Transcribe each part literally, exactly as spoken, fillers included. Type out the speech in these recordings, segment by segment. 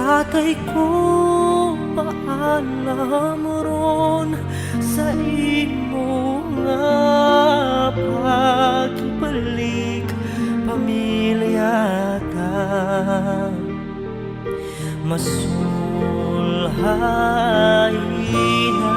Tatay ko, paalam ron sa imo nga pagbalik, pamilya ta masulhay na.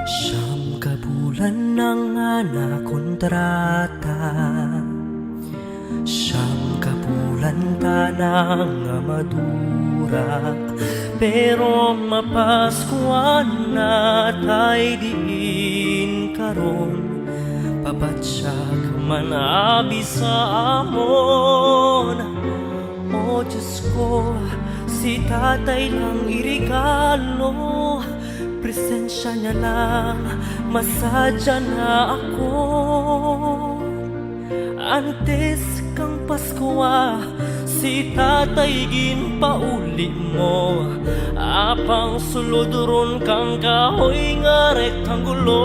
Siyam ka bulan na nga nakontrata. Siyam ka bulan ta na nga madura, pero mapaskuhan na tay diin karon. Pabatsyag man abi sa amon. O Diyos ko, si tatay lang iregalo, presensya niya lang masadya na ako. Antes kang Paskwa, si tatay ginpauli mo, apang sulod ron kang kahoy nga rektanggulo.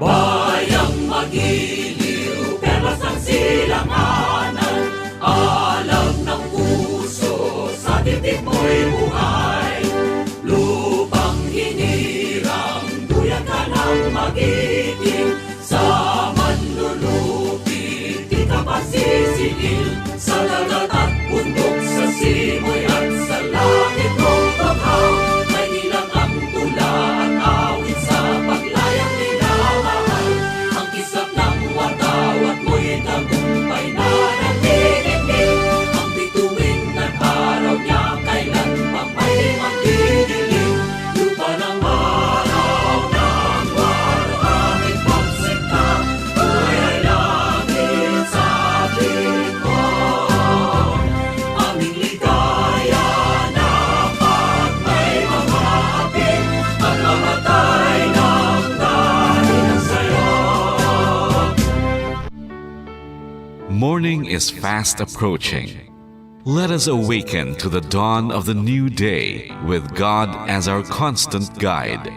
Bayang magiliw, perlas ang silanganan, alam ng puso sa dibdib mo'y buhay. Lupang hinirang, duyan ka ng magiting, sa manlulupit, di ka pagsisiil, sa dagat at bundok, sa simoy at sa langit mong banghaw. May ilang ang tula at awit sa paglayang minamahal. Ang kislap ng watawat mo'y tagumpay na nagdidikit. Ang bituin ng araw niya kailan pa may magdidilim. Lupa ng araw ng warawit pagsinta, buhay ay langit sa atin mo. Aming ligaya na pag may mga hapit, magmamatay ng dahil sa'yo. Morning is fast approaching. Let us awaken to the dawn of the new day with God as our constant guide.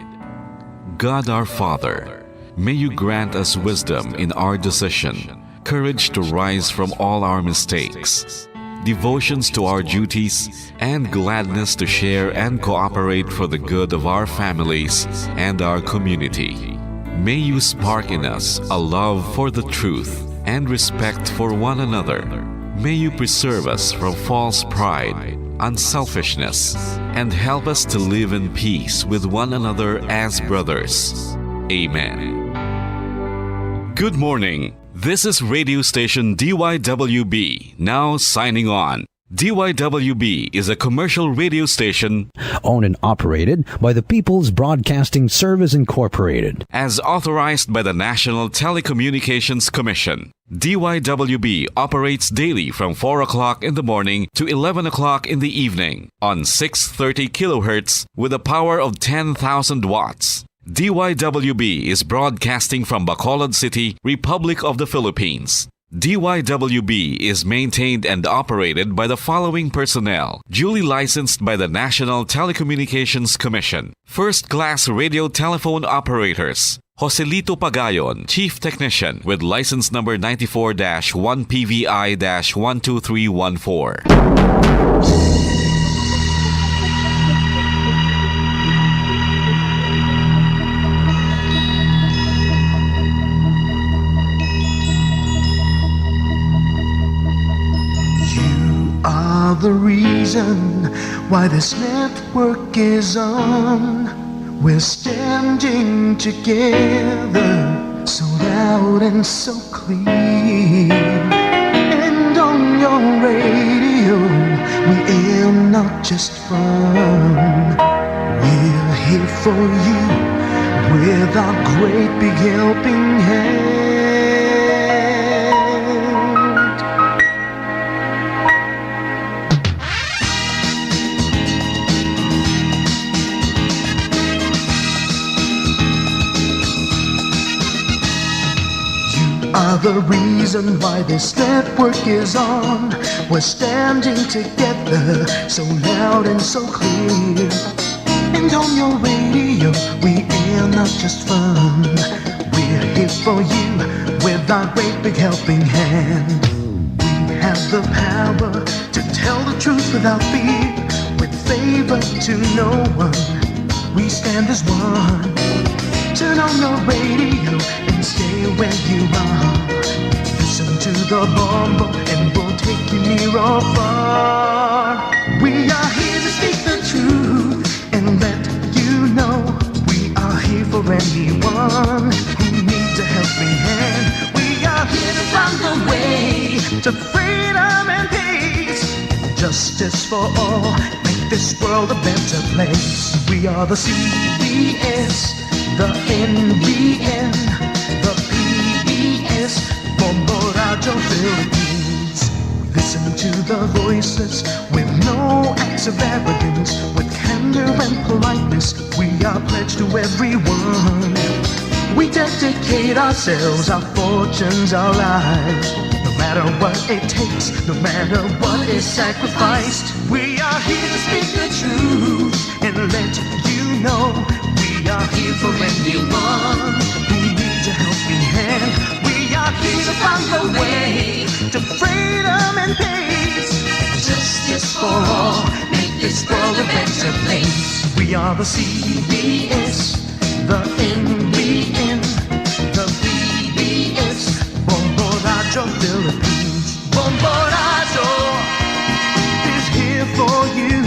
God our Father, may you grant us wisdom in our decision, courage to rise from all our mistakes, devotions to our duties, and gladness to share and cooperate for the good of our families and our community. May you spark in us a love for the truth and respect for one another. May you preserve us from false pride, unselfishness, and help us to live in peace with one another as brothers. Amen. Good morning. This is radio station D Y W B, now signing on. D Y W B is a commercial radio station owned and operated by the People's Broadcasting Service Incorporated. As authorized by the National Telecommunications Commission. D Y W B operates daily from four o'clock in the morning to eleven o'clock in the evening on six thirty kilohertz with a power of ten thousand watts. D Y W B is broadcasting from Bacolod City, Republic of the Philippines. D Y W B is maintained and operated by the following personnel, duly licensed by the National Telecommunications Commission. First class radio telephone operators, Joselito Pagayon, Chief Technician, with license number ninety-four dash one P V I dash one two three one four. You are the reason why this network is on. We're standing together, so loud and so clear. And on your radio, we aim not just fun. We're here for you with our great big helping hand. Are the reason why this network is on. We're standing together, so loud and so clear. And on your radio, we air not just fun. We're here for you with our great big helping hand. We have the power to tell the truth without fear, with favor to no one. We stand as one. Turn on your radio and stay where you are. Listen to the Bombo and we'll take you near or far. We are here to speak the truth and let you know we are here for anyone who needs a helping hand. We are here to find the way to freedom and peace. Justice for all, make this world a better place. We are the C B S, the N B N, the P B S, Bombo Radyo Philippines. Listen to the voices with no acts of arrogance, with candor and politeness. We are pledged to everyone. We dedicate ourselves, our fortunes, our lives. No matter what it takes, no matter what is sacrificed, we are here to speak the truth and let you know we are here for anyone who needs a helping hand. We are here to find the way to freedom and peace. Justice for all, make this world a better place. We are the C B S, the N B N, the P B S, Bombo Radyo Philippines. Bombo Radyo is here for you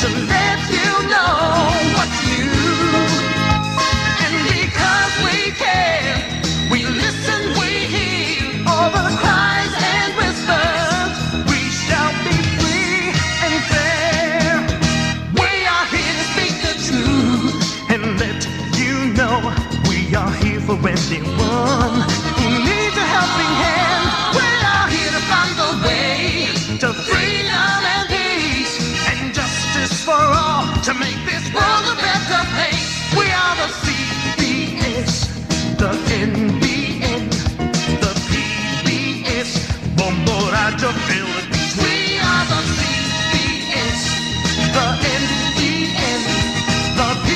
to let you know what's new. And because we care, we listen, we hear all the cries and whispers. We shall be free and fair. We are here to speak the truth and let you know we are here for anyone who needs a helping hand. We are here to find the way to freedom and peace and justice for all to make this world a better place. We are the C B S, the N B N, the P B S, Bombo Radyo Philippines. We are the C B S, the N B N, the P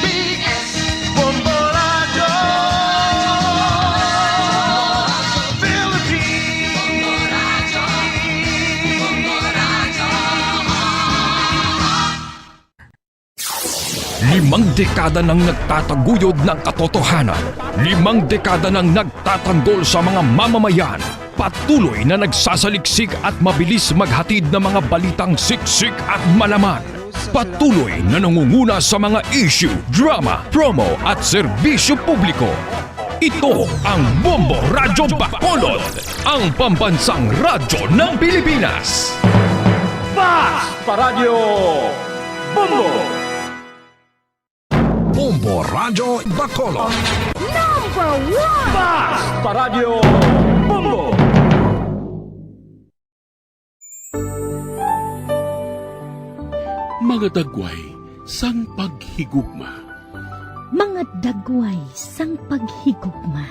B S, Bombo Radyo Philippines. Limang dekada nang nagtataguyod ng katotohanan. Limang dekada nang nagtatanggol sa mga mamamayan. Patuloy na nagsasaliksik at mabilis maghatid ng mga balitang siksik at malaman. Patuloy na nangunguna sa mga issue, drama, promo at serbisyo publiko. Ito ang Bombo Radyo Bacolod, ang pambansang radyo ng Pilipinas. Basta Radyo Bombo! Bombo Radyo Bacolod. Number one! Basta Radyo Bombo! Mga dagway sang paghigugma. Mga dagway sang paghigugma.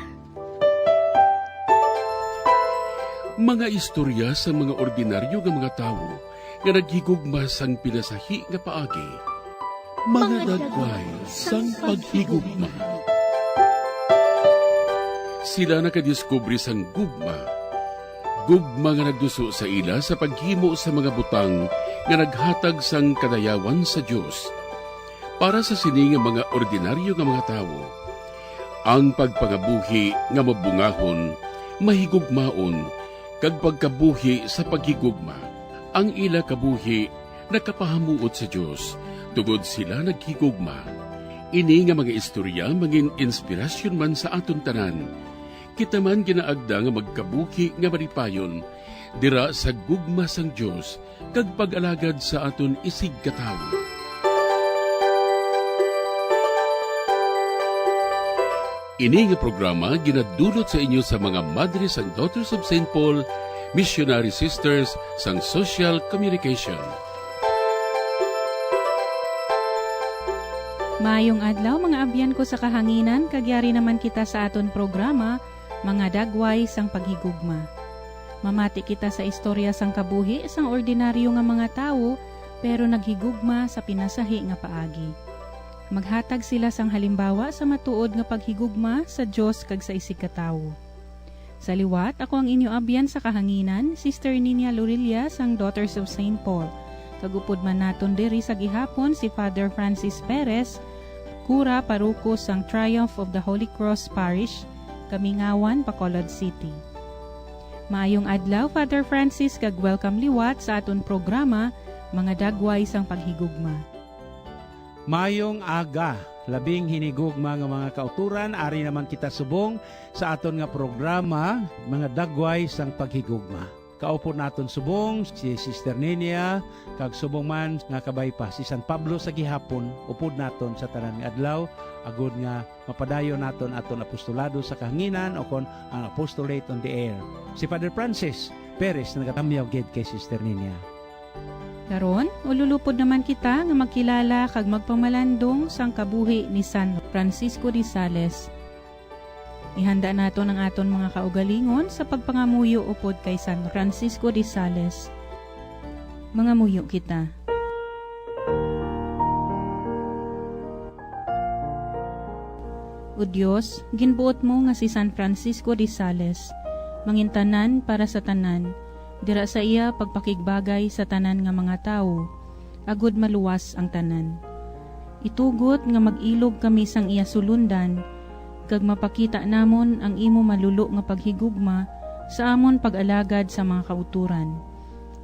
Mga istorya sa mga ordinaryo nga mga tawo nga naghigugma sang pinasahi nga paagi. Mga dagway sang paghigugma. Sila nakadiskubre sang gugma. Gugma nga nagduso sa ila sa paghimo sa mga butang nga naghatag sang kadayawan sa Dios. Para sa sini nga mga ordinaryo nga mga tawo, ang pagpangabuhi nga mabungahon, mahigugmaon, kag pagkabuhi sa paghigugma. Ang ila kabuhi nakapahamuot sa Dios, tungod sila naghigugma. Ini nga mga istorya mangin-inspirasyon man sa aton tanan. Kita man ginaagda nga magkabuhi nga malipayon dira sa gugma sang Dios kag pag-alagad sa aton isigkatawo. Ini nga programa ginadulot sa inyo sa mga Madre sang Daughters of Saint Paul, Missionary Sisters sang Social Communication. Maayong adlaw, mga abyan ko sa kahanginan, kag yari naman kita sa aton programa, Mga dagway sang paghigugma. Mamati kita sa istorya sang kabuhi sang ordinaryo nga mga tawo, pero naghigugma sa pinasahi nga paagi. Maghatag sila sang halimbawa sa matuod nga paghigugma sa Dios kag sa isigkatawo. Sa liwat, ako ang inyo abyan sa kahanginan, Sister Ninia Lorilla sang Daughters of Saint Paul. Kag upod man naton diri sa gihapon si Father Francis Perez, kura paroko sang Triumph of the Holy Cross Parish, Kamingawan, Bacolod City. Maayong adlaw, Father Francis, kag welcome liwat sa aton programa, Mga Dagway sang Paghigugma. Mayong aga, labing hinigugma nga mga kauturan, ari naman kita subong sa aton nga programa, Mga Dagway sang Paghigugma. Kaupod naton subong si Sister Ninia, kag subong man nga kabay pa si San Pablo sa gihapon, upod naton sa tanan nga adlaw, agod nga mapadayon naton aton apostolado sa kahanginan, o kon ang apostolate on the air. Si Father Francis Perez nagatamyaw gid kay Sister Ninia. Karon, ululupod naman kita nga magkilala kag magpamalandong sang kabuhi ni San Francisco de Sales. Ihanda naton ang aton mga kaugalingon sa pagpangamuyo upod kay San Francisco de Sales. Mangamuyo kita. O Dios, ginbuot mo nga si San Francisco de Sales mangintanan para sa tanan, dira sa iya pagpakigbagay sa tanan nga mga tawo, agud maluwas ang tanan. Itugot nga mag-ilog kami sang iya sulondan, kag mapakita namon ang imo malulo nga paghigugma sa amon pag-alagad sa mga kautoran.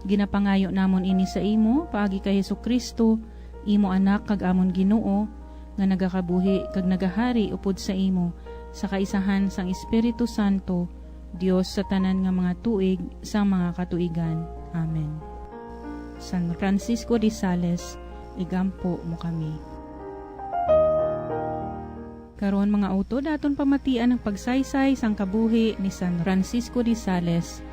Ginapangayo namon ini sa imo paagi kay Jesu-Cristo, imo Anak kag amon Ginoo, nga nagakabuhi kag nagahari upod sa imo sa kaisahan sang Espiritu Santo, Dios sa tanan nga mga tuig sang mga katuigan. Amen. San Francisco de Sales, igampo mo kami. Karon, mga utod, aton pamatian ang pagsaysay sang kabuhi ni San Francisco de Sales.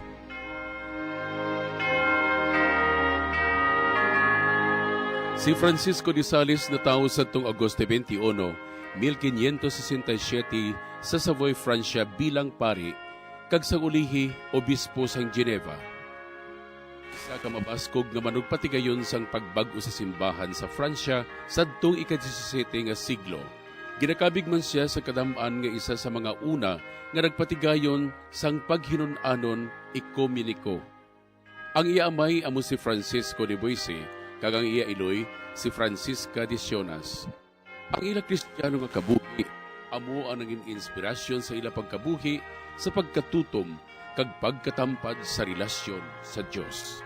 Si Francisco de Sales natawo sadtong Agosto twenty-one, mil quinientos sesenta y siete, sa Savoy, Francia, bilang pari, kag sang ulihi, obispo sang Geneva. Isa ka mabaskog nga manugpatigayon sang pagbag-o sa simbahan sa Francia sadtong ika-diyesisete nga siglo. Ginakabig man sia sa kadam-an nga isa sa mga una nga nagpatigayon sang paghinun-anon ekumeniko. Ang iya amay amo si Francisco de Boise, kag ang iya iloy si Francisca de Sionas. Ang ila Kristiyano nga kabuhi amo ang naging inspirasyon sa ila pagkabuhi sa pagkatutom kag pagkatampad sa relasyon sa Dios.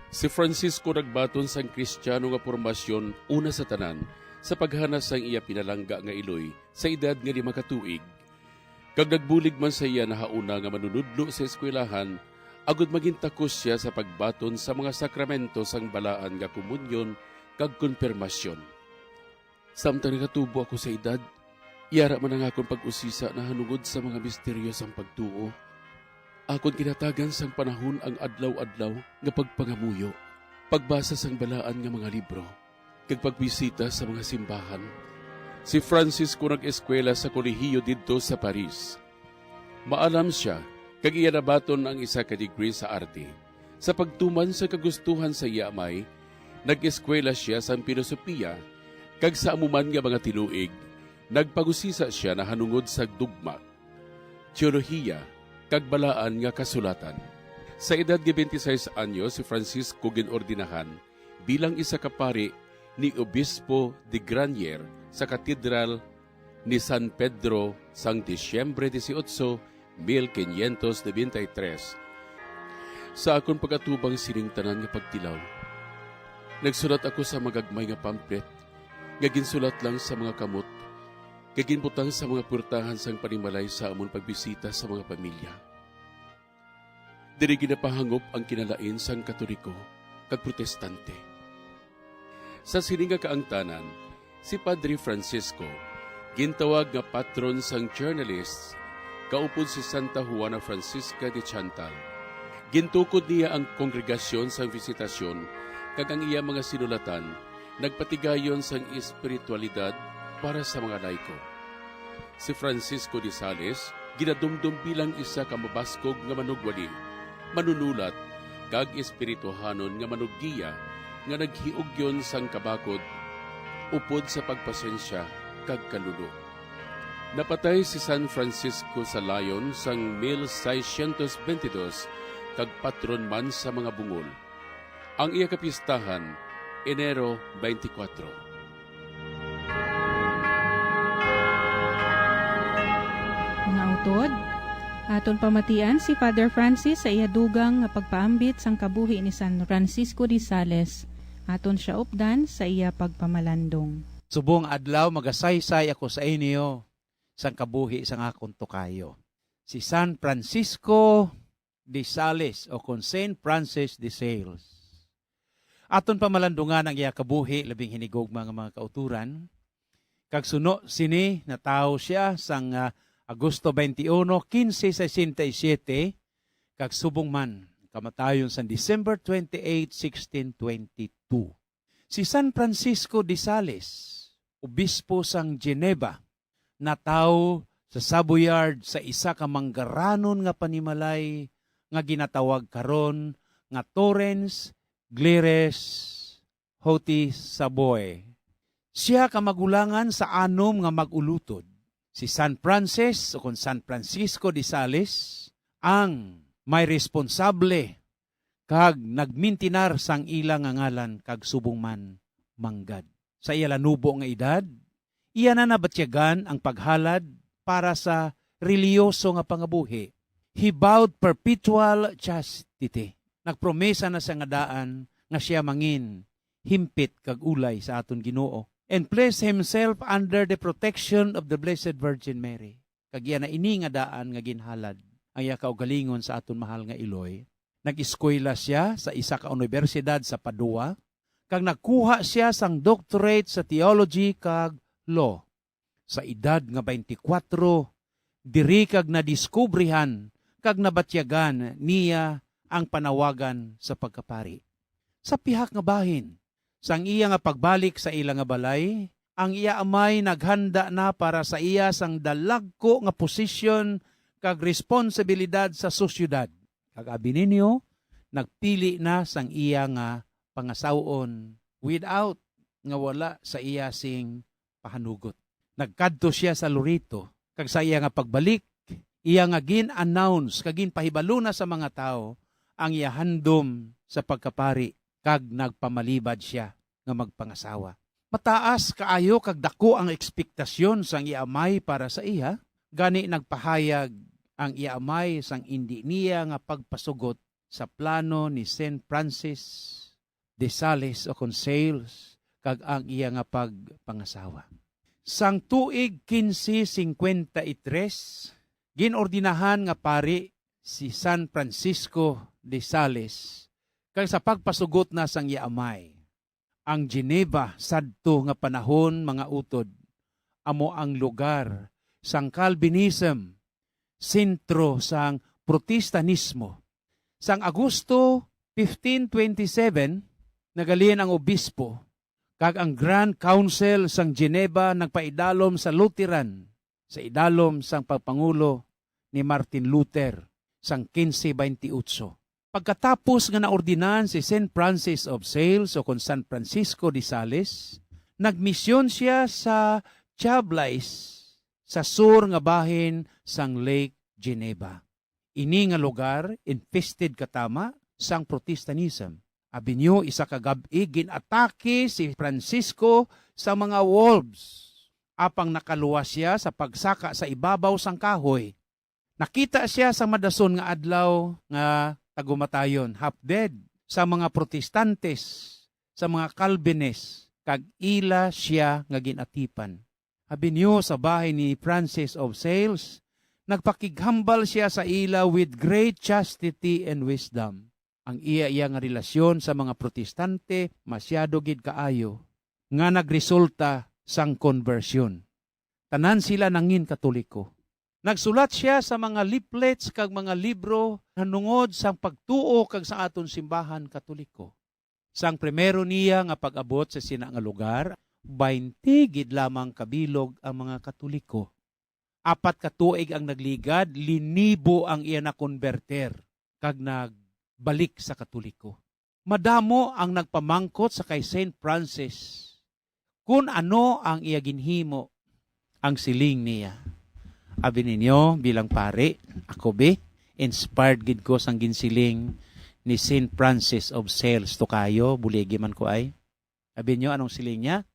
Si Francisco nagbaton sang Kristiyano nga pormasyon una sa tanan sa paghanas sang iya pinalangga nga iloy sa edad nga lima ka tuig, kag nagbulig man sa iya nahauna nga manunudlo sa eskwelahan, agud maging takos sia sa pagbaton sa mga sakramento sang balaan nga komunyon kag konpirmasyon. Samtang nagatubo ako sa edad, yara man ang akon pag-usisa nahanungod sa mga misteryo sang pagtuo. Akon ginhatagan sang panahon ang adlaw-adlaw nga pagpangamuyo, pagbasa sang balaan nga mga libro, kag pagbisita sa mga simbahan. Si Francisco nag-eskwela sa kolehiyo didto sa Paris. Maalam sia, kag iya nabaton ang isa ka degree sa arte. Sa pagtuman sa kagustuhan sa iya amay, nag-eskwela sia sang pilosopiya, kag sa amo man nga mga tinuig, nagpangusisa sia nahanungod sa dugma, teolohiya, kag balaan nga kasulatan. Sa edad nga twenty-six anyos, si Francisco gin-ordinahan bilang isa ka pari ni Obispo de Granier sa Katedral ni San Pedro sang Disyembre dieciocho, mil quinientos noventa y tres. Sa akon pag-atubang sining tanan nga pagtilaw, nagsulat ako sa magagmay nga pamphlet nga ginsulat lang sa mga kamot, kag ginbutang sa mga puwertahan sang panimalay sa amon pagbisita sa mga pamilya. Diri ginapahangop ang kinalain sang Katoliko kag Protestante. Sa sini nga kaangtanan, si Padre Francisco gintawag nga patron sang journalists, kaupod si Santa Juana Francisca de Chantal. Gintukod niya ang kongregasyon sang Visitacion, kag ang iya mga sinulatan nagpatigayon sang espiritualidad para sa mga laiko. Si Francisco de Sales ginadumdom bilang isa ka mabaskog nga manugwali, manunulat, kag espirituhanon nga manuggiya nga naghiugyon sang kabakod upod sa pagpasensya kag kalulo. Napatay si San Francisco sa Lyon sang mil seiscientos veintidós, kag patron man sa mga bungol. Ang iya kapistahan, Enero twenty-four. Mga utod, aton pamatian si Father Francis sa iya dugang nga pagpaambit sang kabuhi ni San Francisco de Sales. Aton siya updan sa iya pagpamalandong. Subong adlaw, magasaysay ako sa inyo sang kabuhi sang akon tukayo, si San Francisco de Sales, o kon Saint Francis de Sales. Aton pamalandungan ang iya kabuhi, labing hinigugma nga mga kauturan. Kag suno sini, natawo sia sang, ah, Agosto twenty-one, quince sesenta y siete, kag subong man, kamatayon sang December twenty-eight, sixteen twenty-two. Si San Francisco de Sales, obispo sang Geneva, natawo sa Savoyard sa isa ka manggaranon nga panimalay nga ginatawag karon nga Torrens, Glires, Haute-Savoie. Sia kamagulangan sa anom nga mag-ulutod, si San Francis, o kon San Francisco de Sales, ang may responsable kag nagmintinar sang ila nga ngalan, kag subong man manggad. Sa iya lanubo nga edad, iya na nabatyagan ang paghalad para sa relihiyoso nga pangabuhi. He vowed perpetual chastity. Nagpromesa na siya nga daan nga siya mangin himpit kag ulay sa aton Ginoo, and placed himself under the protection of the Blessed Virgin Mary. Kag iya na ini nga daan nga ginhalad ang iya kaugalingon sa aton mahal nga Iloy. Nag-eskwela sia sa isa ka unibersidad sa Padua, kag nagkuha sia sang doctorate sa theology kag law. Sa edad nga twenty-four, diri kag nadiskubrihan kag nabatyagan niya ang panawagan sa pagkapari. Sa pihak nga bahin, sang iya nga pagbalik sa ila nga balay, ang iya amay naghanda na para sa iya sang dalagko nga posisyon kag responsibilidad sa sosyedad. Kag abi ninyo, nagpili na sang iya nga pangasawon without nga wala sa iya sing pahanugot. Nagkadto sia sa Loreto, kag sa iya nga pagbalik, iya nga gin-announce kag ginpahibalo na sa mga tawo ang iya handom sa pagkapari, kag nagpamalibad sia nga magpangasawa. Mataas kaayo kag daku ang ekspektasyon sang iya amay para sa iya, gani nagpahayag ang iya amay sang indi niya nga pagpasugot sa plano ni Saint Francis de Sales, o kon Sales, kag ang iya nga pagpangasawa. Sang tuig quince cincuenta y tres, gin-ordinahan nga pari si San Francisco de Sales, kag sa pagpasugot na sang iya amay, ang Geneva sadto nga panahon, mga utod, amo ang lugar sang Calvinism, sentro sang Protestanismo. Sang Agosto fifteen twenty-seven, naghalin ang obispo, kag ang Grand Council sang Geneva nagpaidalom sa Lutheran sa idalom sang pagpangulo ni Martin Luther sang quince veintiocho. Pagkatapos nga naordinan si Saint Francis of Sales, o kon San Francisco de Sales, nagmisyon sia sa Chablais, sa sur nga bahin sang Lake Geneva. Ini nga lugar infested katama sang Protestantism. Abi niyo, isa ka gab-i ginatake si Francisco sa mga wolves, apang nakaluwas sia sa pagsaka sa ibabaw sang kahoy. Nakita sia sa madason nga adlaw nga tagumatayon, half dead, sa mga Protestantes, sa mga Calvinist, kag ila sia nga gin-atipan. Abi niyo, sa bahin ni Francis of Sales, nagpakighambal sia sa ila with great chastity and wisdom. Ang iya, iya nga relasyon sa mga Protestante masyado gid kaayo nga nagresulta sang konbersyon. Tanan sila nangin Katoliko. Nagsulat sia sa mga leaflets kag mga libro nahanungod sang pagtuo kag sa aton simbahan Katoliko. Sang primero niya nga pag-abot sa sina nga lugar, baynte gid lamang kabilog ang mga Katoliko. Apat ka tuig ang nagligad, linibo ang iya nakonberter kag nagbalik sa Katoliko. Madamo ang nagpamangkot sa kay Saint Francis kun ano ang iya ginhimo. Ang siling niya, "Abi ninyo, bilang pari, ako bi, inspired gid ko sang ginsiling ni Saint Francis of Sales to kayo, buligi man ko ay." Abi niyo anong siling niya?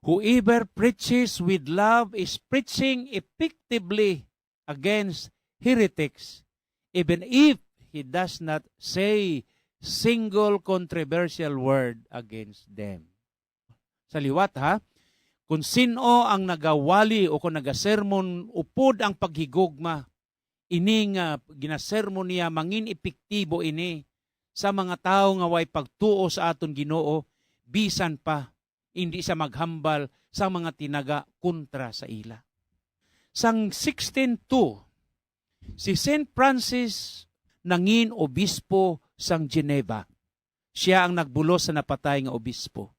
"Whoever preaches with love is preaching effectively against heretics, even if he does not say single controversial word against them." Sa liwat, ha, kung sin-o ang nagawali o kung nagasermon upod ang paghigugma, ini nga ginasermon niya mangin epektibo ini sa mga tawo nga way pagtuo sa aton Ginoo, bisan pa indi siya maghambal sa mga tinaga kontra sa ila. Sang sixteen two, si Saint Francis nangin obispo sang Geneva. Sia ang nagbulos sa napatay nga obispo.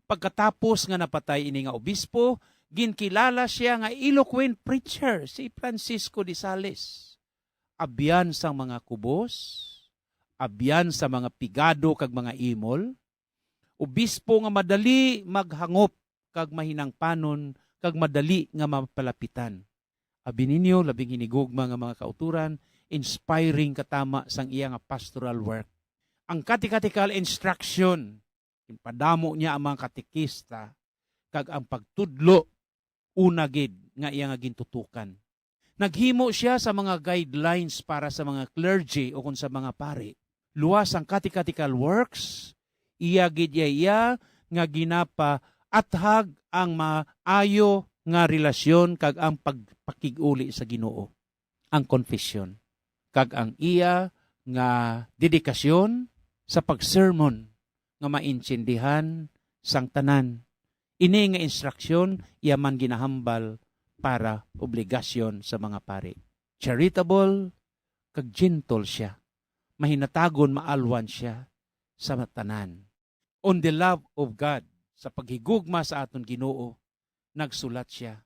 Pagkatapos nga napatay ini nga obispo, ginkilala sia nga eloquent preacher, si Francisco de Sales. Abyan sang mga kubos, abyan sa mga pigado kag mga imol, obispo nga madali maghangop kag mahinangpanon kag madali nga mapalapitan. Abi ninyo, labing hinigugma nga mga kauturan, inspiring katama sang iya nga pastoral work. Ang catechetical instruction, ginpadamo niya ang mga katekista, kag ang pagtudlo, una gid nga iya nga gintutukan. Naghimo sia sa mga guidelines para sa mga clergy o kon sa mga pari. Luwas ang catechetical works, iya gid iya, iya nga ginapaathag ang maayo nga relasyon kag ang pagpakig-uli sa Ginoo, ang confession, kag ang iya nga dedikasyon sa pagsermon nga maintindihan sang tanan. Ini nga instruksyon iya man ginahambal para obligasyon sa mga pari. Charitable kag gentle sia. Mahinatagon maalwan sia sa tanan. On the love of God, sa paghigugma sa aton Ginoo, nagsulat sia,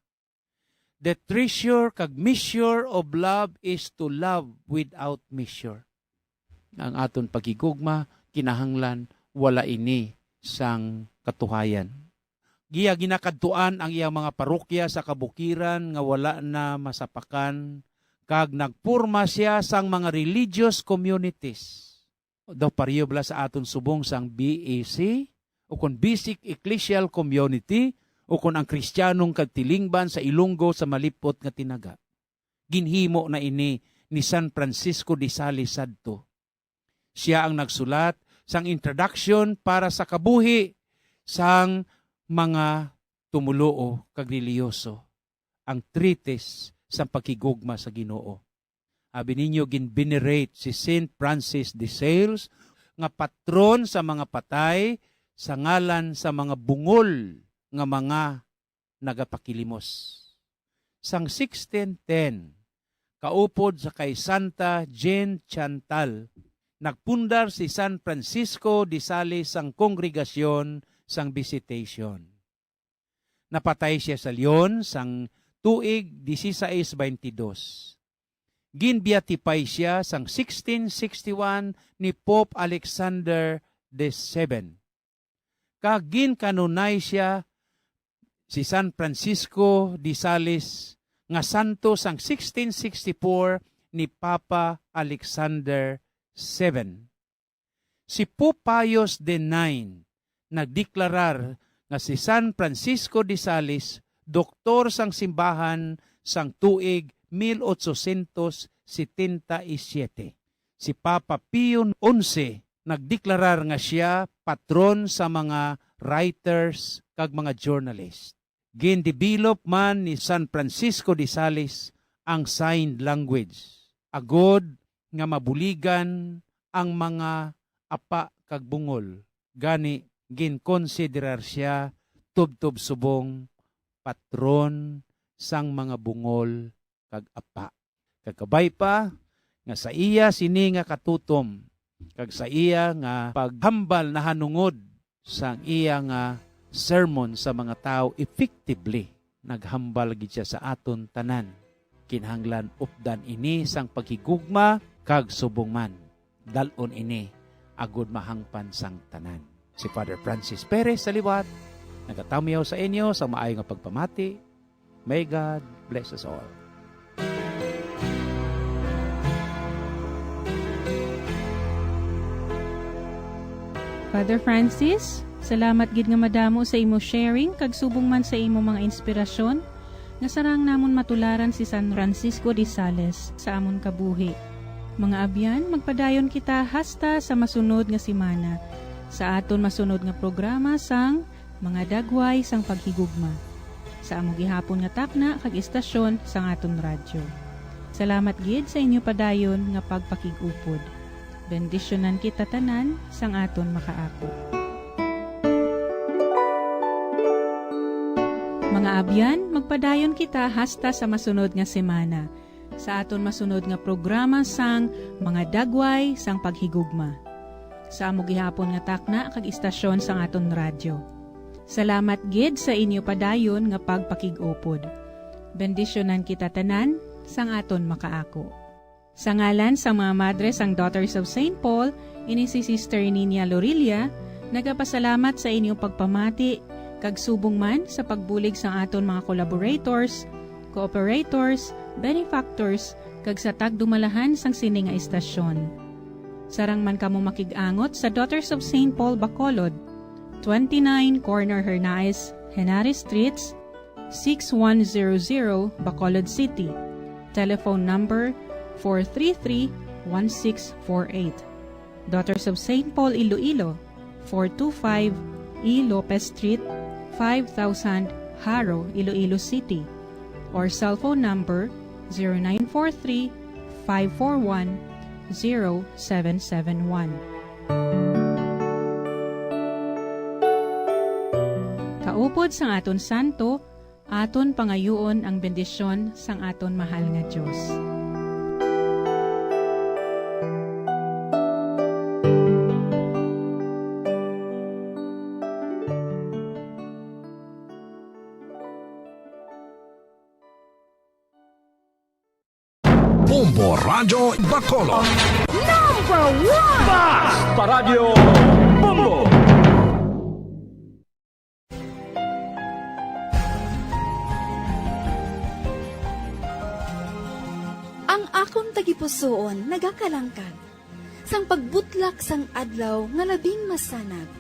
"The treasure kag measure of love is to love without measure." Ang aton paghigugma, kinahanglan wala ini sang katuhayan. Giya ginakadtuan ang iyang mga parokya sa kabukiran nga wala na masapakan, kag nagporma sia sang mga religious communities. Daw pareho bala sa aton subong sang B E C, o kon Basic Ecclesial Community, o kon ang Kristiyanong kagtilingban sa Ilonggo sa malipot nga tinaga. Ginhimo na ini ni San Francisco de Sales sadto. Sia ang nagsulat sang introduction para sa kabuhi sang mga tumoluo kag relihiyoso, ang Treatise sang Paghigugma sa Ginoo. Abi ninyo, gin-venerate si Saint Francis de Sales nga patron sa mga patay sa ngalan sa mga bungol nga mga nagapakilimos. Sang sixteen ten, kaupod sa kay Santa Jeanne Chantal, nagpundar si San Francisco de Sales sang kongregasyon sang Visitation. Napatay sia sa Leon sang tuig dieciséis veintidós. Ginbeatify sia sang sixteen sixty-one ni Pope Alexander the Seventh. Kag ginkanonay sia, si San Francisco de Sales, nga santo sang sixteen sixty-four ni Papa Alexander Seven. Si Pope Pius the Ninth nagdeklarar nga si San Francisco de Sales doktor sang simbahan sang tuig mil ochocientos setenta y siete. Si Papa Pio onse nagdeklarar nga sia patron sa mga writers kag mga journalist. Gindevelop man ni San Francisco de Sales ang sign language, agod nga mabuligan ang mga apa kag bungol. Gani, ginkonsiderar sia tubtob subong patron sang mga bungol kag apa. Kag kabay pa nga sa iya sini nga katutom, kag sa iya nga paghambal nahanungod sang iya nga sermon sa mga tawo, effectively naghambal gid sia sa aton tanan. Kinahanglan updan ini sang paghigugma, kag subong man, dal-on ini agod mahangpan sang tanan. Si Father Francis Perez sa liwat, nagatamyaw sa inyo sa maayo nga pagpamati. May God bless us all. Father Francis, salamat gid nga madamo sa imo sharing kag subong man sa imo mga inspirasyon nga sarang namon matularan si San Francisco de Sales sa amon kabuhi. Mga abyan, magpadayon kita hasta sa masunod nga semana sa aton masunod nga programa sang Mga Dagway sang Paghigugma, sa amo gihapon nga takna kag istasyon sang aton radyo. Salamat gid sa inyo padayon nga pagpakig-upod. Bendisyonan kita tanan sang aton makaako. Mga abyan, magpadayon kita hasta sa masunod nga semana, sa aton masunod nga programa sang Mga Dagway sang Paghigugma, sa amo gihapon nga takna kag istasyon sang aton radyo. Salamat gid sa inyo padayon nga pagpakig-upod. Bendisyonan kita tanan sang aton makaako. Sa ngalan sang mga madre sang Daughters of Saint Paul, ini si Sister Ninia Lorilla, nagapasalamat sa inyong pagpamati kag subong man sa pagbulig sang aton mga collaborators, cooperators, benefactors, kag sa tagdumalahan sang sini nga istasyon. Sarang man kamo makig-angot sa Daughters of Saint Paul Bacolod, twenty-nine Corner Hernaez, Henares Streets, six one zero zero, Bacolod City. Telephone number four three three, one six four eight. Daughters of Saint Paul Iloilo, four two five E Lopez Street, five thousand, Jaro, Iloilo City. Or cellphone number zero nine four three, five four one, zero seven seven one. Kaupod sang aton santo, aton pangayuon ang bendisyon sang aton mahal nga Dios. Bombo Radyo Bacolod. Number one! Basta Radyo Bombo! Ang akon tagipusoon nagakalangkag. Sang pagbutlak sang adlaw nga labing masanag,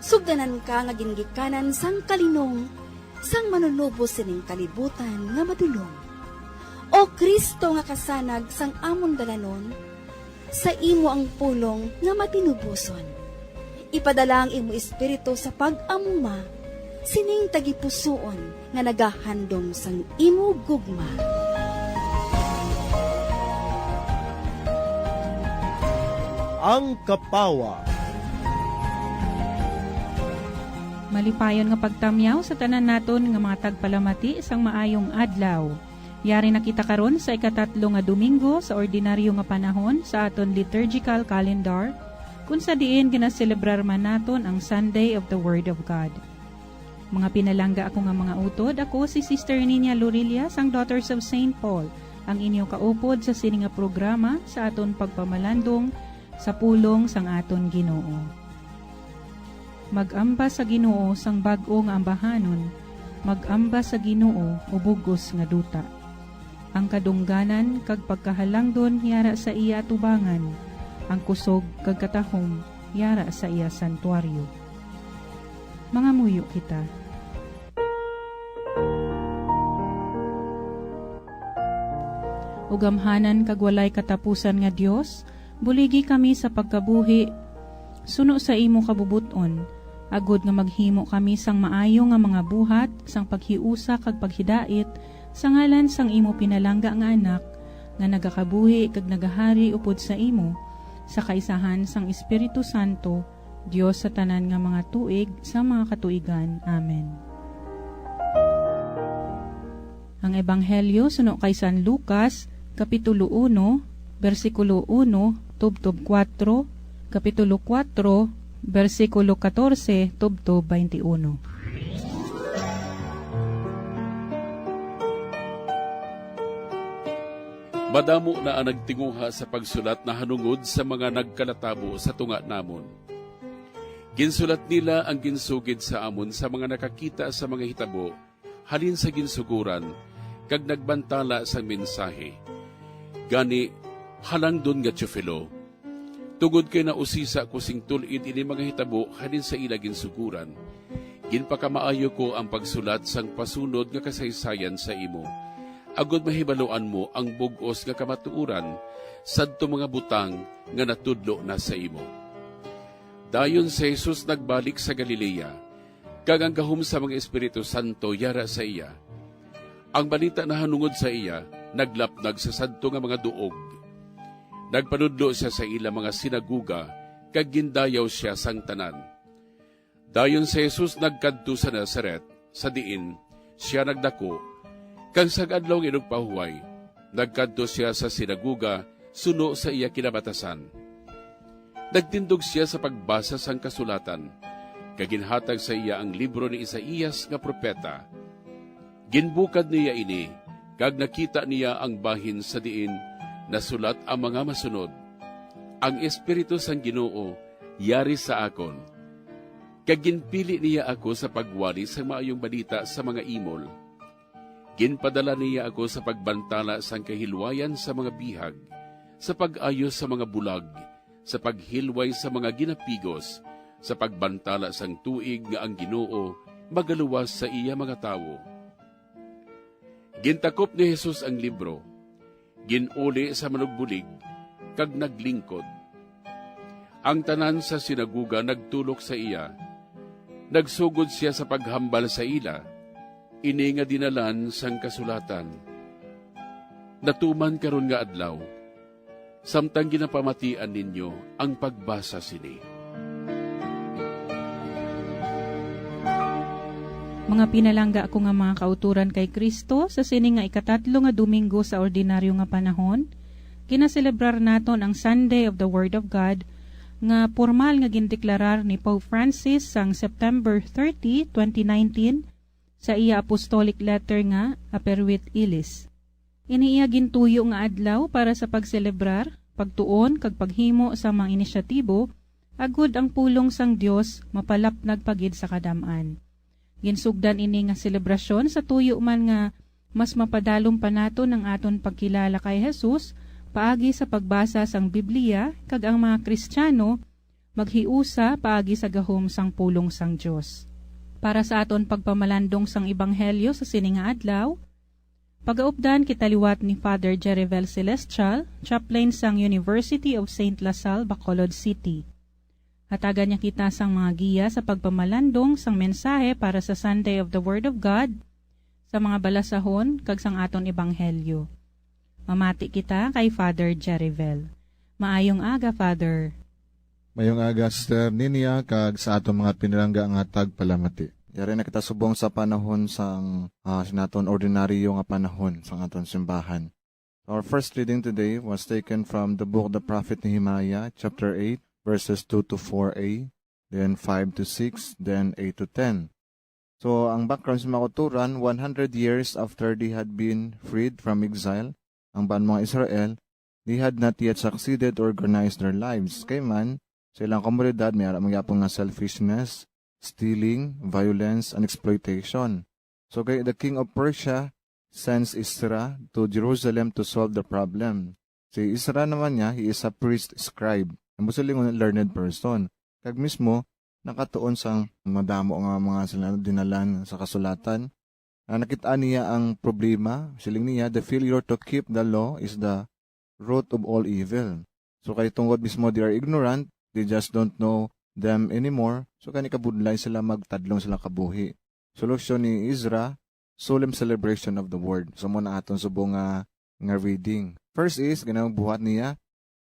sugdanan ka nga gingikanan sang kalinong sang Manunubos sining kalibutan nga madulom. O Cristo nga kasanag sang amon dalanon, sa imo ang pulong nga matinuboson. Ipadala ang imo Espiritu sa pag-amuma sining tagipusoon nga nagahandom sang imo gugma. Ang Kapawa. Malipayon nga pagtamyaw sa tanan naton nga mga tagpalamati sang maayong adlaw. Yari na kita karon sa ikatatlo nga Domingo sa ordinaryo nga panahon sa aton liturgical calendar, kun sa diin ginaselebrar man naton ang Sunday of the Word of God. Mga pinalangga ako nga mga utod, ako si Sister Ninia Lorilla sang Daughters of Saint Paul, ang inyo kaupod sa sini nga programa sa aton pagpamalandong sa pulong sang aton Ginoo. Mag-amba sa Ginoo sang bag-o nga ambahanon, mag-amba sa Ginoo, O bug-os nga duta. Ang kadungganan kag pagkahalangdon yara sa iya atubangan, ang kusog kag katahom yara sa iya santuaryo. Mangamuyo kita. O gamhanan kag walay katapusan nga Dios, buligi kami sa pagkabuhi suno sa imo kabubot-on, agod nga maghimo kami sang maayo nga mga buhat sang paghiusa kag paghidait sa ngalan sang imo pinalangga nga Anak, nga nagakabuhi kag nagahari upod sa imo, sa kaisahan sang Espiritu Santo, Dios sa tanan nga mga tuig sa mga katuigan. Amen. Ang Ebanghelyo suno kay San Lucas, Kapitulo uno, bersikulo uno tubtob kuwatro, Kapitulo kuwatro, bersikulo katorse tubtob baynte uno. Madamo na ang nagtinguha sa pagsulat nahanungod sa mga nagkalatabo sa tunga namon. Ginsulat nila ang ginsugid sa amon sa mga nakakita sa mga hitabo halin sa ginsugoran, kag nagbantala sang mensahe. Gani, halangdon nga Teofilo, tungod kay nausisa ko sing tul-id ini mga hitabo halin sa ila ginsugoran, ginpakamaayo ko ang pagsulat sang pasunod nga kasaysayan sa imo, agod mahibaluan mo ang bug-os nga kamatuoran sadto mga butang nga natudlo na sa imo. Dayon si Jesus nagbalik sa Galilea, kag ang gahom sa mga Espiritu Santo yara sa iya. Ang balita nahanungod sa iya naglapnag sa sadto nga mga duog. Nagpanudlo sia sa ila mga sinagoga, kag gindayaw sia sang tanan. Dayon si Jesus nagkadto sa Nazaret, sa diin sia nagdako, kag sang adlaw nga inugpahuway, nagkadto sia sa sinagoga suno sa iya kinabatasan. Nagtindog sia sa pagbasa sang kasulatan, kag ginhatag sa iya ang libro ni Isaias nga propeta. Ginbukad niya ini, kag nakita niya ang bahin sa diin nasulat ang mga masunod: "Ang Espiritu sang Ginoo yari sa akon, kag ginpili niya ako sa pagwali sang maayong balita sa mga imol. Ginpadala niya ako sa pagbantala sang kahilwayan sa mga bihag, sa pag-ayo sa mga bulag, sa paghilway sa mga ginapigos, sa pagbantala sang tuig nga ang Ginoo magaluwas sa iya mga tawo." Gintakop ni Jesus ang libro, gin-uli sa manugbulig, kag naglingkod. Ang tanan sa sinagoga nagtulok sa iya. Nagsugod sia sa paghambal sa ila, ini nga dinalan sang kasulatan: "Natuman karon nga adlaw, samtang ginapamatian ninyo ang pagbasa sini." Mga pinalangga ko nga mga kauturan kay Cristo, sa sini nga ikatatlo nga Domingo sa ordinaryo nga panahon, ginaselebrar naton ang Sunday of the Word of God, nga pormal nga gindeklarar ni Pope Francis sang September thirty, twenty nineteen, sa iya apostolic letter nga Aperuit Ilis. Ini iya gintuyo nga adlaw para sa pagselebrar, pagtuon, kag paghimo sang mga inisyatibo, agud ang pulong sang Dios mapalapnag pa gid sa kadam-an. Ginsugdan ini nga selebrasyon sa tuyo man nga mas mapadalom pa naton ang aton pagkilala kay Jesus paagi sa pagbasa sang Biblia, kag ang mga Kristiyano maghiusa paagi sa gahom sang pulong sang Dios. Para sa aton pagpamalandong sang ebanghelyo sa sini nga adlaw, pagaupdan kita liwat ni Father Jerivel Celestial, chaplain sang University of Saint La Salle, Bacolod City. Hatagan niya kita sang mga giya sa pagpamalandong sang mensahe para sa Sunday of the Word of God, sa mga balasahon, kag sang aton ebanghelyo. Mamati kita kay Father Jerivel. Maayong aga, Father. Mayong aga, Sister Ninia, kag sa aton mga pinalangga nga tagpalamati. Yari na kita subong sa panahon sang, ah, sa naton ordinaryo nga panahon sang aton simbahan. Our first reading today was taken from the book of the prophet Nehemiah, chapter eight, verses two to four a, then five to six, then eight to ten. So, ang background sa mga kauturan, one hundred years after they had been freed from exile, ang banwa nga Israel, they had not yet succeeded to organize their lives. Kay man, sa ilang komunidad, may ara man gyapon nga selfishness, stealing, violence, and exploitation. So, kay the king of Persia sends Ezra to Jerusalem to solve the problem. Si Ezra naman niya, he is a priest scribe. Ang silingon, learned person. Kag mismo, nakatuon sang madamo nga mga sila dinalan sa kasulatan. Ah, nakit-an niya ang problema. Siling niya, "The failure to keep the law is the root of all evil." So, kay tungod mismo they are ignorant, they just don't know them anymore. So, kani kabudlay sila, magtadlong sila kabuhi. Solusyon ni Ezra, solemn celebration of the word. So, mo na aton subong nga, nga reading. First is, ganang buhat niya,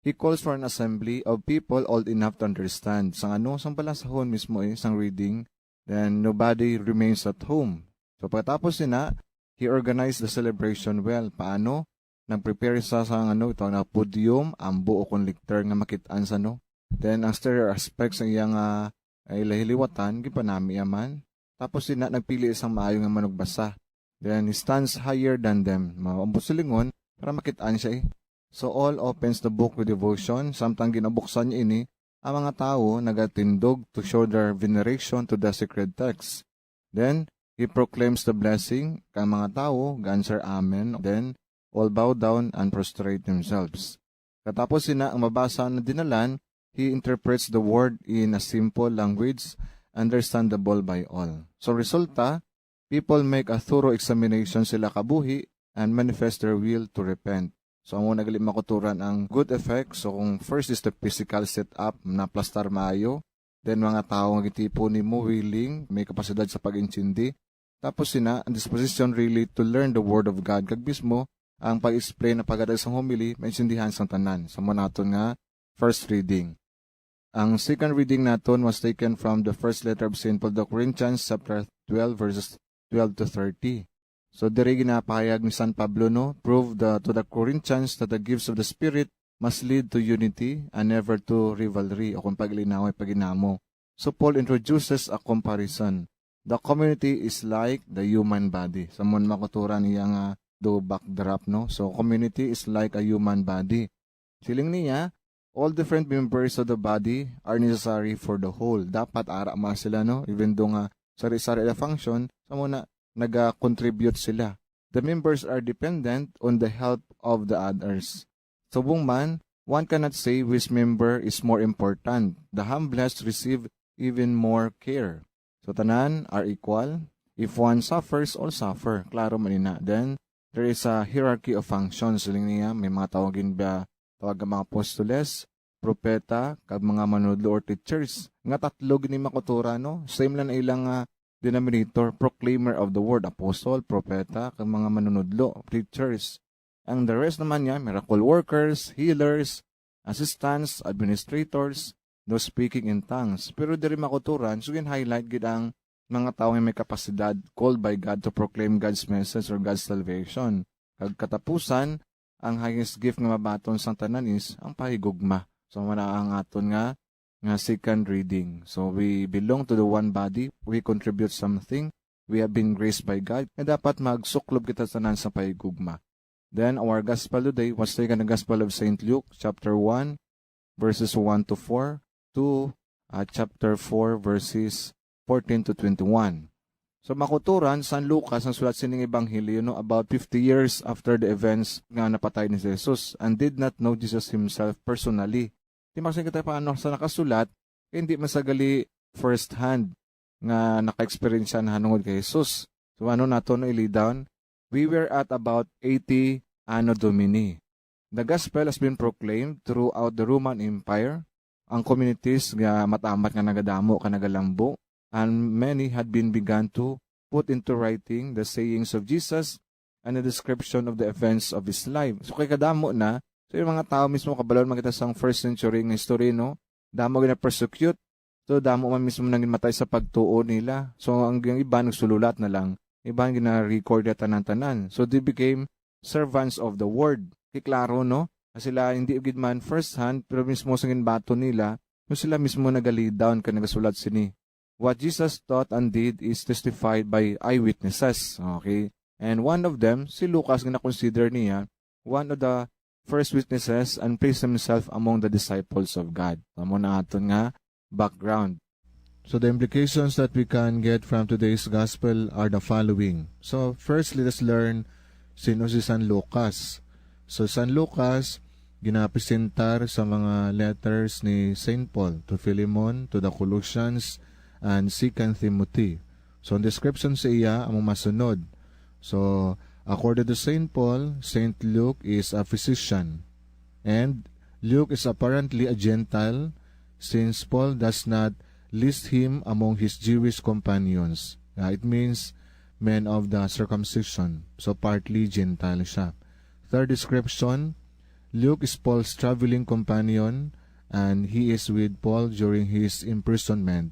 he calls for an assembly of people old enough to understand. Sang ano, sang balasahon mismo eh, sang reading, then nobody remains at home. So, pagkatapos nina, he organized the celebration well. Paano? Nag-prepare sa, sa ano, ito na podium, ambo o kon lectern nga makit-an sa, no? Then, ang exterior aspect sa iyang, ah, ay lahiliwatan, gipanami man. Tapos sina nagpili sang maayo nga manugbasa. Then, he stands higher than them. Maambot silingon, para makit-an siya eh. So all opens the book with devotion. Samtang ginabuksan niya ini, ang mga tawo nagatindog to show their veneration to the sacred text. Then, he proclaims the blessing, kang mga tawo ga-answer, "Amen." Then, all bow down and prostrate themselves. Katapos sina ang mabasa na dinalan, he interprets the word in a simple language understandable by all. So, resulta, people make a thorough examination sila kabuhi and manifest their will to repent. So, amo na gali makuturan ang good effect. So, kung first is the physical setup, naplastar maayo, then mga tawo nga gitipon nimo willing, may kapasidad sa pag-intindi. Tapos sina, ang disposition really to learn the Word of God, kag mismo ang pag-explain, ang paghatag sang homily, maintindihan sang tanan. Sa mo naton nga first reading. Ang second reading naton was taken from the first letter of Saint Paul to the Corinthians, chapter twelve, verses twelve to thirty. So, diri ginapahayag ni San Pablo, no, prove the, to the Corinthians that the gifts of the Spirit must lead to unity and never to rivalry o kung pag-ilinaway pag-inamo. So, Paul introduces a comparison. The community is like the human body. Sa mo na makuturan niya nga do backdrop, no? So, community is like a human body. Siling niya, all different members of the body are necessary for the whole. Dapat ara man sila, no? Even though nga sari-sari na function, sa mo na naga-contribute sila. The members are dependent on the help of the others. Subong man, one cannot say which member is more important. The humblest receive even more care. So, tanan are equal. If one suffers, all suffer. Klaro man ina. Then, there is a hierarchy of functions. Siling niya, may mga tawagin ba, tawag nga mga apostoles, propeta, kag mga manudlo or teachers. Nga tatlo gini makuturan, no? Same lang na ilang, ah, denominator, proclaimer of the word, apostle, propeta, kag mga manunudlo, teachers. Ang the rest naman niya, miracle workers, healers, assistants, administrators, those speaking in tongues. Pero diri makuturan, so gin-highlight gid ang mga tawo nga may kapasidad, called by God to proclaim God's message or God's salvation. Kag katapusan, ang highest gift nga mabaton sang tanan is ang pahigugma. So, mao na ang aton nga, nga second reading. So, we belong to the one body, we contribute something, we have been graced by God, nga dapat magsuklob kita tanan sa pahigugma. Then, our gospel today was taken the Gospel of Saint Luke, chapter one, verses one to four, to, uh, chapter four, verses fourteen to twenty-one. So, makuturan, San Lucas ang sulat sining ebanghelyo, no, about fifty years after the events nga napatay ni Jesus and did not know Jesus himself personally. Di makasing kita paano sa nakasulat, kay hindi man sa gali first hand nga naka-experience siya nahanungod kay Jesus. So, ano nato, no, i-lay down? We were at about eighty Anno Domini. The gospel has been proclaimed throughout the Roman Empire. Ang communities nga matamat nga nagadamo ka nagalambo, and many had been begun to put into writing the sayings of Jesus and a description of the events of his life. So, kay kadamo na, so, yung mga tao mismo, kabalo man kita sang first century nga history, no? Damo gina-persecute. So, damo man mismo nang matay sa pagtuo nila. So, ang, ang iban nagsululat na lang. Iban gina-record na tanan-tanan. So, they became servants of the word. Kay klaro, no? Nga sila hindi gid man first hand, pero mismo sa ginbaton nila, no, sila mismo naga-lay down kag nagasulat sini. What Jesus taught and did is testified by eyewitnesses. Okay? And one of them, si Lucas, nga na-consider niya one of the first witnesses and placed himself among the disciples of God. Amo na aton nga background. So the implications that we can get from today's gospel are the following. So first, let us learn sino si San Lucas. So San Lucas, ginapresentar sa mga letters ni Saint Paul to Philemon, to the Colossians, and Second Timothy. So, ang description sa iya amo masunod. So, according to Saint Paul, Saint Luke is a physician. And Luke is apparently a Gentile, since Paul does not list him among his Jewish companions. Uh, it means men of the circumcision. So, partly Gentile siya. Third description, Luke is Paul's traveling companion, and he is with Paul during his imprisonment.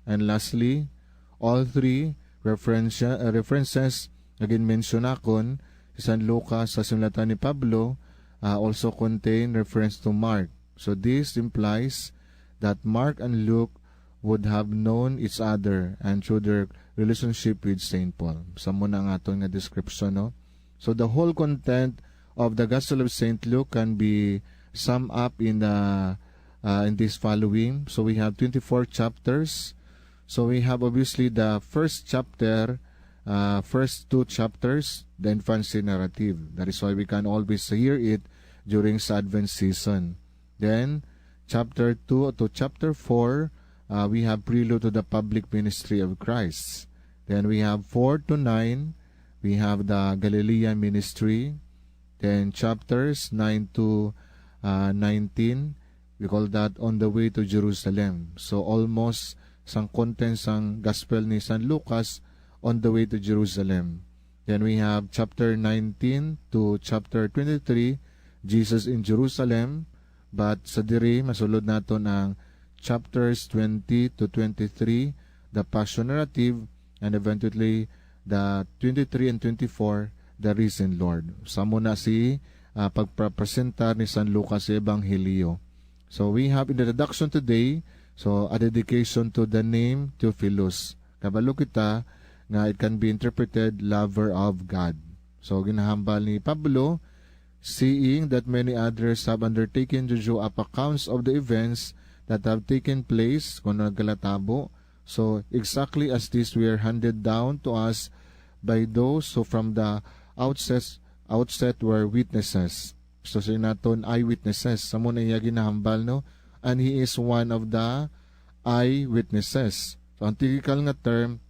And lastly, all three referensya-, uh, references nga ginmensyon nakon si San Lucas sa sinulatan ni Pablo, uh, also contain reference to Mark. So this implies that Mark and Luke would have known each other and through their relationship with Saint Paul. Sa mo na ang aton nga description, no? So the whole content of the Gospel of Saint Luke can be summed up in the, uh, in this following. So we have twenty-four chapters. So we have obviously the first chapter, uh, first two chapters, the infancy narrative. That is why we can always hear it during sa Advent season. Then, chapter two to chapter four, uh, we have prelude to the public ministry of Christ. Then we have four to nine, we have the Galilean ministry. Then chapters nine to, uh, nineteen, we call that on the way to Jerusalem. So almost sang content sang gospel ni San Lucas, on the way to Jerusalem. Then we have chapter nineteen to chapter twenty-three, Jesus in Jerusalem. But sa diri, masulod naton ang chapters twenty to twenty-three, the Passion narrative, and eventually the twenty-three and twenty-four, the Risen Lord. Sa mo na si, ah, pagpapresentar ni San Lucas sa Ebanghelyo. So we have in the introduction today, so a dedication to the name Theophilus. Kabalo kita nga it can be interpreted lover of God. So ginahambal ni Pablo, seeing that many others have undertaken to draw up accounts of the events that have taken place, kung nagkalatabo. So exactly as these were handed down to us by those who from the outset, outset were witnesses. So sa naton, eyewitnesses. Sa mo na iya ginahambal, no? And he is one of the eyewitnesses. So ang technical nga term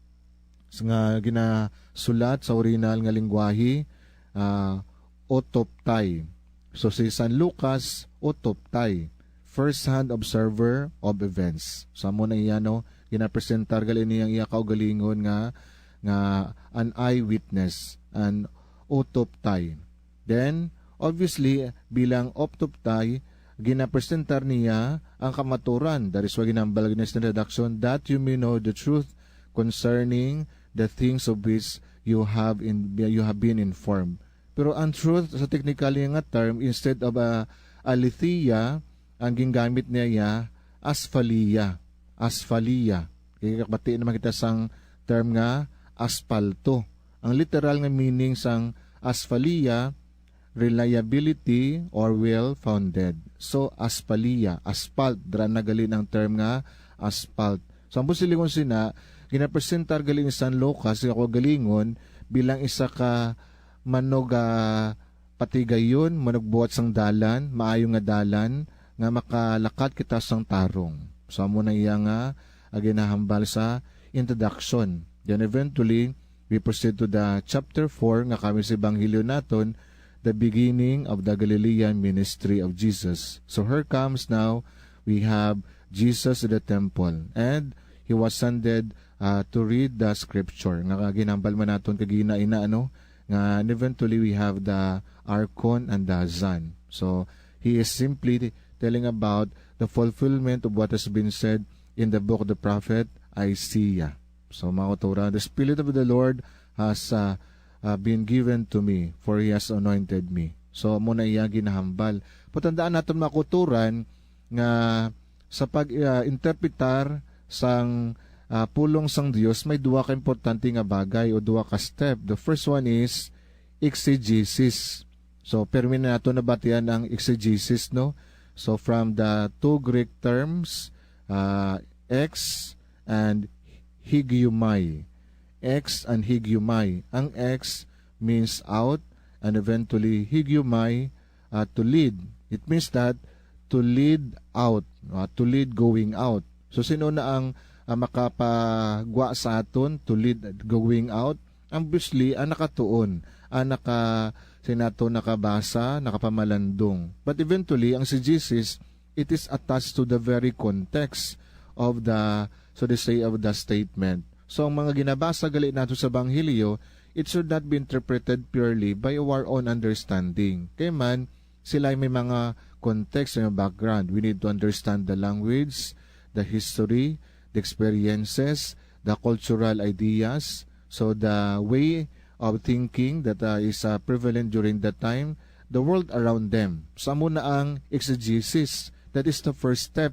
s-, nga ginasulat sa orihinal nga lingwahe, ah, autoptai. So si San Lucas, autoptai, first-hand observer of events. So amo na iya, no, ginapresentar gali niya ang iya kaugalingon nga, nga an eyewitness, an autoptai. Then, obviously, bilang autoptai, ginapresentar niya ang kamaturan. That is why ginambal gani sa introduction, that you may know the truth concerning the things of which you have in, you have been informed. Pero ang truth sa technical nga term, instead of a aletheia, ang gingamit niya iya, asphalia. Asphalia. Kay kabati naman kita sang term nga aspalto. Ang literal nga meaning sang asphalia, reliability or well-founded. So, asphalia, asphalt, dira na gali ang term nga asphalt. So, ang busilingon sina, ginapresentar gali ni San Lucas, sa kaugalingon, bilang isa ka manog, ah, patigayon, manugbuhat sang dalan, maayo nga dalan, nga makalakat kita sang tarong. So, amo na iya nga, ah, ginahambal sa introduction. Then eventually, we proceed to the chapter four nga kami sa Ebanghelyo naton, the beginning of the Galilean ministry of Jesus. So here comes now, we have Jesus to the temple, and he was sended, uh, to read the scripture. Nga ginambal man naton kagina ina, ano, nga eventually we have the Archon and the Hazan. So he is simply telling about the fulfillment of what has been said in the book of the prophet Isaiah. So, mga kauturan, the Spirit of the Lord has, uh, uh, been given to me, for He has anointed me. So, amo na iya ginahambal. Patandaan naton, mga kauturan, nga sa pag, uh, interpretar sang, uh, pulong sang Dios, may duha ka importante nga bagay o duha ka step. The first one is exegesis. So, permi na nato nabatian ang exegesis, no? So, from the two Greek terms, uh, ex and hegiomai. Ex and hegiomai. Ang ex means out, and eventually hegiomai, uh, to lead. It means that to lead out, uh, to lead going out. So, sino na ang, uh, makapagwa sa aton to lead going out? Obviously, ang nakatuon, ang naka-, sinato nakabasa, nakapamalandong. But eventually, ang si Jesus, it is attached to the very context of the, so to say, of the statement. So, ang mga ginabasa gali nato sa Ebanghelyo, it should not be interpreted purely by our own understanding. Kay man, sila may mga context, may background. We need to understand the language, the history, the experiences, the cultural ideas. So the way of thinking that, uh, is, uh, prevalent during that time, the world around them. So amo na ang exegesis. That is the first step.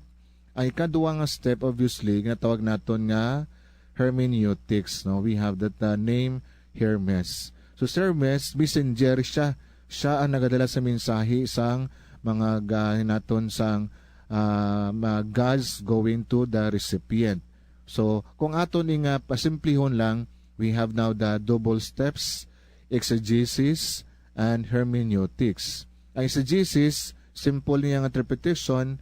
Ang ikaduha nga step, obviously, ginatawag naton nga hermeneutics, no? We have that, uh, name Hermes. So si Hermes, messenger siya Siya ang nagadala sa mensahe sang mga ga-, hinaton sang, ah, mga gods going to the recipient. So, kung aton nga pasimplihon lang, we have now the double steps, exegesis, and hermeneutics. Ang exegesis, simple niya nga interpretation,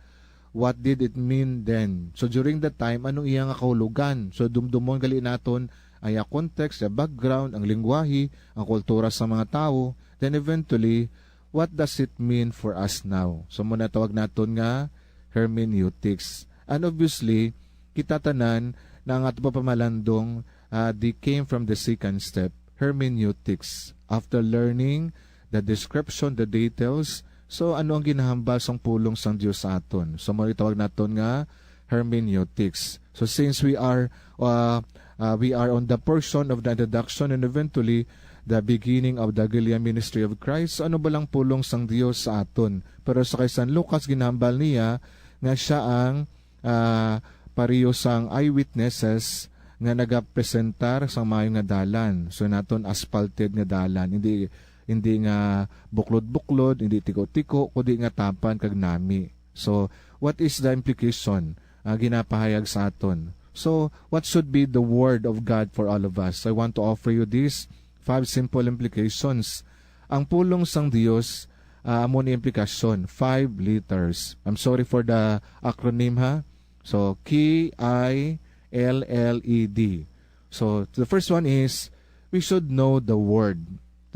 what did it mean then? So, during that time, anong iya nga kahulugan? So, dumdumon gali naton ang iya context, iya background, ang lingwahe, ang kultura sa mga tawo. Then, eventually, what does it mean for us now? So, muna tawag naton nga hermeneutics. And obviously, kita tanan na ang ato pamalandong, ah, they came from the second step, hermeneutics. After learning the description, the details, so ano ang ginahambal sang pulong sang Dios sa aton? So, mao itawag naton nga hermeneutics. So, since we are, uh, uh, we are on the portion of the introduction and eventually the beginning of the Guerrilla Ministry of Christ, so ano ba lang pulong sang Dios sa aton? Pero sa kay San Lucas, ginahambal niya nga siya ang, ah, pareho sang eyewitnesses nga nagapresentar sang maayo nga dalan. So, naton asphalted nga dalan, hindi, hindi nga buklod-buklod, hindi tiko-tiko, kundi nga tapan kag nami. So, what is the implication, ah, ginapahayag sa aton? So, what should be the word of God for all of us? I want to offer you these five simple implications. Ang pulong sang Dios, ah, amo ni implikasyon, five letters. I'm sorry for the acronym, ha. So, K I L L E D. So, the first one is, we should know the word.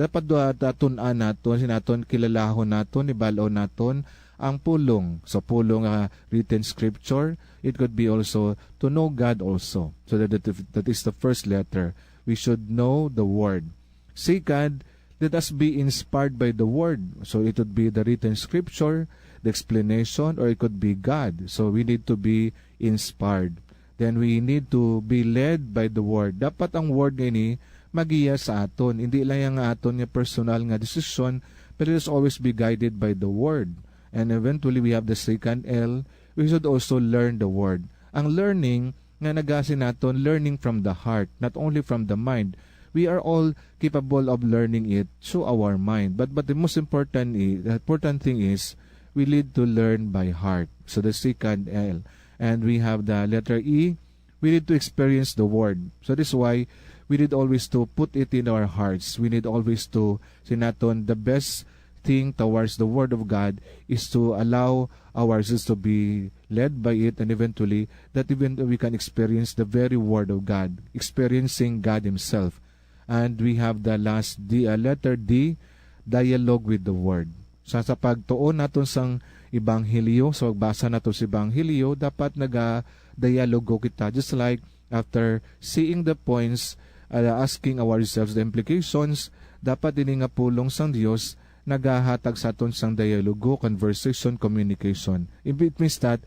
Dapat da-, datun-an naton, sinaton, kilalahon naton, ibal-on naton ang pulong. So, pulong, ah, written scripture, it could be also to know God also. So, that, that, that is the first letter. We should know the word. Second, let us be inspired by the word. So, it would be the written scripture, the explanation, or it could be God. So, we need to be inspired. Then we need to be led by the word. Dapat ang word nga ini magiya sa aton. Hindi lang yang aton nga personal nga desisyon, but let us always be guided by the word. And eventually, we have the second L. We should also learn the word. Ang learning nga nagasi naton, learning from the heart, not only from the mind. We are all capable of learning it through our mind. But, but the most important i-, the important thing is, we need to learn by heart. So the second L. And we have the letter E, we need to experience the word. So this is why we need always to put it in our hearts. We need always to, sinaton, the best thing towards the word of God is to allow ourselves to be led by it, and eventually that even we can experience the very word of God, experiencing God himself. And we have the last D, uh, letter D, dialogue with the word. Sa, sa pagtuon naton sang ebanghelyo, sa pagbasa nato sa ebanghelyo, dapat naga-dialogo kita. Just like after seeing the points, uh, asking ourselves the implications, dapat ini nga pulong sang Dios nagahatag sa aton sang dialogo, conversation, communication. It means that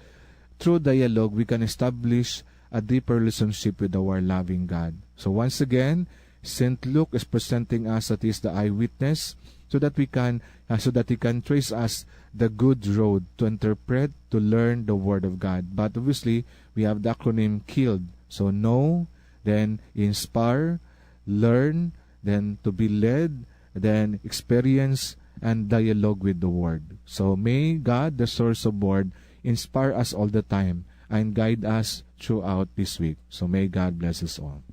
through dialogue, we can establish a deeper relationship with our loving God. So once again, Saint Luke is presenting us that he is the eyewitness so that we can, uh, so that he can trace us the good road to interpret, to learn the word of God. But obviously, we have the acronym KILLED. So know, then inspire, learn, then to be led, then experience and dialogue with the word. So may God, the source of word, inspire us all the time and guide us throughout this week. So may God bless us all.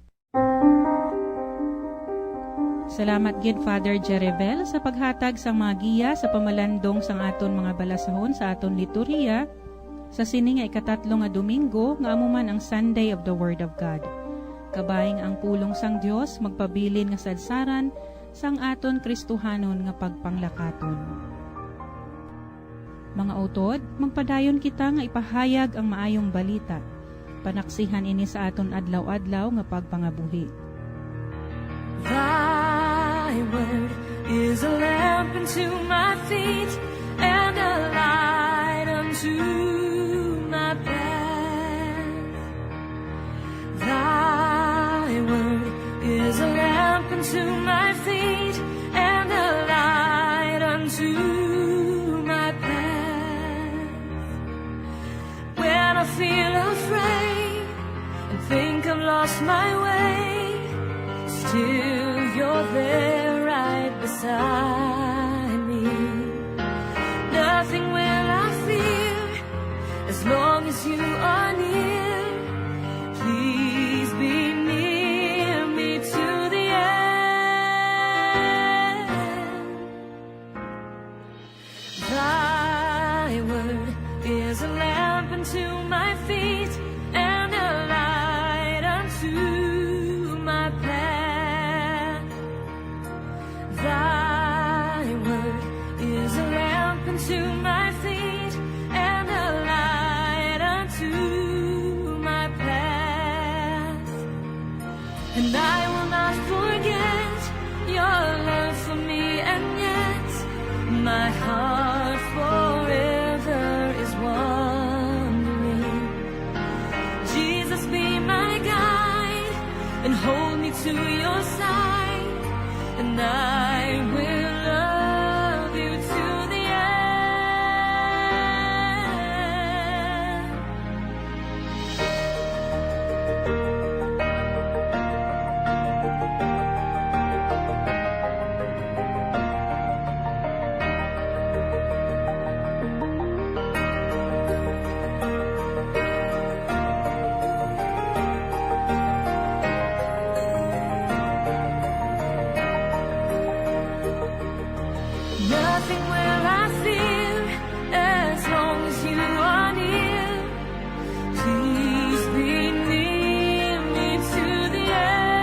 Salamat gid, Father Jeribel, sa paghatag sang mga giya sa pamalandong sang aton mga balasahon sa aton liturhiya sa sini nga ikatatlo nga Domingo, nga amo man ang Sunday of the Word of God. Kabay nga ang pulong sang Dios magpabilin nga sadsaran sang aton Kristohanon nga pagpanglakaton. Mga utod, magpadayon kita nga ipahayag ang maayong balita. Panaksihan ini sa aton adlaw-adlaw nga pagpangabuhi. Thy word is a lamp unto my feet and a light unto my path. Thy word is a lamp unto my feet and a light unto my path. When I feel afraid and think I've lost my way, still you're there right beside me. Nothing will I fear as long as you are near. Please be near me to the end. Thy word is a lamp unto my feet and a light unto my path. Thy word is a lamp unto my feet and a light unto my path. And I will not forget your love for me, and yet my heart forever is wandering. Jesus, be my guide and hold me to your side, and I will love you to the end. Nothing will I fear as long as you are near. Please be near me to the end.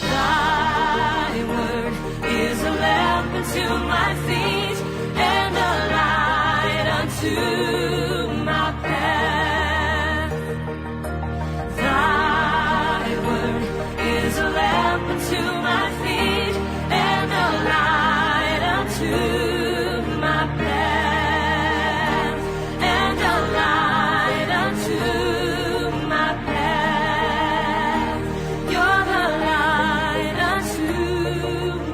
Thy word is a lamp unto my feet and a light unto my path. Thy word is a lamp unto my feet and a light unto my path, and a light unto my path. You're the light unto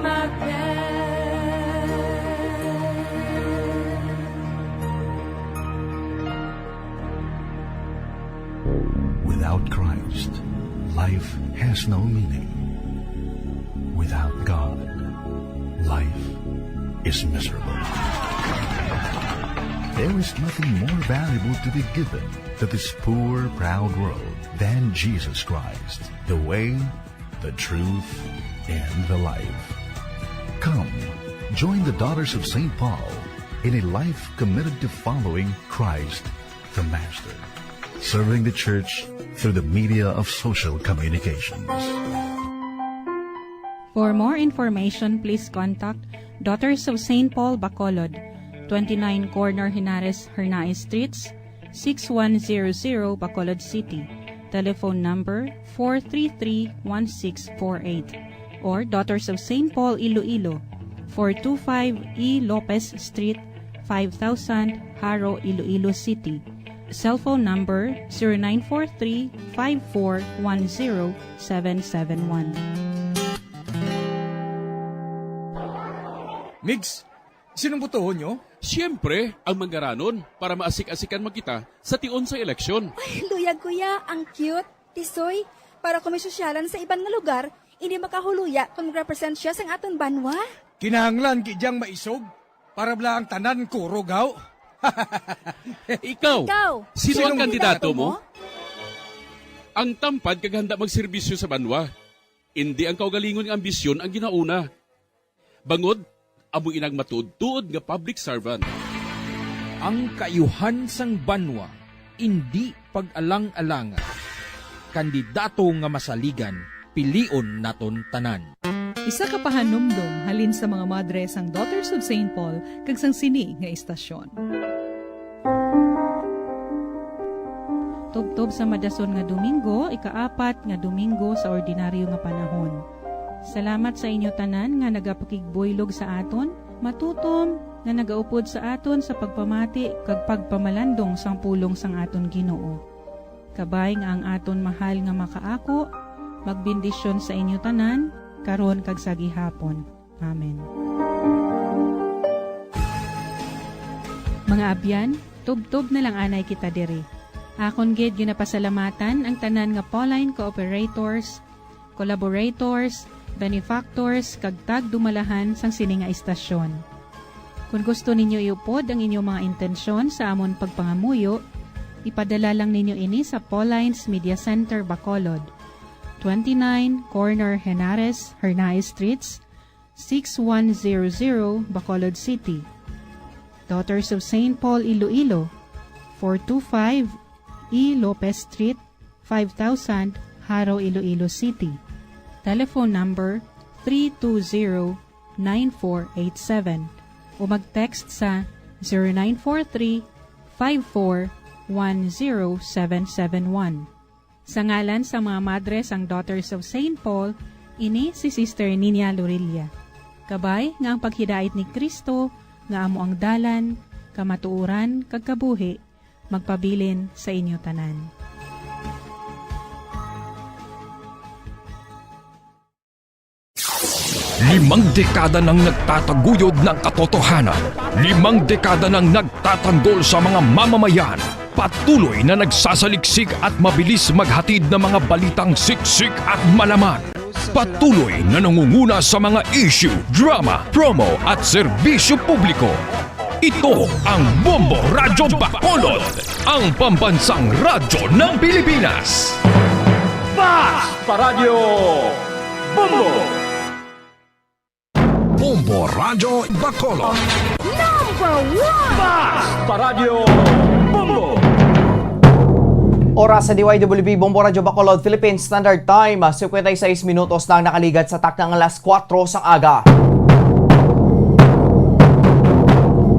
my path. Without Christ, life has no meaning. Without God, life is miserable. There is nothing more valuable to be given to this poor, proud world than Jesus Christ, the way, the truth, and the life. Come, join the Daughters of Saint Paul in a life committed to following Christ the Master, serving the church through the media of social communications. For more information, please contact Daughters of Saint Paul Bacolod, twenty-nine Corner Henares Hernaez Streets, six one zero zero, Bacolod City. Telephone number four three three one six four eight, or Daughters of Saint Paul Iloilo, four two five E Lopez Street, five thousand, Jaro, Iloilo City. Cellphone number zero nine four three five four one zero seven seven one. Migs, sinong botohon nyo? Siyempre, ang Mangaranon, para maasik-asikan man kita sa tion sa eleksyon. Ay, luyag, kuya, ang cute. Tisoy, para ko may sosyalan sa iban nga lugar, indi makahuluya kon mag-represent siya sang aton banwa. Kinahanglan gid yang maisog, para bala ang tanan kurog, haw. Ikaw, Ikaw, sino ang sinong kandidato kandidato mo? Mo? Ang tampad kag handa magserbisyo sa banwa. Indi ang kaugalingon nga ambisyon ang ginauna. Bangod, amo inang matuod-tuod nga public servant. Ang kaayuhan sang banwa, indi pag-alang-alanga. Kandidato nga masaligan, pilion naton tanan. Isa ka pahanumdom halin sa mga madre sang Daughters of Saint Paul kag sang sini nga istasyon. Tubtob sa madason nga Domingo, ikaapat nga Domingo sa ordinaryo nga panahon. Salamat sa inyo tanan nga nagapakigbuylog sa aton, matutom nga nagaupod sa aton sa pagpamati kag pagpamalandong sang pulong sang aton Ginoo. Kabay nga ang aton mahal nga Makaako magbendisyon sa inyo tanan, karon kag sa gihapon. Amen. Mga abyan, tubtob na lang anay kita diri. Akon gid ginapasalamatan ang tanan nga Pauline cooperators, collaborators, benefactors, kag tagdumalahan sang sini nga istasyon. Kon gusto ninyo iupod ang inyong mga intensyon sa amon pagpangamuyo, ipadala lang ninyo ini sa Paulines Media Center, Bacolod, twenty-nine Corner Henares, Hernaez Streets, six one zero zero, Bacolod City. Daughters of Saint Paul, Iloilo, four two five E Lopez Street, five thousand, Jaro, Iloilo City. Telephone number three two zero nine four eight seven o mag-text sa zero nine four three five four one zero seven seven one. Sa ngalan sa mga madre sang Daughters of Saint Paul, ini si Sister Nina Lorilla. Kabay nga ang paghidait ni Cristo, nga amo ang dalan, kamatuoran, kag kabuhi, magpabilin sa inyo tanan. Limang dekada nang nagtataguyod ng katotohanan. Limang dekada nang nagtatanggol sa mga mamamayan. Patuloy na nagsasaliksik at mabilis maghatid ng mga balitang siksik at malaman. Patuloy na nangunguna sa mga issue, drama, promo at serbisyo publiko. Ito ang Bombo Radyo Bacolod, ang pambansang radyo ng Pilipinas. Fast Paradyo Bombo! Bombo Radyo Bacolod. Number one! Fast Paradyo Bombo! Oras sa D Y W B Bombo Radyo Bacolod, Philippine Standard Time, ah, cincuenta y seis minutos na ang nakaligat sa takna nga alas kuwatro sang aga.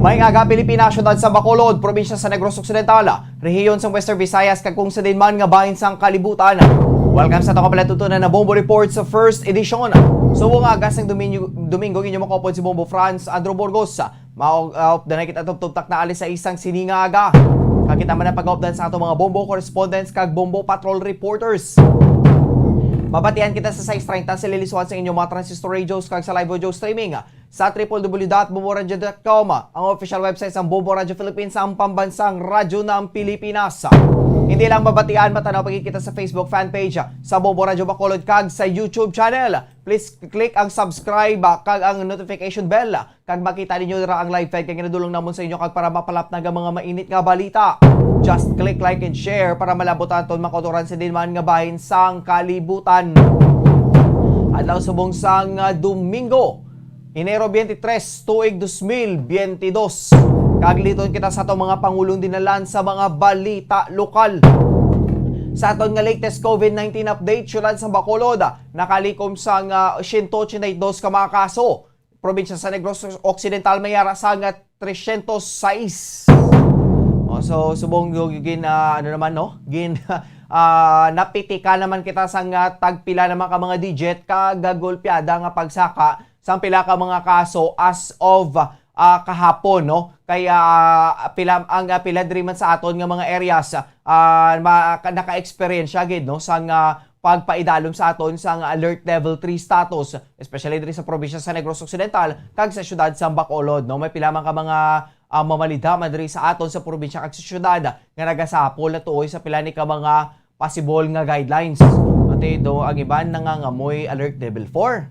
May aga, Pilipinas, siyudad sa Bacolod, probinsya sa Negros Occidental, rehiyon sa Western Visayas, kag kung sa din man nga bahin sang kalibutan. Welcome sa atong kapalatutunan na Bombo Report sa first edition. Subong nga aga sang Domingo, Domingo, inyo makaupod si Bombo Franz Andrew Burgos. Maupdan na kita tubtob takna alas sais sang sining nga aga. Kag kita man ang pag-updan sa atong mga Bombo correspondents kag Bombo patrol reporters. Mabatian kita sa sais treinta sa liliswan sa inyong mga transistor radios kag sa live audio streaming sa triple W dot bomboradio dot com, ang official website sang Bombo Radyo Philippines, ang pambansang radyo ng Pilipinas. Hindi lang mabatian, matanaw pa gid kita sa Facebook fan page sa Bombo Radyo Bacolod kag sa YouTube channel. Please click ang subscribe, ah, kag ang notification bell, ah, kag makita ninyo dira ang live feed kag ginadulong namon sa inyo kag para mapalapnag ang mga mainit nga balita. Just click like and share para malabot naton makauturan sa din man nga bahin sang kalibutan. Adlaw subong sang, ah, Domingo, Enero twenty-three, tuig dos mil biyente dos. Kag liton kita sa atong mga pangulong dinalan sa mga balita lokal. Sa aton nga latest COVID nineteen update, siyudad sa Bacolod, nakalikom sang, ah, siyento ochenta y dos ka mga kaso. Probinsya sa Negros Occidental may ara sang, ah, trescientos sais. Oh, so, subong gu-, gin, ah, ano naman, no? Gin, ah, napitikan naman kita sang, ah, tagpila naman ka mga digit ka gagulpiada nga pagsaka sang pila ka mga kaso as of, ah, kahapon, no? Kaya, ah, pila, ang, ah, pila diri man sa aton nga mga areas, ah, ma-, ka-, naka-experience gid, no, sang, ah, pagpaidalom sa aton sang alert level three status, especially diri sa probinsya sa Negros Occidental kag sa siyudad sa Bacolod, no? May pila man ka mga, ah, mamalidha man diri sa aton sa probinsya kag sa siyudad nga nagasapol na tuoy sa pila ni ka mga possible nga guidelines. Pati do ang iban nangangamoy alert level four.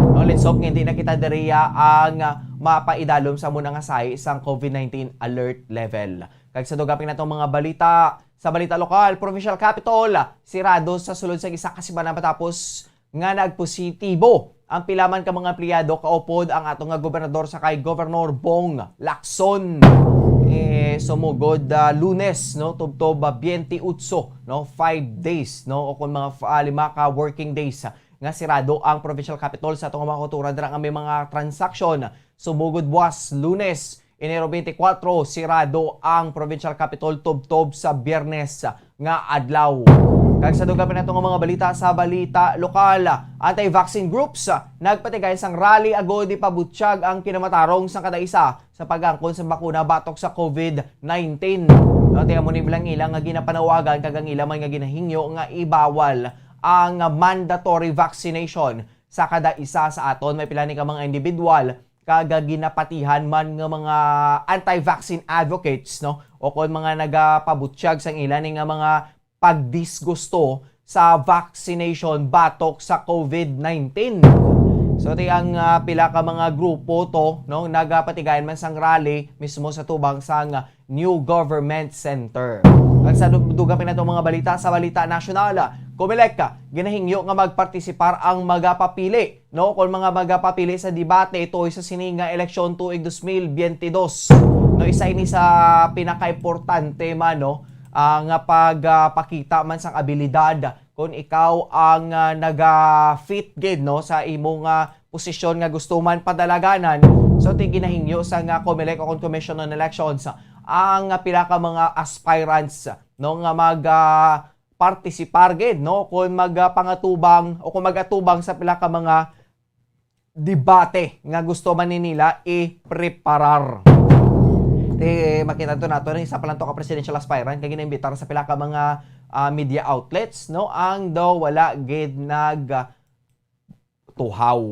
No, let's hope nga hindi na kita diriya ang, ah, mapaidalom sa muna nga sahi sang COVID nineteen alert level. Kag sa dugang pa natong mga balita, sa balita lokal, Provincial Capitol sirado sa sulod sa isa ka semana matapos nga nagpositibo ang pila man ka mga empleyado, kaupod ang ato nga gobernador sa kay Governor Bong Lacson. Eh, sumugod, ah, Lunes, no, tubtob, ah, twenty-eight, no, five days, no, o kung mga f-, ah, lima ka working days, ah, nga sirado ang Provincial Capitol sa atong mga kultura dira nga may mga transaksyon. Sumugod buwas Lunes, Enero twenty-four, sirado ang Provincial Capitol tubtob sa Biyernes nga adlaw. Kag sa dugang pa nato nga mga balita sa balita lokal, anti-vaccine groups nagpatigay sang rally agod ipabutyag ang kinamatarong sang kada isa sa pag-angkon sa bakuna batok sa COVID nineteen. No, ti amo ni ilang ilang nga ginapanawagan kag ang ila man nga ginahingyo nga ibawal ang mandatory vaccination sa kada isa sa aton. May pila ni ka mga individual kag ginapatihan man nga mga anti-vaccine advocates, no? O kon mga nagapabutyag sang ila ni nga mga pagdisgusto sa vaccination batok sa COVID nineteen. So, ti ang, ah, pila ka mga grupo to, no, nagapatigayan man sang rally mismo sa tubang sang New Government Center. Kag sa du-, dugang pa nato mga balita, sa balita nasyonal, Comelec, ginahingyo nga magpartisipar ang magapapili, no, kon mga magapapili sa debate tuoy sa sini nga eleksyon tuig dos mil biyente dos. No, isa ini sa pinakaimportante man, no, ah, nga pagpakita man sang abilidad kon ikaw ang, ah, naga-fit gid, no, sa imong, ah, posisyon nga gusto man padalaganan. So, ti ginahingyo sang, ah, Comelec o kon Commission on Elections ang, ah, pila ka mga aspirants, no, nga mag, ah, partisipar gid, no, kon mag, ah, pangatubang o kon magatubang sa pila ka mga debate nga gusto man ni nila ipreparar. Ti makita to nato, isa pa lang to ka presidential aspirant nga ginaimbitar sa pila ka mga, ah, media outlets, no, ang daw wala gid nag, ah, tuhaw.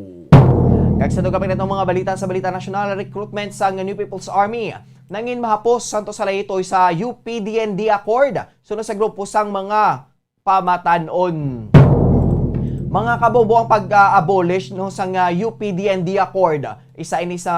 Kag sa dugang pa natong mga balita, sa balita nasyonal, recruitment sang New People's Army nangin mahapos santo sa laytoy sa U P D N D Accord, suno sa grupo sang mga pamatan-on. Mga kabombo, ang pag-abolish, no, sang, ah, U P D N D Accord, isa ini sa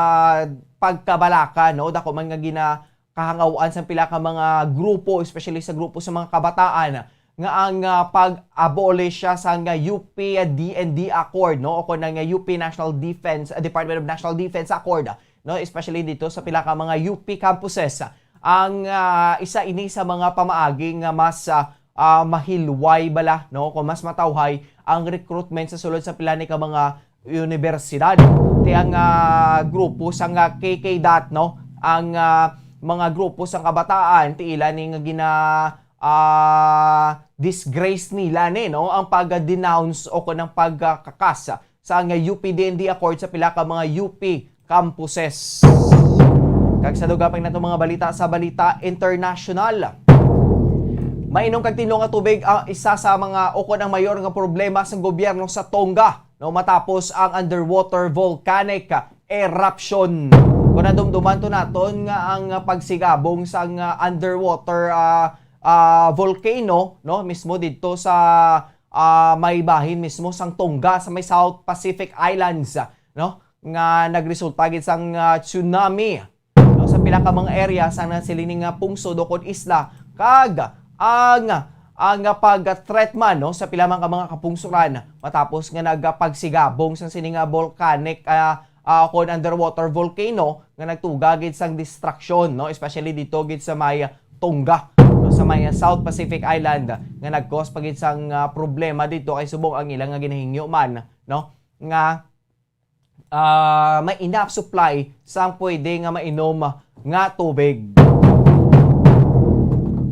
pagkabalaka, no, dako man nga ginakahangawan sang pila ka mga grupo, especially sa grupo sa mga kabataan, nga ang, ah, pag-abolish siya sang, ah, U P D N D Accord, no, o kon ang, ah, U P National Defense, ah, Department of National Defense Accord, no, especially dito sa pila ka mga U P campuses. Ang, ah, isa ini sa mga pamaagi nga mas, ah, ah, mahilway bala, no, kung mas matawhay ang recruitment sa sulod sa pila ni ka mga universidad. Ti ang, ah, grupo sang, ah, K K dot, no, ang, ah, mga grupo sang kabataan, ti ila ni nga gina, ah, disgrace nila ni, no, ang pag-denounce o kon ang pagkakas sa nga U P D N D Accord sa pila ka mga U P campuses. Kag sa dugang pa natong mga balita, sa balita international, mainom kag tinlo nga tubig ang isa sa mga ukon ang mayor nga problema sa gobyerno sa Tonga, no, matapos ang underwater volcanic eruption. Kung nadumduman to naton nga ang pagsigabong sang, ah, underwater, ah, ah, volcano, no, mismo didto sa, ah, may bahin mismo sang Tonga sa may South Pacific Islands, no, nga nagresulta gid sang, ah, tsunami, no, sa pila ka mga area sa nasiling nga pungsod o kon isla, kag ang, ang pag-threat man, no, sa pila man ka mga kapungsoran matapos nga nagapagsigabong sang sini nga volcanic, ah, ah, kon underwater volcano nga nagtuga gid sang destruction, no, especially dito gid sa may Tonga, no, sa may South Pacific Island, nga nag-cause pa gid sang, ah, problema dito kay subong ang ilang nga ginahingyo man, no, nga, ah, may enough supply sang pwede nga mainom nga tubig.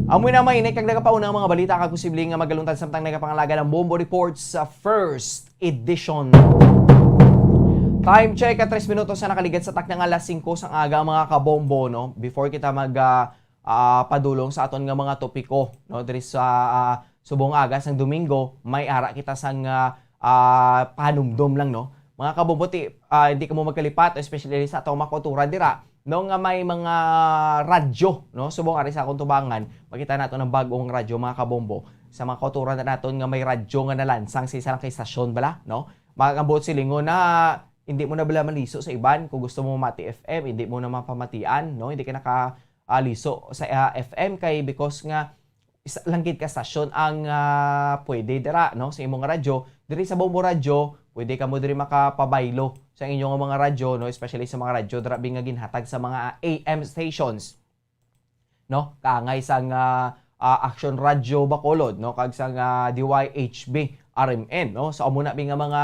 Amo na mainit kag nagapauna ang mga balita kag posible nga magaluntan samtang nagapangalaga ang Bombo Reports sa first edition. Time check, at tres minutos na nakaligad sa takna nga alas singko sang aga, mga kabombo, no? Before kita mag, ah, ah, padulong sa aton nga mga topiko, no? Diri sa, ah, subong aga sang Domingo, may ara kita sang, ah, ah, panumdom lang, no? Mga kabombo, ti, ah, hindi kamo magkalipat, especially sa atong mga kauturan dira, no, nga may mga radyo, no? Subong ari sa akong tubangan, makita nato ng bagong radyo, mga kabombo. Sa mga kauturan na naton nga may radyo nga nalansang sa isa lang ka istasyon bala, no? Mag-, ang buot silingon na hindi mo na bala maliso sa iban. Kung gusto mo mamati F M, hindi mo na mapamatian, no? Hindi ka naka, ah, liso sa, ah, F M kay because nga isa lang gid ka stasyon ang, ah, pwede dira, no, sa imong radyo. Diri sa Bombo Radyo, pwede kamo diri makapabaylo sa inyong mga radyo, no, especially sa mga radyo dira bi nga ginhatag sa mga A M stations, no? Kaangay sang, ah, ah, Action Radio Bacolod, no, kag sang, ah, D Y H B R M N, no? So, amo na bi nga mga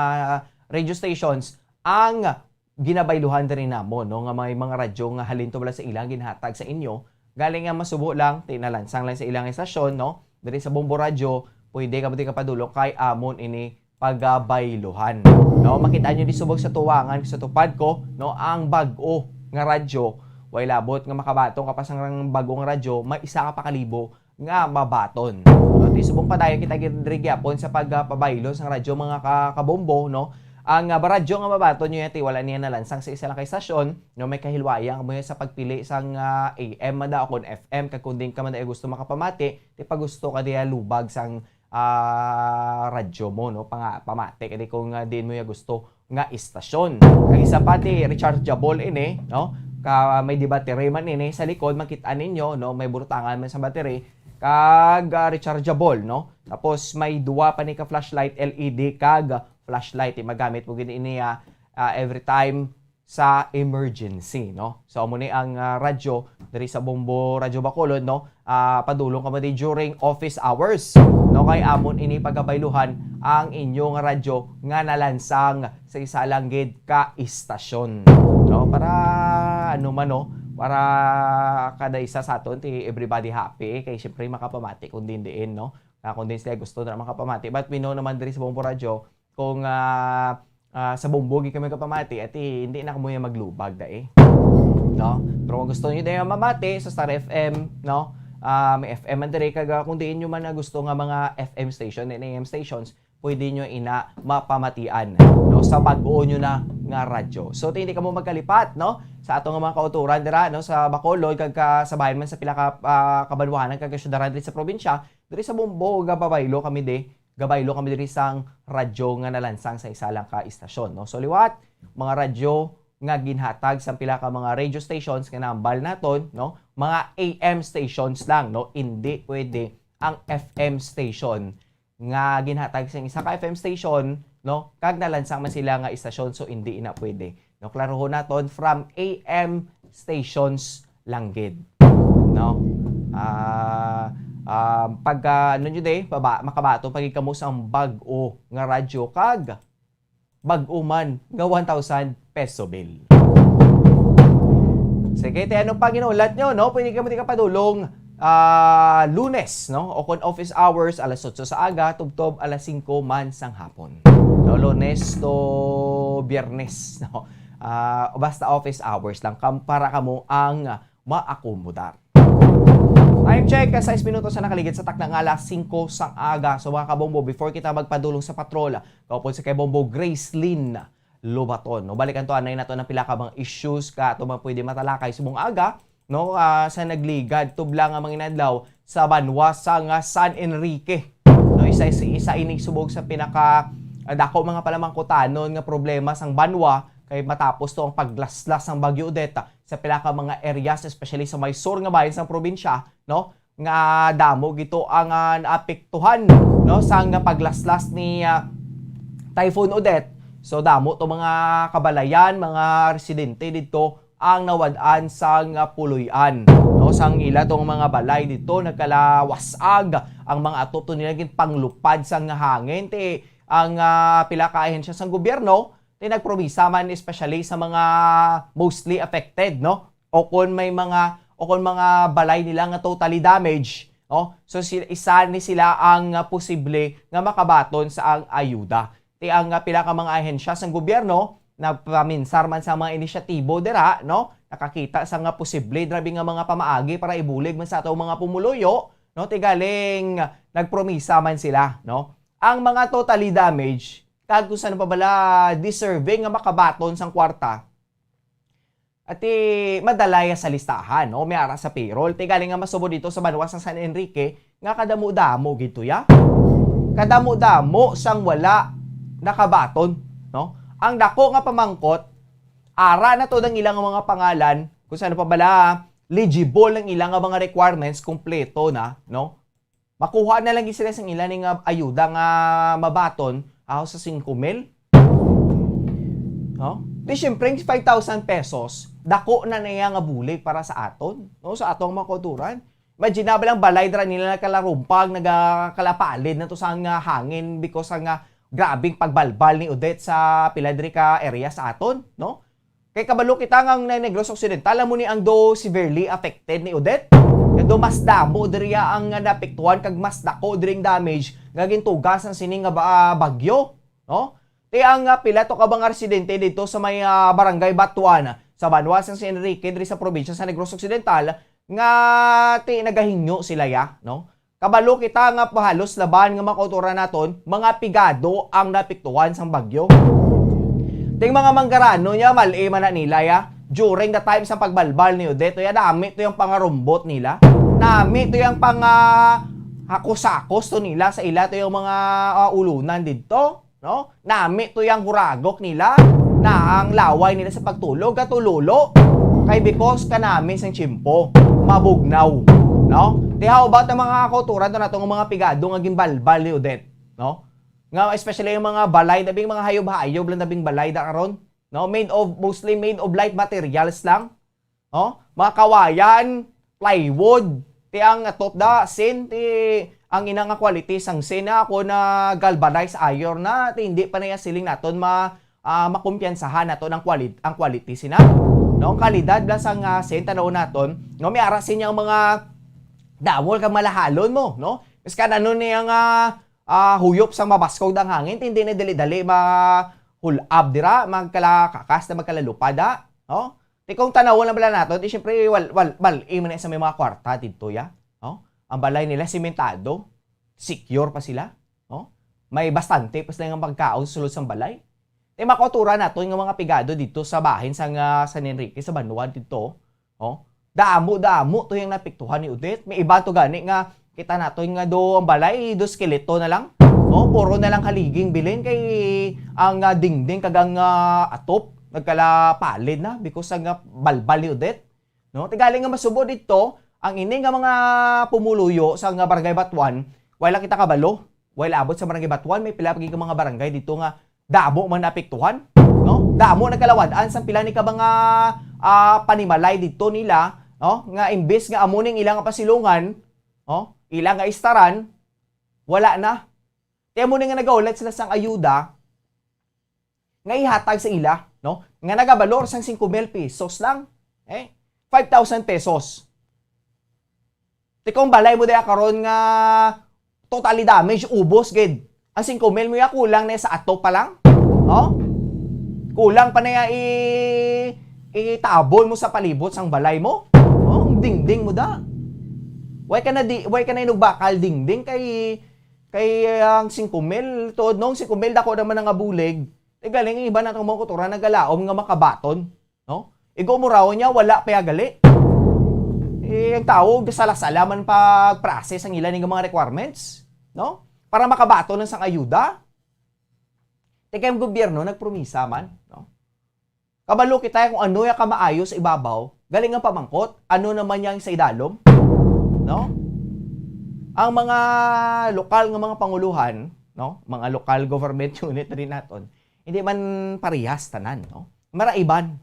radio stations ang ginabayluhan diri namon, no, nga may mga radyo nga halin to bala sa ilang ginhatag sa inyo. Galing nga masubo lang, ti nalansang lang sa ilang estasyon, no? Diri sa Bombo Radyo, pwede ka mo di kapadulong kay amon ini pagabayluhan. No, makita nyo di subog sa tuwangan, sa tupad ko, no, ang bag-o nga radyo. Way labot nga makabaton ka pa sang bag-o nga radyo, may isa ka pa kalibo nga mabaton. No, ti subong padayon kita gid diri gyapon sa pagpabaylo sang radyo, mga ka-, kabombo, no? Ang, ah, radyo nga mabaton nyo yan, ti wala niya nalansang sa isa lang ka istasyon, no? May kahilwayan mo yan sa pagpili sang, ah, A M man da o kon F M, kag kung din ka man da gusto makapamati, ti pagusto ka diya lubag sang ah, radyo mo, no? Panga-, pamati ka di kung, ah, diin mo ya gusto nga istasyon. Kag isa pa, ti rechargeable ini, no? Ka may di battery man ini sa likod, makita ninyo, no? May burutangan man sa battery. Kag, ah, rechargeable, no? Tapos may duwa pa ni ka flashlight, L E D, kag flashlight. Ti magamit mo gid ini, ah, ah, every time sa emergency, no? So, amo ni ang, ah, radyo diri sa Bombo Radyo Bacolod, no? Ah, padulong kamo di during office hours, no? Kay amon ini pagabayluhan ang inyo nga radyo nga nalansang sa isa lang gid ka istasyon, no? Para, ano man, no? Para kada isa sa aton, ti everybody happy, kay siyempre makapamati kung diin-diin, no? Ah, kung diin sila gusto na makapamati. But we know naman diri sa Bombo Radyo, kung, ah, ah, sa Bombo gid kami kapamati, ati hindi na kamo yung maglubag dai. No? Pero kung gusto niyo dai mamati sa Star F M, no? Ah, may F M man diri, kag, ah, kung diin nyo man na gusto nga mga F M station and A M stations, pwede nyo ina mapamatian, no, sa bag-o nyo na nga radyo. So, ti hindi kamo magkalipat, no, sa ato nga mga kauturan dira, no, sa Bacolod, kag kasabayan man sa pila ka, ah, kabanwahanan kag kasyudaran diri sa probinsya, diri sa Bombo, gababaylo kami di, gabaylo kami diri sang radyo nga nalansang sa isa lang ka istasyon, no? So, liwat, mga radyo nga ginhatag sa pila ka mga radio stations nga nambal naton, no? Mga A M stations lang, no? Hindi pwede ang F M station nga ginhatag sa isa ka F M station, no? Kag nalansang man sila nga istasyon, so hindi na pwede. No, klarohon naton, from A M stations lang gid. No? Ah, ah, pag, ah, ano nyo di, baba, makabaton pa gid kamo sang bag-o nga radyo kag bag-o man nga one thousand peso bill. Sige, ti ano pa ginulat nyo, no? Pwede kamo di kapadulong, ah, Lunes, no? O kung office hours, alas otso sa aga, tubtob alas singko man sang hapon. No, Lunes to Biyernes, no? Ah, basta office hours lang kam-, para kamo ang maakomodar. Time check, sais minutos sa nakaligid sa takna nga alas singko sang aga. So, mga kabombo, before kita magpadulong sa patrol, kaupod sa kay Bombo Gracelyn Lobaton. No, balikan to, anay nato ng pila ka mga issues ka ato man pwede matalakay subong aga, no, ah, sa nagligad tubla nga mga inadlaw sa banwa sa nga San Enrique. No, isa, isa, isa inig subong sa pinaka, ah, dako mga palamangkutanon nga problema sang banwa kay matapos to ang paglaslas sang Bagyo Odette sa pila ka mga areas, especially sa may sur nga bahin sang probinsya, no, nga damo gito ang, ah, naapektuhan, no, sang paglaslas ni, ah, Typhoon Odette. So, damo to mga kabalayan, mga residente dito ang nawad-an sang, ah, puloy-an, no, sang ila tong mga balay dito, nagkalawasag ang mga atop to nila ginpanglupad sang hangin. Ti ang, ah, pila ka ahensya sang gobyerno, ti nagpromisa man, especially sa mga mostly affected, no? O kon may mga, o kon mga balay nila nga totally damage, no? So, si-, isa ni sila ang, ah, posible nga makabaton sa ang ayuda. Ti ang, ah, pila ka mga ahensya sang gobyerno nagpaminsar man sa mga inisyatibo dira, no? Nakakita sa nga posible grabe nga mga pamaagi para ibulig man sa atong mga pumuluyo, no? Ti galing nagpromisa man sila, no? Ang mga totally damage, kag kung saan pa bala deserving nga makabaton sang kwarta, ati madalaya sa listahan, no? May ara sa payroll. Ti galing nga masubo dito sa banwa sa San Enrique, nga kadamo-damo gid to ya. Kadamo-damo sang wala nakabaton, no? Ang dako nga pamangkot, ara na to ang ilang mga pangalan, kung saan pa bala legible ang ilang mga requirements, kompleto na, no? Makuha na lang gid sila sang ila ni nga ayuda nga mabaton, aho sa singko mil. No? Di siyempre, ang five thousand pesos, dako na na iya nga bulig para sa aton, no? Sa atong mga kauturan. Imagine na ba lang balay dira nila nagkalarumpag, nagkalapalid na to sa nga hangin because sa nga grabing pagbalbal ni Odette sa pila diri ka area sa aton, no? Kay kabalo kita nga ang Negros Occidental amo ni ang do severely affected ni Odette. Kay do mas damo diriya ang naapektuhan kag mas dako diri ang damage nga gintuga sang sini nga ba-, bagyo, no? Ti ang, ah, pila to ka mga residente dito sa may, ah, Barangay Batuan sa banwa sang San Enrique diri sa probinsya sa Negros Occidental nga ti nagahingyo sila ya, no? Kabalo kita nga halos laban nga mga kauturan naton, mga pigado ang naapektuhan sang bagyo. Ting mga manggarano niya, mal-i man na nila ya. During the time sa pagbalbal ni Odette, ya, nami to yung pangarumbot nila. Nami to yung pang, ah, Hakos-hakos to nila sa ila to yung mga, ah, ulunan didto, no? Nami to yung huragok nila, na ang laway nila sa pagtulog, katulolo. Kay because kanami sang tiyempo, mabugnaw, no? Ti, how about ang mga kauturan to natong mga pigado nga ginbalbal ni Odette, no? Nga especially yung mga balay, dabing mga hayop-hayop lang, dabing balay da karon, no? Made of, mostly made of light materials lang. Oh, mga kawayan, plywood, ti ang atop da, sin, ti ang ina nga quality sang sin na ako na galvanized iron na, ti hindi pa na iya siling naton ma, ah, makumpiyansahan naton ang quality, ang quality sina. No, ang kalidad bla sang, ah, sin tanaw naton, no, may ara sin yang mga damol kag malahalon mo, no? Miskan ano ni ang, ah, ah, huyop sang mabaskog ang hangin, ti hindi na dali-dali ma hulab dira, magkalakakas na magkalalupada, no? Ti kung tanawon lang bala nato, ti siyempre, wal-, wal-, bal-i man sa may mga kwarta didto, ya. No? Ang balay nila simentado, secure pa sila, no? May bastante pa sila nga pagkaon sa sulod sang balay. Ti makuturan nato nga mga pigado didto sa bahin sang, ah, San Enrique, sa Banwa didto, no? Damo-damo to yung napiktuhan ni Odette. May iba to gani nga kita nato nga do ang balay, do skeleto na lang. No? Puro na lang kaliging bilin kay ang, ah, dingding kag ang, ah, atop nagkalapalid na because sa nga balbal ni Odette. No? Ti gali nga masubo didto, ang ini nga mga pumuluyo sa nga Barangay Batuan, wala kita kabalo. While abot sa Barangay Batuan, may pila pa gid ka mga barangay didto nga damo man naapektuhan, no? Damo nagkalawad-an sang pila ni ka mga, ah, panimalay didto nila, no? Nga imbes nga amo ning ila nga pasilungan, no? Ila nga istaran, wala na. Kaya mo nga nagaulat sila sang ayuda nga ihatag sa ila, no? Nga nagabalor sang singko mil pesos lang. Eh, five thousand pesos. Ti kung balay mo diha karon nga totally damage, ubos gid. Ang singko mil mo ya kulang na sa ato pa lang. Oh? Kulang pa na ya i itabon mo sa palibot sang balay mo. Oh, ang dingding mo da. Why ka na di, why ka na inugbakal dingding kay, kay ang singko mil, tuod nung singko mil dako naman nga bulig. Eh, galing ang iba na itong mga kutura nagalaom nga makabaton. No? Igo mo raw niya, wala pa gali. Eh, ang tao, gasala-sala man pag-process ang ila nga mga requirements, no? Para makabaton ng sang ayuda. Ti kay ang gobyerno, nagpromisa man, no? Kabalo kita kung ano ya kamaayo sa ibabaw, galing nga pamangkot, ano naman yang sa idalom, no? Ang mga lokal nga mga panguluhan, no? Mga lokal government unit rin naton, hindi man parehas tanan, no? Maraiban.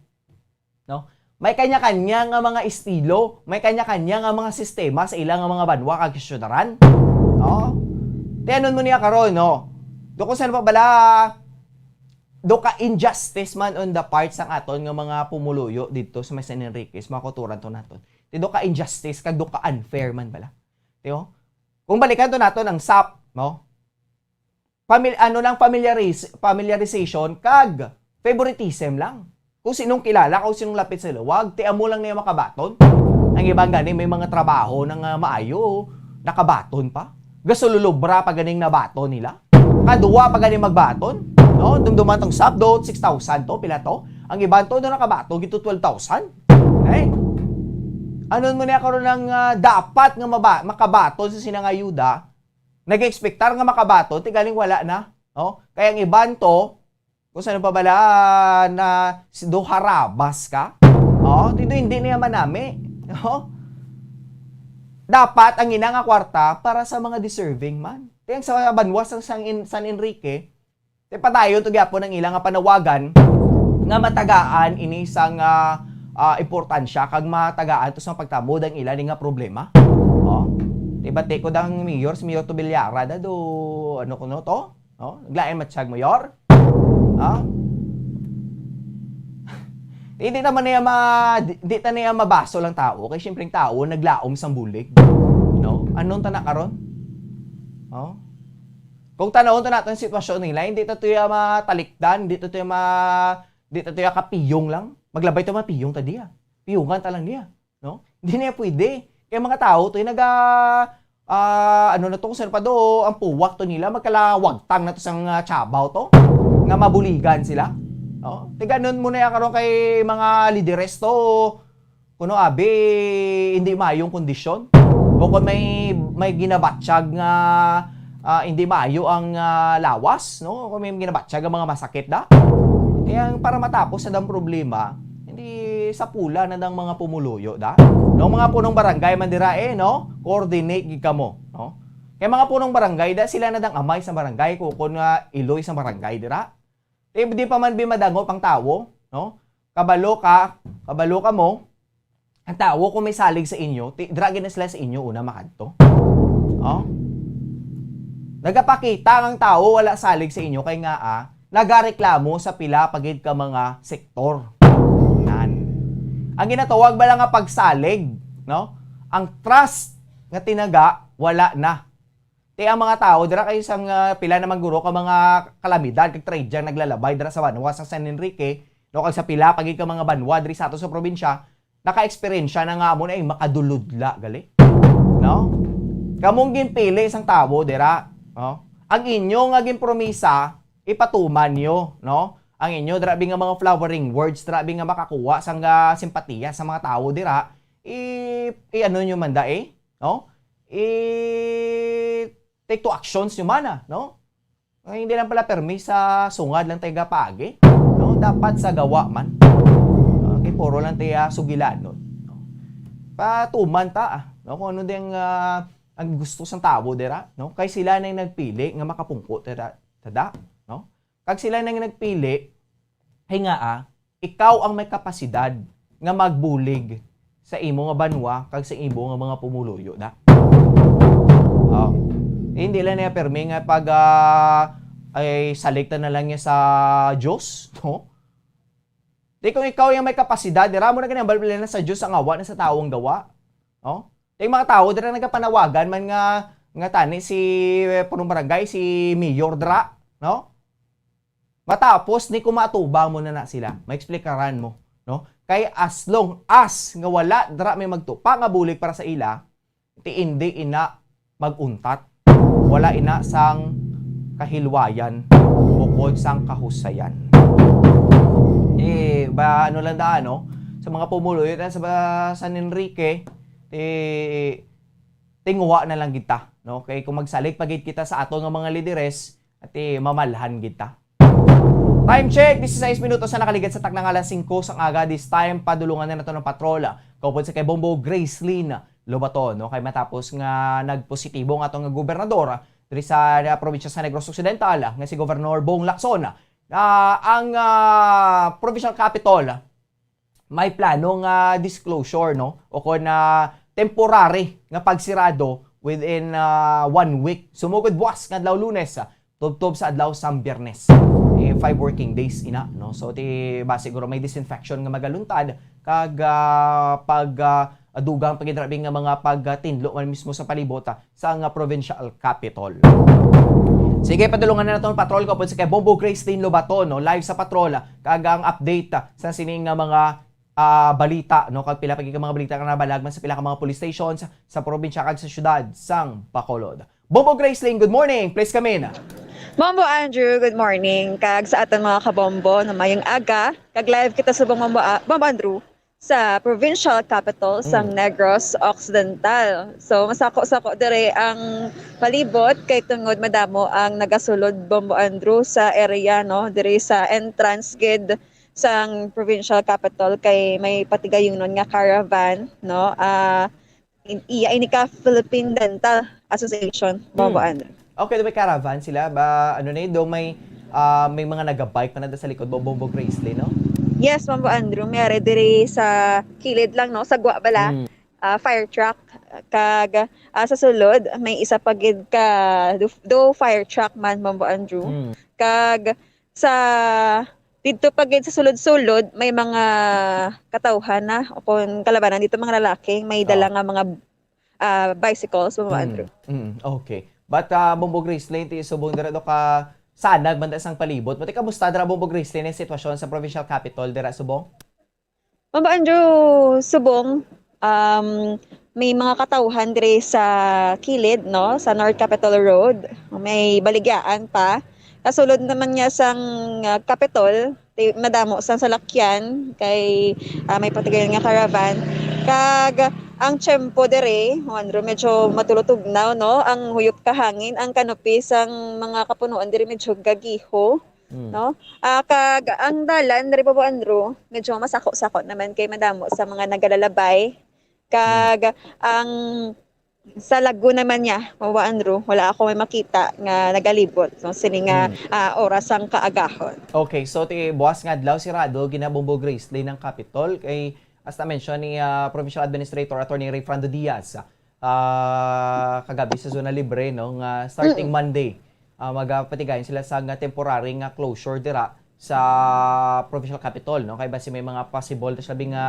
No? May kanya-kanya nga mga estilo, may kanya-kanya nga mga sistema sa ila nga mga banwa kag syudaran. No? Ti anon mo niya karon, no? Do kung saan pa bala, do ka injustice man on the part sang aton nga mga pumuluyo dito sa may San Enriquez, mga kuturan to naton. Ti do ka injustice, kag do ka unfair man bala. Ti, oh? Kung balikan to naton ang sap, no? Pamil-, ano lang, familiariz-, familiarization kag favoritism lang. Kung sinong kilala, kung sinong lapit sa luwag, ti amo lang niya makabaton. Ang iban gani may mga trabaho na nga maayo, nakabaton pa. Gasululubra pa ganing nabaton nila. Kaduwa pa gani magbaton. No? Dumduman tong sap do, six thousand to, pila to? Ang iban to, do nakabaton, gito twelve thousand. Eh? Anon mo niya karon ang, ah, dapat nga maba-, makabaton sa sinang ayuda? Nag-expectar nga makabaton, ti galing wala na. No? Kaya ang iban to, kung saan pa bala na si do harabas ka, oh, ti do hindi niya manami. No? Dapat ang ina nga kwarta para sa mga deserving man. Ti ang sa banwa sa San, En-, San Enrique, ti padayon to gyapon ang ila nga panawagan nga matagaan ini sang, ah, ah, importansya kag matagaan to sa pagtamod ang ila ni nga problema. Oh, ti bati ko dang mayor, si Mayor Tobilyara da do, ano kuno to? Oh, naglain matsyag, Mayor? Ah? Hindi naman niya ma-, di, di ta niya mabaso lang tao. Kay siyempre ang tao naglaom sang bulig. No? Anong tana karon? Oh? Kung tanawon ta natin ang sitwasyon nila, hindi ta tuya matalikdan, hindi ta tuya ma-, hindi ta tuya kapiyong lang. Maglabay ta mapiyong ta diya. Piyungan ta lang niya. No? Hindi niya pwede. Kaya mga tao to, yung naga, ah, ano na to, kung saan pa do, ang puwak to nila, magkalawagtang na to sa, ah, Chabaw to, nga mabuligan sila. No? Tiganon mo na yan karon kay mga lideres to, kuno abi, hindi mayong kondisyon. O kung may, may ginabatyag nga, ah, hindi maayo ang, ah, lawas, no? Kung may ginabatyag ang mga masakit da. Kaya ang para matapos na dang problema, hindi sa pula na dang mga pumuluyo da. No, mga punong barangay man dira eh, no? Coordinate gid kamo, no? Kaya mga punong barangay da, sila na dang amay sa barangay, kung, kung nga iloy sa barangay dira. Di, di pa man bi madangop ang tawo, no? Kabalo ka, kabalo ka mo, ang tawo kung may salig sa inyo, ti, dira gid na sila sa inyo una makadto. Oh? Nagapakita ang tawo wala salig sa inyo kay nga, ah, nagareklamo sa pila pa gid ka mga sektor. Nan. Ang ginatawag bala nga pagsalig, no? Ang trust nga tinaga, wala na. Ti ang mga tawo dira kay sang, ah, pila naman guro ka mga kalamidad kag tragedyang naglalabay dira sa banwa sa San Enrique, no, kag sa pila pa gid ka mga banwa diri sa ato sa probinsya, naka-eksperyensya na nga amo na ay makaduludla gali. No? Kamong ginpili sang tawo dira, no? Ang inyo nga ginpromisa, ipatuman nyo, no? Ang inyo dira bi nga mga flowering words, dira bi nga makakuha sang, ah, simpatiya sa mga tawo dira, i, i-ano nyo man da, eh, no? I take to actions nyo man, ah, no? Ay, hindi lang pala permi sa sungad lang tayo gapaagi, no? Dapat sa gawa man. Ah, kay puro lang tayo sugilanon, no? Patuman ta, ah, no? Kung ano din, ah, ang gusto sang tawo dira, no? Kay sila na yung nagpili nga makapungko tada, tada, no? Kag sila na yung nagpili, kay nga, ah, ikaw ang may kapasidad nga magbulig sa imo nga banwa kag sa imo nga mga pumuluyo na. Oh. Hindi lang niya permi nga pag, ah, ay salikta na lang niya sa Diyos, no? Di kung ikaw yung may kapasidad, dira mo na ginambal na sa Diyos ang awa na sa tao ang gawa. No? Yung mga tao dira nagapanawagan man nga, nga tani si, eh, punong barangay, si mayor dira, no? Matapos ni kumatubang mo na na sila, maexplikaran mo, no? Kay as long as nga wala dira may magtupa nga bulig para sa ila, ti indi ina mag-untat, wala ina sang kahilwayan bukod sang kahusayan. Eh, ba, ano lang daan, no? Sa mga pumuluyo na sa ba-, San Enrique, eh, tinguha na lang kita, no? Kay kung magsalig pa gid kita sa ato nga mga lideres, ati mamalhan gid ta. Time check, disisais minutos na nakaligid sa taknang alas singko sang aga. This time, padulungan na nato ng patrol kaupod sa kay Bombo Gracelyn Lobaton, no? Kay matapos nga nagpositibo ang ato nga gobernador diri sa, ah, probinsya sa Negros Occidental, nga si Governor Bong Lacson, ah, ang, ah, provincial capitol may plano nga disclosure, no? O kon na temporary nga pagsirado within, ah, one week. Sumugod buwas nga adlaw Lunes, ah, tubtob sa adlaw sang Biyernes. Eh, five working days ina, no? So, ti ba siguro may disinfection nga magaluntad kag, ah, pag, ah, dugang pa gid ra bi nga mga pagtinlo man mismo sa palibot, ah, sa nga provincial capitol. Sige, padulungan na naton patrol kaupod sa kay Bombo Gracelyn Lobaton, no? Live sa patrol, ah, kag ang update, ah, sa sini nga mga, ah, balita, no? Kag pila pa gid ka mga balita nga nabalag man sa pila ka mga police stations sa probinsya kag sa syudad sang Bacolod. Bombo Gracelyn, good morning. Please come in. Bombo Andrew, good morning. Kag sa aton mga kabombo, no, mayong aga. Kag live kita subong Bombo, ah, Bombo Andrew sa provincial capital sang Hmm. Negros Occidental. So, masako-sako dire ang palibot kay tungod madamo ang nagasulod, Bombo Andrew, sa area, no, dire sa entrance gid sang provincial capital kay may patigayunon nga caravan, no. Ah, in-, iya ini ka Philippine Dental Association, Bombo Hmm. Andrew. Okay, do may caravan sila ba? Ano na yun? Do may, ah, may mga nagabike pa na sa likod, Bo-, Bombo Gracelyn, no? Yes, Bombo Andrew. May ari diri sa kilid lang, no? Sa gwa bala. Hmm. Ah, fire truck. Kag, ah, sa sulod, may isa pa gid ka do, do fire truck man, Bombo Andrew. Hmm. Kag sa, didto pa gid sa sulod-sulod, may mga katawhan na, o kung kalabanan dito, mga lalaki, may dala Oo. nga mga, ah, bicycles, Bombo Mm, Andrew. Mm, okay. But, ah, Bombo Gracelyn, ti subong dira do ka sanag man da sang palibot. But kamusta dira, Bombo Gracelyn, ang sitwasyon sa provincial capital dira subong? Bombo Andrew, subong, um, may mga katawhan diri sa kilid, no, sa North Capitol Road. May baligyaan pa. Kasulod naman niya sang, ah, Capitol, ti-, madamo sang salakyan kay, ah, may patigayon nga caravan. Kag Ang tiyempo diri, Juan Ro, medyo matulutugnaw, no? Ang huyop ka hangin, ang kanupi sang mga kapunuan diri medyo gagiho, Mm. no? Ah, kag ang dalan diri, Bobo Andrew, medyo masako-sako naman kay madamo sa mga nagalalabay. Mm. Kag ang sa lago naman niya, Bobo Andrew, wala ako may makita nga nagalibot, no? Sini nga, Mm. ah, oras sang kaagahon. Okay, so ti buwas nga adlaw, sirado gina, Bombo Gracelyn, ang Capitol kay, as na mention ni, ah, Provincial Administrator Attorney Rayfrando Diaz, ah, kagabi sa Zona Libre, no, nga starting Mm. Monday, ah, magapatigayon sila sa nga temporary nga closure dira sa Provincial Capitol, no, kay basi may mga possible na siya nga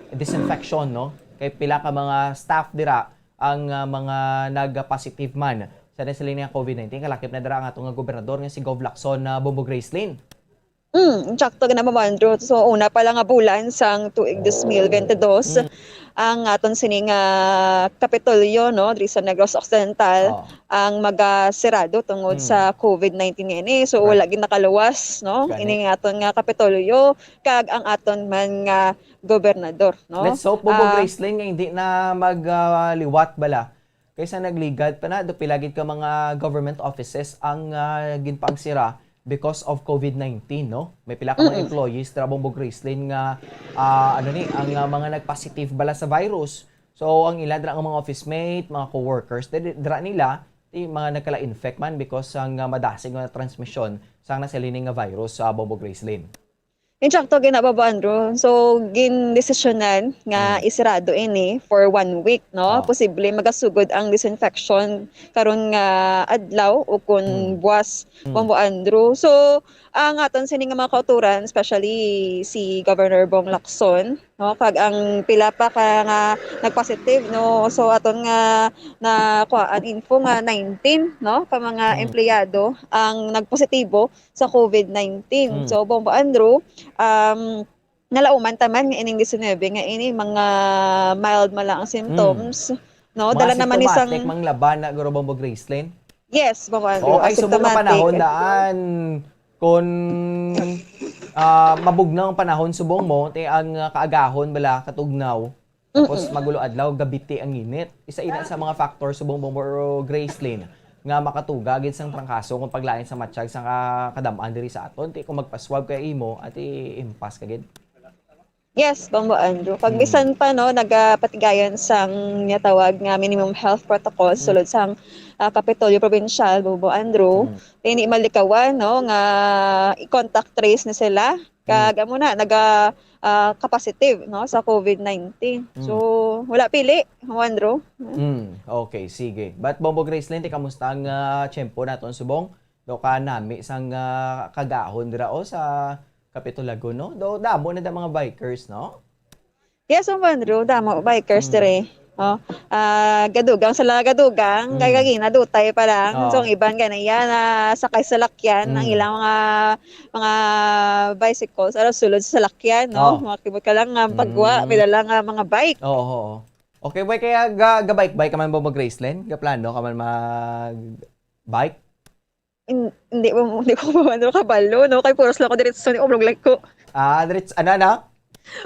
disinfection, no, kay pila ka mga staff dira ang, ah, mga nag-positive man sa nasiling nga covid nineteen. Kalakip na dira ang ato nga gobernador nga si Gov Lacson, ah, Bombo Gracelyn. Mm, insakto gid na, Ma'am Andrew. So, una pa lang nga bulan sang tuig dos mil bente dos, Mm. ang aton sini nga Kapitolyo, no, diri sa Negros Occidental, Oh. ang magasirado tungod Mm. sa covid nineteen nga ini. So, Right. wala gid nakaluwas, no, Gani. ini nga aton nga Kapitolyo, kag ang aton man nga gobernador, no? Let's hope, Bobo Ah. Gracelyn, nga hindi na mag, ah, liwat bala. Kaysa nagligad pa na, do pila gid ka mga government offices ang, ah, ginpangsira because of covid nineteen, no? May pila ka mga Mm-mm. employees dira, Bombo Gracelyn, nga, ah, ano ni, ang, ah, mga nagpositive bala sa virus. So, ang ila dira nga mga office mate, mga co-workers, di-, dira nila, di mga nagkala-infect man because ang, ah, madasig nga transmisyon sang nasiling nga virus sa, Bombo Gracelyn. Insakto gid na, Bobo Andrew. So, gindesisyonan nga Mm. isirado ini for one week, no? Oh. Posible magasugod ang disinfection karon nga adlaw o kun Mm. buwas, Mm. Bombo Andrew. So, ang aton sini nga mga kauturan, especially si Governor Bong Lacson, no, kag ang pila pa ka nga nagpositive, no? So, aton nga nakuhaan info nga nineteen, no, ka mga Mm. empleyado ang nagpositibo sa covid nineteen. Mm. So, Bombo Andrew, um, nalauman ta man nga ining diecinuebe nga ini mga mild man lang ang Mm. symptoms, no? Mga Dala naman ni sang asymptomatic mang laban na, guro, Bombo Gracelyn? Yes, Bombo Andrew, Oo, kay subong nga asymptomatic. panahon daan, kung, ah, mabugnaw ang panahon subong mo, ti ang, ah, kaagahon bala, katugnaw, Tapos Mm-mm. magulo adlaw, gabiti ang init. Isa ina sa mga factor subong, Bombo Gracelyn, nga makatuga gid sang trangkaso kung paglain sa matsyag sa ka-, kadam-an diri sa aton. Ti kung magpa-swab kay imo, ati impas ka gid. Yes, Bombo Andrew. Kag Mm. bisan pa, no, nagapatigayon sang ginatawag nga minimum health protocol Mm. sulod sang, ah, Kapitolyo Provincial, Bombo Andrew, Mm. ti hindi malikawan, no, nga i-contact trace ni sila. Kag Mm. amo na, naga, ah, ka-positive, no, sa covid nineteen. Mm. So, wala pili, Juan Ro. Mm, okay, sige. But Bombo Gracelyn, ti kamusta ang, ah, tiyempo naton subong? Do ka nami sang, ah, kagahon dira, o, sa Capitol Lagoon, no? Do, damo na da mga bikers, no? Yes, Juan Ro, damo bikers Mm. dire. Oh, ah, gadugang sila, gadugang, Mm. kay kagina dutay pa lang. Oh. So, ang iban gani yan, ah, sakay sa salakyan, ang Mm. ilang mga, mga bicycles, ano, sulod sa salakyan, no? Oh. Mga kibot ka lang nga pagwa, Mm. pila lang nga mga bike. Oo, oo. Okay, wait, kaya ga-, ga-bike-bike ka man, Bombo Gracelyn? Ga-plano ka man mag-bike? Hin-, hindi mo, hindi ko pa man kabalo, no? Kay puros lang ko diretso ni Oblong Liko. Ah, diretso, ano, ano?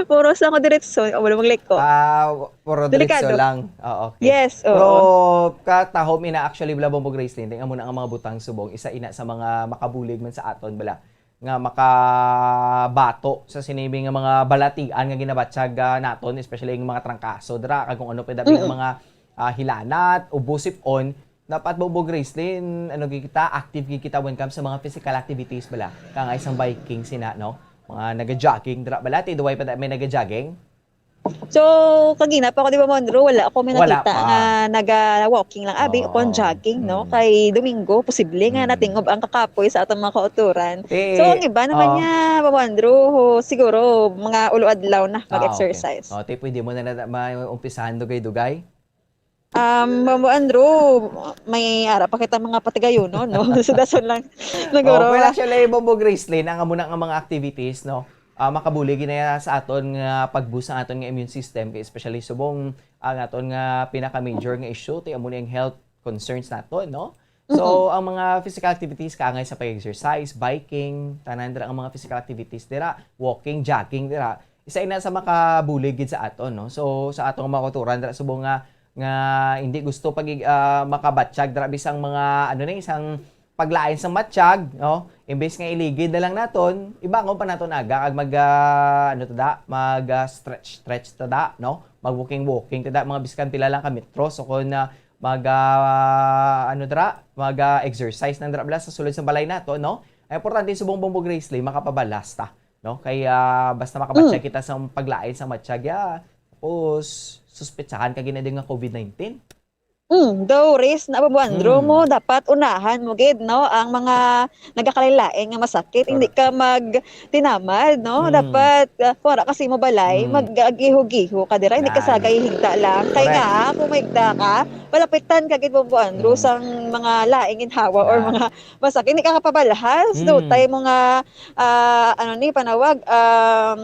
Puros lang ko diretso ni Oblong Liko. Ah, puro diretso Delikado. lang. Ah, okay. Yes, Pero oo. katahom ina actually, bala, Bombo Gracelyn, tingnan mo na ang mga butang subong. Isa ina sa mga makabulig man sa aton, bala, nga makabato sa sini nga mga balatian nga ginabatyag, ah, naton, especially ang mga trangkaso dira, kag kung ano pa dabi ang Mm-mm. mga, ah, hilanat, ubo, sip-on, dapat, Bombo Gracelyn, ano gid kita, active gid kita when comes sa mga physical activities bala. Kangay sang biking sina, no? Mga naga-jogging dira bala, ti duway pa da-, may naga-jogging? So, kagina pa ako, di ba, Monro? Wala ako may Wala nakita pa. nga naga-walking lang, abi, o kon Oo. jogging, no? Mm. Kay Domingo, posible nga Mm. natingob ang kakapoy sa atong mga kauturan. Eh, So, ang iba naman oh. nga, Monro, siguro, mga ulo adlaw na Ah, okay. mag-exercise. Oh, ti pwede mo na, na, maumpisahan dugay-dugay? Um, Bombo Andrew, may ara pa kita mga patigayonon, no? So, dason lang, siguro. Oh, well, actually, Bombo Gracelyn, ang amo na nga mga activities, no? Ah, makabulig na sa aton nga pag-boost sa aton nga immune system, kay especially subong ang aton nga pinaka-major nga issue, ti amo ni ang health concerns naton, no? So, Mm-mm. ang mga physical activities, kaangay sa pag-exercise, biking, tanan dira ang mga physical activities dira, walking, jogging dira, isa ina sa makabulig gid sa aton, no? So, sa atong mga kauturan, dira subong nga, nga hindi gusto pag, ah, makabatsyag, dira bisang mga, ano ni, isang paglain sa matsyag, no? Imbes nga iligid na lang naton, ibangon pa naton aga kag mag, ah, ano ta da, mag, ah, stretch, stretch ta da, no? Mag walking, walking ta da, mga biskan pila lang ka metros, o kung, ah, mag, ah, ano dira, mag, ah, exercise nang dira bala sa sulod sa balay nato, no? Ang importante subong, Bombo Gracelyn, makapabalhas ta, no? Kay, ah, basta makabatsyag Mm. kita sa paglain sa matsyag, ya, tapos suspetsahan ka gid na din nga covid nineteen. Mm, though risk na, Bombo Andrew, Mm. mo dapat unahan mo gid, no, ang mga nagakalain-lain nga masakit. Hindi Correct. ka magtinamad, no? Mm. Dapat, ah, kung wala kasi mo balay, Mm. mag-agiho-giho ka dira, hindi ka Yan. sagay higda lang. Kay Correct. nga, kung mahigda ka, malapitan ka gid, Bombo Andrew, Mm. sang mga laing ginhawa or Yan. mga masakit, hindi ka kapabalhas. Mm. Dutay mo nga, ah, ano ni panawag, um,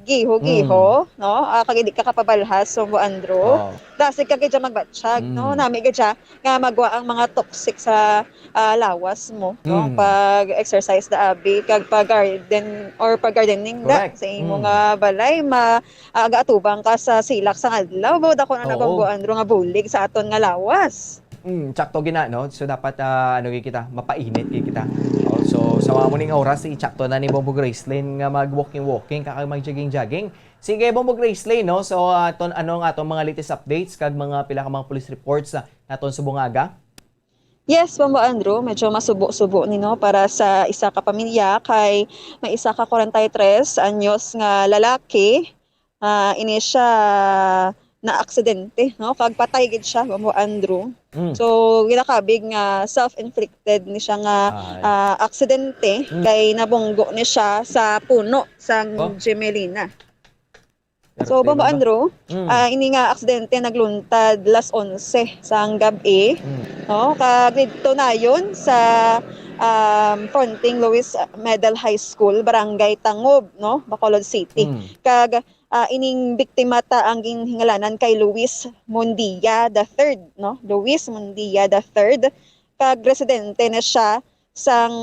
giho-giho, Mm. no? Ah, kag hindi ka kapabalhas, Bombo Andrew. Oo. Dasig ka gid siya magbatsyag, no? Mm. Nami gid siya nga magwa ang mga toxic sa, ah, lawas mo, no? Mm. Pag-exercise da abi, kag pag-garden or pag-gardening da Correct. sa imo Mm. nga balay, ma-, ah, gaatubang ka sa silak sang adlaw. Mao dako na Oo. nabanggo, Andrew, nga bulig sa aton nga lawas. Mm, tsakto gina, no? So, dapat, ah, ano gid kita, mapainit gid kita. Oh, so, sa mga muning oras, i-tsakto na ni Bombo Gracelyn nga mag-walking-walking, kag mag-jogging-jogging. Sige, Bombo Gracelyn, no? So, aton, ano ang atong mga latest updates kag mga pila ka mga police reports sa naton subong nga aga? Yes, Bombo Andrew, medyo masubo-subo ni, no, para sa isa ka pamilya kay may isa ka forty-three anyos nga lalaki, ah, ini siya naaksidente, no, kag patay gid siya, Bombo Andrew. Mm. So, ginakabig nga self-inflicted ni siya nga, Ay. ah, aksidente Mm. kay nabunggo ni siya sa puno sang Oh. Gemelina. So, Bombo Andrew, Mm. ah, ini nga aksidente nagluntad las onse sang gab-i, Mm. no? Kag didto nayon sa, um, fronting Luis Medal High School, Barangay Tangub, no? Bacolod City. Mm. Kag, ah, ining biktima ta ang ginhingalanan kay Luis Mundia the third, no? Luis Mundia the third. Kag residente na siya sang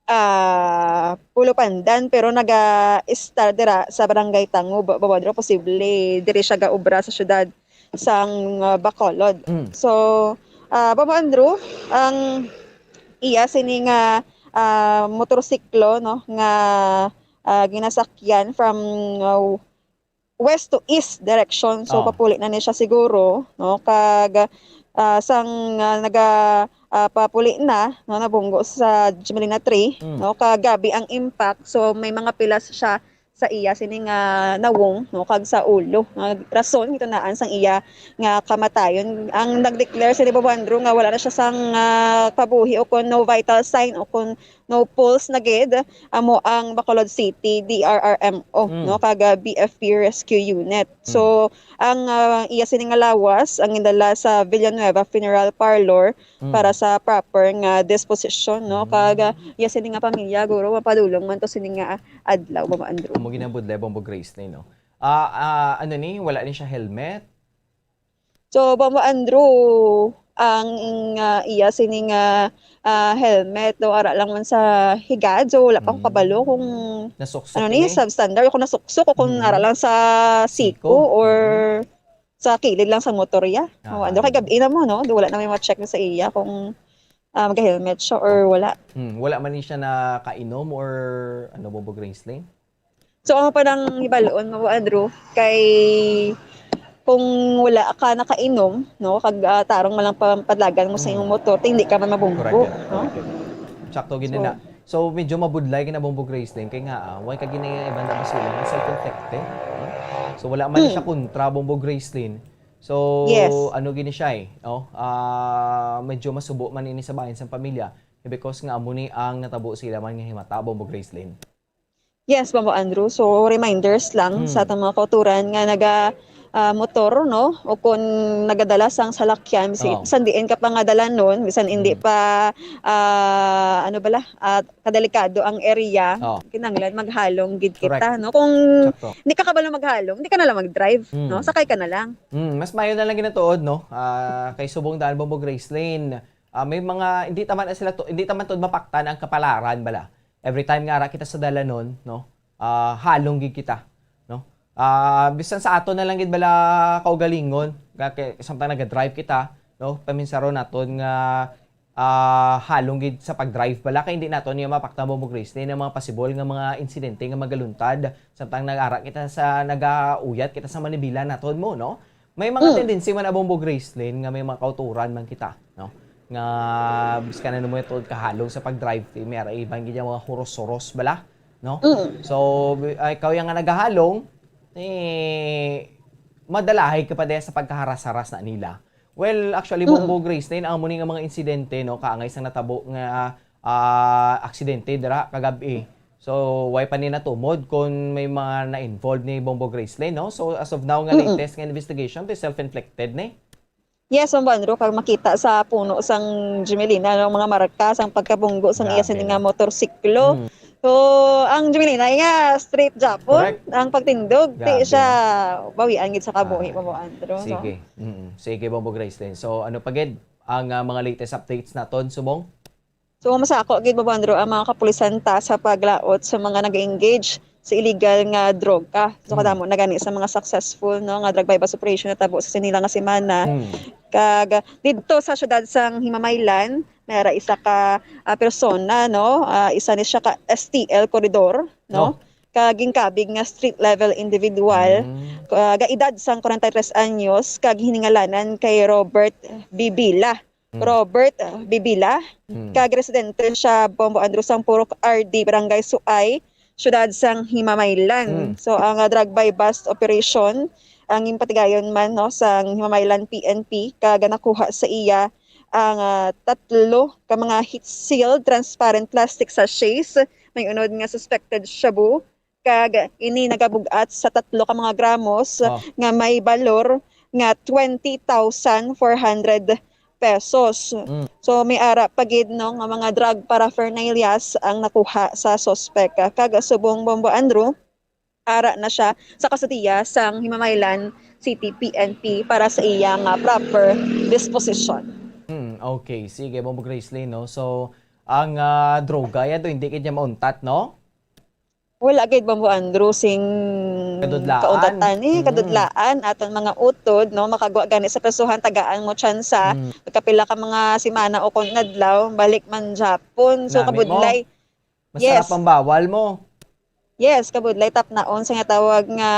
ah, Pulo Pandan, pero naga-estar dira sa Barangay Tangub, Bombo Andrew, posible diri siya gaobra sa siyudad sang, ah, Bacolod. Mm. So, ah, Bombo Andrew, ang iya sini nga, ah, motorsiklo, no, nga, ah, ginasakyan from, ah, west to east direction. So, Oh. papuli na ni siya siguro, no? Kag, ah, sang, ah, naga, ah, papuli na, no, nabunggo sa Gemelina three, Mm. no? Kag gabi ang impact. So, may mga pilas siya sa iya sini nga nawong, no? Kag sa ulo. Nga rason, ito naan sang iya nga kamatayon. Ang nag-declare sini, Bombo Andrew, nga wala na siya sang, ah, kabuhi o kung no vital sign o kung no pulse na gid, amo ang Bacolod City D R R M O, Mm. no, kag, ah, B F P Rescue Unit. Mm. So, ang, ah, iya sini nga lawas ang gindala sa Villanueva Funeral Parlor Mm. para sa proper nga disposition, no, Mm. kag, ah, iya sini nga pamilya, guro, mapadulong man to sini nga adlaw, Bombo Andrew. Amo ginabudlay, Bombo Gracelyn, no? Ah, ah, ano ni, wala ni siya helmet? So, Bombo Andrew, ang, ah, iya sini nga, ah, helmet daw ara lang man sa higad. So, wala pa ko kabalo kung Mm. Nasuksok ano ni, ini? Substandard, o kung nasuksok, o kung Mm. ara lang sa siko Siko? or Mm. sa kilid lang sa motor ya. Ah, Oh, ano, kay gabi na mo, no? Do, wala na may ma-check sa iya kung, ah, mag-helmet siya or Oh. wala. Hmm, wala man ni siya nakainom or ano, Bombo Gracelyn? So, ang panang hibaluon mo, Andrew, kay kung wala ka nakainom, no, kag, ah, tarong man lang pa-, padlagan mo sa imong Hmm. motor, hindi ka man mabunggo, Correct yun. no? Correct yun. Sakto gid So na. So, medyo mabudlay gid na, Bombo Gracelyn, kay nga, ah, wala ka gid na iban na basura, nga self-inflicted, no? So, wala man Hmm. siya kontra, Bombo Gracelyn. So, Yes. ano gid ni siya eh, no? Ah, medyo masubo man ini sa bahin sang pamilya, because nga amo ni ang natabo sila man nga himata, Bombo Gracelyn. Yes, Bombo Andrew. So, reminders lang Hmm. sa atong mga kauturan nga naga, ah, motor, no? O kung nagadala sang salakyan, si-, Oh. bisan diin ka pa nga dalanon, bisan hindi Hmm. pa, ah, ano bala, ah, kadelikado ang area, Oh. kinahanglan maghalong gid Correct. kita, no? Kung Sakto. hindi ka kabalo maghalong, hindi ka na lang mag-drive, Hmm. no? Sakay ka na lang. Hmm, mas maayo na lang ginatuod, no? Ah, kay subong daan, Bombo Gracelyn, ah, may mga, hindi taman na sila to, hindi taman to mapaktan ang kapalaran bala. Every time nga ara kita sa dalanon, no? Ah, halong gid kita, no? Ah, bisan sa aton na lang gid bala kaugalingon, nga kay samtang naga-drive kita, no? Paminsaron naton nga, ah, halong gid sa pag-drive bala, kay hindi naton niya mapakta, Bombo Gracelyn, ang mga pasibol nga mga insidente nga magaluntad samtang nag-ara kita sa, nagauyat kita sa manibela naton mo, no? May mga Mm. tendency man, Bombo Gracelyn, nga may mga kauturan man kita, no? Nga bisan na mo tuod kahalong sa pag-drive, ti may ara iban gid yung mga huros-huros bala, no? Mm. So, bi-, ay, ikaw yung nga nagahalong, eh, madalahay ka pa diha sa pagkaharas-haras na nila. Well, actually, Mm. Bombo Gracelyn, amo ni nga mga insidente, no, kaangay sang natabo nga, ah, aksidente dira kagab-i. So, way pa ni natumod kung may mga na-involved ni Bombo Gracelyn, no? So, as of now, nga Mm-mm. latest nga investigation, ti self-inflicted ni. Yes, Bombo Andrew, kag makita sa puno sang Jumelina, no, mga marka sang pagkabunggo sang iya Grabe, sini nga no? motorsiklo. Mm. So, ang Jumelina, iya straight Japon, Correct. ang pagtindog, ti Grabe, siya no? bawian gid sa kabuhi, Ay. Bombo Andrew, no? Sige. Mm-mm. Sige, Bombo Gracelyn. So, ano pa gid ang, ah, mga latest updates naton, subong? So, masako gid, Bombo Andrew, ang mga kapulisan ta sa paglaot sa mga nag-engage sa illegal nga droga. So, Mm. kadamo na gani sa mga successful, no, nga drug buy-bust operation natabo sa sini lang nga semana. Mm. Kag didto sa siyudad sang Himamaylan, may ara isa ka, ah, persona, no? Ah, isa ni siya ka S T L corridor, no? Oh. Kag ginkabig nga street level individual, Mm. ah, ga edad sang kwarenta y tres anyos, kag hiningalanan kay Robert Bibila. Mm. Robert, ah, Bibila, Mm. kag residente siya, Bombo Andrew, sang Purok R D, Barangay Suay, siyudad sang Himamaylan. Mm. So, ang, ah, drug buy-bust operation, ang ginpatigayon man, no, sang Himamaylan P N P, kag nakuha sa iya ang, ah, tatlo ka mga heat-sealed transparent plastic sachets, may unod nga suspected shabu, kag ini nagabug-at sa tatlo ka mga gramos Oh. nga may balor nga twenty thousand four hundred pesos. Mm. So, may ara pa gid, no, nga mga drug paraphernalias ang nakuha sa suspek. Kag subong, Bombo Andrew, ara na siya sa kustodiya sang Himamaylan City P N P para sa iya nga proper disposition. Mm, okay. Sige, Bombo Gracelyn, no? So, ang, ah, droga, yan to, hindi kanya mauntat, no? Wala gid, Bombo Andrew, sing Kadudlaan. kauntatan, eh, Mm. kadudlaan, aton mga utod, no, makagwa gani sa prisuhan, tagaan mo tsansa, Mm. kapila ka mga semana o kon adlaw, balik man Japon. So, Nami mo. kabudlay. Masarap Yes. ang bawal mo. Yes, kabudlay, tapnaon sa nga tawag nga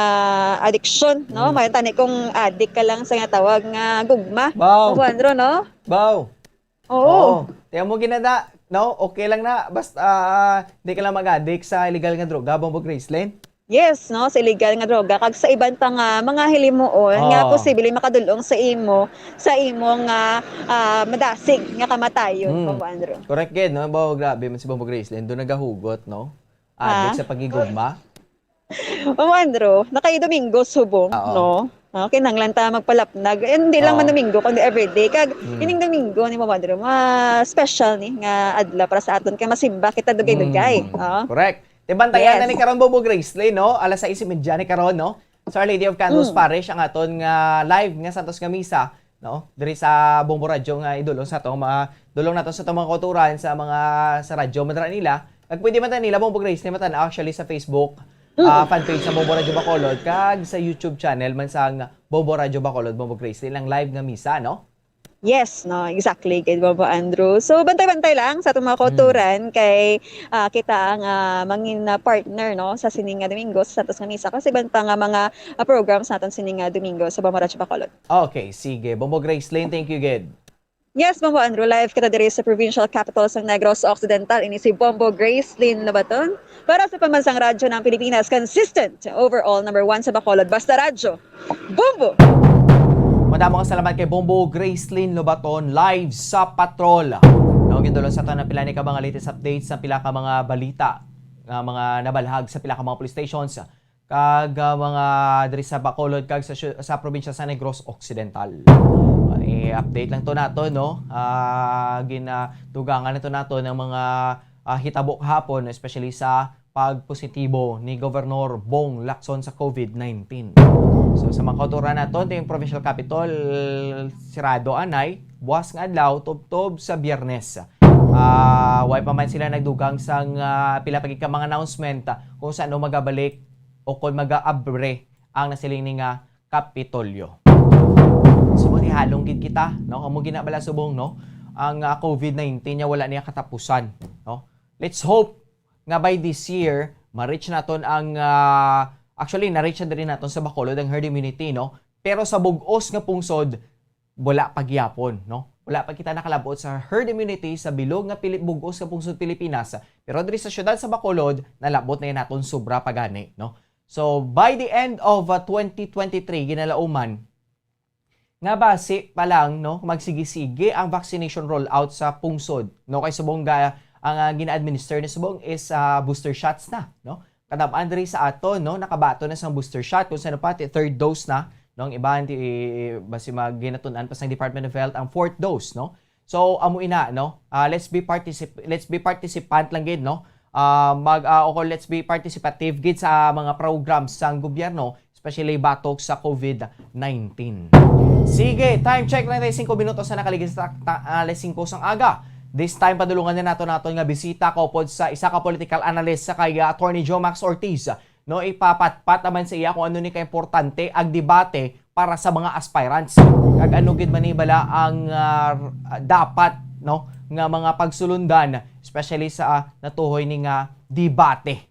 adiksyon, no? Mm. May tani kung adik ka lang sa nga tawag nga gugma. Wow. Bombo Andrew, no? Wow. Oo. Oo. Tiyan mo, ginada, no? Okay lang na. Basta, ah, di ka lang mag-addict sa illegal nga droga, Bombo Gracelyn. Yes, no? Sa illegal nga droga, kag sa iban pa nga mga hilimuon nga Oo. posible makadulong sa imo, sa imo nga, ah, madasig nga kamatayon, Hmm. Bombo Andrew. Correct gid, no? Bo, grabe man si Bombo Gracelyn. Doon nagahugot, no? Addict Ah. sa pagigugma. Bombo Andrew, nakay Domingo subong, Oo. no? Ah, kinahanglan ta magpalapnag. Eh, hindi lang Oo. man Domingo, kundi everyday. Kag Mm. ining Domingo ni Bombo Andrew, ma-special ni nga adlaw para sa aton kay masimba kita dugay-dugay. Mm. Oo. Correct. Ti bantayan Yes. na ni karon, Bombo Gracelyn, no? Alas sais y media ni karon, no? Sa Our Lady of Candles Mm. Parish ang aton nga live nga Santos nga Misa, no? Diri sa Bombo Radyo nga idulong sa atong mga, dulong nato sa atong mga kauturan sa mga, sa radyo man dira nila. Kag pwede man ta nila, Bombo Gracelyn, matan-aw actually sa Facebook, Mm. ah, fan page sa Bombo Radyo Bacolod, kag sa YouTube channel man sang Bombo Radyo Bacolod, Bombo Gracelyn, ang live nga misa, no? Yes, no, exactly, gid, Bombo Andrew. So, bantay-bantay lang sa atong mga Mm. kauturan kay, ah, kita ang, ah, mangin, ah, partner, no, sa sining nga Domingo sa Santos nga Misa. Kasi iban pa nga mga, ah, programs naton sining nga Domingo sa Bombo Radyo Bacolod. Okay, sige. Bombo Gracelyn, thank you, gid. Yes, Bombo Andrew, live kita diri sa provincial capital sang Negros Occidental. Ini si Bombo Gracelyn Lobaton para sa Pambansang Radyo ng Pilipinas, consistent, overall number one sa Bacolod. Basta Radyo, Bombo! Madamo nga salamat kay Bombo Gracelyn Lobaton, live sa Patrol. No, gindulong sa aton ang pila ni ka mga latest updates sa pila ka mga balita nga mga nabalhag sa pila ka mga police stations kag, ah, mga diri sa Bacolod kag sa syu-, sa probinsya sa Negros Occidental. Ah, i-update lang to nato, no? Ah, ginadugangan na to nato ng mga, ah, hitabo kahapon, especially sa pagpositibo ni Governor Bong Lacson sa COVID nineteen. So, sa mga kauturan naton, ito yung provincial capitol, sirado anay, buwas nga adlaw, tubtob sa Biyernes. Ah, way pa man sila nagdugang sang, ah, pila pa gid ka mga announcement, ah, kung saan magabalik o kung mag-aabre ang nasiling ni nga Kapitolyo. So, manghihalong gid kita, no? Amo gina bala subong, no? Ang, ah, COVID nineteen niya wala niya katapusan, no? Let's hope nga by this year, ma-reach naton ang, ah, actually, na-reach na diri naton sa Bacolod ang herd immunity, no? Pero sa bug-os nga pungsod, wala pa gyapon, no? Wala pa kita nakalabot sa herd immunity sa bilog nga Pili-, bug-os nga pungsod Pilipinas. Pero diri sa siyudad sa Bacolod, nalabot na yan naton sobra pa gani, no? So, by the end of, uh, twenty twenty-three, ginalauman, nga basi pa lang, no, magsigi-sige ang vaccination rollout sa pungsod, no? Kay subong ga-, ang, ah, gina-administer ni subong is, ah, booster shots na, no? Kadam-an diri sa aton, no, nakabaton na sang booster shot, kung sino pa, ti-, third dose na, no? Ang iban, ti-, basi mag-, ginatun-an pa sang Department of Health ang fourth dose, no? So, amo ina, no? Ah, let's be particip-, let's be participant lang gid, no? Ah, mag, ah, o kung let's be participative gid sa mga programs sang gobyerno, especially batok sa COVID nineteen. Sige, time check, treinta y cinco minutos na nakaligid sa ta-, ta-, alas singko sang aga. This time, padulungan na nato naton nga bisita kaupod sa isa ka political analyst sa kay, ah, Attorney Jomax Ortiz. No, ipapatpat naman sa iya kung ano ni kaimportante ang debate para sa mga aspirants. Kag ano gid man ni bala ang, ah, dapat, no, nga mga pagsulundan, especially sa, ah, natuhoy ni nga debate.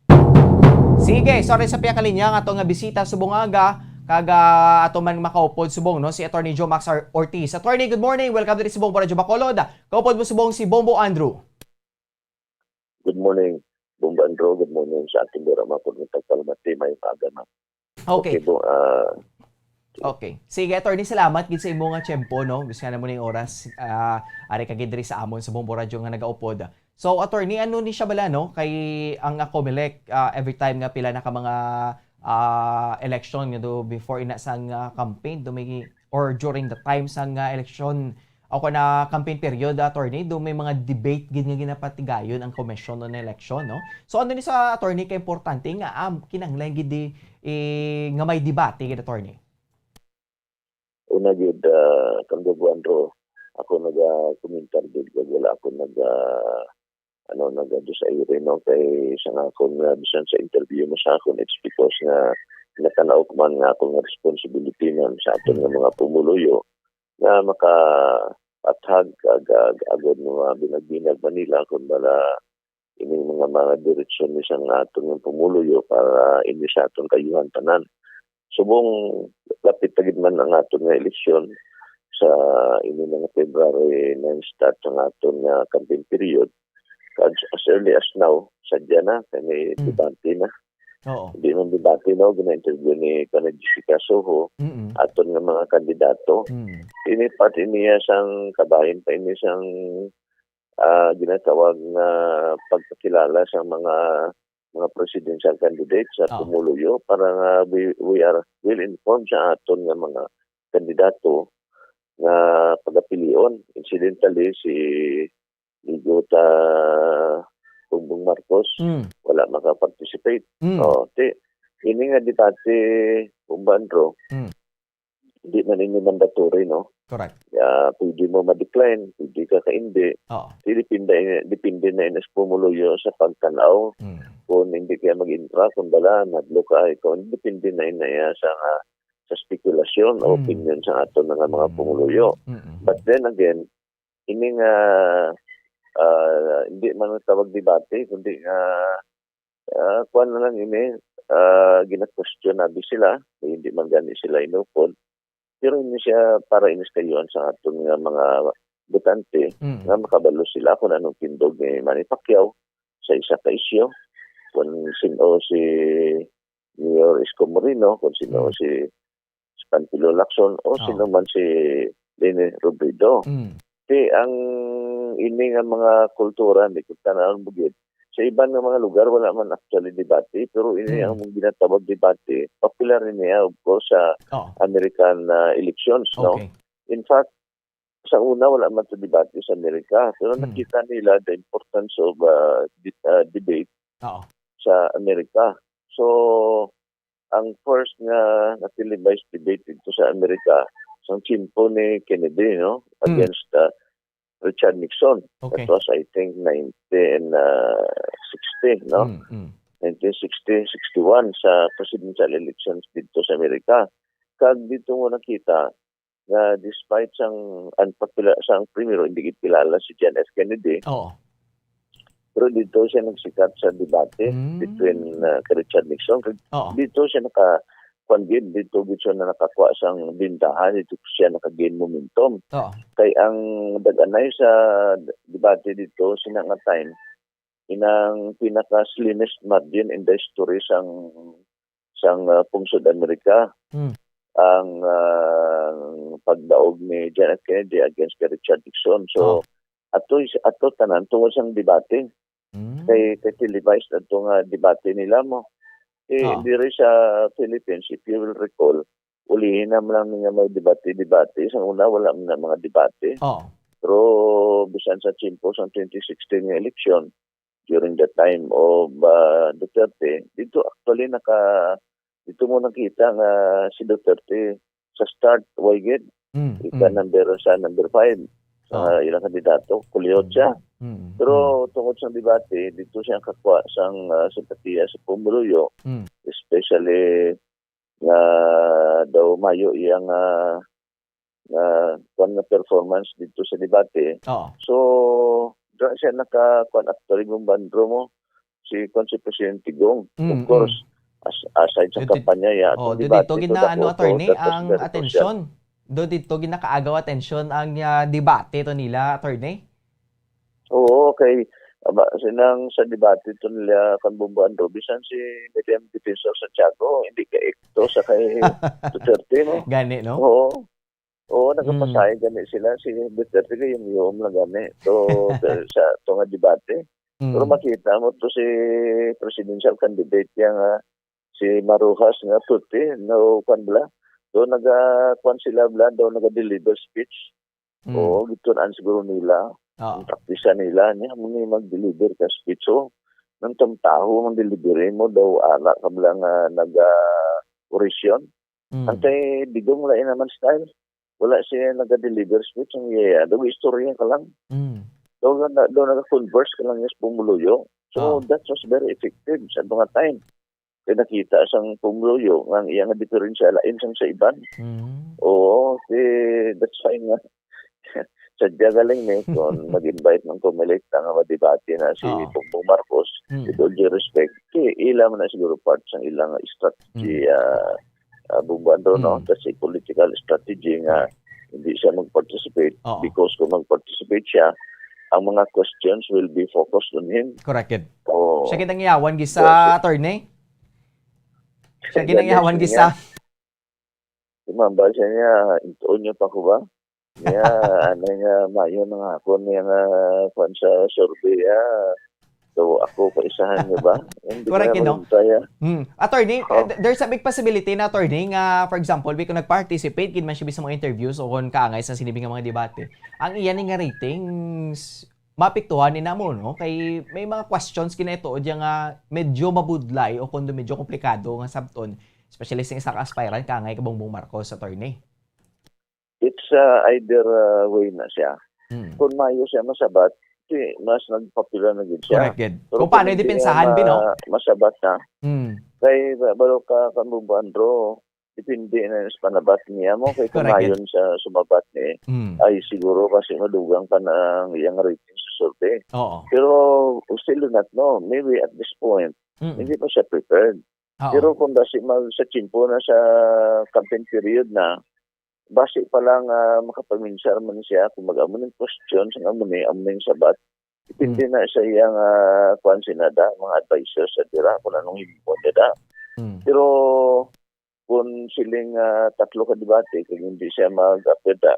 Sige, sorry sa piyakalinya nga to nga bisita subong aga, kag, ah, ato man makaupod subong, no, si Attorney Jomax Ar-, Ortiz. Attorney, good morning. Welcome diri subong para Radyo Bacolod. Kaupod mo subong si Bombo Andrew. Good morning, Bombo Andrew. Good morning sa ating programa. Pag nagpagpalamati, may maaga na. Okay. Okay, Bo-, ah, Okay. Sige, Attorney, salamat gid sa imo nga tiyempo, no? Gusto nga namo ning oras, ah, ari ka gid diri sa amon sa Bombo Radyo nga nagaupod. So, Attorney, ano ni siya bala, no? Kay ang, ah, Comelec, ah, every time nga pila na ka mga, ah, election nga do before ina sang, ah, campaign, do may, or during the time sang, ah, election, o kung na campaign period, Attorney, do may mga debate gid nga ginapatigayon ang komisyon on election, no? So, ano ni sa, Attorney, ka importante nga, um, kinahanglan gid di, eh, nga may debate gid, Attorney? Una gid, ah, kang Bubuan Ro, ako nagakomentar gid, kag wala ako naga, ano, nagadesaire, no? Kay sa nga akon nga bisan sa interview mo sa akon, it's because nga natanaw ko man nga akon nga responsibility man sa aton nga mga pumuluyo nga makaathag kag, ag-, agod nga mga binag-binag Manila, kun bala ining mga, mga direksyon ni sang aton nga pumuluyo para ini sa aton kaayuhan tanan. Subong lapit na gid man ang aton nga eleksyon sa ini mga February nine start ang aton nga campaign period. Kag as early as now, sadya na, kay may Mm. debate na. Oo. Hindi man debate, no? Gina-interview ni, kanang Jessica Soho, Mm-mm. aton nga mga kandidato. Mm. Ini pati niya sang kabahin pa ini sang, ah, ginatawag nga pagpakilala sa mga, mga presidential candidates sa Ah. pumuluyo para nga we, we are well informed sa aton nga mga kandidato nga pagapilion. Incidentally, si Igo ta Bongbong Marcos, Mm. wala maka-participate. Mm. Oh, ti, ini nga debate, Bombo Andro, Mm. di man ini mandatory, no? Correct. Ah, pwede mo ma-decline, pwede ka ka hindi. Oo. Ti, depende, depende na ini sa pumuluyo sa pagtan-aw. Mm. Kung hindi kaya mag-intra, kung bala, nadlo ka, ikaw, depende na ini sa nga, sa spekulasyon o Mm. opinion sa aton nga mga Mm. pumuluyo. Mm-mm. But then again, ini nga, ah, hindi man tawag debate, kundi nga, ah, kuwan na lang ini, ah, gina-question na di sila, kay hindi man gani sila inupod. Pero ini siya para ini sa kaayuhan sa aton nga mga botante, Mm. nga makabalo sila kung anong tindog ni Manny Pacquiao sa isa ka isyu, kung sino si Mayor Isko Moreno, kung sino Mm. si si Panfilo Lacson, o Ah. sino man si Leni Robredo. Mm. Ti, ang ini nga mga kultura, di ko tanan bugid. Sa iban nga mga lugar, wala man actually debate, pero ini Mm. ang ginatawag debate, popular niya, of course, sa Oo. American, ah, elections, no? Okay. In fact, sa una, wala man to debate sa Amerika, pero Mm. nakita nila the importance of, ah, de-, ah, debate Oo. sa Amerika. So, ang first nga na-televised debate dito sa Amerika, sa tiyempo ni Kennedy, no? Mm. Against, ah, Richard Nixon. Okay. That was, I think, nineteen sixty, no? Mm, mm. nineteen sixty, sixty-one sa presidential elections dito sa Amerika. Kag dito mo nakita nga despite sang unpopular, sang primero, hindi gid kilala si John F. Kennedy, Oo. pero dito siya nagsikat sa debate Mm. between, ah, kay Richard Nixon. Kag Oo. dito siya naka-, kwan gid, dito gid siya na nakakuha sang bintahan, dito siya naka-gain momentum. Oo. Kay ang dag-anay sa d-, debate dito, sina nga time, inang pinaka-slimmest margin in the history sang, sang, ah, pungsod Amerika. Hmm. Ang, ah, pagdaog ni John F. Kennedy against kay Richard Nixon. So, Oh. ato is-, ato tanan tungod sang debate. Hmm. Kay, kay televised ato nga debate nila mo. Eh, Oh. diri sa Philippines, if you will recall, ulihi na man lang nga may debate-debate. Sa una, wala man na mga debate. Oh. Pero bisan sa tiyempo sang twenty sixteen nga eleksyon, during the time of, ah, Duterte, dito actually naka-, dito mo nakita nga si Duterte sa start, way gid. Mm, Ika mm. number sa number five sa Oh. ilang kandidato, kulihot siya. Mm, mm, Pero mm. tungod sa debate, dito siya kakuha sang, ah, simpatiya sa pumuluyo, Mm. especially nga daw mayo iyang, ah, nga kuwan nga performance dito sa debate. Oo. So, dra siya naka, kuwan, actually, Bombo Andro mo, si, kuwan, si Presidente Digong. Of Mm, course, mm. as-, aside sa Dito, kampanya, ya, oh, atong do debate dito to gina-, the ano, voto, attorney, that was ang very crucial. atensyon. Do dito ginakaagaw atensyon ang, ah, debate to nila, attorney? Oo, kay, aba, sinang sa debate to nila kan Bombo Andro, bisan si Miriam Defensor Santiago, hindi ka ekto sa kay Duterte, no? Gani, no? Oo. Oo, Mm. nagapasay gani sila. Si Duterte kay yum-yum lang gani. So, sa, sa to nga debate. Pero Mm. makita mo to si presidential candidate yang, ah, si Maruhas nga puti, no, kwan bala. Do naga, kwan sila bala, do naga-deliver speech. Mm. Oo, gitun-an siguro nila. Oo. Ang praktisan nila, niya mo ni mag-deliver ka speech. So, nang tamtaho ang delivery mo, daw ala ka bala nga naga-orasyon. Mm. Ang kay Digong, lain naman style. Wala siya naga-deliver speech, ang iya, daw istorya ka lang. Mm. Daw na, daw naga-converse ka lang niya sa pumuluyo. So, Oh. that was very effective sa mga time. Kay nakita sang pumuluyo nga ang iya nga diferensya lain sang sa iban. Mm. Oo, si, that's why nga, sadya galing ni, kung mag-invite ng Comelec nga madebate na si Oo. Bongbong Marcos, Mm. with all due respect, kay ila man na siguro part sang ilang strategy, Mm. ah, ah, Bongbong Andro, no? Mm. That's a political strategy nga Correct. hindi siya mag-participate. Oo. Because kung mag-participate siya, ang mga questions will be focused on him. Correct, gid. Oo. Siya gid ang iyawan, gisa, Yes, sir. attorney? Siya Ang gid ang galit iyawan, niya. gisa. Tumambal siya niya, "Intuon niyo pa ko ba?" Niya, ano nga, mayo na nga ako niya nga, kwan sa survey, ah. So, ako, paisahan niyo ba? Hindi Correct, ko you know? naman kaya. Hmm. Attorney, Oh. eh, th-, there's a big possibility na, attorney, nga, for example, kung nag-participate gid man siya sa mga interviews o kung kaangay sa sini nga mga debate, ang iya ni nga ratings, maapektuhan ni namo, no? Kay may mga questions kinatuod ya nga medyo mabudlay o kundi medyo komplikado nga sabton, especially sa isa ka aspirant, kaangay kay Bongbong Marcos, attorney. It's, uh, either, uh, way na siya. Mm. Kung mayo siya masabat, di, mas nagpopular na gid siya. Correct gid. Pero Kung paano kung hindi depensahan, siya Bino? ma-, masabat na, Mm. kay ba-, balo ka, kan Bongbong Andro, depende na sa panabat niya mo. Kay kung Correct gid. mayon sa sumabat ni, Mm. ay siguro kasi madugang pa na ang iyang rating sa survey. Oo. Pero we still do not know. Maybe at this point, Mm. hindi pa siya prepared. Oo. Pero kung basi mag-, sa tiyempo na sa campaign period na, basi pa lang, ah, makapaminsar man siya kung mag-amo ning question, sang amo ni, amo ning sabat. Depende Mm. na sa iyang, ah, kuwan, sinada, mga advisors sa dira, kung anong himo niya da. Mm. Pero kung siling, ah, tatlo ka debate, kung hindi siya mag-appear da,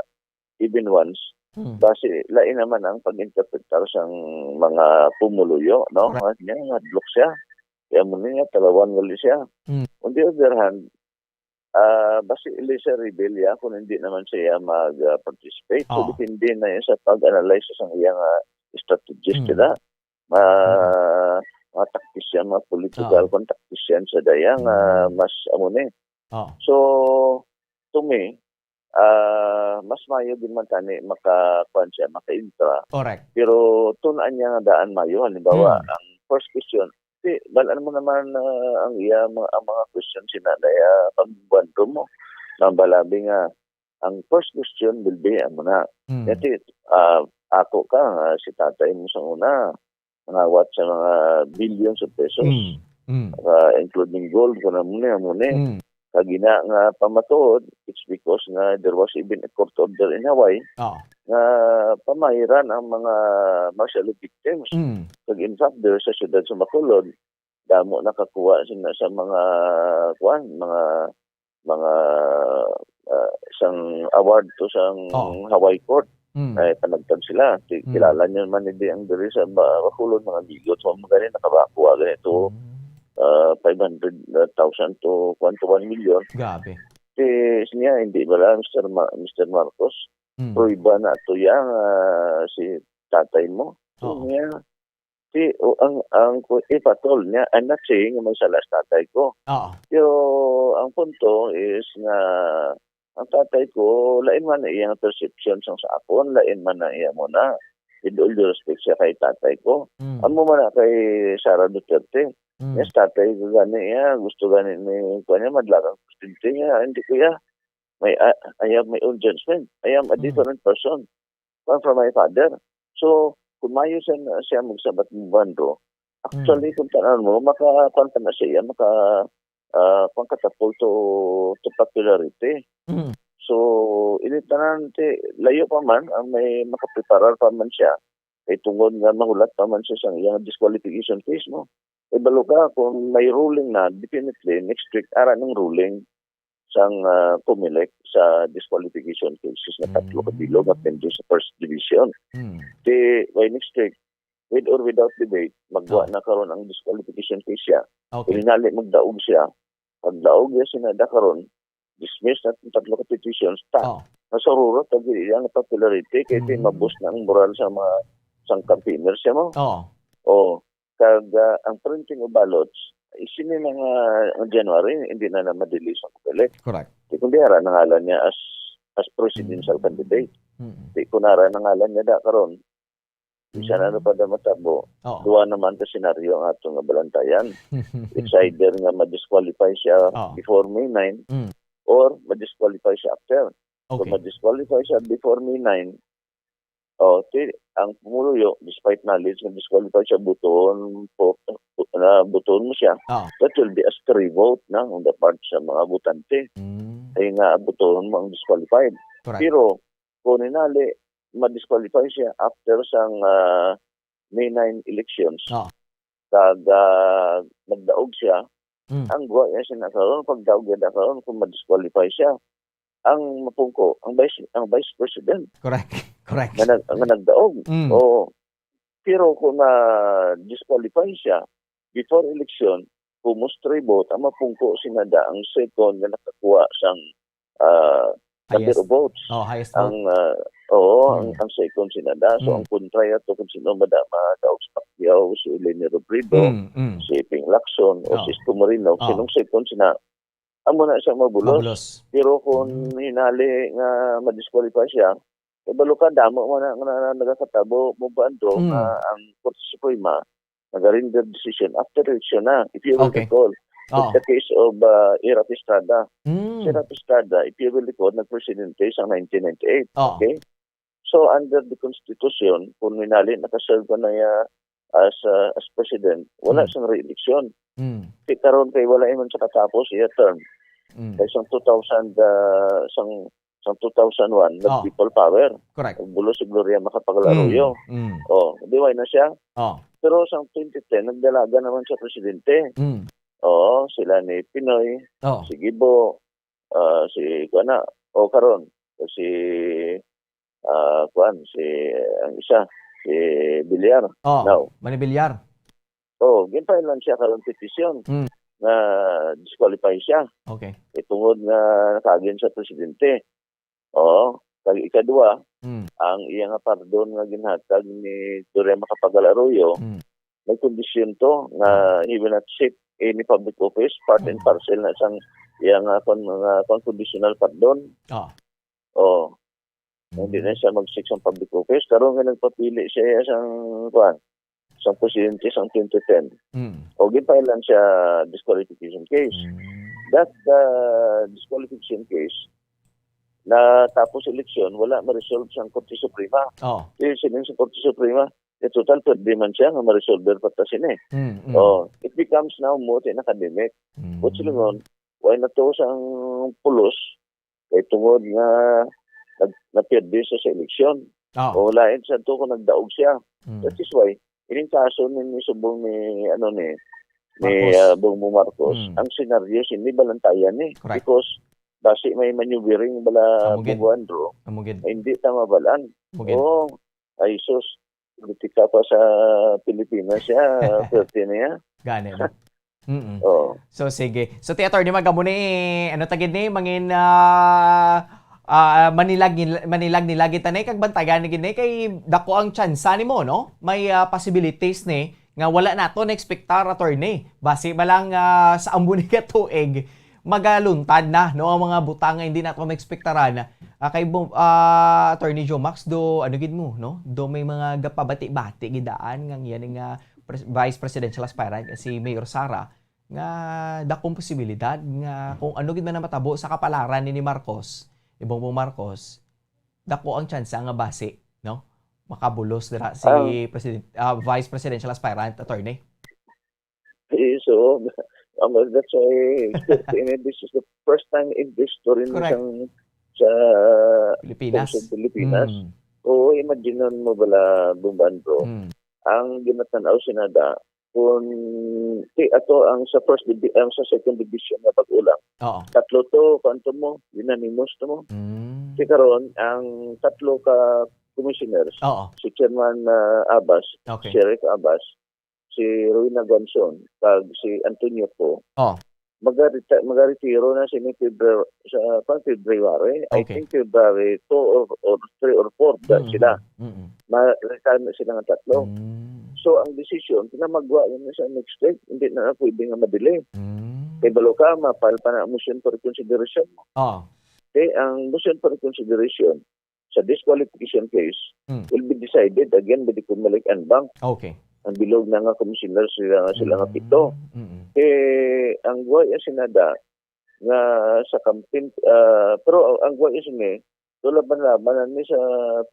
even once, Mm. basi lain naman ang pag-interpretar sang mga pumuluyo, no? Correct. Nga, nga hadlok siya. Kaya mo niya, talawan gali siya. Mm. On the other hand, ah, basi ili siya rebel ya kung hindi naman siya mag, ah, participate. So, Oo. depende na yun sa pag-analyze sa iyang, ah, strategist Mm. sila. Ma-, Mm. mga tactician, mga political Oo. kung tactician sa dayang, ah, Mm. mas amo ni. Oo. So, to me, ah, mas mayo din man tani maka-, kuwan siya, maka-intra. Correct. Pero tun-an niya nga daan mayo. Halimbawa, Mm. ang first question, Ti, balaan mo naman, ah, ang iya, mga, ang mga question sina na iya pagbuwando mo. Nambalabi nga, ang first question will be, amo na. Mm. Kaya ti, ah, ako ka, nga si tatay mo sa una, nangawat sa mga billions of pesos. Mm. Mm. Ah, including gold, kung ano ni, amo ni. Mm. Kag ina nga pamatuod, it's because nga there was even a court order in Hawaii Oo. nga pamahiran ang mga martial law victims. Mm. Kag in fact, there sa siyudad sa Bacolod, damo nakakuha sina sa mga, kuwan, mga, mga, ah, sang award to sang Oo. Hawaii Court. Mm. Ay, panagtag sila. Ti-, Mm. kilala niyo man, hindi ang diri sa Ba-, Bacolod, mga bigot, mga gani, nakabakuha gani to, Mm. ah, five hundred thousand to, kwan, to one million. Grabe. Ti, siya, hindi bala, Mister Ma-, Mister Marcos? Mm. Prueba na to yang, ah, si tatay mo. Oo. Siya, ti, o, ang, ang, ku-, if at all niya, I'm not saying nga may sala sa tatay ko. Oo. Pero ang punto is nga ang tatay ko, lain man na iyang perception sang sa akon, lain man na iya mo na. With all due respect siya kay tatay ko. Mm. Amo man na kay Sara Duterte. Mm. Yes, tatay ko gani iya, gusto gani ni, kuwan niya, madlagang presidente niya. Hindi ko iya. May, I, I have my own judgment. I am a Mm. different person from, from my father. So, kung maayo siya, siya magsabat mo bando, actually, Mm. kung tanan mo, maka, kuwan pa na siya, maka, ah, kuwan, catapult to, to popularity. Mm. So, ini tanan, ti, layo pa man ang may makapreparar pa man siya. Kay tungod nga mahulat pa man siya sa iyang disqualification case, no? Ibalo ka, kung may ruling na, definitely, next week, ara ng ruling sang, ah, Comelec sa disqualification cases na tatlo ka bilog nga Mm. pending sa first division. Mm. Ti, by next week, with or without debate, magwa Oh. na karon ang disqualification case siya. Okay. Kung hinali magdaog siya, pagdaog niya sina da karon, dismiss na itong tatlo ka petitions, ta, Oh. nasururot ang iyang popularity, kay ti Mm. mabus na ang moral sa mga, sang campaigner siya mo. Oo. Oh, kag, ah, ang printing of ballots, is sini na nga, ang January, hindi na na madili sa Comelec. Correct. Di kundi ara nangalan niya as, as presidential Mm. candidate. Mm. Di kun ara nangalan niya da karon, bisan ano Mm. pa da matabo, Oo. duwa naman ka senaryo ang ato nga balantayan. It's either nga ma-disqualify siya Oo. before May nine Mm. or ma-disqualify siya after. Kung Okay. ma-disqualify siya before May nine, oh, ti, ang pumuluyo, despite knowledge nga disqualify siya, butuhon po, na butuhon mo siya, Oo. that will be a stray vote na on the part sa mga botante. Mm. Ay nga, butuhon mo ang disqualified. Correct. Pero, kung hinali, ma-disqualify siya after sang, ah, May nine elections. Oo. Kag, ah, nagdaog siya, Mm. ang guwa niya sina karon, pagdaog niya na karon, kung ma-disqualify siya, ang mapungko, ang vice, ang vice president Correct. Correct. nga nag-, nga nagdaog. Mm. Oo. Pero kung na-disqualify siya before election, kung mo stray vote, ang mapungko sina da ang second nga nakakuha sang, ah, number Highest. of votes. Oh, highest vote. Ang, ah, oo, ang, Mm. ang second sina da. So, Mm. ang kontra yato kung sino madama, daog si Pacquiao, si Leni Robredo, Mm, mm. si Ping Lacson, o Oh. si Isko Moreno, Oh. sinong second sina, amo na siya mabulos. Mabulos. Pero kung Mm. hinali nga ma-disqualify siya, eh, balo ka, damo man na, na, na nagakatabo, mo ba, Andro, Mm. nga ang Korte Suprema nag-render decision after election na, if you will Okay. recall. It's Oh. the case of, uh, Erap Estrada. Mm. Si Erap Estrada, if you will recall, nagpresidente sa nineteen ninety-eight. Oh. Okay? So, under the Constitution, kung minali nakaserve ka na ya as, uh, as president, wala Mm. siyang re-election. Mm. Kay karon kay wala man sa katapos iya term. Mm. Kay sang two thousand, uh, sang, sang two thousand one, Oh. nag-people power. Correct. Nagbulo si Gloria Macapagal Mm. Arroyo. Mm. Oh, di wala na siya. Oh. Pero sang twenty ten, nagdalagan naman siya presidente. Mm. Oo, sila ni Pinoy, Oh. si Gibo, ah, si, kuwan na, o karon, si, ah, kuwan, si, ang isa, si Villar. Oh, Now, Manny Villar. Oh, gin-file lang siya karon petition Mm. nga disqualify siya. Okay. Eh, tungod nga nakaagin sa presidente. Oo. Kag ikadua, Mm. ang iya nga pardon nga ginhatag ni Gloria Macapagal Arroyo, Mm. may kondisyon to nga Mm. he will not seek any public office, part and Mm. parcel na sang iya nga kon-, nga kon-, conditional pardon. Ah. Oh. Hindi Mm. na siya mag-seek sang public office. Karon nga nagpapili siya sang, kuwan, sang presidente sang twenty ten. Mm. O, ginpailan siya disqualification case. Mm. That, uh, disqualification case, natapos eleksyon, wala ma-resolve sang Korte Suprema. Oh. Di siling sa Korte Suprema, eh, total, pwede man siya nga ma-resolve pa ta sini. Mm, mm. Oh, it becomes now more an academic. Mm. But silingon, why na to sang pulos? Kay tungod nga nag-, napierde siya sa eleksyon. Oh. O lain sa to kung nagdaog siya. Mm. That is why, ining kaso ni, ni subong ni, ano, ni, ni, Marcos. Ah, Bongbong Marcos, Mm. ang senaryo sini balantayan ni. Correct. Because basi may maneuvering bala Amo gid. Bongbong Andrew, Amo gid. Hindi ta mabalaan. Amo gid. Oo. Ay, sus. Politika pa sa Pilipinas siya, pwerte niya. Gani, no? Mm-mm. Oo. So, sige. So, ti Attorney, magamo ni, ano ta gid ni, mangin, ah, ah, manilag, manilag-nilag kita ni, kag bantayan ni gid ni, kay dako ang tsansa nimo, no? May, ah, possibilities ni, nga wala nato na-expectar, Attorney. Basi ba lang, ah, sa ambo ni ka tuig, magaluntad na, no, ang mga butang nga hindi nato maekspektaran. Ah, kay bu-, ah, Attorney Joe Max, do, ano gid mo, no? Do may mga gapabati-bati gid daan nga yan nga pres-, vice presidential aspirant nga si Mayor Sara nga dakong posibilidad nga kung ano gid man ang matabo sa kapalaran ni, ni Marcos, ni Bongbong Marcos, dako ang tsansa nga basi, no? Makabulos dira si Ang President, ah, vice presidential aspirant, Attorney. Eh, so, um, that's why, ini, this is the first time in the history ni Correct. sang, sa Pilipinas. Sa Pilipinas. Mm. Oo, imagine mo bala, Bumban, bro. Mm. Ang ginatanaw sinada, kung ti ato ang sa first divi-, ang sa second division nga pag-ulang. Oo. Tatlo to, kuwan to mo, unanimous to mo. Mm. Ti karon, ang tatlo ka commissioners, Oo. si Chairman, ah, Abbas, Okay. Sheriff Abbas, si Rowena Guanzon, kag si Antonio Poe, Oh. magareta-, magaretiro na sini February, sa, pang February. I Okay. think February two or, or three or four da Mm, sila. mm, mm. Ma-retire na sila nga tatlo. Mm. So, ang desisyon, kinamagwa yun sa next week. Hindi na pwede nga madili. Mm. Kay balo ka, ma-file pa na motion for reconsideration. Oh. Okay, ang motion for reconsideration, sa disqualification case Mm. will be decided again by the Comelec en banc. Okay. Ang bilog na nga commissioner sila, sila nga Mm, pito. mm. Eh, ang guway ang Senada nga sa campaign, ah, pero ang, ang guway is ni, laban-laban na ni sa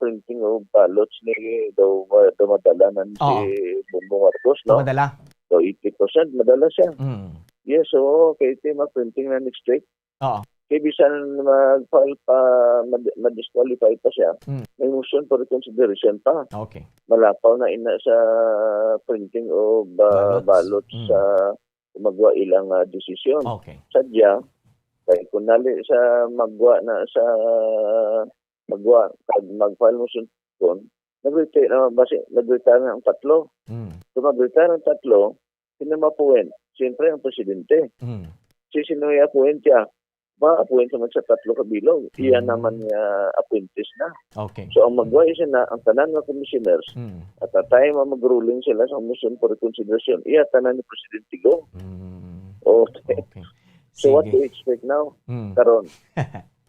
printing of ballots ni daw, daw madala na ni si Oo. Bongbong Marcos, no? Madala. So, eighty percent madala siya. Mm. Yes, oo, kay iti ma-printing na next week. Oo. Kay bisan mag-file pa, mad-, ma-disqualify pa siya, Hmm. may motion for reconsideration pa. Okay. Malapaw na ina sa printing of, ah, Ballots. ballots Hmm. sa magwa ilang, ah, desisyon. Okay. Sadya, kay kung nali sa magwa na sa magwa, kag mag-file motion, nag-retire na, basi, nag-retire na ang tatlo. Hmm. Kung mag-retire ang tatlo, sino ma-appoint? Siyempre, ang presidente. Mm. Si sino i-appoint siya? Ma-appoint naman sa tatlo ka bilog. Iya Mm. naman nga appointees na. Okay. So, ang magwa is na, ang tanan nga commissioners, Mm. at the time nga mag-ruling sila sa motion for reconsideration, iya tanan ni Presidente Digong. Mm. Okay. Okay. So, what Sige. do you expect now? Mm. Karon,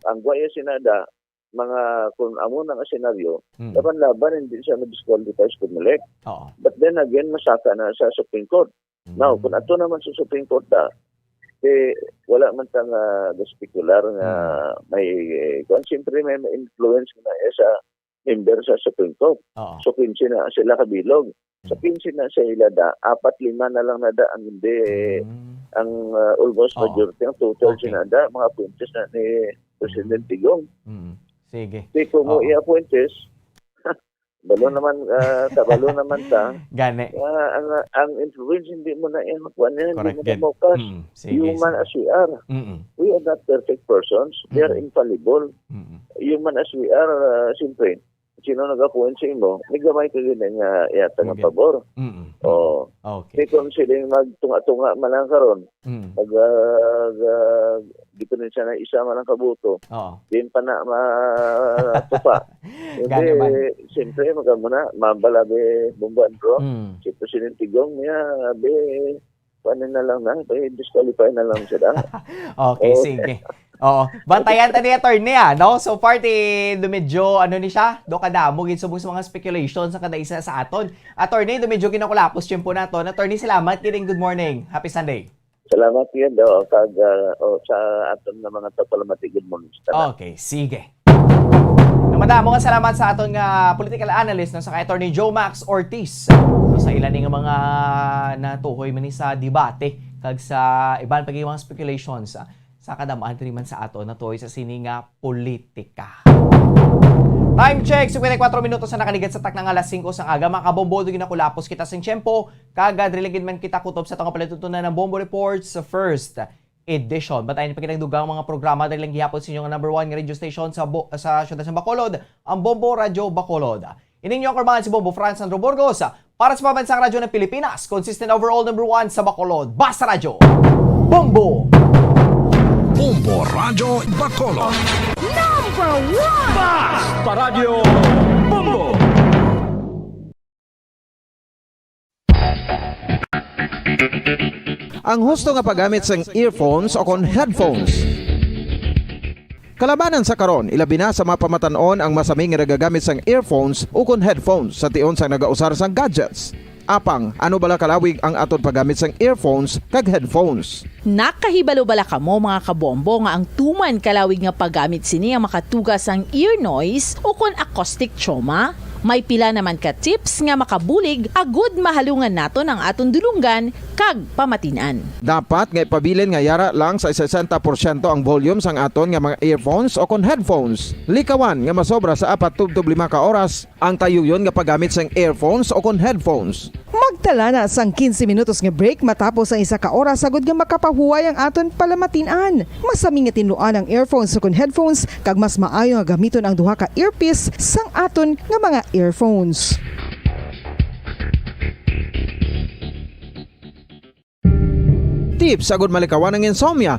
ang guwa iya sinada, mga, kung amo na nga senaryo, Mm. laban-laban, hindi siya ma-disqualify sa Comelec. Oo. But then again, masaka na sa Supreme Court. Now, Mm. kung ato naman sa Supreme Court na, eh, wala man ta nga gaspikular nga Mm. may, eh, kung siyempre may, may influence na, eh, sa member sa Supreme Court. Oo. So, quince na sila kabilog. Sa Mm. quince na sa ila da, apat, lima na lang na da ang hindi, Mm. ang, ah, almost Oo. majority, ang total Okay. sina da, mga appointees na ni President Mm. Digong. Mm. Sige. Di ko mo Oo. i-appointees, balo naman, ah, kabalo naman ta. Gani. Ah, ang, ang influence, hindi mo na yan makuha na yan, hindi Correct, mo na gid. makuha. Mm. Sige, Human sige. as we are. Mm. We are not perfect persons. We are Mm. infallible. Mm. Human as we are, ah, siyempre, sino nag-appoint sa imo, may gamay ka gid nga yata nga Okay. pabor. Mm. Oo. Okay. Kay kung sila yung magtunga-tunga man lang karon, Mm. mag, ah, ga-, di pa rin siya na isa man ang kabuto, Oo. di pa na matupa. Hindi, Gani man. siyempre, magkamo na, mambala, be, Bombo Andro, Mm. si Presidente Digong niya, be, paano na lang na, be, disqualify na lang sila. Okay, Oo. sige. Oo. Bantayan ta ni attorney, ah, no? So far, ti, do medyo, ano ni siya? Do kadamo gid subong sa mga speculations sa kada isa sa aton. Attorney, do medyo ginakulapos tiyempo naton. Attorney, salamat gid, and good morning. Happy Sunday. Salamat gid, oh, kag, ah, oh, sa aton nga mga tagpalamati, good morning sa tanan. Okay, sige. Madamo nga salamat sa aton nga political analyst, no, sa kay Attorney Joe Max Ortiz. So, sa ila ni nga mga natuhoy man ni sa debate kag sa iban pa gid mga speculations, ah, sa kadam-an diri man sa aton natuhoy sa sini nga politika. Time check, fifty-four minutos na nakaligat sa takna nga alas singko sang aga. Mga kabombo, do ginakulapos kita sing tiyempo, kag, ah, diri lang gid man kita kutob sa atong palatuntunan nga Bombo Reports First Edition. Bantayan pa kitang dugang mga programa, diri lang gihapon sa inyo nga number one nga radio station sa bo-, sa siyudad sa Bacolod, ang Bombo Radyo Bacolod. Ining inyo ang kurbangan si Bombo Franz Sandro Burgos, para sa Pambansang Radyo ng Pilipinas, consistent overall number one sa Bacolod. Basta Radyo, Bombo! Bombo Radyo Bacolod. Number one! Basta Radyo, Bombo! Ang husto nga paggamit sang earphones o kon headphones. Kalabanan sa karon, ilabi na sa mga pamatan-on ang masami nga nagagamit sang earphones ukon headphones sa tion sang nagausar sang gadgets. Apang, ano bala kalawig ang aton paggamit sang earphones kag headphones? Nakahibalo bala kamo, mga kabombo, nga ang tuman kalawig nga paggamit sini ang makatuga sang ear noise ukon acoustic trauma? May pila naman ka tips nga makabulig agud mahalungan naton ang aton dulonggan kag pamatin-an. Dapat nga ipabilin nga yara lang sa sesenta porsyento ang volume sang aton nga mga earphones o kon headphones. Likawan nga masobra sa apat tubtob lima ka oras ang tayuyon nga paggamit sang earphones o kon headphones. Magtala na sang quince minutos nga break matapos ang isa ka oras agud nga makapahuway ang aton palamatin-an. Masami nga tinluan ang earphones ukon headphones, kag mas maayo nga gamiton ang duha ka earpiece sang aton nga mga earphones. Tips agud malikawan ang insomnia.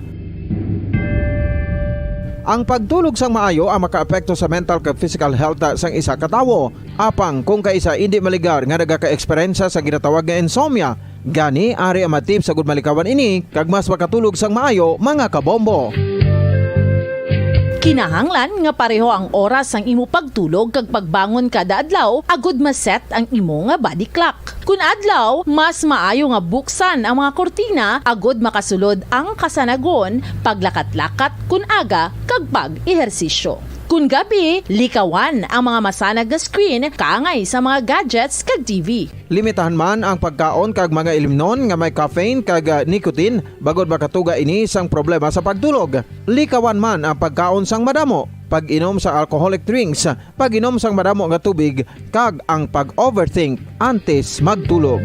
Ang pagtulog sang maayo ang makaapekto sa mental kag physical health sang isa ka tawo. Apang kung kaisa indi maligar nga nagaka-eksperyensya sa ginatawag nga insomnia, gani ari ang mga tips agud malikawan ini kag mas makatulog sang maayo, mga kabombo. Kinahanglan nga pareho ang oras sang imo pagtulog kag pagbangon kada adlaw agud ma-set ang imo nga body clock. Kun adlaw, mas maayo nga buksan ang mga kurtina agud makasulod ang kasanagon, paglakat-lakat kun aga, kag pag-ehersisyo. Kun gabi, likawan ang mga masanag nga screen kaangay sa mga gadgets kag T V. Limitahan man ang pagkaon kag mga ilimnon nga may caffeine kag, ah, nicotine, bangod makatuga ini sang problema sa pagtulog. Likawan man ang pagkaon sang madamo, pag-inom sa alcoholic drinks, pag-inom sang madamo nga tubig, kag ang pag-overthink antes magtulog.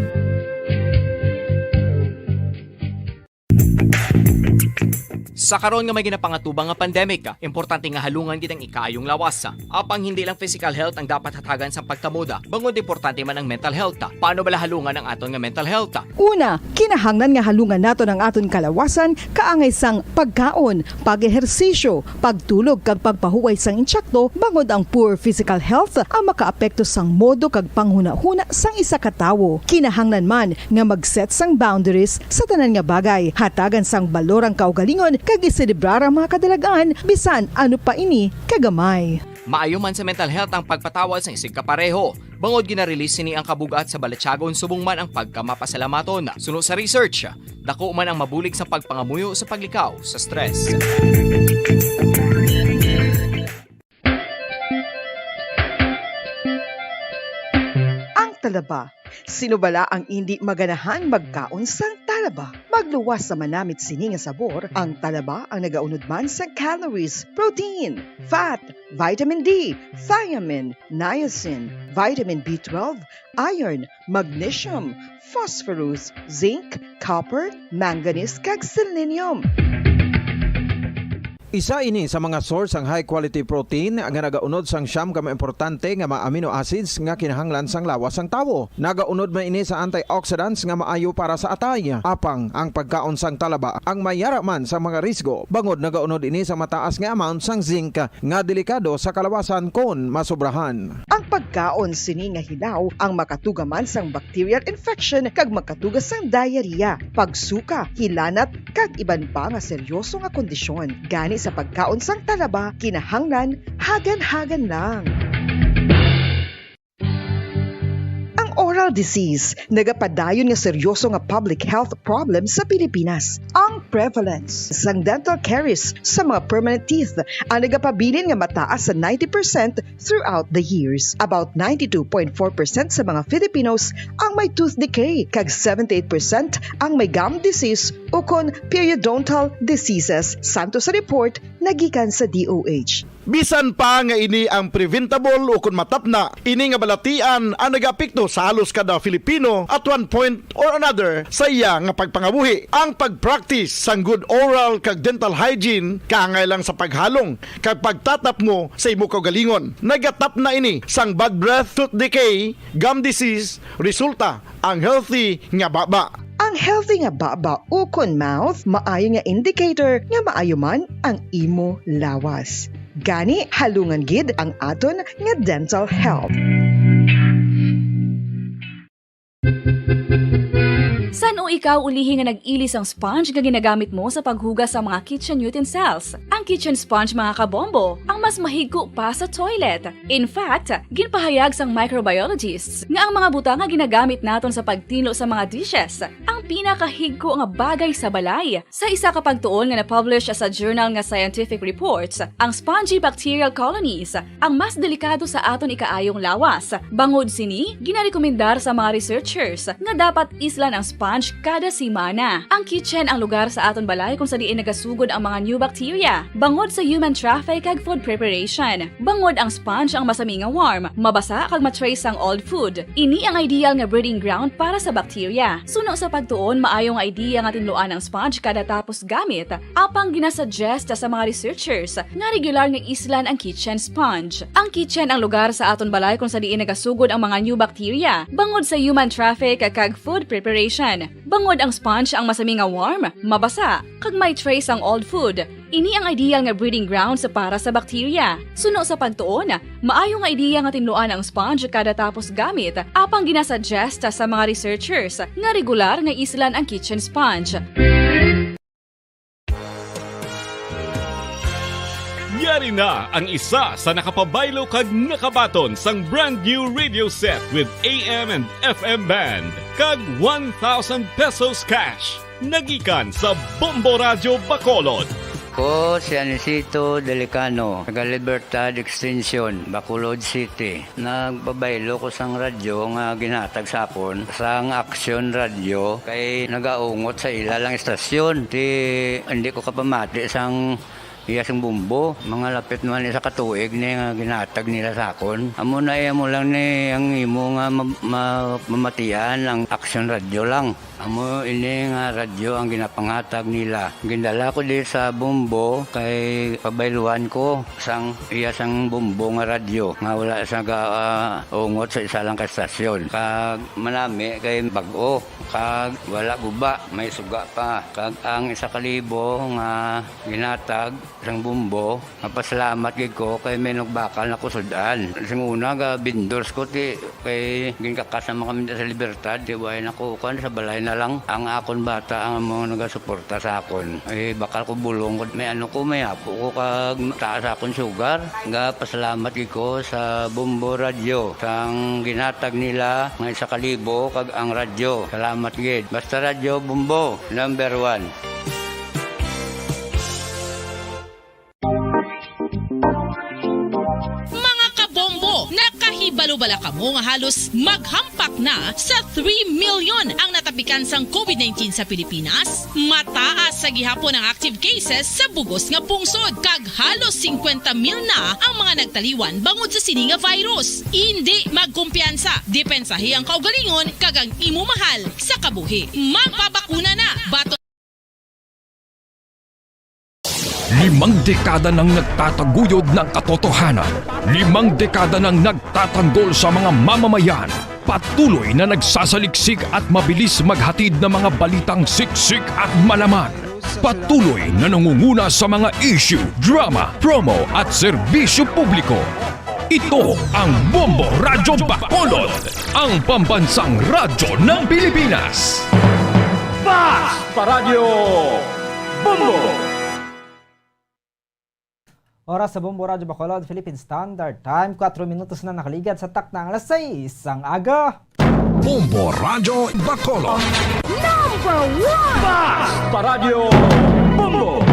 Sa karon nga may ginapangatubang nga pandemic, importante nga halungan gid ang ikaayong lawas. Apang hindi lang physical health ang dapat hatagan sang pagtamod, bangod importante man ang mental health. Paano bala halungan ang aton nga mental health? Una, kinahanglan nga halungan naton ang aton kalawasan kaangay sang pagkaon, pag-ehersisyo, pagtulog kag pagpahuway sang insakto, bangod ang poor physical health ang makaapekto sang modo kag panghunahuna sang isa ka tawo. Kinahanglan man nga mag-set sang boundaries sa tanan nga bagay, hatagan sang balor ang kaugalingon kag iselebrar ang mga kadalag-an, bisan ano pa ini kagamay. Maayo man sa mental health ang pagpatawad sang isigkapareho, bangod gina-release sini ang kabug-at sa balatyagon subong man ang pagkamapasalamaton. Suno sa research, dako man ang mabulig sa pagpangamuyo sa paglikaw sa stress. Ang talaba. Sino bala ang indi maganahan magkaon sang talaba? Magluwas sa manamit sini nga sabor, ang talaba ang nagaunod man sang calories, protein, fat, vitamin D, thiamine, niacin, vitamin B twelve, iron, magnesium, phosphorus, zinc, copper, manganese, kag selenium. Isa ini sa mga source sang high quality protein nga nagaunod sang siyam ka mga importante nga mga amino acids nga kinahanglan sang lawas sang tawo. Nagaunod man ini sa antioxidants nga maayo para sa atay. Apang ang pagkaon sang talaba ang may yara man sa mga risgo, bangod nagaunod ini sa mataas nga amount sang zinc nga delikado sa kalawasan kon masobrahan. Ang pagkaon sini nga hilaw ang makatuga man sang bacterial infection kag makatuga sang diarrhea, pagsuka, hilanat, kag iban pa nga seryoso nga kondisyon. Gani, Sa pagkaon sang talaba, kinahanglan hagan-hagan lang. Ang oral disease nagapadayon nga seryoso nga public health problem sa Pilipinas. Ang prevalence sang dental caries sa mga permanent teeth ang nagapabilin nga mataas sa ninety percent throughout the years. About ninety-two point four percent sa mga Filipinos ang may tooth decay, kag seventy-eight percent ang may gum disease ukon periodontal diseases, santo sa report nagikan sa D O H. Bisan pa nga ini ang preventable ukon matapna, ini nga balatian ang nagaapekto sa halos kada Filipino at one point or another sa iya nga pagpangabuhi. Ang pag-practice sang good oral kag dental hygiene kaangay lang sa paghalong kag pagtatapmo sa imo kaugalingon. Nagatapna ini sang bad breath, tooth decay, gum disease, resulta ang healthy nga baba. Ang healthy nga baba ukon mouth maayo nga indicator nga maayo man ang imo lawas. Gani, halungan gid ang aton nga dental health. San-o ikaw ulihi nga nag-ili sang sponge nga ginagamit mo sa paghugas sa mga kitchen utensils? Ang kitchen sponge, mga kabombo, ang mas mahigko pa sa toilet. In fact, ginpahayag sang microbiologists nga ang mga butang nga ginagamit naton sa pagtinlo sa mga dishes ang pinakahigko nga bagay sa balay. Sa isa ka pagtuon nga na-publish sa journal nga Scientific Reports, ang spongy bacterial colonies ang mas delikado sa aton ikaayong lawas. Bangod sini, ginarekomendar sa mga researchers nga dapat islan ang sponge kada semana. Ang kitchen ang lugar sa aton balay kung sa diin nagasugod ang mga new bacteria, bangod sa human traffic kag food preparation. Bangod ang sponge ang masami nga warm, mabasa kag ma-trace sang old food. Ini ang ideal nga breeding ground para sa bacteria. Suno sa pagtuon, maayo nga idea nga tinluan ang sponge kada tapos gamit, apang ginasuggest sa mga researchers nga regular nga islan ang kitchen sponge. Ang kitchen ang lugar sa aton balay kung sa diin nagasugod ang mga new bacteria, bangod sa human traffic kag food preparation. Bangod ang sponge ang masami nga warm, mabasa, kag may trace ang old food. Ini ang ideal nga breeding grounds para sa bacteria. Suno sa pagtuon, maayo nga ideya nga tinluan ang sponge kada tapos gamit, apang ginasuggest sa mga researchers nga regular nga islan ang kitchen sponge. Yari na ang isa sa nakapabaylo kag nakabaton sang brand new radio set with A M and F M band kag one thousand pesos cash. Nagikan sa Bombo Radyo Bacolod. Ko si Anisito Delicano, taga Libertad Extension, Bacolod City. Nagpabaylo ko sang radyo nga ginhatag sa akon sang Action Radio, kay nagaungot sa ila lang istasyon. Ti, hindi ko kapamati sang iya sang bombo. Mga lapit naman isa ka tuig ni nga ginhatag nila sa akon. Amo na, iya mo lang ni ang imo nga ma-, ma-, mamatian ang Action Radio lang. Amo ini nga radyo ang ginapanghatag nila. Gindala ko di sa bombo kay pabayluan ko sang iya sang bombo nga radyo nga wala sa ga, ah, ungot sa isa lang ka estasyon. Kag manami kay bag-o, kag wala guba, may suga pa. Kag ang isa ka libo nga ginhatag sang bombo, mapasalamat gid ko kay may nagbakal na ko sud-an. Sing una, ga vendors ko, ti, kay ginkakas naman kami sa Libertad, ti, way na ko, kuwan, sa balay na lang. Ang akon bata ang mga nagasuporta sa akon. Eh, bakal ko bulong ko, may ano ko, may apo ko, kag taas akon sugar. Ga pasalamat gid ko sa Bombo Radyo, sang ginhatag nila nga isa ka libo, kag ang radyo. Salamat gid. Basta Radyo Bombo, number one. Mga kabombo, nakahibalo bala kamo nga halos maghampak na sa three million ang natapikan sang COVID nineteen sa Pilipinas? Mataas sa gihapon ang active cases sa bugos nga pungsod, kag halos singkwenta mil na ang mga nagtaliwan bangod sa sini nga virus. Indi magkumpiyansa, depensahi ang kaugalingon kag ang imo mahal sa kabuhi. Magpabakuna na, baton Limang dekada nang nagtataguyod ng katotohanan. Limang dekada nang nagtatanggol sa mga mamamayan. Patuloy na nagsasaliksik at mabilis maghatid ng mga balitang siksik at malaman. Patuloy na nangunguna sa mga issue, drama, promo at serbisyo publiko. Ito ang Bombo Radyo Bacolod, ang pambansang radyo ng Pilipinas. Fast Paradyo Bombo! Oras sa Bombo Radyo Bacolod, Philippine Standard Time, kuwatro minutos na nakaligad sa takna ang alas sais sang aga. Bombo Radyo Bacolod. Number one! Basta Radyo Bombo!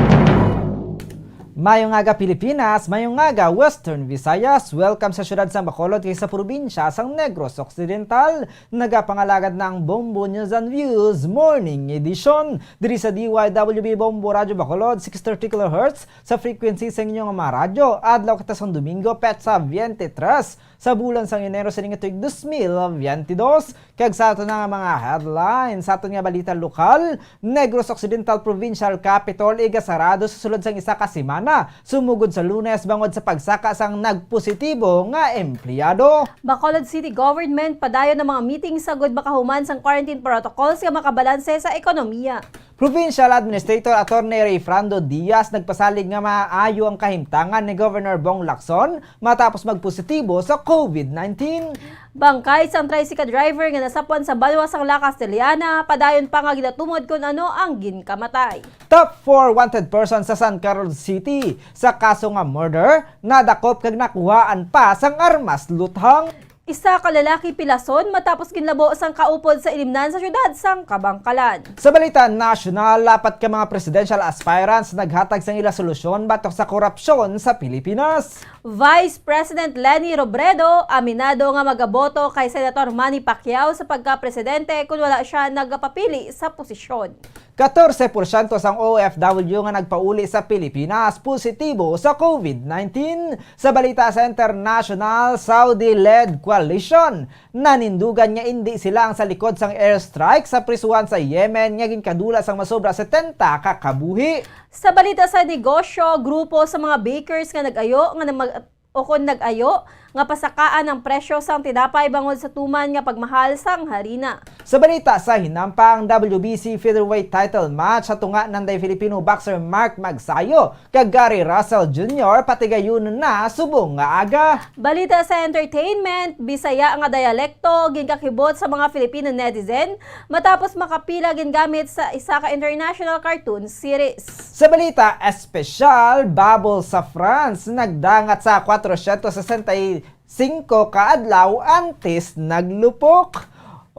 Mayong aga, Pilipinas. Mayong aga, Western Visayas. Welcome sa siyudad sang Bacolod kag sa probinsya sang Negros Occidental. Nagapangalagad na ang Bombo News and Views Morning Edition diri sa D Y W B Bombo Radyo Bacolod, six thirty kilohertz sa frequency sa inyo nga mga radyo. Adlaw kita sang Domingo, petsa twenty-three sa bulan sang Enero sining tuig dos mil biyente dos. Kag sa aton nga mga headlines, sa aton nga balita lokal, Negros Occidental Provincial Capitol igasarado sa sulod sang isa ka semana, sumugod sa Lunes bangod sa pagsaka sang nagpositibo nga empleyado. Bacolod City Government padayon ang mga meeting sagod makahuman sang quarantine protocols nga makabalanse sa ekonomiya. Provincial Administrator Attorney Rayfrando Diaz nagpasalig nga maayo ang kahimtangan ni Governor Bong Lacson matapos magpositibo sa COVID nineteen. Bangkay sang tricycle driver nga nasapwan sa banwa sang La Castellana, padayon pa nga ginatumod kon ano ang ginkamatay. Top four wanted person sa San Carlos City sa kaso nga murder, nadakop kag nakuhaan pa sang armas luthang. Isa ka lalaki pilason matapos ginlabo sang kaupod sa ilimnan sa siyudad sang Kabangkalan. Sa balita nasyonal, apat ka mga presidential aspirants naghatag sang ila solusyon batok sa korupsyon sa Pilipinas. Vice President Leni Robredo aminado nga magaboto kay Senator Manny Pacquiao sa pagkapresidente kon wala sia nagapapili sa posisyon. Katorse porsyento sang O F W nga nagpauli sa Pilipinas positibo sa COVID nineteen. Sa balita sa international, Saudi-led coalition nanindugan nga indi sila ang sa likod sang airstrike sa prisuhan sa Yemen nga ginkadula sang masobra setenta ka kabuhi. Sa balita sa negosyo, grupo sa mga bakers nga nag-ayo nga nag-, o kon nag-ayo nga pasakaan ang presyo sang tinapay bangod sa tuman nga pagmahal sang harina. Sa balita sa hinampa, ang W B C featherweight title match sa tunga nanday Filipino boxer Mark Magsayo kag Gary Russell Junior patigayon na subong nga aga. Balita sa entertainment, Bisaya nga dialekto ginkakibot sa mga Filipino netizen matapos makapila gingamit sa isa ka international cartoon series. Sa balita espesyal, bubble sa France nagdangat sa kwatrocientos sesenta y cinco ka adlaw antes naglupok.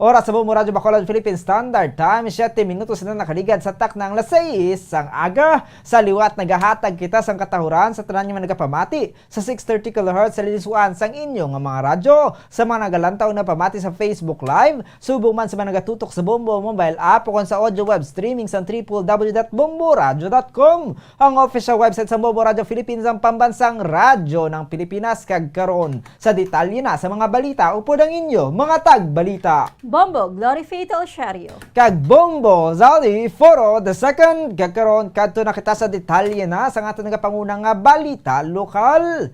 Oras sa Bombo Radyo Bacolod Philippine Standard Time, siyete minutos na nakaligad sa takna ang alas sais sang aga. Sa liwat, nagahatag kita sang katahuran sa tanan nga mga nagapamati sa six thirty kilohertz sa liniswaan sang inyo nga mga radyo. Sa mga nagalantaw na pamati sa Facebook Live, subong man sa mga nagatutok sa Bombo mobile app o kon sa audio web streaming sa triple W dot bomboradyo dot com, ang official website sa Bombo Radyo Philippines, ang pambansang radyo ng Pilipinas. Kag karon, sa detalye na sa mga balita, upod ang inyo mga tagbalita. Bombo Glory Fatal Shario. Kag Bombo Zali Foro the second. Kag karon, kadto na kita sa detalye na sa aton nagapanguna nga balita lokal.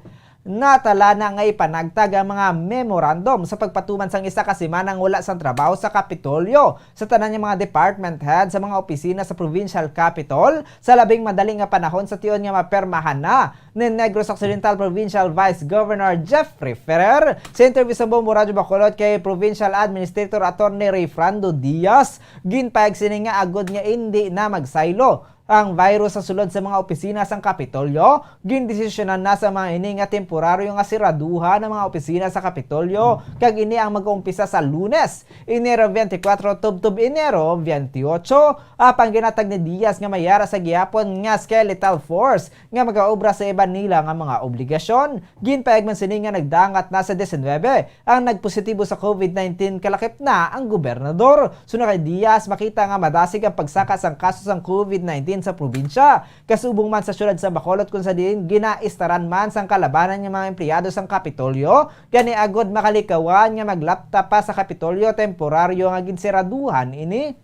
Natala na nga ipanagtag ang mga memorandum sa pagpatuman sang isa ka semanang wala sang trabaho sa Kapitolyo sa tanan nga mga department head sa mga opisina sa Provincial Capitol sa labing madali nga panahon sa tion nga mapermahan na ni Negros Occidental Provincial Vice Governor Jeffrey Ferrer. Sa interview sa Bombo Radyo Bacolod kay Provincial Administrator Attorney Rayfrando Diaz, ginpahayag sini nga agod nga indi na magsaylo ang virus sa sulod sa mga opisina sang Kapitolyo, gindesisyonan na sa mga ini nga temporaryo nga siraduhan ang mga opisina sa Kapitolyo, kag ini ang mag-umpisa sa Lunes, Enero twenty-four, tubtob Enero twenty-eight. Apang ginatag ni Diaz nga may ara sa gihapon nga skeletal force nga magaobra sa iban nila nga mga obligasyon. Ginpahayag man sini nga nagdangat na sa diecinuebe ang nagpositibo sa COVID nineteen, kalakip na ang gobernador. Suno kay Diaz, makita nga madasig ang pagsaka sang kaso sang COVID nineteen sa probinsya, kasubong man sa siyudad sa Bacolod, kung sa diin ginaistaran man sang kalabanan nga mga empleyado sang Kapitolyo, gani agod makalikawan nga maglapta pa sa Kapitolyo, temporaryo nga ginseraduhan ini.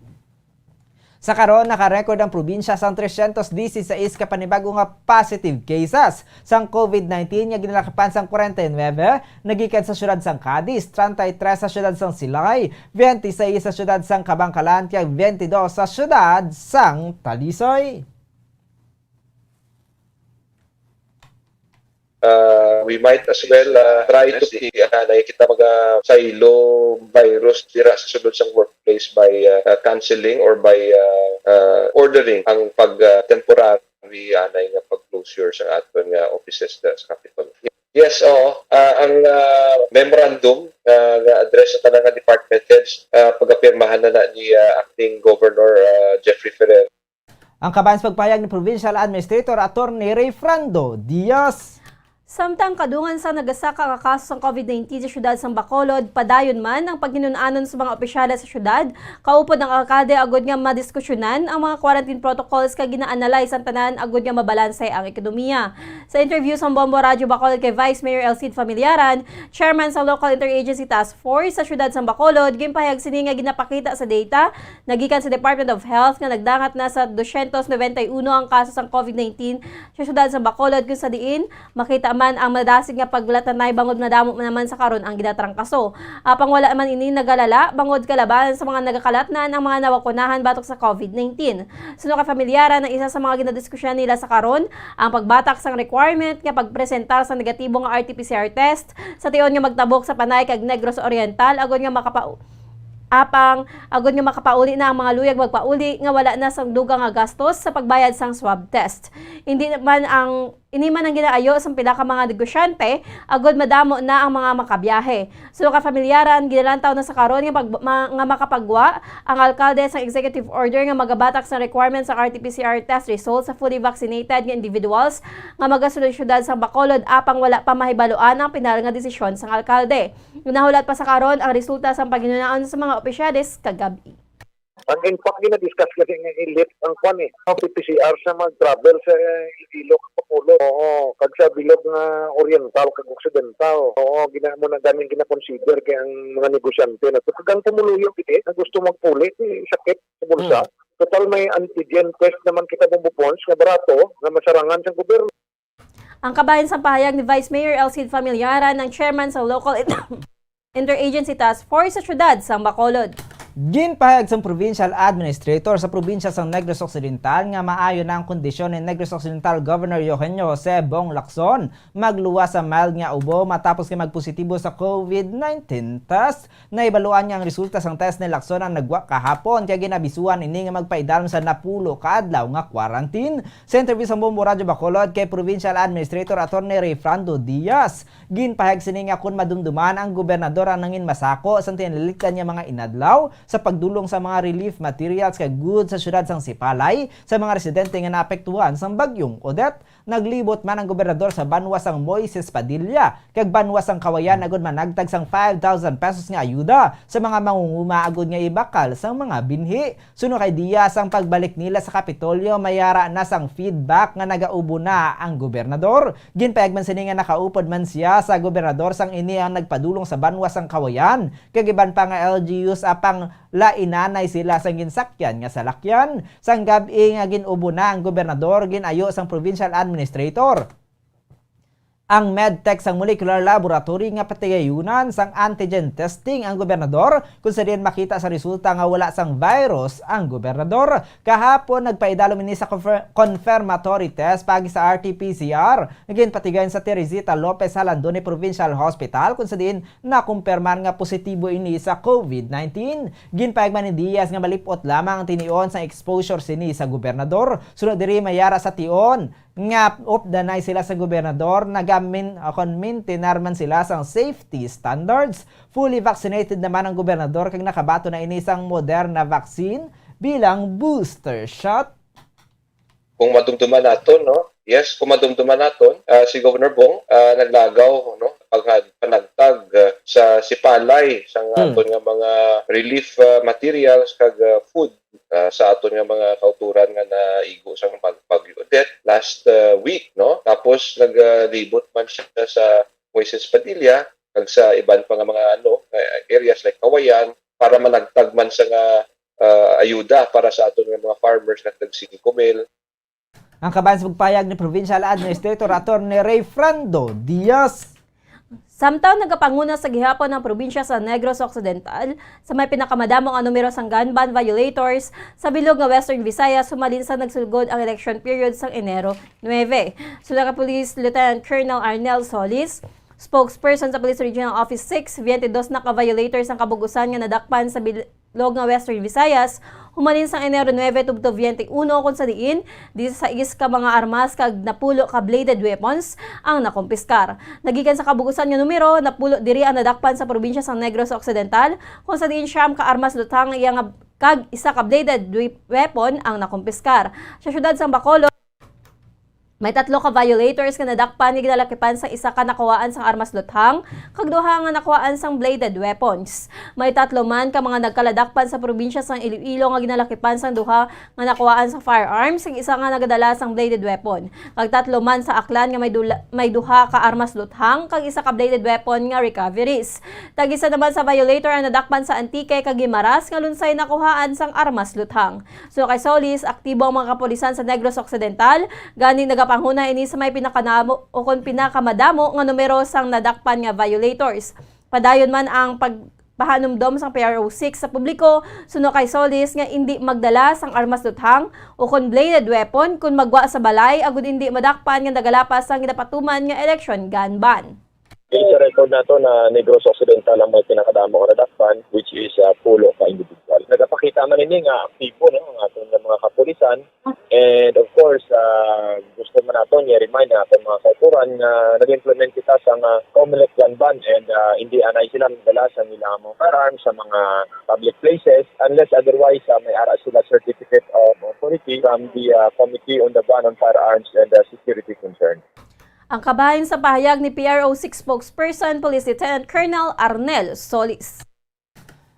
Sa karon, naka-record ang probinsya sang tresyentos disisais ka panibago nga positive cases sang COVID nineteen nga ginalakipan sang kwarenta y nuebe nagikan sa siyudad sang Cadiz, treinta y tres sa siyudad sang Silay, twenty-six sa siyudad sang Kabankalan, kag twenty-dos sa siyudad sang Talisay. Uh, we might as well uh, try to, uh, nakikita mga saylo virus dira sa sulod sang workplace by uh, uh, canceling or by uh, uh, ordering ang pag uh, temporary anay nga pag-closure sa aton nga offices da sa Capitol. Yes, oo. Ah, ang, ah, memorandum, ah, nga address sa tanan nga department heads, ah, pagapirmahan na na ni, ah, Acting Governor, ah, Jeffrey Ferrer. Ang kabahin sa pagpahayag ni Provincial Administrator Attorney Rayfrando Diaz. Samtang kadungan sa nagasaka ka kaso sang covid nineteen sa siyudad sang Bacolod, padayon man ang paghinun-anon sa mga opisyales sa siyudad, kaupod ang alkalde agud nga madiskusyonan ang mga quarantine protocols kag gina-analyze ang tanan agud nga mabalanse ang ekonomiya. Sa interview sang Bombo Radyo Bacolod kay Vice Mayor Elcid Familiaran, chairman sa Local Interagency Task Force sa siyudad sang Bacolod, ginpahayag sini nga ginapakita sa data nagikan sa Department of Health nga nagdangat na sa dosyentos nobenta y uno ang kaso sang covid nineteen sa siyudad sang Bacolod, kung sa diin makita man ang madasig nga paglatanay bangod madamo naman sa karon ang ginatrangkaso. Apang wala man ini nagalala bangod kalabanan sa mga nagakalatnan ang mga nawakunahan batok sa covid nineteen. Suno kay Familiaran, ang isa sa mga ginadiskusyonan nila sa karon ang pagbatak sang requirement nga pagpresentar sa negatibo nga R T P C R test sa tion nga magtabok sa Panay kag Negros Oriental agud nga makapa-, apang agud nga makapauli na ang mga luyag magpauli nga wala na sang dugang nga gastos sa pagbayad sang swab test. Hindi man ang, ini man ang ginaayo sang pila ka mga negosyante agud madamo na ang mga makabiyahe. Suno kay Familiaran, ginalantaw na sa karon nga pag-, ma-, nga makapagwa ang alkalde sang executive order nga magabatak sa requirements sa R T P C R test result sa fully vaccinated nga individuals nga magasulod sa siyudad sang Bacolod, apang wala pa mahibaluan ang pinal nga desisyon sang alkalde. Nahulat pa sa karon ang resulta sang paghinunaon sa mga opisyales kagab-i. Ang impact, gina-discuss kasi nga i-lift ang kwan eh, ang P P C R sa mag-travel sa Iloilo kag Bacolod. Oo, kag sa bilog nga oriental kag occidental. Oo, gina mo na ganing gina-consider kay ang mga negosyante na to. Kag ang pumuluyo gid eh, nga gusto magpuli, eh, sakit sa bulsa. Hmm. Total may antigen test naman kita, Bombo Pons, nga barato, nga masarangan sa gobyerno. Ang kabahin sang pahayag ni Vice Mayor Elcid Familiaran, ang chairman sa Local Interagency Task Force sa siyudad sang Bacolod. Ginpahayag sang Provincial Administrator sa probinsya sang Negros Occidental nga maayo na ang kondisyon ni Negros Occidental Governor Eugenio Jose Bong Lacson magluwas sa mild nga ubo matapos nga magpositibo sa covid nineteen test. Nahibaluan nga ang resulta sang test ni Lacson ang nagwa kahapon, kay ginabisuhan ini nga magpaidalom sa napulo ka adlaw nga quarantine. Sa interview sa Bombo Radyo Bacolod kay Provincial Administrator Attorney Rayfrando Diaz, ginpahayag sini nga kon madumduman ang gobernador ang nangin masako sa tinalikdan nga mga inadlaw sa pagdulong sa mga relief materials kag goods sa siyudad sang Sipalay sa mga residente nga naapektuhan sang Bagyong Odette. Naglibot man ang gobernador sa banwa sang Moises Padilla kag banwa sang Kawayan agud managtag sang five thousand pesos nga ayuda sa mga mangunguma agud nga ibakal sang mga binhi. Suno kay Diaz, ang pagbalik nila sa Kapitolyo may ara na sang feedback nga nagaubo na ang gobernador. Ginpayag man sini nga nakaupod man sia sa gobernador sang ini ang nagpadulong sa banwa sang Kawayan kag iban pa nga L G Us, apang lainanay sila sang ginsakyan nga salakyan. Sang gab-i nga gin-ubo na ang gobernador, gin-ayo sang provincial administrator ang Medtech sang molecular laboratory nga patigayunan sang antigen testing ang gobernador, kung sa diin makita sa resulta nga wala sang virus ang gobernador. Kahapon, nagpaidalom ini sa confer-, confirmatory test paagi sa R T P C R nga ginpatigayon sa Teresita Lopez Jalandoni Provincial Hospital, kung sa diin nakumpirmar nga positibo ini sa covid nineteen. Ginpayag man ni Diaz nga malip-ot lamang ang tinion sang exposure sini sa gobernador. Sunod diri, may ara sa tion nga updanay sila sa gobernador, nagamin-, kon mintinar man sila sang safety standards. Fully vaccinated naman ang gobernador kag nakabaton na ini sang Moderna vaccine bilang booster shot. Kung madumduman naton, no? Yes, kung madumduman naton, ah, si Governor Bong, ah, naglagaw, no, pag-, panagtag, ah, sa Sipalay sang Hmm. aton nga mga relief, ah, materials kag, ah, food, ah, sa aton nga mga kautoran nga naigo sang bag-, Bagyo Odette last, ah, week, no? Tapos naglibot man siya sa Moises Padilla kag sa iban pa nga mga, ano, ah, areas like Kawayan para managtag man sa nga, ah, ayuda para sa aton nga mga farmers nga tag singko mil. Ang kabahin sa pagpahayag ni Provincial Administrator Attorney Rayfrando Diaz. Samtang nagapanguna sa gihapon ang probinsya sa Negros Occidental sa may pinakamadamo nga numero sang gun ban violators sa bilog nga Western Visayas, humalin sa nagsulgod ang election period sang Enero nuebe. Suno kay Police Lieutenant Colonel Arnel Solis, spokesperson sa Police Regional Office six, twenty-dos na ka violators ang kabug-usan nga nadakpan sa bil-, Log nga Western Visayas, humalin sang Enero nuebe tubtob biyente uno, kung sa diin, disisais ka mga armas kag napulo ka bladed weapons ang nakumpiskar. Nagikan sa kabug-usan nga numero, napulo diri ang nadakpan sa probinsya sang Negros Occidental, kung sa diin siyam ka armas luthang iya nga, kag isa ka bladed we-, weapon ang nakumpiskar. Sa siyudad sang Bacolod, may tatlo ka violators nga nadakpan nga ginalakipan sang isa ka nakuhaan sang armas luthang kag duha nga nakuhaan sang bladed weapons. May tatlo man ka mga nagkaladakpan sa probinsya sang Iloilo nga ginalakipan sang duha nga nakuhaan sang firearms kag isa nga nagadala sang bladed weapon. Kag tatlo man sa Aklan nga may dula-, may duha ka armas luthang kag isa ka bladed weapon nga recoveries. Tag-isa naman sa violator ang nadakpan sa Antique kag Guimaras nga lunsay nakuhaan sang armas luthang. Suno kay Solis, aktibo ang mga kapulisan sa Negros Occidental, gani nagapanguna ini sa may pinakanamo o kon pinakamadamo nga numero sang nadakpan nga violators. Padayon man ang pagpahanumdom sang P R O six sa publiko, suno kay Solis, nga indi magdala sang armas luthang o kon bladed weapon kon maggwa sa balay agud indi madakpan nga nagalapas sang ginapatuman nga election gun ban. Sa record nato na Negros Occidental ang may pinakadamo nga nadakpan, which is, ah, pulo ka individual. Nagapakita man ini nga aktibo, no, ang aton nga mga kapulisan. And of course, ah, gusto man naton i-remind ang aton mga kautoran nga nag-implement kita sa nga Comelec gun ban and, ah, hindi anay sila magdala sa ilang mga firearms sa mga public places unless otherwise, ah, may ara sila certificate of authority from the, ah, Committee on the Ban on Firearms and, ah, Security Concern. Ang kabahin sa pahayag ni P R O six spokesperson Police Lieutenant Colonel Arnel Solis.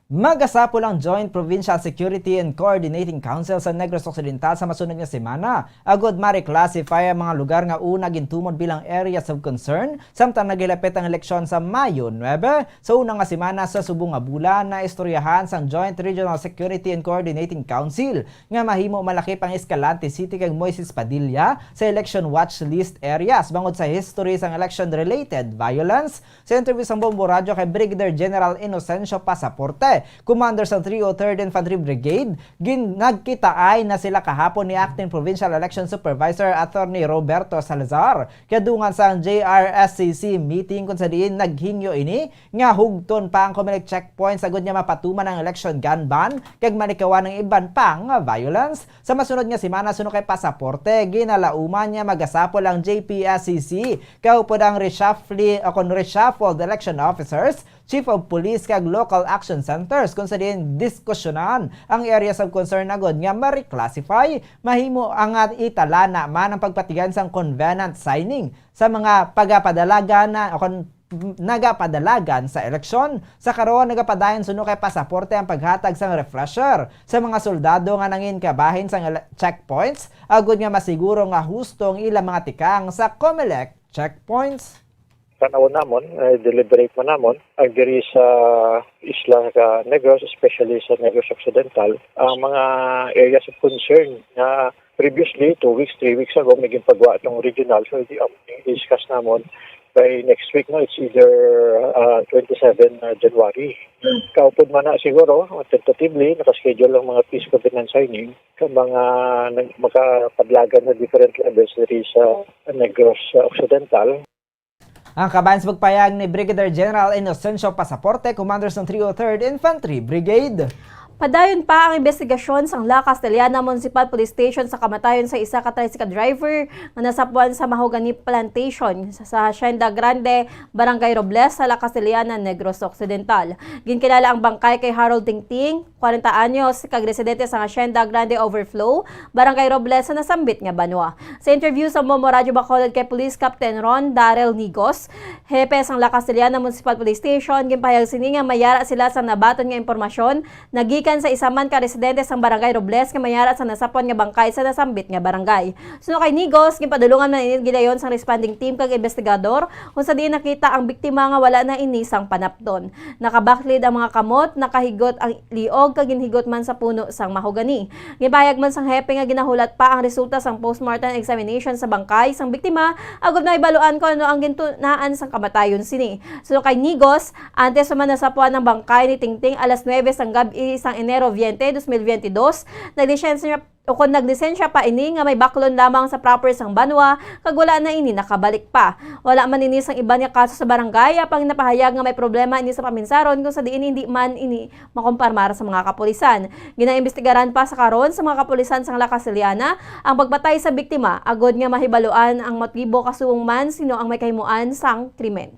Magasapol ang Joint Provincial Security and Coordinating Council sa Negros Occidental sa masunod nga semana, agud ma-reclassify ang mga lugar nga una gintumod bilang areas of concern, samtang naghilapit ang eleksyon sa Mayo nuebe. Sa una nga semana sa subong nga bulan, naistoryahan sang Joint Regional Security and Coordinating Council nga mahimo malakip ang Escalante City kag Moises Padilla sa election watch list areas bangod sa history sang election-related violence. Sa interview sang Bombo Radyo kay Brigadier General Inocencio Pasaporte, commander sang three oh third Infantry Brigade, gin-, nagkitaay na sila kahapon ni Acting Provincial Election Supervisor Attorney Roberto Salazar kadungan sang J R S C C meeting, kung sa diin naghingyo ini nga hugton pa ang Comelec checkpoints agud nga mapatuman ang election gun ban kag malikawan ang iban pa nga violence. Sa masunod nga semana, suno kay Pasaporte, ginalauman nga magasapol ang J P S C C kaupod ang reshuffle o kon reshuffled election officers, chief of police kag local action centers, kung sa diin diskusyonan ang areas of concern agud nga ma-reclassify. Mahimo ang nga italana man ang pagpatigayon sang covenant signing sa mga pagapadalagan na, o kon nagapadalagan sa eleksyon. Sa karon, nagapadayon suno kay Pasaporte ang paghatag sang refresher sa mga soldado nga nangin kabahin sang ele-, checkpoints, agud nga masiguro nga husto ang ilang mga tikang sa Comelec checkpoints. Tan-aw namon, eh, deliberate man namon, ang diri sa isla ka Negros, especially sa Negros Occidental, ang mga areas of concern nga previously, two weeks, three weeks ago, may ginpagwa tong regional. So, di, um, discuss namon by next week, no? It's either, uh, twenty-seven, uh, January. Kaupod man na siguro, tentatively, nakaschedule ang mga peace covenant signing sa mga nag-, makapadlagan sa different levels diri sa Negros, uh, Occidental. Ang kabahin sa pagpahayag ni Brigadier General Inocencio Pasaporte, commander sang three oh third Infantry Brigade. Padayon pa ang imbestigasyon sang La Castellana Municipal Police Station sa kamatayon sa isa ka tricycle driver nga nasapuan sa mahogany plantation sa Hacienda Grande, Barangay Robles, sa La Castellana, Negros Occidental. Ginkilala ang bangkay kay Harold Tingting, kwarenta anyos, kag residente sa Hacienda Grande Overflow, Barangay Robles, sa nasambit nga banwa. Sa interview sa Momo Radyo Bacolod kay Police Captain Ron Darrell Nigos, hepe sang La Castellana Municipal Police Station, ginpahayag sini nga may ara sila sa nabaton nga impormasyon nagikan sa isa man ka residente sang Barangay Robles nga may ara sa nasapuan nga bangkay sa nasambit nga barangay. Suno kay Nigos, ginpadulungan man ini gidayon sang responding team kag investigador, kung sa diin nakita ang biktima nga wala na ini sang panapton. Nakabaklid ang mga kamot, nakahigot ang liog, kag ginhigot man sa puno sang mahogani. Ginpahayag man sang hepe nga ginahulat pa ang resulta sang postmortem examination sa bangkay sang biktima, agud mahibaluan kon ano ang gintunaan sang kamatayon sini. Suno kay Nigos, antes pa man nasapuan ang bangkay ni Tingting alas nuebe sang gab-i sang Enero veinte, dos mil veintidós, naglisensya ukon naglisensya pa ini nga may baklon lamang sa proper sang banwa kag wala na ini nakabalik pa. Wala man ini sang iban nga kaso sa barangay, apang napahayag nga may problema ini sa paminsaron kung sa diin hindi man ini makomparmar sa mga kapulisan. Ginaimbestigaran pa sa karon sa mga kapulisan sang La Castellana ang pagpatay sa biktima agod nga mahibaluan ang motibo kasuwong man sino ang may kahimuan sang krimen.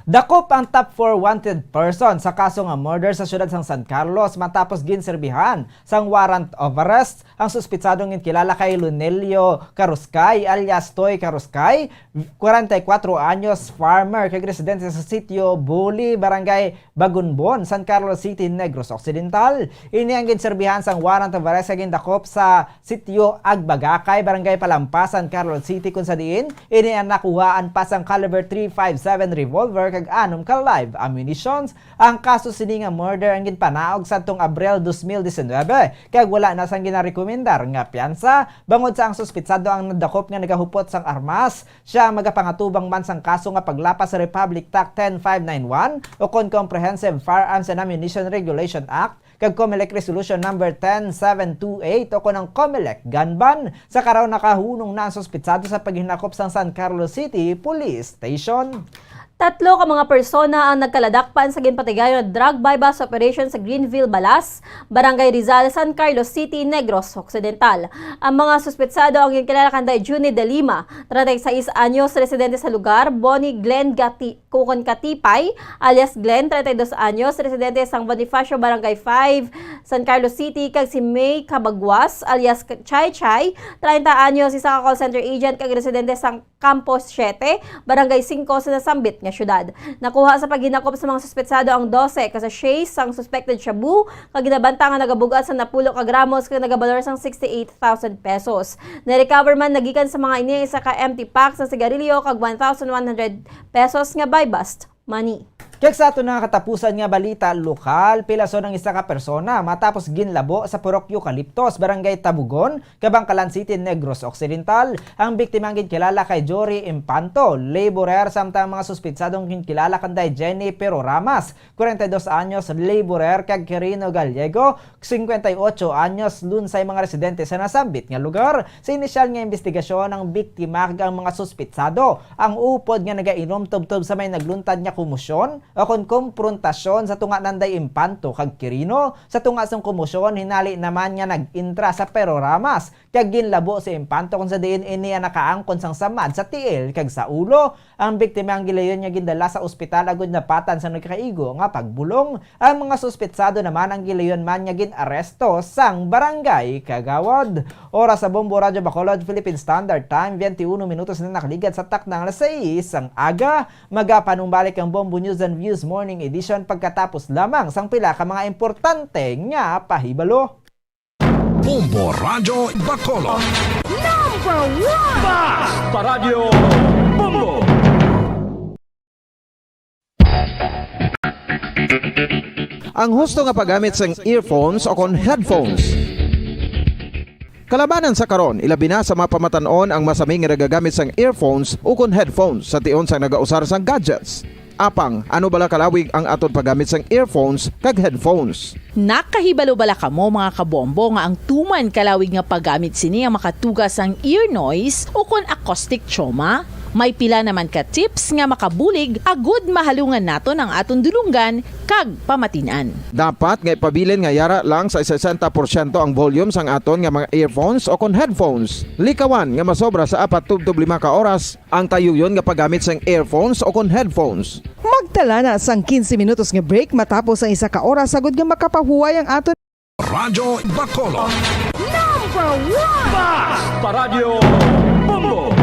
Dakop ang top four wanted person sa kaso nga murder sa siyudad sang San Carlos matapos ginserbihan sang warrant of arrest ang suspitsado nga kilala kay Lunelio Caruscay alias Toy Caruscay, kwarenta y kuwatro anyos, farmer kag residente sa sitio Buli, Barangay Bagunbon, San Carlos City, Negros Occidental. Ini ang ginserbihan sang warrant of arrest nga gindakop sa sitio Agbagakay, Barangay Palampas, San Carlos City, kung sa diin ini ang nakuhaan pa sang caliber three five seven revolver kag anom ka live ammunitions. Ang kaso sini nga murder ang ginpanaog sadtong Abril dos mil disinwebe, kag wala na sang ginarekomendar nga piyansa, bangod sa ang suspitsado ang nadakop nga nagahupot sang armas. Siya ang magapangatubang man sang kaso nga paglapas sa Republic Act ten five nine one ukon Comprehensive Firearms and Ammunition Regulation Act kag Comelec Resolution Number ten seven two eight ukon ang Comelec Gun Ban. Sa karon, nakahunong na ang suspitsado sa paghinakop sang San Carlos City Police Station. Tatlo ka mga persona ang nagkaladakpan sa ginpatigayon nga drug buy-bust operation sa Greenville, Balas, Barangay Rizal, San Carlos City, Negros Occidental. Ang mga suspetsado ang ginkilala kanday Junie De Lima, treinta y seis anyos, residente sa lugar, Bonnie Glenn Gati-, Kukon Katipay, alias Glenn, treinta y dos anyos, residente sa Bonifacio, Barangay five, San Carlos City, kag si May Cabagwas, alias Chai Chai, treinta anyos, isa ka call center agent kag residente sa Campos siete, Barangay singko sa nasambit nga syudad. Nakuha sa paghinakop sa mga suspetsado ang dose ka sachet sang suspected shabu, kag ginabanta nga nagabug-at sa napulo ka gramos kag nagabalor sang sixty-eight thousand pesos. Na-recover man nagikan sa mga ini ang isa ka empty pack sa sigarilyo kag one thousand one hundred pesos nga buy-bust money. Kag sa aton nga katapusan nga balita lokal, pilason ang isa ka persona matapos ginlabo sa Purok Eucaliptos, Barangay Tabugon, Kabangkalan City, Negros Occidental. Ang biktima ang ginkilala kay Jory Impanto, laborer, samtang mga suspitsadong ginkilala kanday Jenny Pero Ramas, kwarenta y dos anyos, laborer, kag Quirino Gallego, singkwenta y ocho anyos, lunsay mga residente sa nasambit nga lugar. Sa inisyal nga imbestigasyon, ang biktima kag ang mga suspitsado ang upod nga nagainom tubtob sa may nagluntad nga komosyon o kon komprontasyon sa tunga nanday Impanto kag Quirino. Sa tunga sang komosyon, hinali naman nga nag-intra sa Pero Ramas kag ginlabo si Impanto, kung sa diin ini ang nakaangkon sang samad sa tiil kag sa ulo. Ang biktima ang gilayon nga gindala sa ospital agud napatan sang nagkaigo nga pagbulong. Ang mga suspitsado naman ang gilayon man nga gin-aresto sang barangay kagawad. Oras sa Bombo Radyo Bacolod, Philippine Standard Time, twenty-one minutos na nakaligad sa takna nga alas sais sang aga. Magapanumbalik ang Bombo News and Views Morning Edition pagkatapos lamang sang pila ka mga importante nga pahibalo. Bombo Radyo Bacolod. Number one! Bas! Paradyo Bombo! Ang husto nga paggamit sang earphones o kon headphones. Kalabanan sa karon, ilabi na sa mga pamatan-on ang masami nga nagagamit sang earphones o kon headphones sa tion sang nagausar sang gadgets. Apang, ano bala kalawig ang aton paggamit sang earphones kag headphones? Nakahibalo bala kamo, mga kabombo, nga ang tuman kalawig nga paggamit sini ang makatuga sang ear noise o kon acoustic trauma? May pila naman ka tips nga makabulig agud mahalungan naton ang aton dulonggan kag pamatin-an. Dapat nga ipabilin nga yara lang sa sesenta porsyento ang volume sang aton nga mga earphones o kon headphones. Likawan nga masobra sa apat tubtob lima ka oras ang tayuyon nga paggamit sang earphones o kon headphones. Magtala na sang quince minutos nga break matapos ang isa ka oras, agud nga makapahuway ang aton Radyo Bacolod. Number one! Bas! Paradyo Bombo!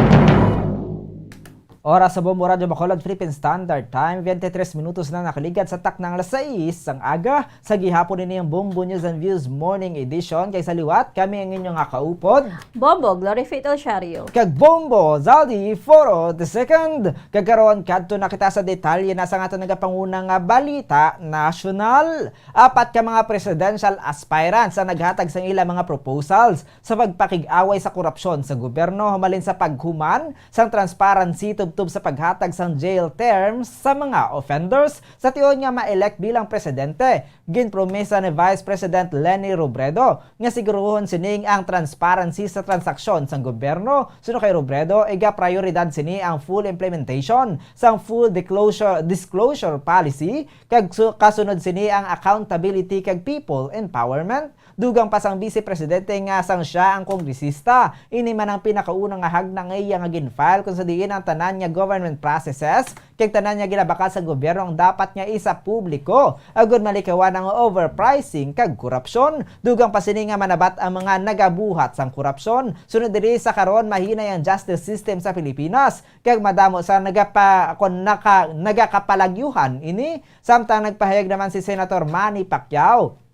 Oras sa Bombo Radyo Bacolod, Philippine Standard Time, twenty-three minutos na nakaligad sa takna nga alas sais sang aga. Sa gihapon, ini ang Bombo News and Views Morning Edition. Kay sa liwat, kami ang inyong nga kaupod, Bombo Glory Faith Osario. Kag Bombo Zaldi Foro the second. Kag karon, kadto na kita sa detalye na sa aton nagapanguna nga balita nasyonal. Apat ka mga presidential aspirants ang naghatag sang ilang mga proposals sa pagpakig-away sa korupsyon sa gobyerno, humalin sa paghuman sang Transparency tubtob sa paghatag sang jail terms sa mga offenders sa tion nga ma-elect bilang presidente. Ginpromesa ni Vice President Leni Robredo nga siguruhon sining ang transparency sa transaksyon sang gobyerno. Suno kay Robredo, iga-prayoridad sini ang full implementation sang full disclosure, disclosure policy kag su-, kasunod sini ang accountability kag people empowerment. Dugang pa sang Vice Presidente nga sang siya ang kongresista, ini man ang pinakauna nga hagna nga iya nga gin-file kung sa diin ang tanan nga government processes kag tanan nga ginabakal sa gobyerno ang dapat nga isapubliko, agud malikawan ang overpricing kag korupsyon. Dugang pa sini nga manabat ang mga nagabuhat sang korupsyon. Sunod diri, sa karon mahinay ang justice system sa Pilipinas kag madamo sa nagapa-, kon naka-, nagakapalagyuhan ini. Samtang nagpahayag naman si Senator Manny Pacquiao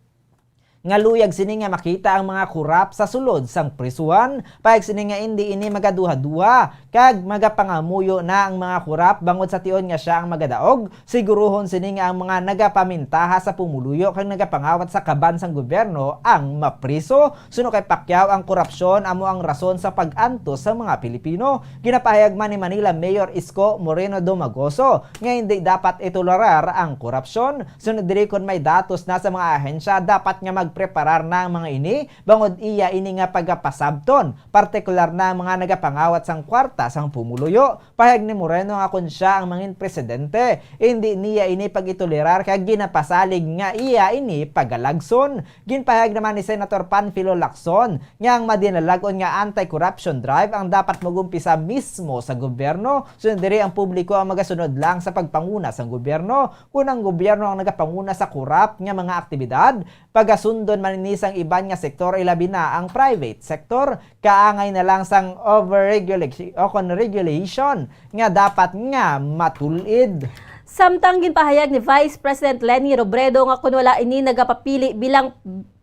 nga luyag sini nga makita ang mga korap sa sulod sang prisuhan. Pahayag sini nga indi ini magaduha-duha kag magapangamuyo na ang mga korap bangod sa tion nga sia ang magadaog. Siguruhon sini nga ang mga nagapamintaha sa pumuluyo kag nagapangawat sa kaban sang gobyerno ang mapriso. Suno kay Pacquiao, ang korupsyon amo ang rason sa pag-antos sa mga Pilipino. Ginapahayag man ni Manila Mayor Isko Moreno Domagoso nga hindi dapat itolerar ang korupsyon. Sunod diri, kon may datos na sa mga ahensya, dapat nga magpreparar na ang mga ini, bangod iya ini nga pagapasabton, partikular na ang mga nagapangawat sang kwarta sang pumuluyo. Pahayag ni Moreno nga kon siya ang mangin presidente, hindi niya ini pag-itolerar kag ginapasalig nga iya ini pagalagson. Ginpahayag naman ni Senator Panfilo Lacson nga ang madinalag-on nga anti-corruption drive ang dapat mag-umpisa mismo sa gobyerno. Sunod diri, ang publiko ang magasunod lang sa pagpanguna sang gobyerno. Kon ang gobyerno ang nagapanguna sa korap nga mga aktibidad, pagasundon man ini sang iban nga sektor, ilabi na ang private sector. Kaangay na lang sang overregulation o kon regulation nga dapat nga matul-id. Samtang ginpahayag ni Vice President Leni Robredo nga kun wala ini nagapapili bilang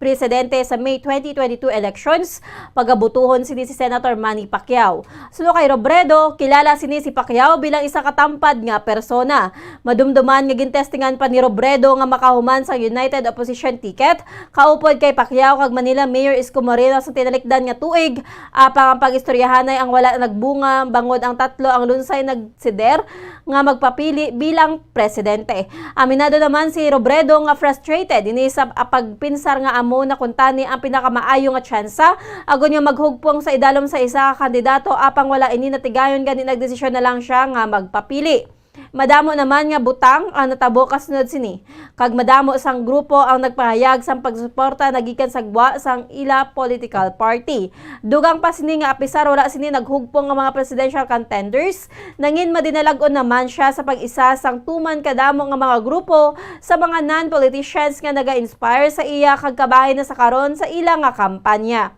presidente sa May twenty twenty-two elections, pagabutuhon sini si Senator Manny Pacquiao. Suno kay Robredo, kilala sini si Pacquiao bilang isa ka tampad nga persona. Madumduman nga gintestingan pa ni Robredo nga makahuman sa United Opposition ticket, kaupod kay Pacquiao kag Manila Mayor Isko Moreno sa tinalikdan nga tuig, apang ang pag-istoryahanay ang wala nagbunga, bangod ang tatlo ang lunsay nagsider nga magpapili bilang presidente. Aminado naman si Robredo nga frustrated ini sa pagpinsar nga amo na kuntani ang pinakamaayo nga tsansa, agod nga maghugpong sa idalom sa isa ka kandidato, apang wala ini natigayon, gani nagdesisyon na lang siya nga magpapili. Madamo naman nga butang ang natabo kasunod sini, kag madamo sang grupo ang nagpahayag sang pagsuporta nagikan sa gwa sang ila political party. Dugang pa sini nga apisar wala sini naghugpong nga mga presidential contenders, nangin madinalag-on naman sia sa pag-isa sang tuman kadamo nga mga grupo sa mga non-politicians nga naga-inspire sa iya kag kabahin na sa karon sa ila nga kampanya.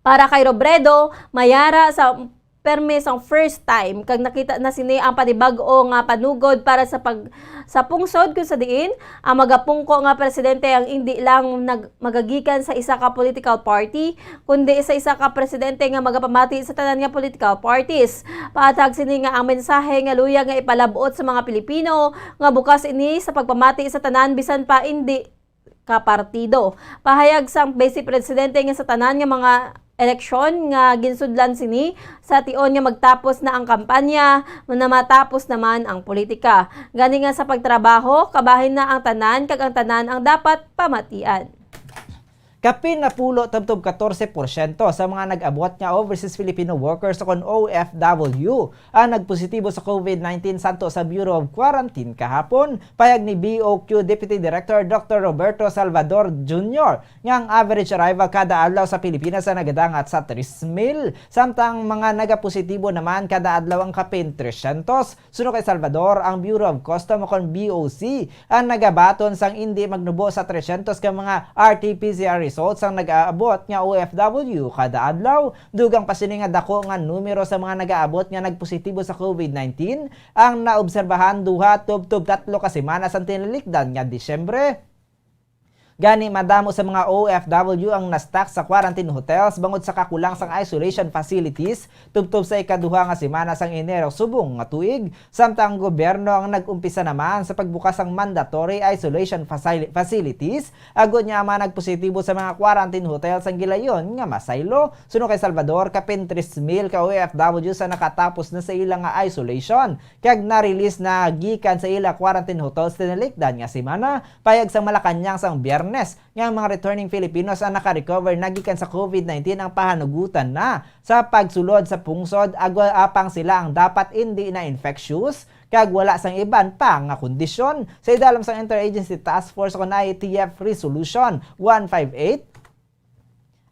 Para kay Robredo, mayara sa permi sang first time kag nakita na sini ang panibag-o nga panugod para sa pag-, sa pungsod, kung sa diin ang magapungko nga presidente ang indi lang nag-, magagikan sa isa ka political party, kundi sa isa ka presidente nga magapamati sa tanan nga political parties. Pahatag sini nga ang mensahe nga luyag nga ipalab-ot sa mga Pilipino nga bukas ini sa pagpamati sa tanan, bisan pa indi ka partido. Pahayag sang Vice Presidente nga sa tanan nga mga eleksyon nga ginsudlan sini, sa tion nga magtapos na ang kampanya, na matapos naman ang politika. Gani nga sa pagtrabaho, kabahin na ang tanan, kag ang tanan ang dapat pamatian. Kapin napulo tubtob katorse porsyento sa mga nag-abot nga overseas Filipino workers o kon O F W ang nagpositibo sa COVID nineteen santo sa Bureau of Quarantine kahapon. Pahayag ni B O Q Deputy Director Doctor Roberto Salvador Junior nga ang average arrival kada adlaw sa Pilipinas ang nagadangat sa tres mil, samtang mga nagapositibo naman kada adlaw ang kapin tresyentos. Suno kay Salvador, ang Bureau of Custom o kon B O C ang nagabaton sang indi magnubo sa tresyentos ka mga R T P C R results ang nag-aabot nga O F W kada adlaw. Dugang pa sini nga dako nga numero sa mga nagaabot nga nagpositibo sa COVID nineteen ang naobserbahan duha tubtob tatlo ka semana sang tinalikdan nga Disyembre. Gani, madamo sa mga O F W ang na-stuck sa quarantine hotels bangod sa kakulang sang isolation facilities tubtob sa ikaduha nga semana sang Enero subong nga tuig, samtang ang gobyerno ang nag-umpisa naman sa pagbukas sang mandatory isolation facil-, facilities, agod nga ang mga nagpositibo sa mga quarantine hotels ang gilayon nga masaylo. Suno kay Salvador, kapin tres mil ka O F W sa nakatapos na sa ila nga isolation kag na-release na gikan sa ila quarantine hotels tinalikdan nga semana. Pahayag sang Malacañang sang Biyernes nga ang mga returning Filipinos ang naka-recover na gikan sa COVID nineteen ang pahanugutan na sa pagsulod sa pungsod, agwa apang sila ang dapat indi na infectious kag wala sang iban pa nga kondisyon. Sa idalom sang Interagency Task Force o I T F Resolution one five eight,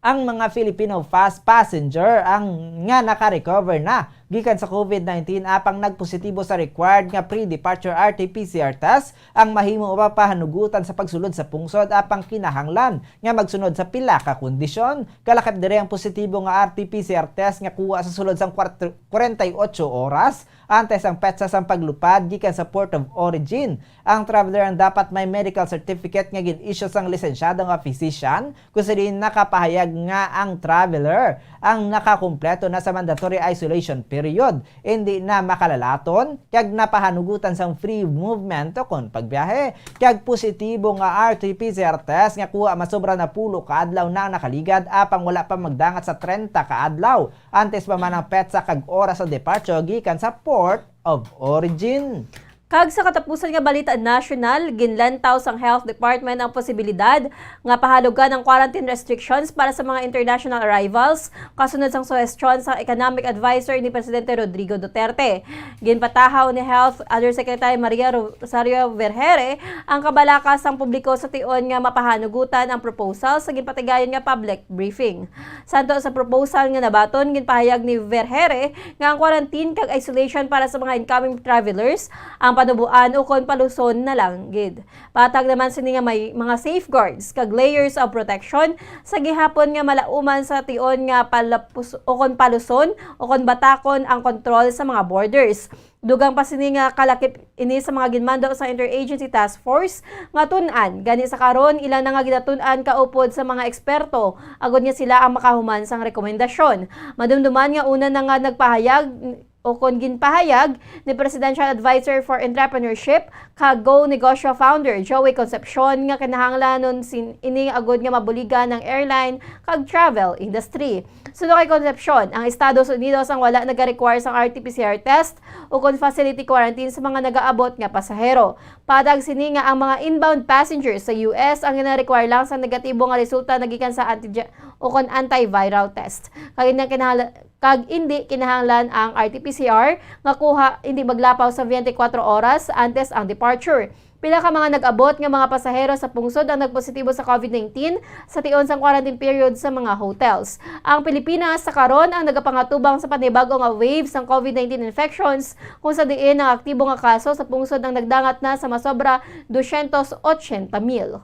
ang mga Filipino fast passenger ang nga naka-recover na gikan sa COVID nineteen apang nagpositibo sa required nga pre-departure R T P C R test ang mahimo mapahanugutan sa pagsulod sa pungsod apang kinahanglan nga magsunod sa pila ka kondisyon. Kalakip diri ang positibo nga R T P C R test nga kuha sa sulod sang kwatro, kwarenta y ocho oras antes ang petsa sang paglupad gikan sa port of origin. Ang traveler ang dapat may medical certificate nga gin-issue sang lisensyado nga physician, kung sa diin nakapahayag nga ang traveler ang nakakumpleto na sa mandatory isolation period, indi na makalalaton, kag napahanugutan sang free movement o kon pagbiyahe, kag positibo nga R T P C R test nga kuha masobra na pulo ka adlaw na ang nakaligad apang wala pa magdangat sa trenta ka adlaw antes pa man ang petsa kag oras sa departure gikan sa port of origin. Kag sa katapusan nga balita nasyonal, ginlantaw sang Health Department ang posibilidad nga pahalugan ang quarantine restrictions para sa mga international arrivals, kasunod sang suhestyon sang Economic Advisor ni Presidente Rodrigo Duterte. Ginpatahaw ni Health Undersecretary Maria Ro-, Rosario Vergeire ang kabalaka sang publiko sa tion nga mapahanugutan ang proposal sa ginpatigayon nga public briefing. Santo sa proposal nga nabaton, ginpahayag ni Vergeire nga ang quarantine kag isolation para sa mga incoming travelers ang panuboan ukon paluson na lang gid. Patag naman sini nga may mga safeguards kag layers of protection sa gihapon nga malauman sa tion nga palapus-, ukon paluson ukon batakon ang kontrol sa mga borders. Dugang pa sini nga kalakip ini sa mga ginmando sa Interagency Task Force nga tun-an. Gani sa karon, ila na nga ginatun-an kaupod sa mga eksperto, agod nga sila ang makahuman sang rekomendasyon. Madumduman nga una na nga nagpahayag o kon ginpahayag ni Presidential Advisor for Entrepreneurship kag Go Negosyo founder Joey Concepcion nga kinahanglanon sin-, ini agod nga mabuligan ang airline kag travel industry. Suno kay Concepcion, ang Estados Unidos ang wala nagarequire sang R T P C R test o kon facility quarantine sa mga nagaabot nga pasahero. Patag sini nga ang mga inbound passengers sa U S ang ginarequire lang sa negatibo nga resulta nagikan sa antigen o kon antiviral test. Kag indi kinahangla-, kag indi kinahanglan ang R T P C R nga kuha indi maglapaw sa twenty-four oras antes ang departure. Pila ka mga nag-abot nga mga pasahero sa pungsod ang nagpositibo sa COVID nineteen sa tion sang quarantine period sa mga hotels. Ang Pilipinas sa karon ang nagapangatubang sa panibago nga wave sang COVID nineteen infections, kung sa diin ang aktibo nga kaso sa pungsod ang nagdangat na sa masobra dosyentos otsenta mil.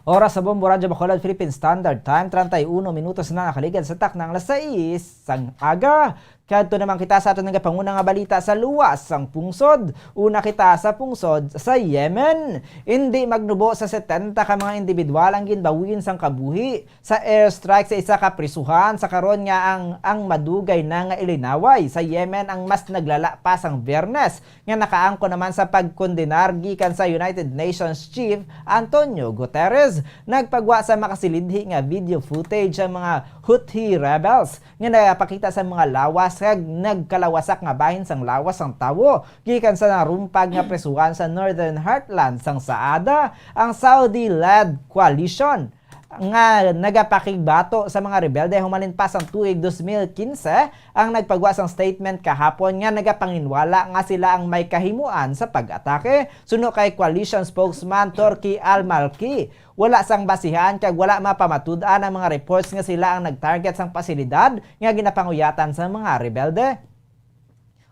Oras sa Bombo Radyo Bacolod, Philippine Standard Time, treinta y uno minutos na nakaligad sa takna nga alas sais sang aga. Kadto naman kita sa aton nagapanguna nga balita sa luwas sang pungsod. Una kita sa pungsod sa Yemen. Indi magnubo sa setenta ka mga individual ang ginbawiin sang kabuhi sa airstrike sa isa ka prisuhan sa karon nga ang, ang madugay na nga ilinaway sa Yemen ang mas naglala pa sang Biyernes, nga nakaangkon naman sa pagkondenar gikan sa United Nations Chief Antonio Guterres. Nagpagwa sa makasilidhi nga video footage ang mga Houthi rebels nga nagapakita sa mga lawas kag nagkalawasak nga bahin sang lawas sang tawo gikan sa narumpag nga prisuhan sa Northern Heartland sang Saada. Ang Saudi-led coalition nga nagapakigbato sa mga rebelde humalin pa sang tuig dos mil quince ang nagpagwa sang statement kahapon nga nagapanginwala nga sila ang may kahimuan sa pag-atake. Suno kay coalition spokesman Turki Al-Malki, wala sang basihan kag wala mapamatud-an ang mga reports nga sila ang nag-target sang pasilidad nga ginapanguyatan sang mga rebelde.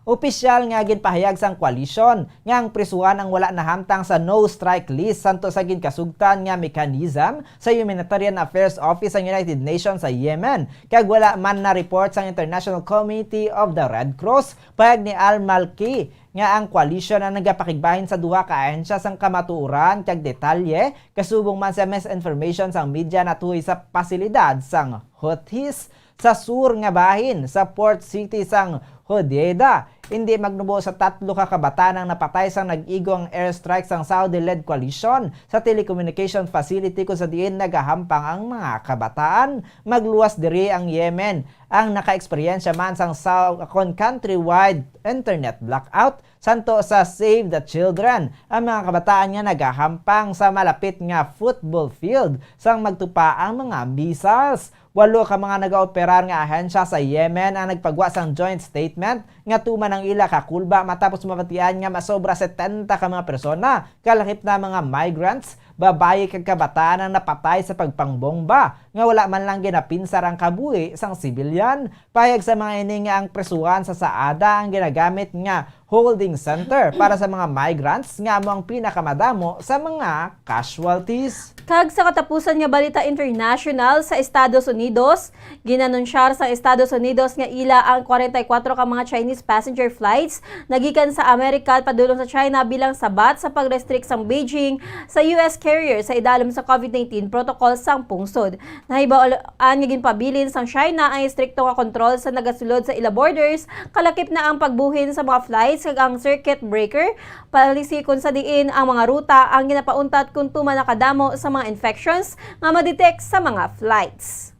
Opisyal nga ginpahayag sang koalisyon nga ang prisuhan ang wala nahamtang sa no-strike list, santo sa ginkasugtan nga mechanism sa Humanitarian Affairs Office sang United Nations sa Yemen, kag wala man na-report sang International Committee of the Red Cross. Pahayag ni Al Malki nga ang koalisyon ang nagapakigbahin sa duha ka ahensya sang kamatuoran kag detalye, kasubong man sa misinformation sang media natuhoy sa pasilidad sang Houthis sa sur nga bahin sa port city sang Hodeidah. Indi magnubo sa tatlo ka kabataan ang napatay sang nag-igo ang airstrike sang Saudi-led coalition sa telecommunication facility, kung sa diin nagahampang ang mga kabataan. Magluwas diri ang Yemen, ang naka-eksperyensya man sang sa kon countrywide internet blackout, santo sa Save the Children ang mga kabataan nga nagahampang sa malapit nga football field sang magtupa ang mga missiles. Walo ka mga nagaoperar nga ahensya sa Yemen ang nagpagwa sang joint statement nga tuman ang ila ka kulba, matapos mabatian nga masobra setenta ka mga persona, kalakip na mga migrants, babayi kag kabataan, ang napatay sa pagpangbomba nga wala man lang ginapinsar ang kabuhi sang sibilyan. Pahayag sa mga ini nga ang prisuhan sa Saada ang ginagamit nga holding center para sa mga migrants nga amo ang pinakamadamo sa mga casualties. Kag sa katapusan nga balita international, sa Estados Unidos, ginanunsyar sa Estados Unidos nga ila ang kwarenta y kuwatro ka mga Chinese passenger flights nagikan sa Amerika padulong sa China bilang sabat sa pag-restrict sang Beijing sa U S carrier sa idalom sa COVID nineteen protocol sang pungsod. Nahibaw-an nga ginpabilin sang China ang estrikto nga kontrol sa nagasulod sa ila borders, kalakip na ang pagbuhin sa mga flights kag ang circuit breaker policy, kung sa diin ang mga ruta ang ginapauntat kung tuman nakadamo sa mga infections nga ma-detect sa mga flights.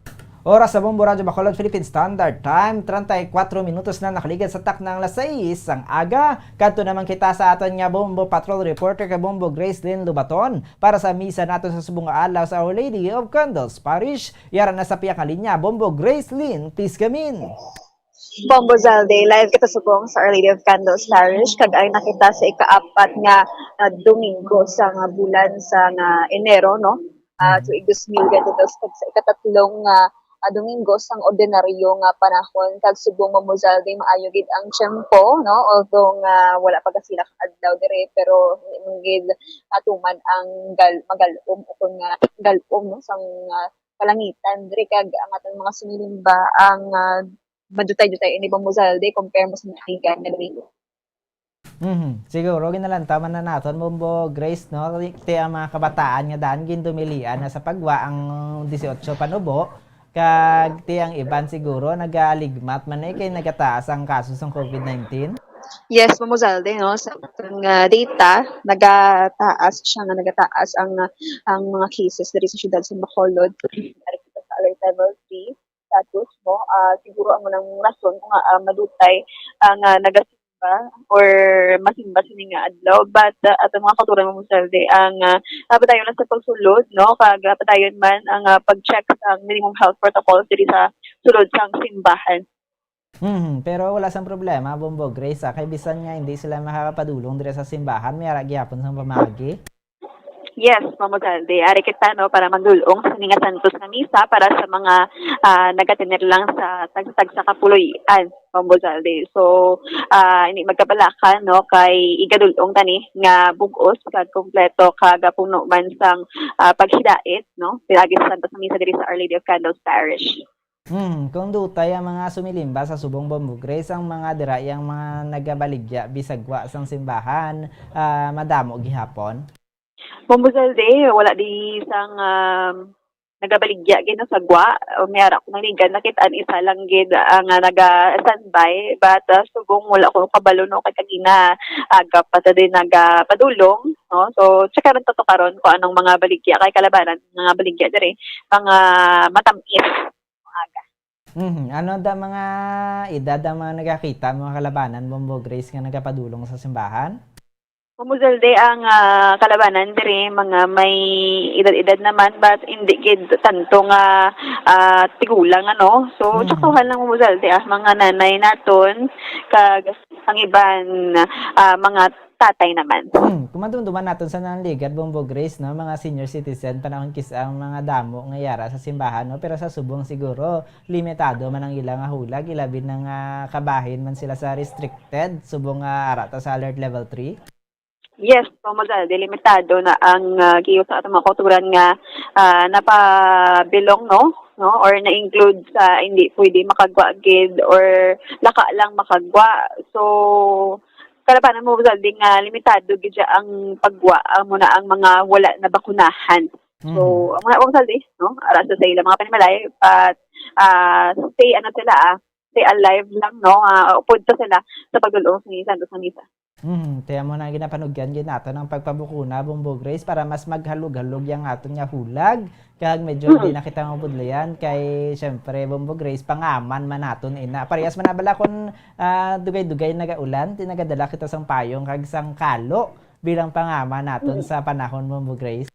Oras sa Bombo Radyo Bacolod Philippine Standard Time, treinta y cuatro minutos na nakaligad sa taknang alas sais sang aga. Kadto naman kita sa aton nga Bombo Patrol reporter kay Bombo Gracelyn Lubaton para sa misa nato sa subong nga adlaw sa Our Lady of Candles Parish. Yara na sa pihak nga linya, Bombo Gracelyn, please come in. Bombo Zalde, live kita subong sa Our Lady of Candles Parish, kag ari na kita sa ikaapat nga, ah, Domingo sa nga bulan sa nga Enero, no? Ah, Mhm. Tuig dos mil twenty-two, kag sa ikatatlong nga, ah, Domingo sang ordinaryo nga panahon, kag subong, Bombo Zalde, maayo gid ang tiyempo, no? Although nga wala pa kasi naka-adlaw dire, pero hindi man gid matuman ang gal-, magal-om o kung nga gal-om, no, sang, ah, kalangitan dire, kag ang aton mga sumilimba ang, ah, madutay-dutay ini, Bombo Zalde, compare mo sa naligan nga Domingo. Mhm. Siguro, ginalantaman na naton, Bombo Grace, no? Ti ang mga kabataan nga daan gindumilian na sa pagwa ang dieciocho panubo, kag ti ang iban siguro nagaaligmat man, eh, kay nagataas ang kaso sang COVID nineteen. Yes, Bombo Zalde, no? Sa aton nga data, nagataas siya nga nagataas ang, ang mga cases diri sa siyudad sa Bacolod. Sa alert level three status, no? Ah, siguro ang unang rason kung, ah, madutay ang, ah, nagasimba or masimba sini nga adlaw. But, ah, ato mga kauturan, Bombo Zalde, ang, ah, ah, padayon lang sa pagsulod, no? Kag, ah, padayon man ang, ah, pag-check sa minimum health protocols diri sa sulod sang simbahan. Mhm, pero wala sang problema, Bombo Grace, ah, kay bisan nga hindi sila makapadulong diri sa simbahan, may ara gihapon sang pamaagi. Yes, Bombo Zalde. Ari kita, no, para mandul-ong sa sini nga santos nga misa para sa mga, ah, nagatener lang sa tagsa-tagsa ka puloy-an, Bombo Zalde. So, ah, hindi magkabalakan, no, kay igadul-ong tani nga bug-os kag kompleto kag puno man sang, ah, paghidait, no, pinaagi sa santos nga misa diri sa Our Lady of Candles Parish. Hmm, kung dutay ang mga sumilimba sa subong, Bombo Grace, ang mga dira, ang mga nagabaligya bisag wa sang simbahan, ah, madamo gihapon? Bombo Zalde, wala di sang, um, nagabaligya gid sa gwa. O, may ara ko naligan, nakit-an isa lang gid ang, ah, naga-standby, but, ah, subong wala ko kabalo, no, kay kagina aga pa ta din nagapadulong, no? So, tsaka rin to karon kung anong mga baligya, kay kalabanan, mga baligya diri, mga matamis. Aga. Mhm. Ano da mga edad ang mga nagakita, mga kalabanan, Bombo Grace, nga nagapadulong sa simbahan? Bombo Zalde, ang, ah, kalabanan diri, mga may edad-edad naman, but hindi gid tanto nga, ah, tigulang, ano. So, mhm, tsaktuhan lang, Bombo Zalde, ah, mga nanay naton, kag ang iban, ah, mga tatay naman. Hmm, kung madumduman naton sa nangligad, Bombo Grace, no, mga senior citizen, panahon kis ang mga damo nga yara sa simbahan, no, pero sa subong siguro limitado man ang ila nga hulag, ilabi na nga kabahin man sila sa restricted, subong nga ara ta sa alert level three. Yes, Bombo Zaldi, limitado na ang uh, giyo sa atong mga kauturan nga uh, napabilong, no, no, or na-include sa hindi pwede makagwa gid or laka lang makagwa. So, kalabanan mo, Zaldi, nga limitado gid siya ang pagwa, amo na ang mga wala na bakunahan. So, mm-hmm, ang mga, Bombo Zaldi, no, ara sa, sa ilang mga panimalay, but uh, stay, ano sila, ah, stay alive lang, no, uh, upod pa sila sa pagdulong sa Santos nga Misa. Hmm, kaya mo na ginapanugyan gid naton ang pagpabukuna, Bombo Grace, para mas maghalog-halog yang aton nga hulag. Kag medyo hindi na kita mabudlayan kay, syempre, Bombo Grace, pangaman man naton ina. Parehas man na bala kung ah, dugay-dugay nagaulan, ti nagadala kita sang payong kag sang kalo bilang pangaman naton sa panahon, Bombo Grace.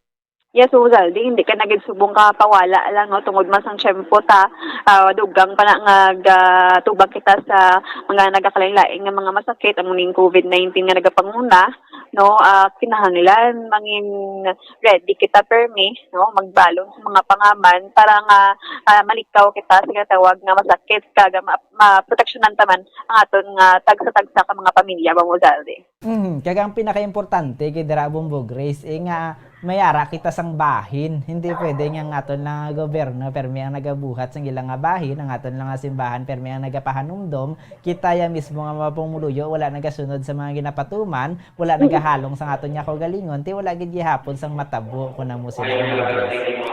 Yes, Bombo Zaldi, hindi ka na gid subong ka pawala lang, no, tungod man sang tiyempo ta, ah, dugang pa na nga gatubag kita sa mga nagakalain-lain nga mga masakit, amo ning covid nineteen nga nagapanguna, no, ah, kinahanglan mangin ready kita permi, no, magbalon sa mga pangaman para nga ah, malikaw kita sa ginatawag nga masakit kag ma, maproteksyonan ta man ang aton nga tagsa-tagsa ka mga pamilya, Bombo Zaldi. Mhm. Kag ang pinakaimportante kay dira, Bombo Grace, eh, nga may ara kita sang bahin. Hindi pwede nga ang aton lang nga gobyerno permi ang nagabuhat sang ila nga bahin, ang aton lang nga simbahan permi ang nagapahanumdom. Kita ya mismo nga mga pumuluyo wala nagasunod sa mga ginapatuman, wala nagahalong sang aton nga kaugalingon, ti wala gid gihapon sang matabo kun amo sila, Bombo Grace.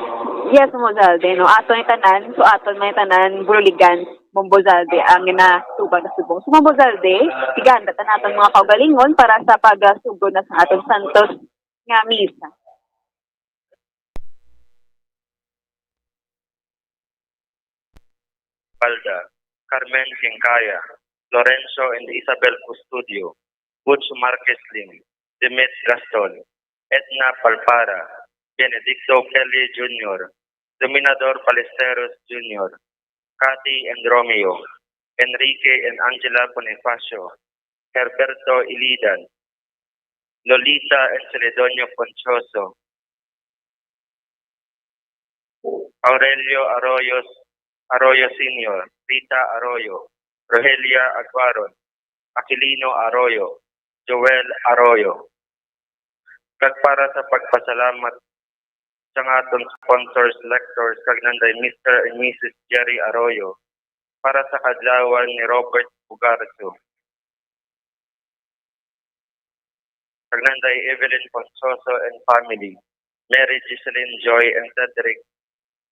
Yes, Bombo Zaldi, no? Aton itanan, so aton may tanan, bululigan. Bombo Zaldi ang ginatubag sa subong. So, Bombo Zaldi, iganda ta naton mga kaugalingon para sa pagsugod na sa aton santos nga misa. Balda, Carmen Quincaya, Lorenzo and Isabel Custodio, Butch Marquez Lim, Demet Gaston, Edna Palpara, Benedicto Kelly Junior, Dominador Ballesteros Junior, Cathy and Romeo, Enrique and Angela Bonifacio, Herberto Ilidan, Lolita and Celedonio Ponchoso, Aurelio Arroyos, Arroyo Senior, Rita Arroyo, Rogelia Aguaron, Aquilino Arroyo, Joel Arroyo. Kag para sa pagpasalamat sa aton sponsors, lectors, kag nanday Mister and Missus Jerry Arroyo, para sa kadlawan ni Robert Bugarzo. Kag nanday Evelyn Ponchoso and family, Mary Giseline Joy and Cedric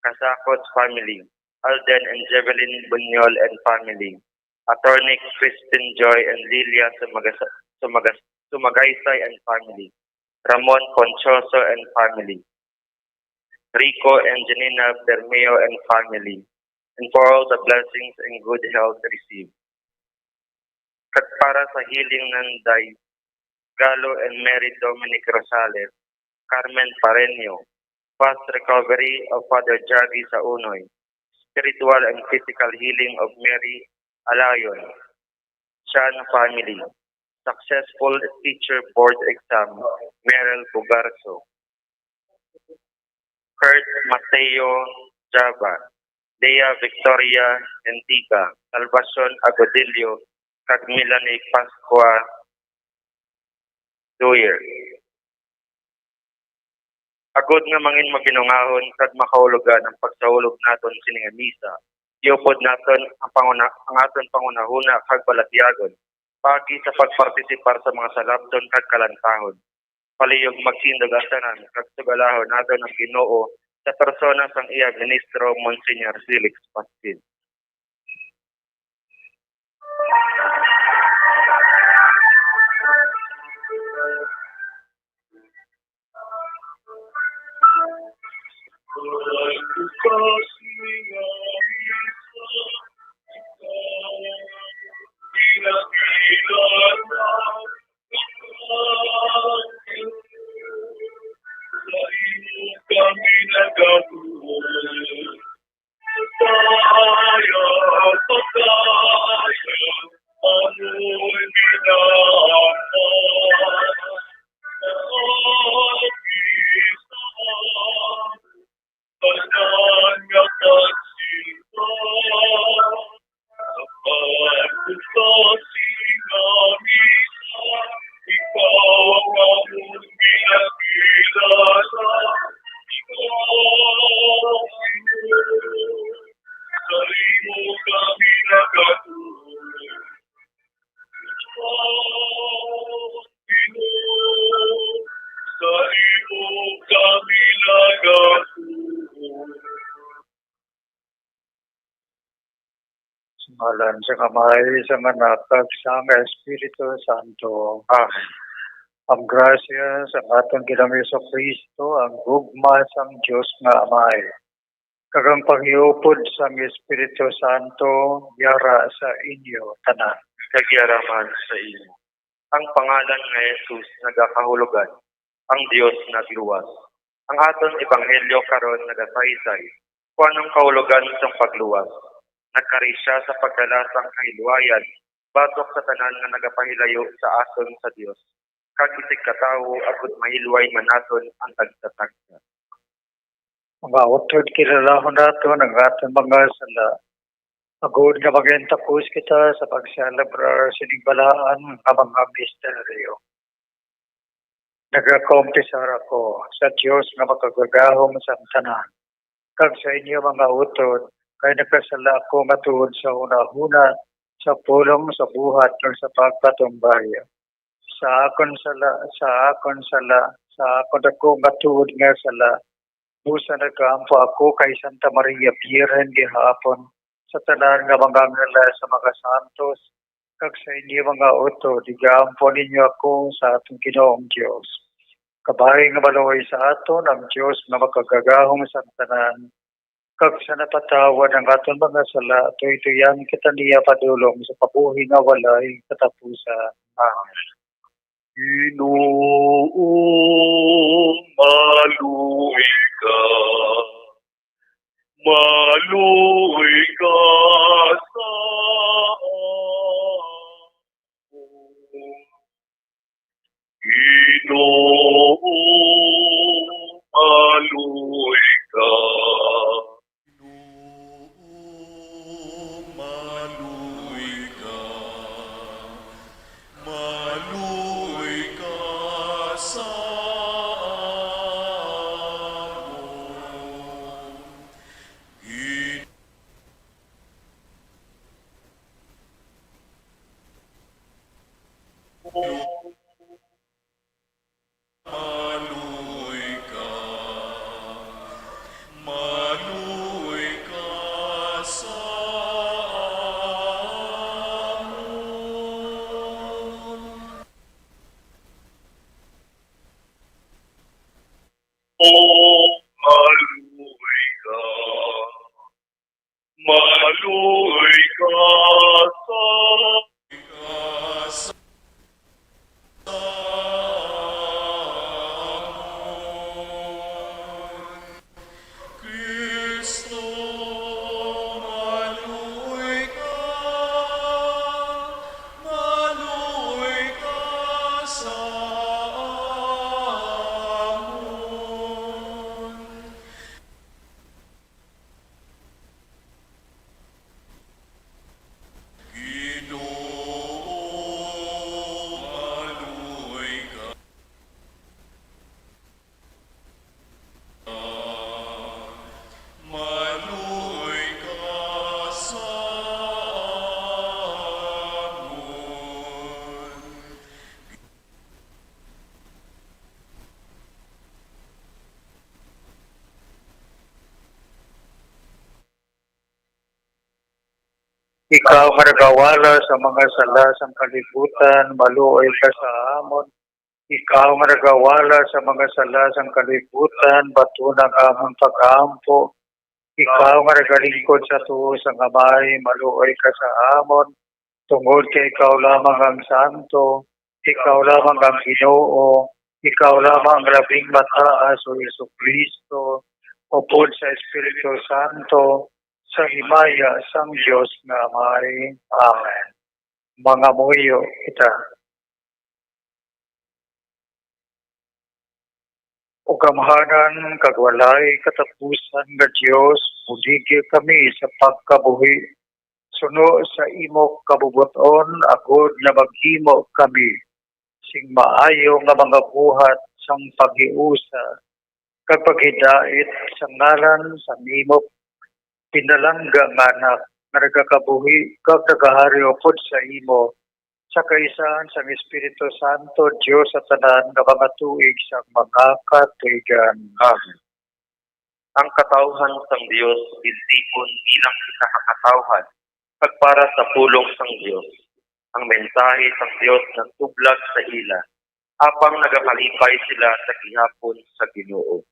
Casacos family, Alden and Jevelyn Buñol and family, Attorney Christine Joy and Lilia Sumagas- Sumagas- Sumagaysay and family, Ramon Ponchoso and family, Rico and Janina Bermeo and family, and for all the blessings and good health received. Kag para sa healing nanday Galo and Mary Dominic Rosales, Carmen Pareño, fast recovery of Father Jaggy Saunoy, spiritual and physical healing of Mary Alayon, Chan family, successful teacher board exam, Meryl Bugarzo, Kurt Mateo Java, Lea Victoria Entiga, Salvacion Agodillo, kag Melanie Pascua Doyer. Agod nga mangin maginungahon kag makaulogan ang pagsahulog naton sini nga misa, iupod naton ang panguna, ang aton panghunahuna kag balatyagon, paagi sa pagpartisipar sa mga salabton kag kalantahon. Palihog magsindog ang tanan, kag tugalahon naton ang Ginoo sa persona sang iya ministro, Monsignor Felix Pasquin. Sa ngalan sang Amay, sang Anak, kag sang Espiritu Santo. Amen. Ang grasya sang aton Ginoong Jesu-Cristo, ang gugma sang Dios nga Amay, kag ang paghiupod sang Espiritu Santo yara sa inyo tanan. Kag yara man sa inyo. Ang pangalan nga Jesus nagakahulogan, ang Dios nagluwas. Ang aton ebanghelyo karon nagasaysay kung anong kahulogan sang pagluwas. Nagkari sia sa pagdala sang kahilwayan batok sa tanan nga nagapahilayo sa aton sa Dios, kag isigkatawo agod mahilway man naton ang tagsa-tagsa. Mga utod, kilalahon naton ang aton mga sala, agod nga maging takos kita sa pagselebrar sining balaan nga mga misteryo. Nagakumpisar ako sa Dios nga Makagagahom sang tanan, kag sa inyo, mga utod, kay nagkasala ako matuod sa hunahuna, sa pulong, sa buhat, kag sa pagpatumbaya. Sa akon sala, sa akon sala, sa akon daku nga tuod nga sala, busa nagaampo ako kay Santa Maria Birhen gihapon, sa tanan nga mga anghel, sa mga santos, kag sa inyo, mga utod, igaampo ninyo ako sa aton Ginoong Dios. Kabay nga maluoy sa aton ang Dios nga Makagagahom sang tanan, kag sa napatawad ang aton mga sala, tuytuyan kita niya padulong sa kabuhi nga walay katapusan. Amen. Ginoo, maluoy ka, maluoy ka sa amon. Ginoo, maluoy ka. Ginoo, maluoy ka. Maluoy ka sa amon. Gin- Maluoy ka, maluoy ka sa amon. O, maluoy ka, maluoy ka sa Cristo, maluoy ka, maluoy ka sa amon. Ginoo, maluoy ka. Maluoy ka sa amon. Ikaw nga nagawala sa mga sala sang kalibutan, maluoy ka sa amon. Ikaw nga nagawala sa mga sala sang kalibutan, batuna ang amon pag-ampo. Ikaw nga nagalingkod sa tuo sang Amay, maluoy ka sa amon, tungod kay ikaw lamang ang santo, ikaw lamang ang Ginoo, ikaw lamang ang labing mataas, o Jesu-Cristo, upod sa Espiritu Santo, sa himaya sang Dios nga Amay. Amen. Mangamuyo kita. O gamhanan kag walay katapusan nga Dios, buligi kami sa pagkabuhi suno sa imo kabubot-on, agod nga maghimo kami sing maayo nga mga buhat sang paghiusa kag paghidait sa ngalan sang imo pinalangga nga Anak, nga nagakabuhi kag nagahari upod sa imo, sa kaisahan sang Espiritu Santo, Dios sa tanan nga mga tuig sang mga katuigan. Amen. Ang katawhan sang Dios gintipon bilang isa ka katawhan, kag para sa pulong sang Dios, ang mensahe sang Dios nagtublag sa ila, apang nagakalipay sila sa gihapon sa Ginoo.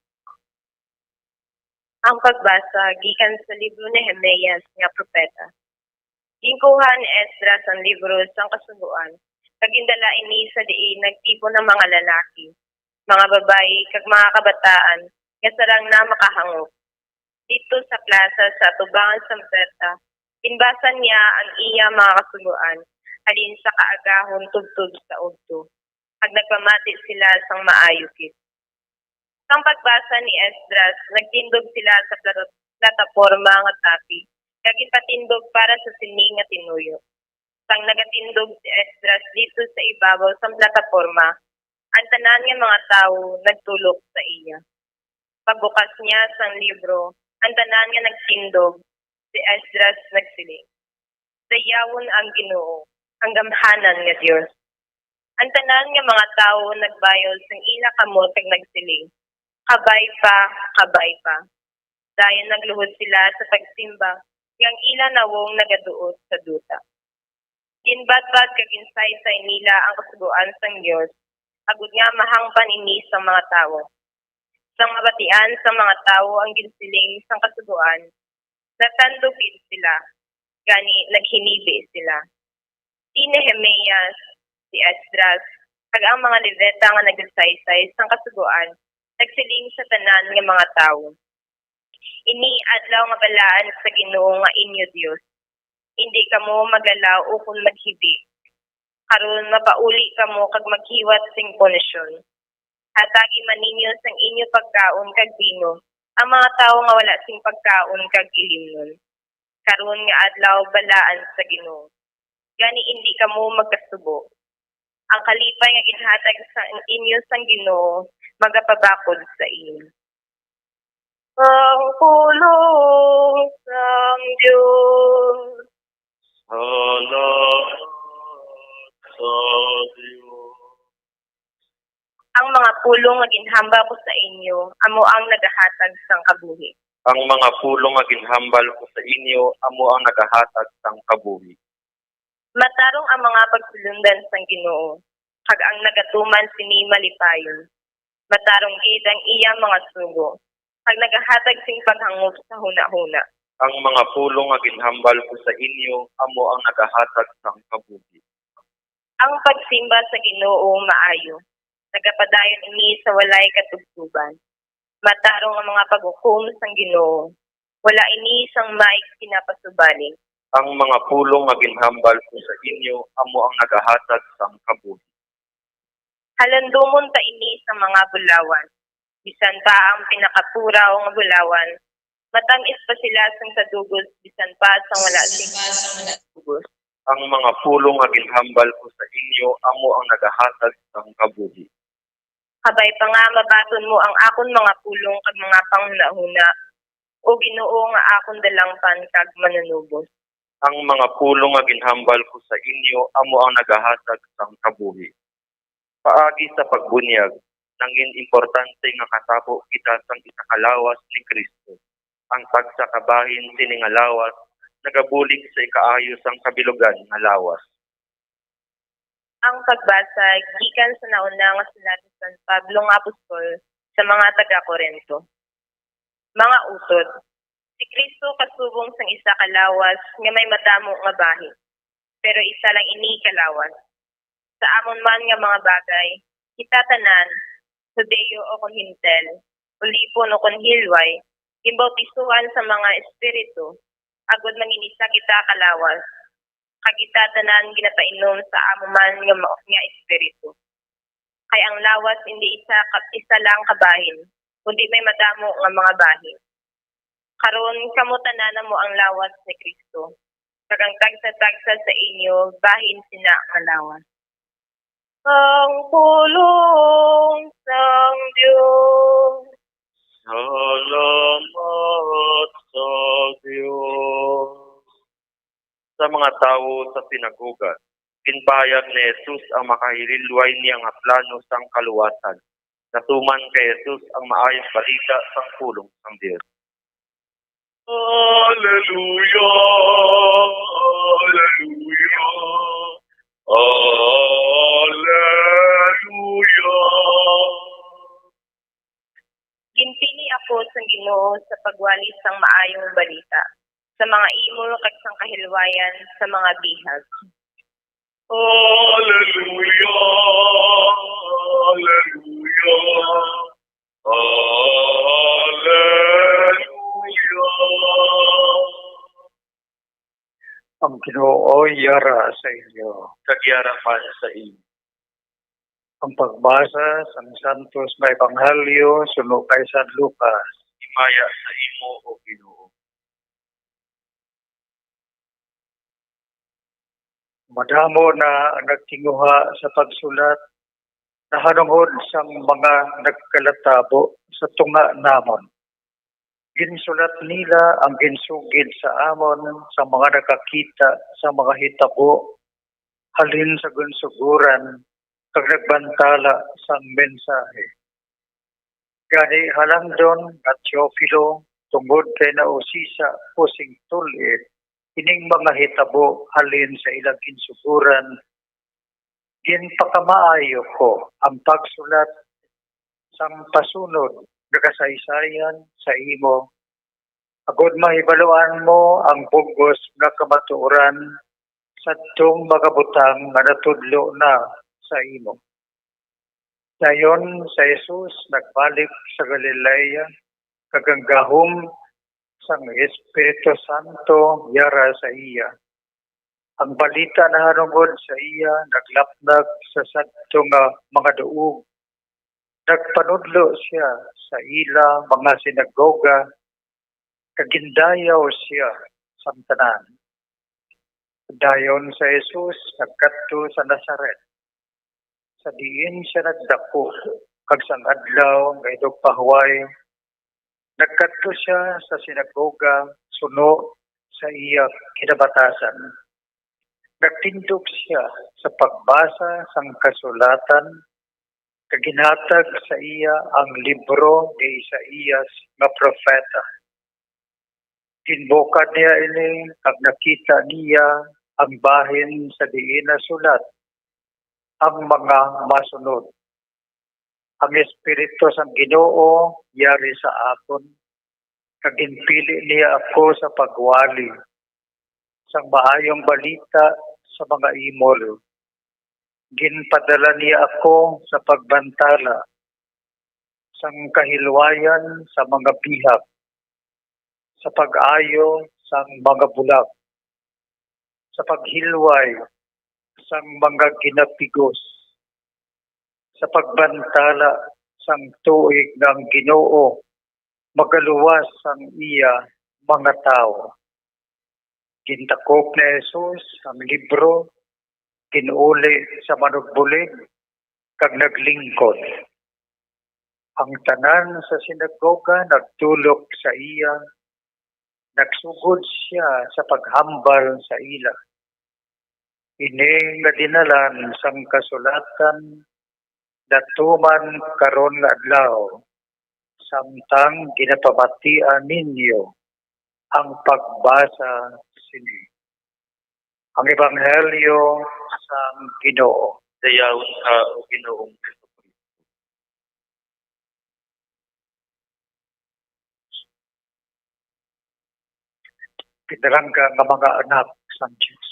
Ang pagbasa gikan sa libro ni Jeremias nga propeta. Ginkuha ni Esdras ang libro sang Kasugoan, kag gindala ini sa diin nagtipon ang mga lalaki, mga babayi, kag mga kabataan nga sarang na makahangop. Didto sa plasa sa atubangan sang puwerta, ginbasa niya ang iya mga kasugoan halin sa kaagahon tubtob sa udto, kag nagpamati sila sang maayo gid. Sang pagbasa ni Esdras, nagtindog sila sa plata-, plataporma nga tapi, kag ginpatindog para sa sini nga tinuyo. Sang nagatindog si Esdras didto sa ibabaw sang plataporma, ang tanan nga mga tawo nagtulok sa iya. Pagbukas niya sang libro, ang tanan nga nagtindog, si Esdras nagsiling, "Dayawon ang Ginoo, ang gamhanan nga Dios." Ang tanan nga mga tawo nagbayol sang ila kamot kag nagsiling, "Kabay pa, kabay pa." Dayon nagluhod sila sa pagsimba, nga ang ila nawong nagaduot sa duta. Ginbadbad kag ginsaysay nila ang kasugoan sang Dios, agod nga mahangpan ini sang mga tawo. Sang mabatian sang mga tawo ang ginsiling sang kasugoan, natandog gid sila, gani naghinibi sila. Si Nehemias, si Esdras, kag ang mga Levita nga nagsaysay sang kasugoan nagsiling sa tanan nga mga tawo, "Ini adlaw nga balaan sa Ginoo nga inyo Dios. Indi kamo maglalaw ukon maghibi. Karon mapauli kamo kag maghiwat sing punisyon. Hatagi man ninyo sang inyo pagkaon kag bino ang mga tawo nga wala sing pagkaon kag ilimnon. Karon nga adlaw balaan sa Ginoo. Gani indi kamo magkasubo. Ang kalipay nga ginhatag sa inyo sang Ginoo magapabakod sa inyo." Ang pulong sang Dios. Salamat sa Dios. Ang mga pulong nga ginhambal ko sa inyo amo ang nagahatag sang kabuhi. Ang mga pulong nga ginhambal ko sa inyo amo ang nagahatag sang kabuhi. Matarong ang mga pagsulondan sang Ginoo, kag ang nagatuman sini malipayon. Matarong gid ang iya mga sugo, kag nagahatag sing paghangop sa hunahuna. Ang mga pulong nga ginhambal ko sa inyo amo ang nagahatag sang kabuhi. Ang pagsimba sa Ginoo maayo, nagapadayon ini sa walay katubtoban. Matarong ang mga paghukom sang Ginoo, wala ini sang may ginapasubali. Ang mga pulong nga ginhambal ko sa inyo amo ang nagahatag sang kabuhi. Halundomon ta ini sa mga bulawan, bisan pa ang pinakapuraw nga bulawan, matam-is pa sila sang sa dugos, bisan pa sang wala sing dugos. Ang mga pulong nga ginhambal ko sa inyo amo ang nagahatag sang kabuhi. Kabay pa nga mabaton mo ang akon mga pulong kag mga panghunahuna, O Ginoo nga akon dalangpan kag manunubos. Ang mga pulong nga ginhambal ko sa inyo amo ang nagahatag sang kabuhi. Paagi sa pagbunyag, nangin importante nga katabo kita sang isa ka lawas ni Cristo. Ang tagsa ka bahin sini nga lawas nagabulig sa ikaayo sang kabilugan nga lawas. Ang pagbasa gikan sa nauna nga sulat ni San Pablo nga apostol sa mga taga-Corinto. Mga utod, si Cristo kasubong sang isa ka lawas nga may madamo nga bahin, pero isa lang ini ka lawas. Sa amon man nga mga bagay, kita tanan, Hudiyo ukon Hentil, ulipon ukon hilway, ginbautisohan sa mga espiritu, agod mangin-isa kita ka lawas. Kag kita tanan ginapainom sa amo man nga ma-, nga espiritu. Kay ang lawas indi isa ka, isa lang ka bahin, kundi may madamo nga mga bahin. Karon, kamo tanan amo ang lawas ni Cristo, kag ang tagsa-tagsa sa inyo bahin sina nga lawas. Ang pulong sang Dios. Salamat sa Dios. Sa mga tawo sa sinagoga, ginpahayag ni Jesus ang makahililway niya nga plano sang kaluwasan. Natuman kay Jesus ang maayong balita sang pulong sang Dios. Hallelujah, hallelujah, hallelujah. Ginpili ako sang Ginoo sa pagwali sang maayong balita, sa mga imol kag sang kahilwayan sa mga bihag. Hallelujah, hallelujah, hallelujah. Ang Ginoo yara sa inyo. Kag yara man sa inyo. Ang pagbasa sang Santos nga Ebanghelyo suno kay San Lucas. Himaya sa imo, O Ginoo. Madamo na ang nagtinguha sa pagsulat nahanungod sang mga nagkalatabo sa tunga namon. Ginsulat nila ang ginsugid sa amon sa mga nakakita sa mga hitabo halin sa ginsugoran kag nagbantala sang mensahe. Gani, halangdon nga Teofilo, tungod kay nausisa ko sing tul-id ining mga hitabo halin sa ilang ginsugoran, ginpakamaayo ko ang pagsulat sang pasunod nga kasaysayan sa imo, agod mahibaluan mo ang bug-os nga kamatuoran sadtong mga butang nga natudlo na sa imo. Dayon si Jesus nagbalik sa Galilea, kag ang gahom sang Espiritu Santo yara sa iya. Ang balita nahanungod sa iya naglapnag sa sadto nga mga duog. Nagpanudlo sia sa ila mga sinagoga, kag gindayaw sia sang tanan. Dayon si Jesus nagkadto sa Nazaret, sa diin sia nagdapo, kag sang adlaw nga inugpahuway, nagkadto sia sa sinagoga suno sa iya kinabatasan. Nagtindog sia sa pagbasa sang kasulatan, kag ginhatag sa iya ang libro ni Isaias nga propeta. Ginbukad niya ini, kag nakita niya ang bahin sa diin nasulat ang mga masunod: Ang Espiritu sang Ginoo yari sa akon, kag ginpili niya ako sa pagwali sang maayong balita sa mga imol. Ginpadala niya ako sa pagbantala sang kahilwayan sa mga bihag, sa pag-ayo sang mga bulag, sa paghilway sang mga ginapigos, sa pagbantala sang tuig nga ang Ginoo magaluwas sang iya mga tawo. Gintakop ni Jesus ang libro, ginuli sa manugbulig, kag naglingkod. Ang tanan sa sinagoga nagtulok sa iya, nagsugod sia sa paghambal sa ila: Ini nga dinalan sang kasulatan natuman karon nga adlaw, samtang ginapamatian ninyo ang pagbasa sini. Ang Ebanghelyo sang Ginoo. Dayaw ka, O Ginoong Jesu-Cristo. Pinalangga nga mga anak sang Dios.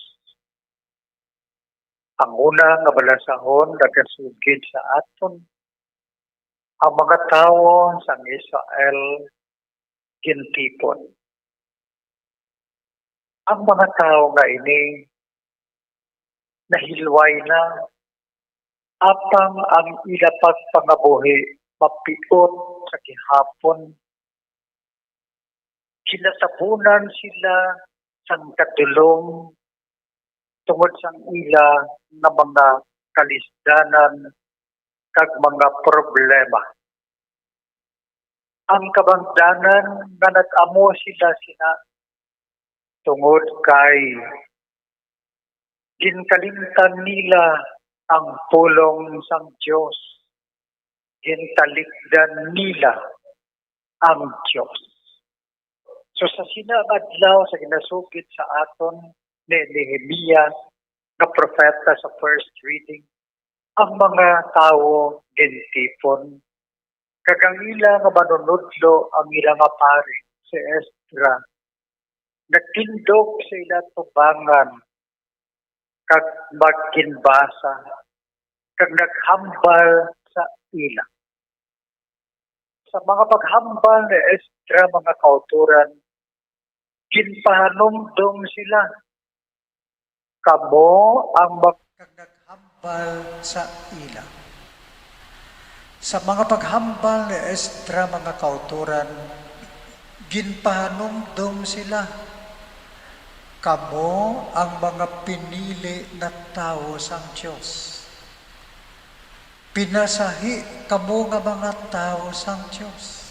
Ang una nga balasahon nagasugid sa aton. Ang mga tawo sang Israel gintipon. Ang mga tawo nga ini nahilway na, apang ang ila pagpangabuhi mapiot sa gihapon. Ginatabunan sila sang kadulom tungod sang ila nga mga kalisdanan kag mga problema. Ang kabangdanan nga nag-amo sila sina tungod kay ginkalimtan nila ang pulong sang Dios, gintalikdan nila ang Dios. So sa sina nga adlaw sa ginasugid sa aton ni Nehemias nga propeta sa first reading, ang mga tawo gintipon, kag ang ila nga manunodlo, ang ila nga pari si Esdra, nagtindog sa ila tubangan kag magginbasa kag naghambal sa ila. Sa mga paghambal ni Esdra, mga kautoran, ginpahanumdom sila, kamo ang mag- kag naghambal sa ila. Sa mga paghambal ni Esdra, mga kautoran, ginpahanumdom sila, kamo ang mga pinili na tawo sang Dios. Pinasahi kamo nga mga tawo sang Dios.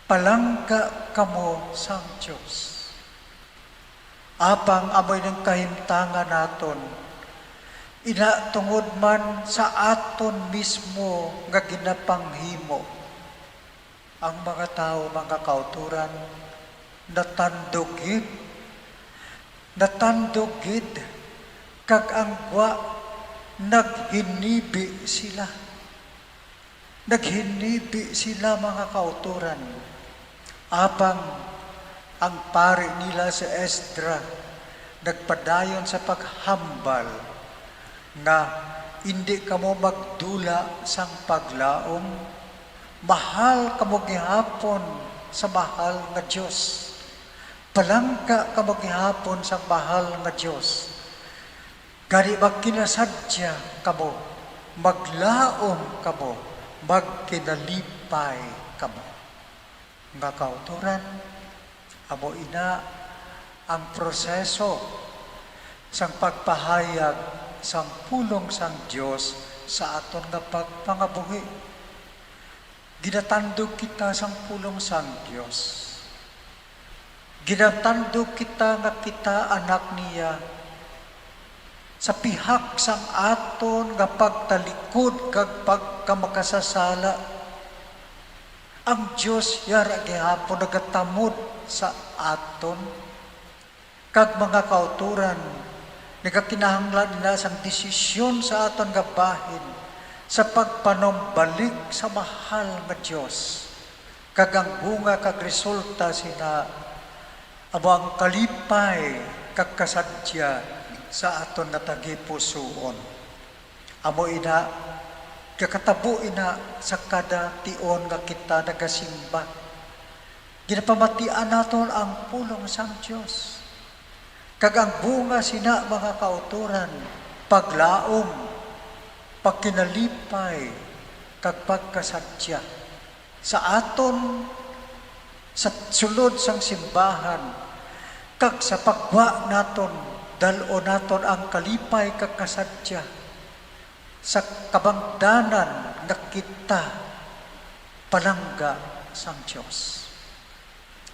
Palangga kamo sang Dios. Apang amo ining kahimtangan naton, ina tungod man sa aton mismo nga ginapanghimo. Ang mga tawo, mga kautoran, natandog gid. Natandog gid, kag ang gwa naghinibi sila. Naghinibi sila, mga kautoran. Apang ang pari nila si Esdra nagpadayon sa paghambal nga, "Indi kamo magdula sang paglaom. Mahal kamo gihapon sa mahal nga Dios. Palangga kamo gihapon sang mahal nga Dios. Gani magkinasadya kamo, maglaom kamo, magkinalipay kamo." Nga kautoran, amo ina ang proseso sang pagpahayag sang pulong sang Dios sa aton nga pagpangabuhi. Ginatandog kita sang pulong sang Dios. Ginatandog kita nga kita anak niya. Sa pihak sang aton nga pagtalikod kag pagkamakasasala, ang Dios yara gihapon nagatamod sa aton. Kag mga kautoran, nagakinahanglan ina sang desisyon sa aton nga bahin sa pagpanumbalik sa mahal nga Dios. Kag ang bunga kag resulta sina amo ang kalipay kag kasadya sa aton nga tagipusoon. Amo ina, gakatabo ina sa kada tion nga kita nagasimba. Ginapamatian naton ang pulong sang Dios. Kag ang bunga sina, mga kautoran, paglaom, pagkinalipay, kag pagkasadya sa aton, sa sulod sang simbahan, kag sa paggwa naton, dal-on naton ang kalipay kag kasadya sa kabangdanan nga kita palangga sang Dios.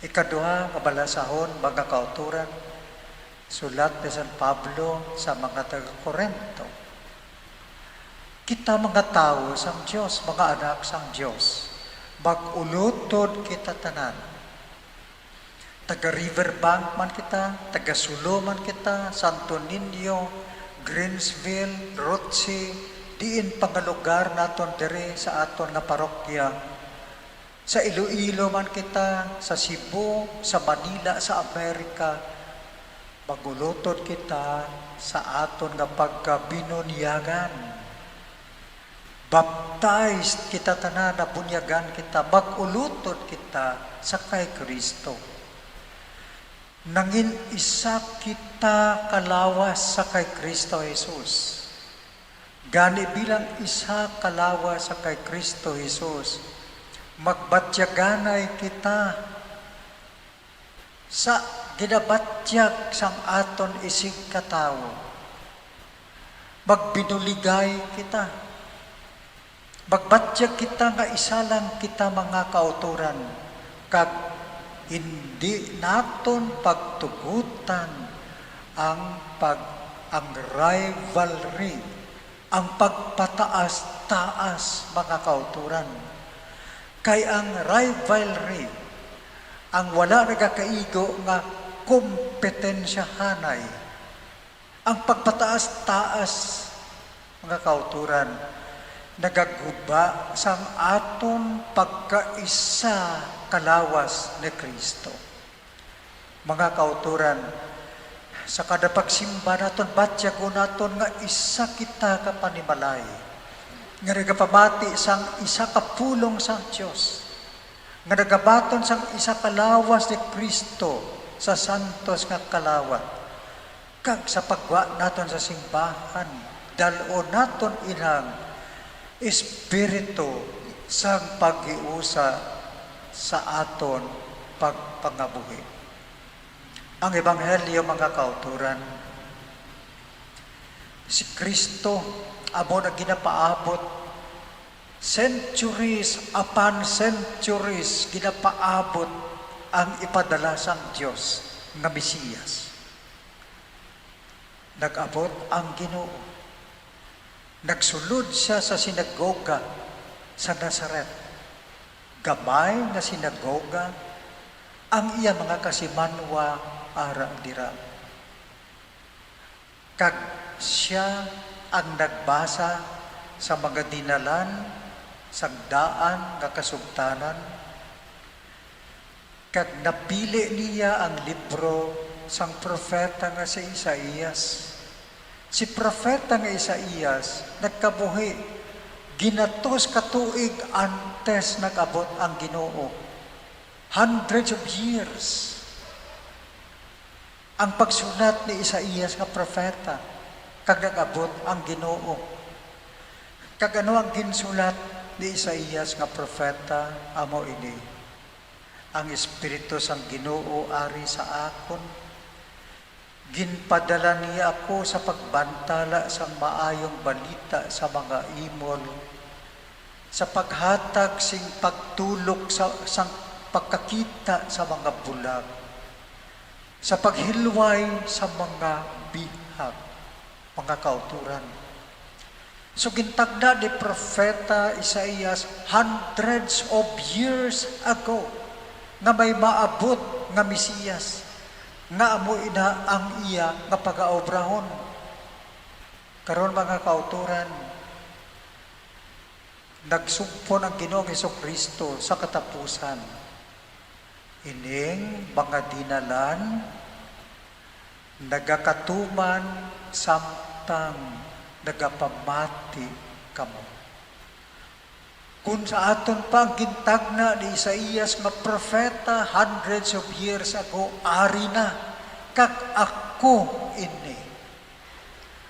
Ikaduha nga balasahon, mga kautoran, sulat ni San Pablo sa mga taga-Corinto. Kita mga tawo sang Dios, mga anak sang Dios, mag-ulotod kita tanan. Taga Riverbank man kita, taga Sulu man kita, Santo Niño, Greensville, Rothsay, diin pa nga lugar naton diri sa aton nga parokya. Sa Iloilo man kita, sa Cebu, sa Manila, sa Amerika, magulotod kita sa aton nga pagkabinunyagan. Baptized kita tanan, nabunyagan kita, mag-ulotod kita sa kay Cristo. Nangin isa kita ka lawas sa kay Cristo Jesus. Gani, bilang isa ka lawas sa kay Cristo Jesus, magbatyaganay kita sa ginabatyag sang aton isigkatawo. Magbinuligay kita. Magbatyag kita nga isa lang kita, mga kautoran, kag hindi naton pagtugutan ang pag-, ang rivalry, ang pagpataas-taas, mga kautoran. Kay ang rivalry, Ang wala nagakaigo nga kompetensyahanay, ang pagpataas-taas, mga kauturan, nagaguba sang aton pagkaisa kalawas ni Cristo. Mga kauturan, sa kada pagsimba naton, batyagon naton nga isa kita ka panimalay nga nagapamati sang isa ka pulong sang Dios, nga nagabaton sang isa ka lawas ni Cristo sa santos nga kalawat, kag sa paggwa naton sa simbahan, dal-on naton inang espiritu sang paghiusa sa aton pagpangabuhi. Ang Ebanghelyo, mga kauturan, si Cristo amo na ginapaabot, centuries upon centuries ginapaabot ang ipadala sang Dios nga Mesiyas. Nag-abot ang Ginoo. Nagsulod sia sa sinagoga sa Nazaret. Gamay nga sinagoga ang iya mga kasimanwa ara dira. Kag sia ang nagbasa sa mga dinalan sang daan nga kasugtanan, kag napili niya ang libro sang propeta nga si Isaias. Si propeta nga Isaias nagkabuhi ginatos ka tuig antes nag-abot ang Ginoo. Hundreds of years ang pagsulat ni Isaias nga propeta, kag nag-abot ang Ginoo. Kag ano ang ginsulat ni Isaias nga propeta? Amo ini: Ang Espiritu sang Ginoo ari sa akon. Ginpadala niya ako sa pagbantala sang maayong balita sa mga imol, sa paghatag sing pagtulok sa, sang pagkakita sa mga bulag, sa paghilway sa mga bihag, mga kauturan. So, gintagna ni Propeta Isaias hundreds of years ago nga may maabot nga Mesiyas, nga amo ina ang iya nga pagaobrahon. Karon, mga kauturan, nagsugpon ang Ginoong Jesu-Cristo sa katapusan. Ining mga dinalan nagakatuman samtang nagapamati kamo. Kun sa aton pa ang gintagna ni Isaias nga propeta hundreds of years ago, ari na, kag ako ini.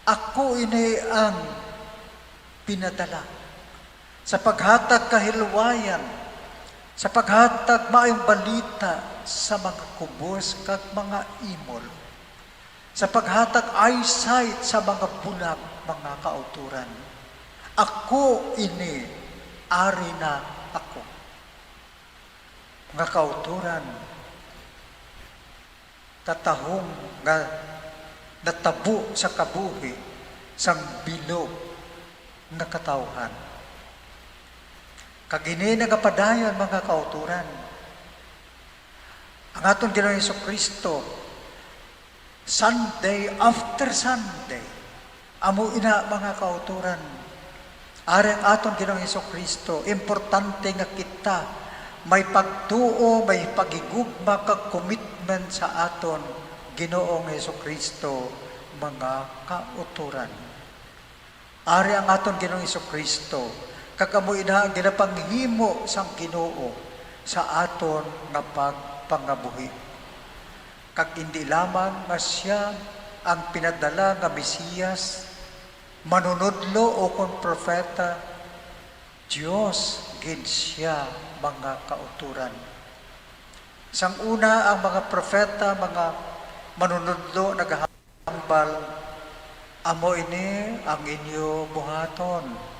Ako ini ang pinadala sa paghatag kahilwayan, sa paghatag maayong balita sa mga kubos kag mga imol, sa paghatag eyesight sa mga bulag, mga kauturan. Ako ini, ari na ako. Mga kauturan, katahom nga natabo sa kabuhi sang bilog nga katawhan. Kag ini nagapadayon, mga kauturan, ang aton Ginoong Jesu-Cristo, Sunday after Sunday, amo ina, mga kauturan. Ari ang aton Ginoong Jesu-Cristo, importante nga kita may pagtuo, may paghigugma kag commitment sa aton Ginoong Jesu-Cristo, mga kauturan. Ari ang aton Ginoong Jesu-Cristo, kag amo ina ang ginapanghimo sang Ginoo sa aton nga pagpangabuhi. Kag indi lamang nga sia ang pinadala nga Mesiyas, manunodlo, o kon propeta, Dios gid sia, mga kauturan. Sang una, ang mga propeta, mga manunodlo, nagahambal, "Amo ini ang inyo buhaton.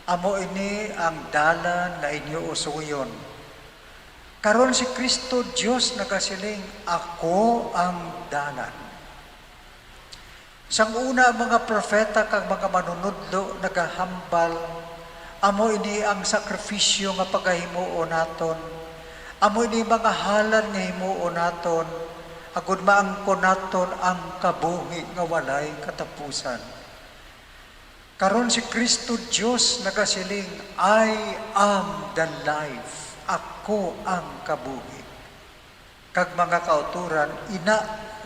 Amo ini ang dalan nga inyo usuyon." Karon si Cristo Dios nagasiling, "Ako ang dalan." Sang una, ang mga propeta kag mga manunodlo nagahambal, "Amo ini ang sakrifisyo nga pagahimuon naton. Amo ini mga halad nga himuon naton, agod maangkon naton ang kabuhi nga walay katapusan. Karon si Cristo Dios nagasiling, "I am the life." Ako ang kabuhi. Kag mga kauturan, ina,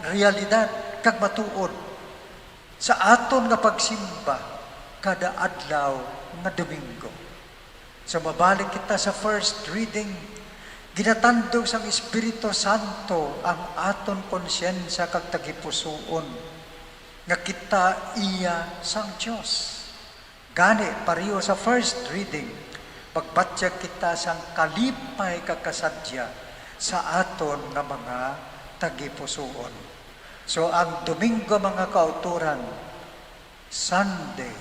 realidad kag matuod sa aton nga pagsimba kada adlaw nga Domingo. So, mabalik kita sa first reading. Ginatandog sang Espiritu Santo ang aton konsyensya kag tagipusoon nga kita iya sang Dios. Gani, pareho sa first reading, magbatyag kita sang kalipay kag kasadya sa aton nga mga tagipusoon. So, ang Domingo, mga kauturan, Sunday.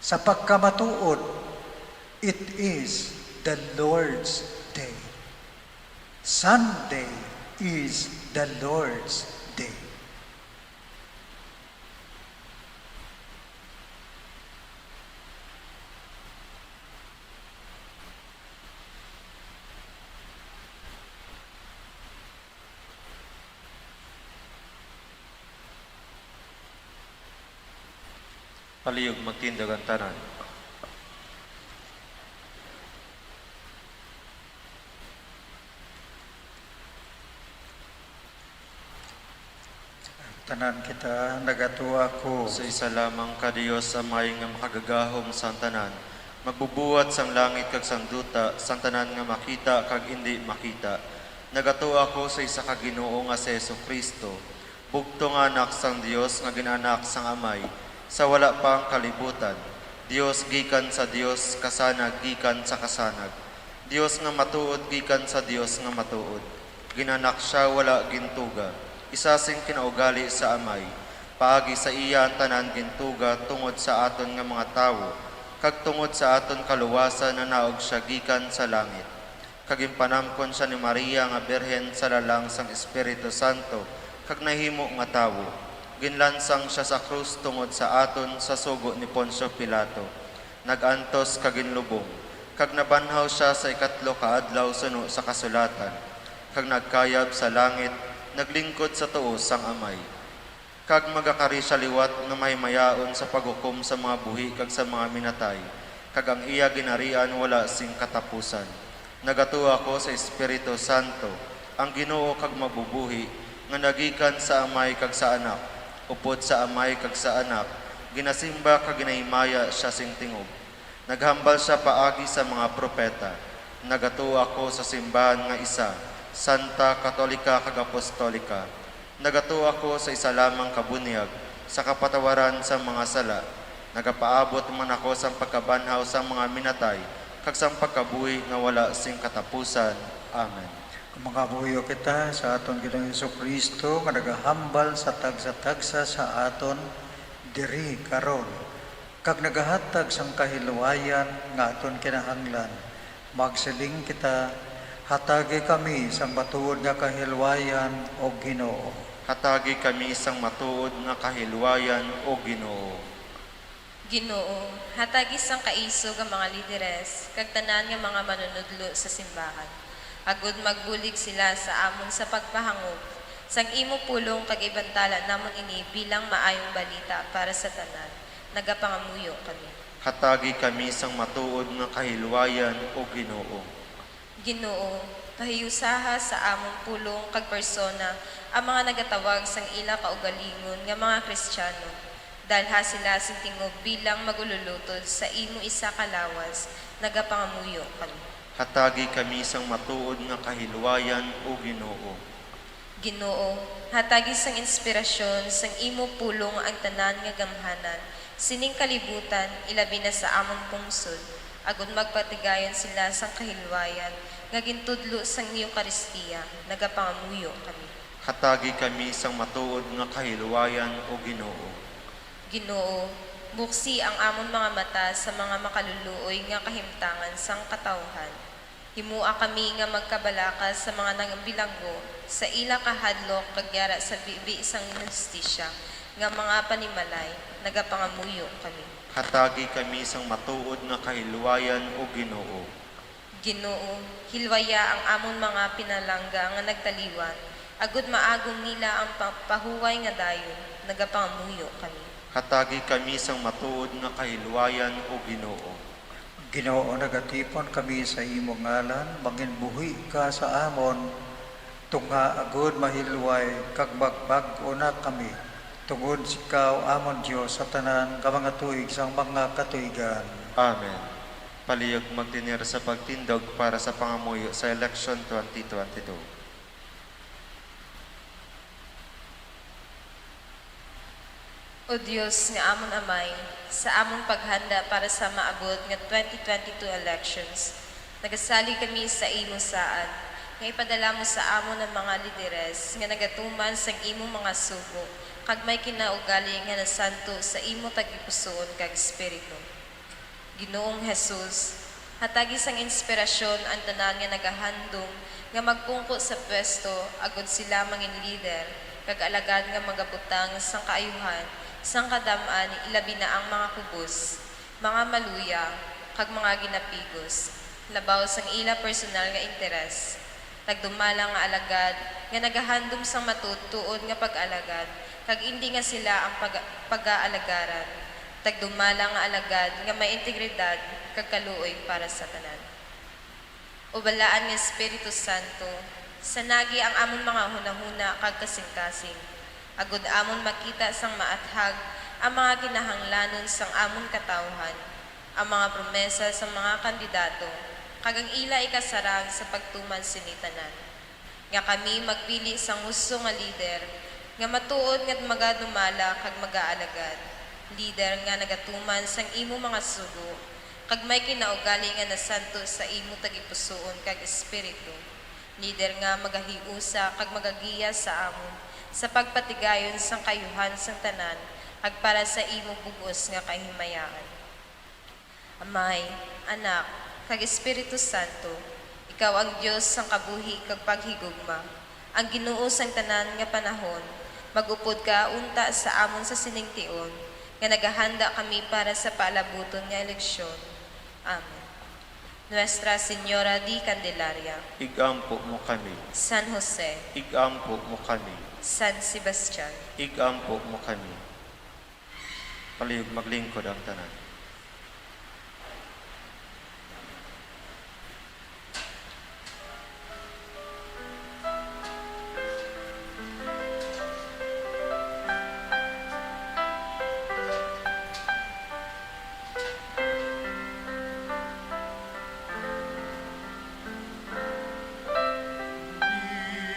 Sa pagkamatuod, it is the Lord's day. Sunday is the Lord's day. Palihog magtindog ang tanan. Tanan kita, nagatuo ako. Sa isa lamang ka Dios, Amay nga makagagahom sang tanan, magbubuhat sang langit kag sang duta, sang tanan nga makita kag indi makita. Nagatuo ako sa isa ka Ginoo nga si Jesu-Cristo, bugtong nga Anak sang Dios nga gin-anak sang Amay sa wala pa ang kalibutan, Dios gikan sa Dios, kasanag gikan sa kasanag, Dios nga matuod gikan sa Dios nga matuod. Gin-anak sia, wala gintuga, isa sing kinaugali sa Amay. Paagi sa iya ang tanan gintuga tungod sa aton nga mga tawo, kag tungod sa aton kaluwasan nanaog sia gikan sa langit. Kag ginpanamkon sia ni Maria nga birhen sa lalang sang Espiritu Santo, kag nahimo nga tawo. Ginlansang sia sa krus tungod sa aton sa sugo ni Poncio Pilato. Nag-antos kag ginlubong, kag nabanhaw sia sa ikatlo ka adlaw suno sa kasulatan, kag nagkayab sa langit, naglingkod sa tuo sang Amay. Kag magakari sia liwat nga mahimayaon sa paghukom sa mga buhi kag sa mga minatay, kag ang iya ginharian wala sing katapusan. Nagatuo ako sa Espiritu Santo, ang Ginoo kag mabubuhi, nga nagikan sa Amay kag sa Anak, upod sa Amay kag sa Anak, ginasimba kag ginahimaya sia sing tingob. Naghambal sia paagi sa mga propeta. Nagatuo ako sa simbahan nga isa, santa, katolika, kag apostolika. Nagatuo ako sa isa lamang ka bunyag sa kapatawaran sang mga sala. Nagapaabot man ako sang pagkabanhaw sang mga minatay kag sang pagkabuhi nga wala sing katapusan. Amen. Mangamuyo kita sa aton Ginoong Jesu-Cristo nga nagahambal sa tagsa-tagsa sa aton diri karon, kag nagahatag sang kahilwayan nga aton kinahanglan. Magsiling kita, "Hatagi kami sang matuod nga kahilwayan, O Ginoo." Hatagi kami sang matuod nga kahilwayan, O Ginoo. Ginoo, hatagi sang kaisog ang mga lideres kag tanan nga mga manunudlo sa simbahan, agod magbulig sila sa amon sa pagpahangop sang imo pulong kag ibantala namon ini bilang maayong balita para sa tanan. Nagapangamuyo kami. Hatagi kami sang matuod nga kahilwayan, O Ginoo. Ginoo, pahiusaha sa amon pulong kag persona ang mga nagatawag sang ila kaugalingon nga mga Kristiano. Dalha sila sing tingob bilang mag-ululutod sa imo isa ka lawas. Nagapangamuyo kami. Hatagi kami sang matuod nga kahilwayan, O Ginoo. Ginoo, hatagi sang inspirasyon sang imo pulong ang tanan nga gamhanan sining kalibutan, ilabi na sa amon pungsod, agod magpatigayon sila sang kahilwayan nga gintudlo sang Eukaristia. Nagapangamuyo kami. Hatagi kami sang matuod nga kahilwayan, O Ginoo. Ginoo, buksi ang amon mga mata sa mga makaluluoy nga kahimtangan sang katawuhan. Himoa kami nga magkabalaka sa mga nagabilanggo sa ila kahadlok kag yara sa bibi sang inhustisya nga mga panimalay. Nagapangamuyo kami. Hatagi kami sang matuod nga kahilwayan, O Ginoo. Ginoo, hilwaya ang amon mga pinalangga nga nagtaliwan, agod maagom nila ang pa-, pahuway nga dayon, nagapangamuyo kami. Hatagi kami sang matuod nga kahilwayan, O Ginoo. Ginoo, nagatipon kami sa imo ngalan, manginbuhi ka sa amon, tunga agud mahilway kag magbag-o na kami, tungod ikaw amon Dios sa tanan nga mga tuig sang mga katuigan. Amen. Palihog magtener sa pagtindog para sa pangamuyo sa eleksyon twenty twenty-two. O Dios nga amon Amay, sa amon paghanda para sa maabot nga twenty twenty-two elections, nagasalig kami sa imo saad nga ipadala mo sa amon ang mga lideres nga nagatuman sang imo mga sugo kag may kinaugali nga nasanto sa imo tagipusoon kag espiritu. Ginoong Jesus, hatagi sang inspirasyon ang tanan nga nagahandom nga magpungko sa pwesto, agod sila mangin lider kag alagad nga magabutang sang kaayuhan sang kadam-an, ilabi na ang mga kubos, mga maluya, kag mga ginapigos, labaw sang ila personal nga interes. Tagdumala nga alagad nga nagahandom sang matuod-tuod nga pag-alagad, kag indi nga sila ang pag-, pagaalagaran. Tagdumala nga alagad nga may integridad kag kaluoy para sa tanan. O Balaan nga Espiritu Santo, sanagi ang amon mga hunahuna kag kasingkasing, agod amon makita sang maathag ang mga kinahanglanon sang amon katawhan, ang mga promesa sang mga kandidato, kag ang ila ikasarang sa pagtuman sini tanan, nga kami magpili sang husto nga lider nga matuod nga magadumala kag magaalagad, lider nga nagatuman sang imo mga sugo, kag may kinaugali nga nasanto sa imo tagipusoon kag espiritu, lider nga magahiusa kag magagiya sa amon sa pagpatigayon sang kaayuhan sang tanan, kag para sa imo bug-os nga kahimayaan. Amay, Anak, kag Espiritu Santo, ikaw ang Dios sang kabuhi kag paghigugma, ang Ginoo sang tanan nga panahon. Mag-upod ka unta sa amon sa sining tion, nga nagahanda kami para sa paalabuton nga eleksyon. Amen. Nuestra Señora de Candelaria. Ig-ampo mo kami. San Jose. Ig-ampo mo kami. San Sebastian. Ig-ampo mo kami. Palihog maglingkod ang tanan.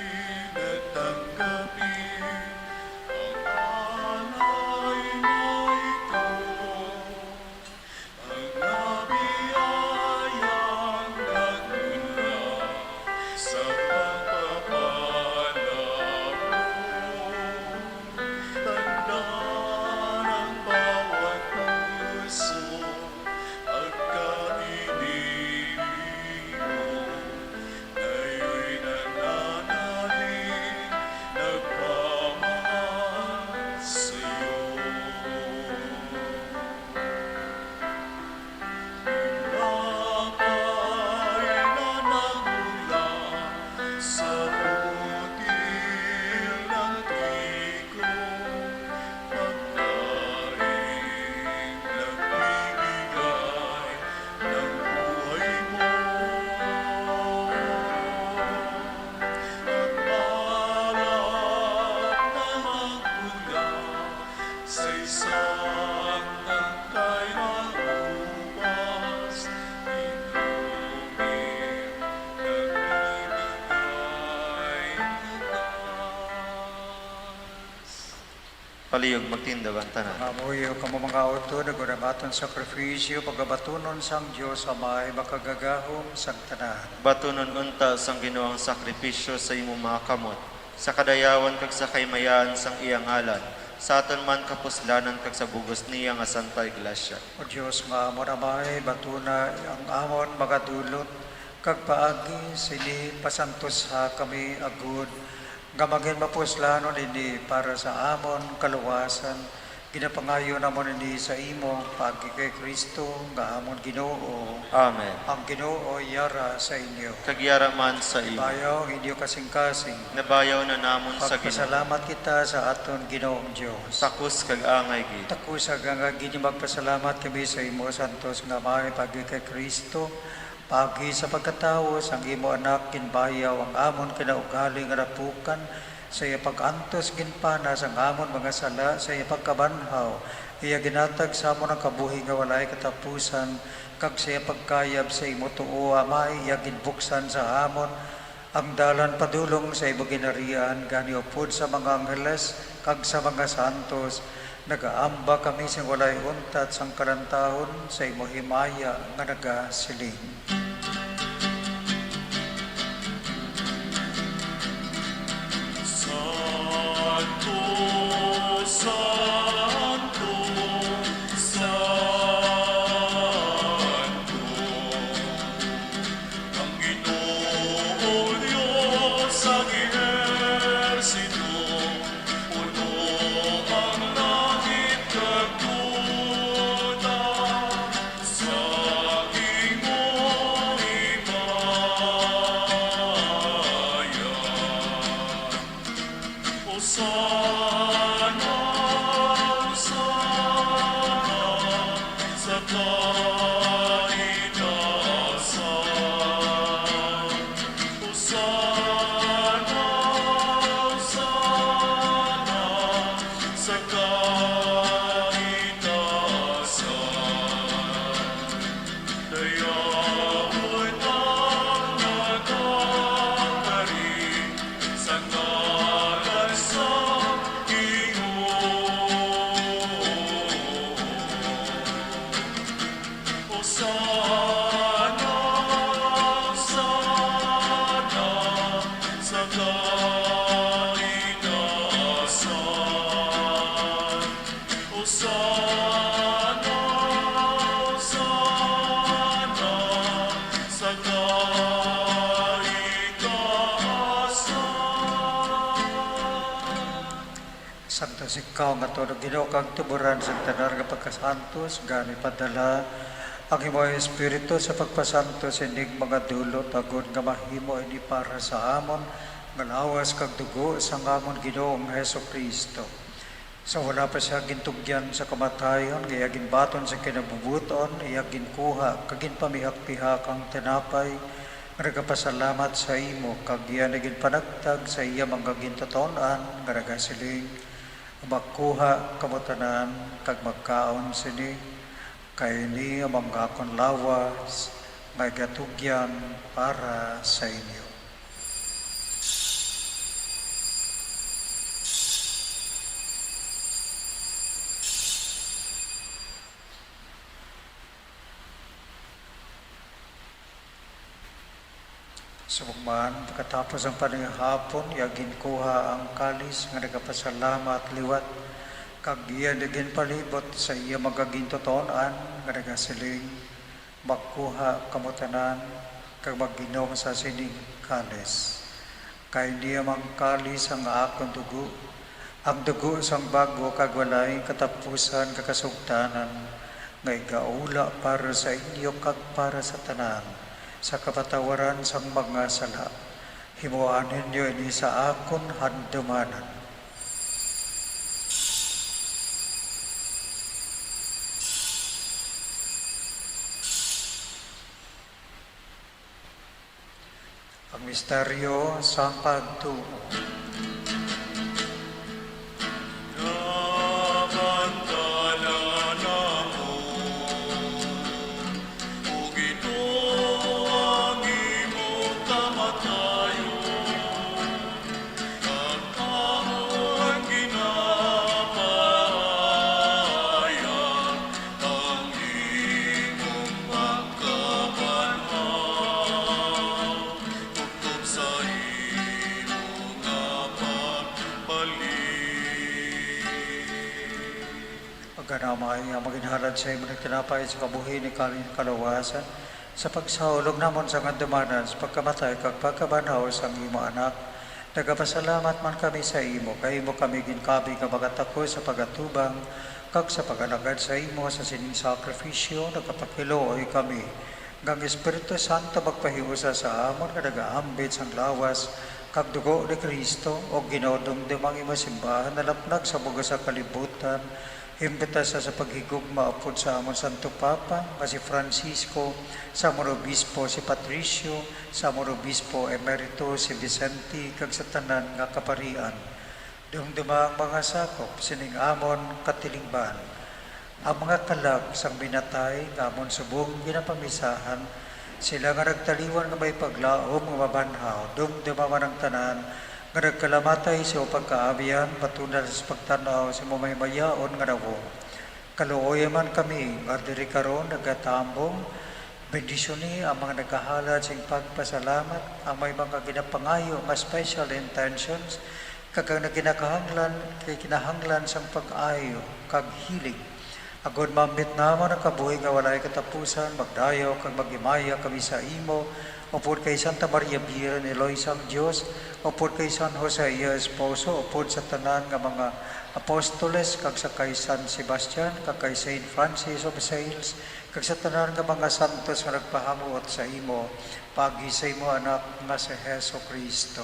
Di natanggapi ang alay nga ito, ang biyayang nagmula sa pagpapalabot. Tanda ng bawat puso, pagkainibig mo, ngayon nananalig, nagmamahal sa'yo. Tinapay na nagmula sa butil ng trigo, pagkaing nagbibigay ng buhay mo. Ang anak na magmula sa isang tangkay na ubas, inumin, nagbibigay lakas. Palihog magtindog ang tanan. Mangamuyo kamo, mga utod, agod ang aton sakrifisyo pagabatunon sang Dios Amay makagagahom sang tanan. Batunon unta sang Ginoo ang sakrifisyo sa imo mga kamot, sa kadayawan kag sa kahimayaan sang iya ngalan, sa aton man kapuslanan kag sa bug-os niya nga Santa Iglesia. O Dios nga amon Amay, batuna ang amon mga dulot, kag paagi sini pasantosa kami agud nga magin mapuslanon ini para sa amon kaluwasan Ginapangayo namon ini sa imo, paagi kay Kristo nga amon Ginoo. Amen. Ang Ginoo yara sa inyo. Kag yara man sa imo. Bayaw ang inyo kasingkasing. Nabayaw na namon sa Ginoo. Magpasalamat kita sa aton Ginoong Dios. Takos kag angay gid. Takos kag angay gid magpasalamat kami sa imo, santos nga Amay, paagi kay Kristo, paagi sa pagkatawo sang imo Anak, ginbayaw ang amon kinaugali nga napukan. Sa iya pag-antos ginpanas ang amon mga sala, sa iya pagkabanhaw iya ginhatag sa amon ang kabuhi nga walay katapusan, kag sa iya pagkayab sa imo tuo, Amay, iya ginbuksan sa amon ang dalan padulong sa imo ginharian. Gani, upod sa mga angheles kag sa mga santos, nagaamba kami sing walay untat sang kalantahon sa imo himaya nga nagasiling: Santo, santo, santo, ang Ginoo, Dios sang ehersito. Puno ang langit kag duta sa imo himaya. Hosanna, Hosanna sa kaitaasan. Hosanna, Hosanna sa kaitaasan. Dayaon ang nagakari sa ngalan sang Ginoo. Hosanna, Hosanna sa kaitaasan. Hosanna, Hosanna sa kaitaasan. Santos ikaw nga tunog, Ginoo, kag tuboran sang tanan nga pagkasantos, gani padala ang imo Espiritu sa pagpasantos ining mga dulot, agod nga mahimo ini para sa amon nga lawas kag dugo sang amon Ginoong Jesu-Cristo. Sa wala pa sia gintugyan sa kamatayon, nga iya ginbaton sa kinabubuton, iya ginkuha kag ginpamihak-pihak ang tinapay, nga nagapasalamat sa imo, kag iya na ginpanagtag sa iya mga gintuton-an, nga nagasiling: Magkuha kamo tanan kag magkaon sini, kay ini ang mga akon lawas nga igatugyan para sa inyo. Subong man, pagkatapos ang panihapon, iya ginkuha ang kalis nga nagapasalamat liwat, kag iya na ginpalibot sa iya mga gintuton-an nga nagasiling: Magkuha kamo tanan kag mag-inom sa sining kalis, kay ini ang kalis sang akon dugo, ang dugo sang bag-o kag walay katapusan nga kasugtanan, nga igaula para sa inyo kag para sa tanan sa kapatawaran sang mga sala. Himoa ninyo ini sa akon handumanan. Ang misteryo sang pagtuo. Nabantalan namo, O Ginoo, ang imong kamatayon, kag amon ginapahayag ang imong pagkabanhaw, upod sa imo nga pagbalik. Pagkanamay nga maginhalad sa imo nga tinapay sa kabuhi ni kaling kalawasan, sa pagsaulog namon sa ngandumanan sa pagkamatay kag pagkabanhaw sang imo Anak, nagapasalamat man kami sa imo, kay imo kami ginkabi nga makatako sa pagatubang Kag sa pag-alagad sa imo sa sining sakrifisyo, nagapakilooy kami nga ang Espiritu Santo magpahiusa sa amon nga nagaambit sang lawas kag dugo ni Cristo, o Ginoo, dumduma ang imo simbahan nalapnag sa bug-os sa kalibutan, imbita sa, sa paghigugma upod sa amon Santo Papa nga si Francisco, sa amon obispo si Patricio, sa amon obispo emerito si Vicente, kag sa tanan nga kaparian. Dumduma ang mga sakop sining amon katilingban, ang mga kalag sang minatay nga amon subong ginapamisahan, sila nga nagtaliwan nga may paglaom nga mabanhaw. Dumduma man ang tanan nga nagkalamatay sa imo pagkaabihan, patuna sa pagtan-aw sa imo mahimayaon nga nawong. Kaluoya man kami nga diri karon nagatambong. Bendisyoni ang mga naghahalad sing pagpasalamat, ang may mga ginapangayo nga special intentions, kag ang naginakahanglan kay kinahanglan sang pag-ayo kag hilig. Agod maambit namon ang kabuhi nga walay katapusan, magdayaw kag maghimaya kami sa imo, upod kay Santa Maria, Birhen ni Loy sang Dios, upod kay San Jose, iya esposo, upod sa tanan nga mga apostoles, kag sa kay San Sebastian, kag kay Saint Francis of Sales, kag sa tanan nga mga santos nga nagpahamuot sa imo, paagi sa imo Anak nga si Jesu-Cristo.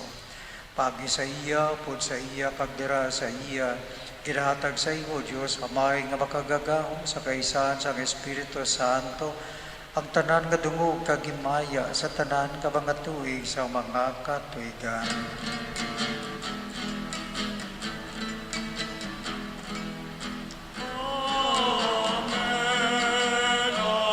Paagi sa iya, upod sa iya, kag dira sa iya, ginahatag sa imo, Dios Amay nga makagagahom, sa kaisahan sang Espiritu Santo, ang tanan nga dungog kag himaya sa tanan nga mga tuig sa mga katuigan. Amen, amen, amen.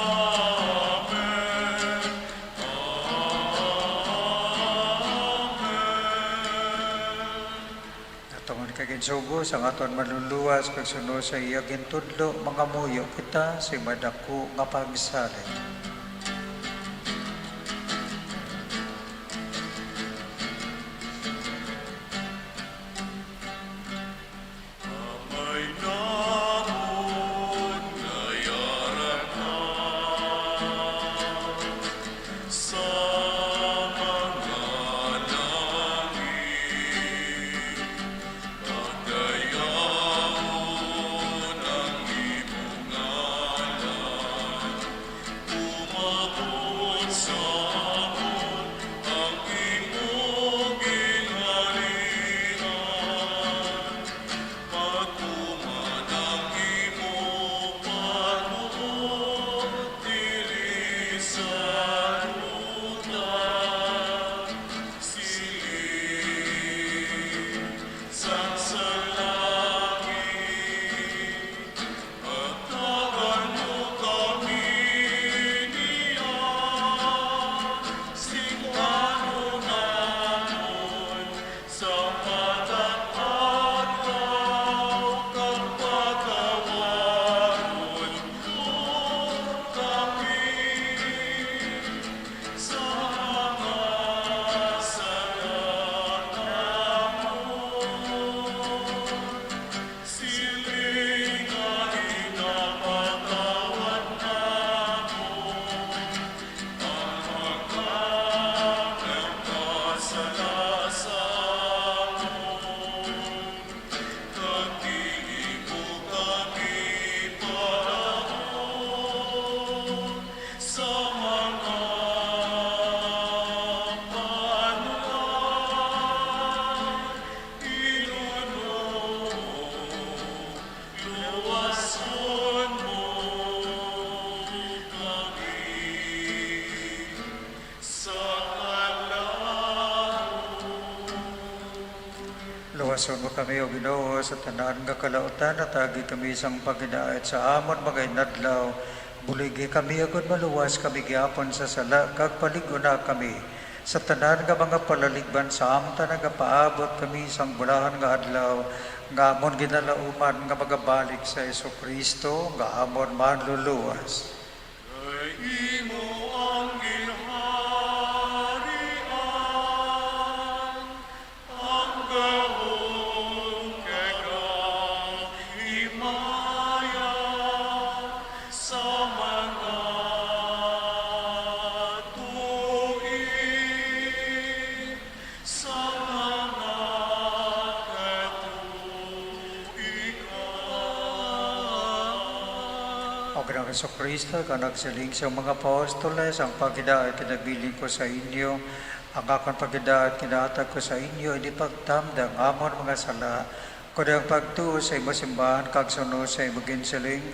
Natungon kag ginsugo sang aton Manluluwas kag suno sa iya gintudlo, mangamuyo kita sa madako nga pagsalig. Amay namon nga yara na sa mga langit, pagdayawon ang imong ngalan. Umabot sa amon ang imong ginharian. Pagtuman ang imo panuot diri sa duta, siling sang sa langit. Hatagan mo kami niyan sing ano namon sa matag adlaw, kag patawaron mo kami sa mga sala namon. Siling nga ginapatawad namon ang mga nagkasala sa amon, kag dili mo kami palaon sa mga panulan. Ginoo, luwason mo kami sa kalaut. Luwason mo kami, O Ginoo, sa tanan nga kalautan, hatagi kami sang paghinait sa amon mga inadlaw. Buligi kami, agod maluwas kami gihapon sa sala, kag palig-una kami sa tanan nga mga palaligban, samtang nagapaabot kami sang bulahan nga adlaw nga amon ginalauman, nga magabalik si Jesu-Cristo nga amon Manluluwas. Kay imo ang ginharian, ang gahom kag ang himaya sa mga tuig, sa mga katuigan. Ginoong Jesu-Cristo, ikaw nagsiling sa mga apostoles, "Ang paghidait kinabilin ko sa inyo, ang akon paghidait kinahatag ko sa inyo, hindi pagtamda ang amon mga sala, kundi ang pagtuo sa imo simbahan kag sunod sa imo ginsiling.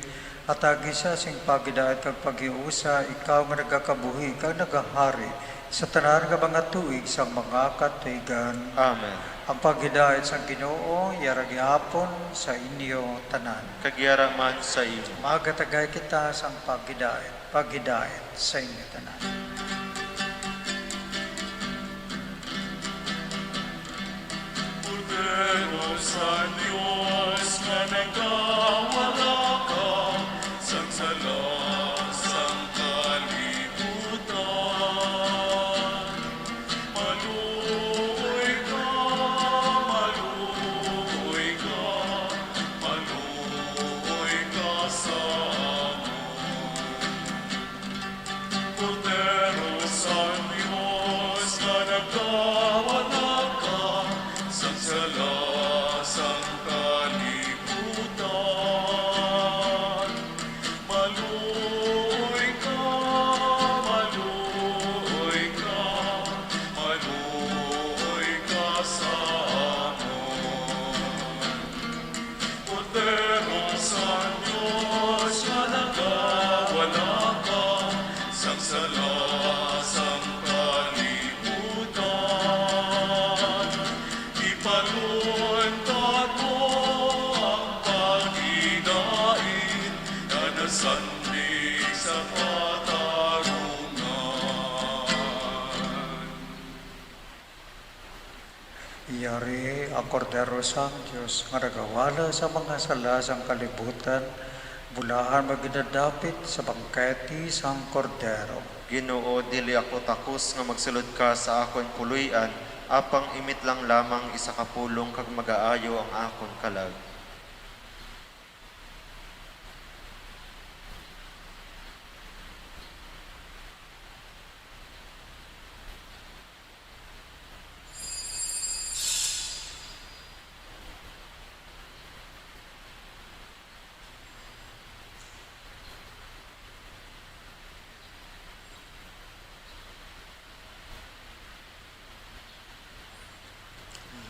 Hatagi siya sing paghidait kag paghiusa, ikaw nga nagakabuhi kag nagahari sa tanan nga mga tuig sang mga katuigan." Amen. Ang paghidait sang Ginoo yara gihapon sa inyo tanan. Kag yara man sa imo. Magatagay kita sang paghidait, paghidait sa inyo tanan. Kordero sa Dios nga nagawala ka sang sala sang kalibutan. Maluoy ka, maluoy ka, maluoy ka sa amon. Kordero sa Dios nga nagawala ka sang sala sang kalibutan. Maluoy ka, maluoy ka, maluoy ka sa amon. Kordero sa Dios nga nagawala ka sang sala sang kalibutan. Ipaluntat mo ang paghidait nga nasandig sa katarungan. Yari ang Kordero sang Dios nga nagawala sa mga sala sang kalibutan. Bulahan mo ginadapit sa bangkete sang Kordero. Ginoo, dili ako takos nga magsulod ka sa akon puloy-an, apang imit lang lamang isa ka pulong kag magaayo ang akon kalag.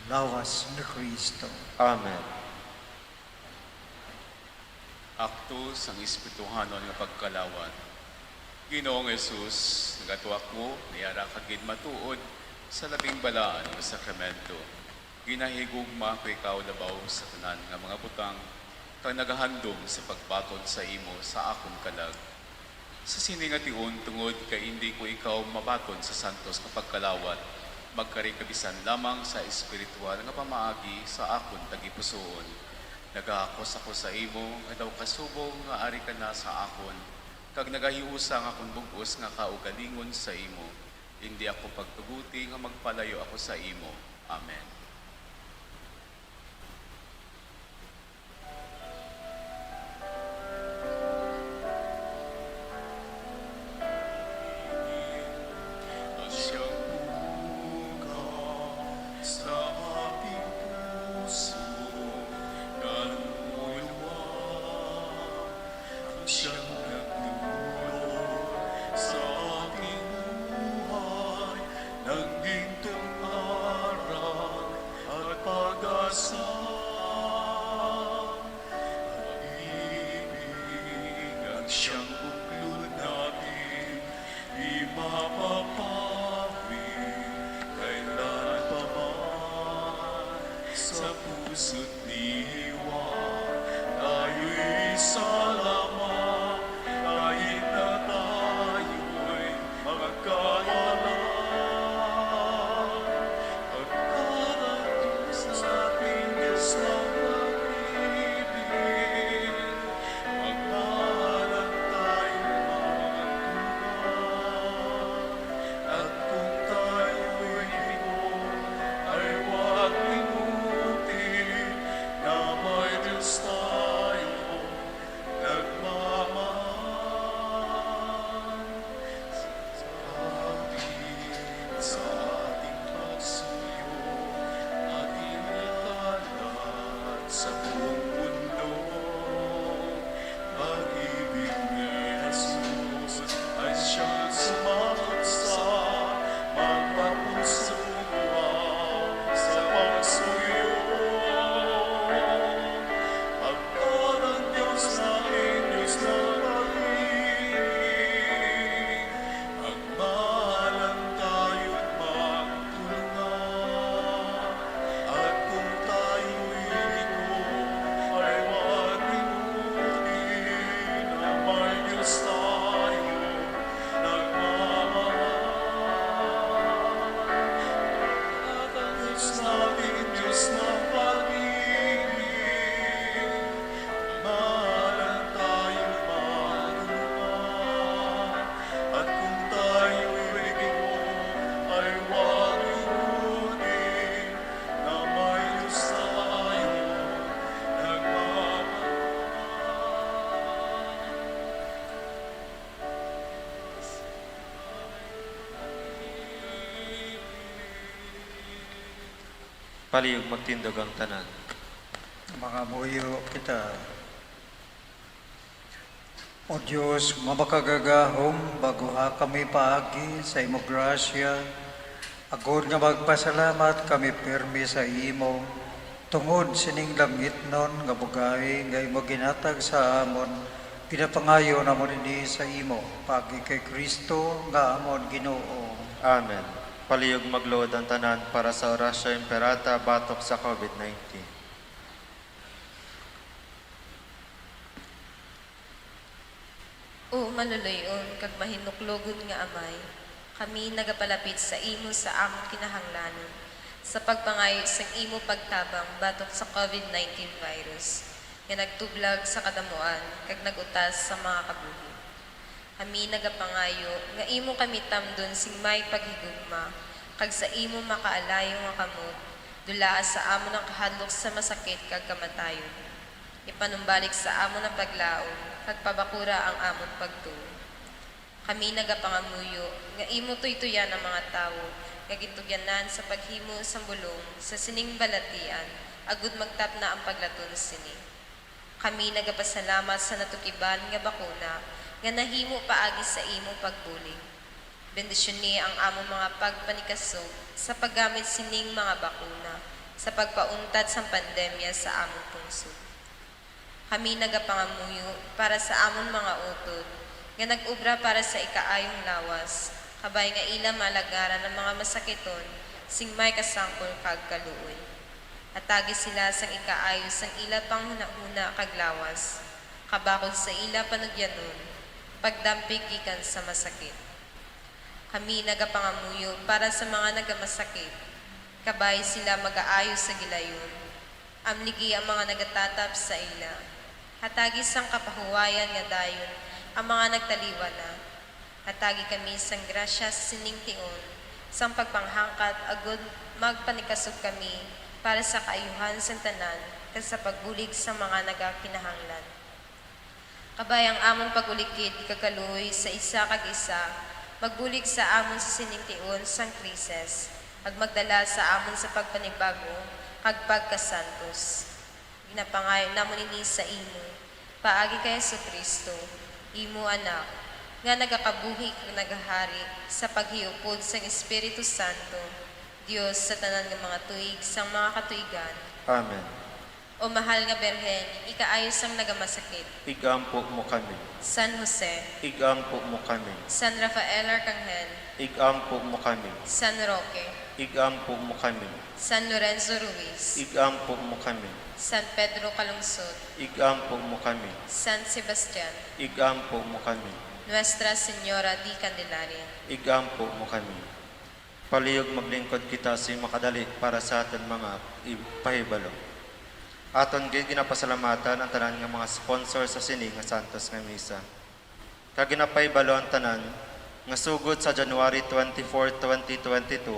Lawas ni Cristo. Amen. Akto sang espirituhanon nga pagkalawat. Ginoong Jesus, nagato ako nga yara ka gid matuod sa labing balaan nga sakramento. Ginahigugma ko ikaw labaw sa tanan nga mga butang, kag nagahandom sa pagbaton sa imo sa akon kalag. Sa sini nga tion, tungod kay indi ko ikaw mabaton sa santos nga pagkalawat, magkari ka bisan lamang sa espiritual nga pamaagi sa akon tagipusoon. Nagahakos ako sa imo nga daw kasubong nga ari ka na sa akon, kag nagahiusa nga akon bug-os nga kaugalingon sa imo. Indi ako pagtuguti nga magpalayo ako sa imo. Amen. Ang siyang buka sa aking puso, naluluwa. Ang siyang nagdulot sa aking buhay, naging tun-aran at pag-asa. Pag-ibig ang siyang buklod natin, di mapapawi kailan pa man. Sa puso't diwa, tayo'y isa lamang, kahit na tayo'y magkawala. Pagkarating sa ating Diyos na pag-ibig, magmahalan tayo magdugang. At kung tayo'y bigo, ay huwag limutin na may Diyos tayo nagmamahal. Sa ating, sa ating pagsuyo, ating ikalat sa buong mundo, pag-ibig Ating Diyos na pag-ibig, mahalan tayo magduma. At kung tayo'y bigo, ay huwag lungkutin na may Diyos tayo nagmamahal. Palihog magtindog ang tanan. Mangamuyo kita. O Dios nga makagagahom, baguha kami paagi sa imo grasya, agod nga magpasalamat kami pirmi sa imo, tungod sining langitnon nga bugay nga imo ginhatag sa amon, ginapangayo namon ini sa imo, paagi kay Cristo nga amon Ginoo. Amen. Palihog magluhod ang tanan para sa Oratio Imperata batok sa covid nineteen. O maluloy-on kag mahinuklogon nga Amay, kami nagapalapit sa imo sa amon kinahanglanon, sa pagpangayo sang imo pagtabang batok sa covid nineteen virus nga nagtublag sa kadamuan kag nag-utas sa mga kabuhi. Kami nagapangayo nga imo kami tamdon sing may paghigugma, kag sa imo makaalayong nga kamot, dulaa sa amon ang kahadlok sa masakit kag kamatayon. Ipanumbalik sa amon ang paglaom, kag pabakura ang amon pagtuo. Kami nagapangamuyo nga imo tuytoyan ang mga tawo nga gintugyanan sa paghimo sang bulong sa sining balatian, agud magtapna ang paglaton sini. Kami nagapasalamat sa natukiban nga bakuna nga nahimo paagi sa imo pagbulig. Bendisyoni ang among mga pagpanikasog sa paggamit sining mga bakuna sa pagpauntat sang pandemya sa among pungsod. Kami nagapangamuyo para sa amon mga utod nga nag-obra para sa ikaayong lawas, kabay nga ila maalagaran ang mga masakiton sing may kasangkol kag kaluoy. Hatagi sila sang ikaayo sang ila panghunahuna kag lawas, kabakod sa ila panugyanon, pagdampig gikan sa masakit. Kami nagapangamuyo para sa mga nagamasakit, kabay sila magaayo sa gilayon. Amligi ang mga nagatatap sa ila. Hatagi sang kapahuwayan nga dayon ang mga nagtaliwan na. Hatagi kami sang grasya sa sining tion, sang pagpanghangkat, agud magpanikasog kami para sa kaayuhan sang tanan kag sa pagbulig sa mga nagakinahanglan. Kabay ang amon pag-ulikid kag kaluoy sa isa kag isa, magbulig sa amon sa sining tion sang krisis, kag magdala sa amon sa pagpanibago kag pagkasantos. Ginapangayo namon ini sa imo, paagi kay Jesu-Cristo, imo Anak, nga nagakabuhi kag nagahari sa paghiupod sang Espiritu Santo, Dios sa tanan nga mga tuig sang mga katuigan. Amen. O mahal nga Birhen, ikaayo sang nagamasakit. Ig-ampo mo kami. San Jose. Ig-ampo mo kami. San Rafael Arcangel. Ig-ampo mo kami. San Roque. Ig-ampo mo kami. San Lorenzo Ruiz. Ig-ampo mo kami. San Pedro Calungsod. Ig-ampo mo kami. San Sebastian. Ig-ampo mo kami. Nuestra Señora de Candelaria. Ig-ampo mo kami. Palihog maglingkod kita sa makadali para sa aton mga i-, pahibalo. Aton gid ginapasalamatan ang tanan nga mga sponsor sa sini nga santos nga misa. Kag ginapahibalo ang tanan nga sugod sa January twenty-four, twenty twenty-two,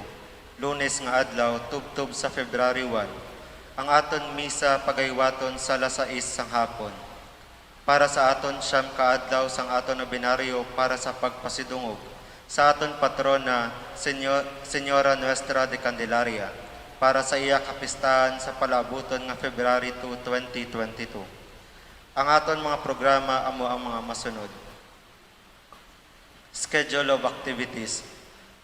Lunes nga adlaw, tubtob sa February one, ang aton misa pagahiwaton sa alas sais sang hapon. Para sa aton siyam ka adlaw sang aton nobenaryo para sa pagpasidungog sa aton patrona, Senyo-, Señora Nuestra de Candelaria, para sa iya kapistahan sa palaabuton nga February two, twenty twenty-two. Ang aton mga programa amo ang mga masunod. Schedule of activities.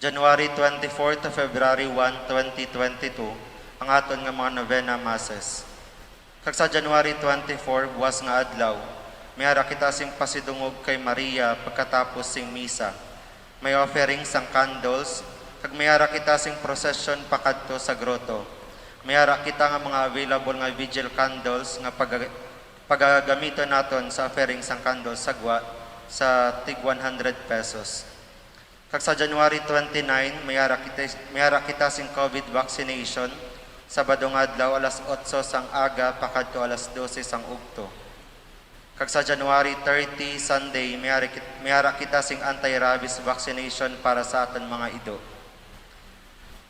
January twenty-four to February one, twenty twenty-two, ang aton nga mga novena masses. Kag sa January twenty-four, buwas nga adlaw, may ara kita sing pasidungog kay Maria pagkatapos sing misa. May offering sang candles, kag may ara kita sing procession pakadto sa grotto. May ara kita nga mga available nga vigil candles nga pag-, pagagamiton naton sa offering sang candles sa gwa sa tig one hundred pesos. Kag sa January twenty-nine, may ara kita, may ara kita sing covid vaccination, Sabado nga adlaw, alas otso sang aga pakadto alas dose sang ugto. Kag sa January thirty, Sunday, may ara kit-, may ara kita sing anti-rabies vaccination para sa aton mga ido.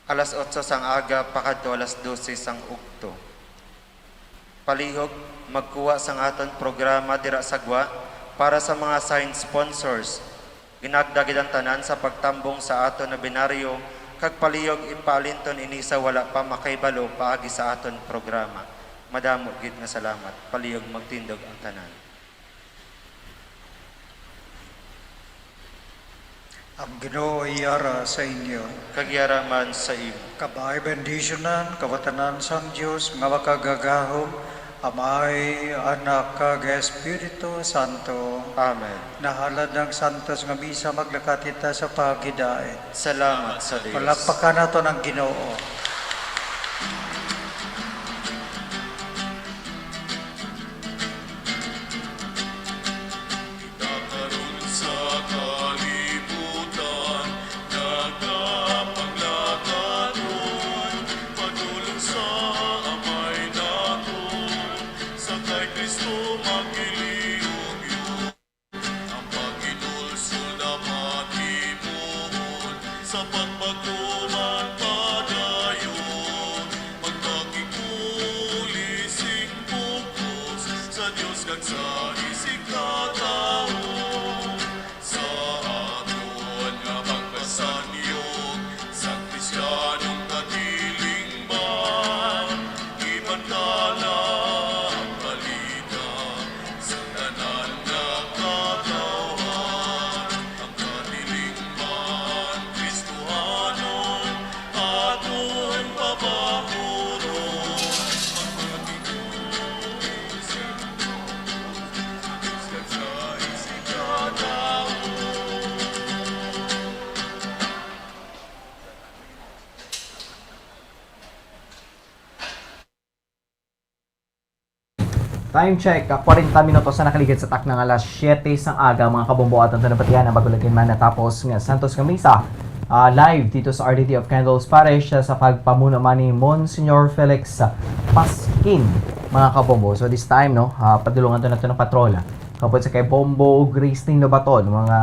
Alas otso sang aga pakadto alas dose sang ugto. Palihog, magkuha sang aton programa dira sa gwa para sa mga sign sponsors. Ginagda gid ang tanan sa pagtambong sa aton nobinaryo, kag palihog ipaalinton ini sa wala pa makahibalo paagi sa aton programa. Madamo gid nga salamat. Palihog magtindog ang tanan. Ang Ginoo iyara sa inyo. Kag iyara man sa imo. Kabay, bendisyonan, kawatanan sang Dios nga makagagahom, Amay, Anak, kag Espiritu Santo. Amen. Nahalad ang santos nga misa, maglakat kita sa paghidain. Salamat sa Dios. Palakpakan naton ang Ginoo. Kita karon sa kalibutan, nagapanglakaton, padulong sa Amay naton, sa kay Cristo magkiliog-yog. Ang paghinulsol dapat himuon, sa pagpatuman padayon, magpakiguli sing bug-os sa Dios kag sa isigkatawo. Sa aton nga pagpasanyog sa Kristiyanong katilingban, ibantala ang balita sa tanan nga katawhan. Ang katilingban Kristohanon aton pabakuron. Ang mga Time check, ah, kwarenta minutos na nakaligid sa takna nga alas siyete sang aga, mga kabombo, aton tanang batian ang bago lang man natapos nga Santos nga Misa, ah, live dito sa Our Lady of Candles Parish, ah, sa pagpamuno man ni Monsignor Felix, ah, Pasquin, mga kabombo. So this time, no, ah, padulungan to nato ng patrol, ah. Kapot sa kay Bombo Gracelyn Lobaton, mga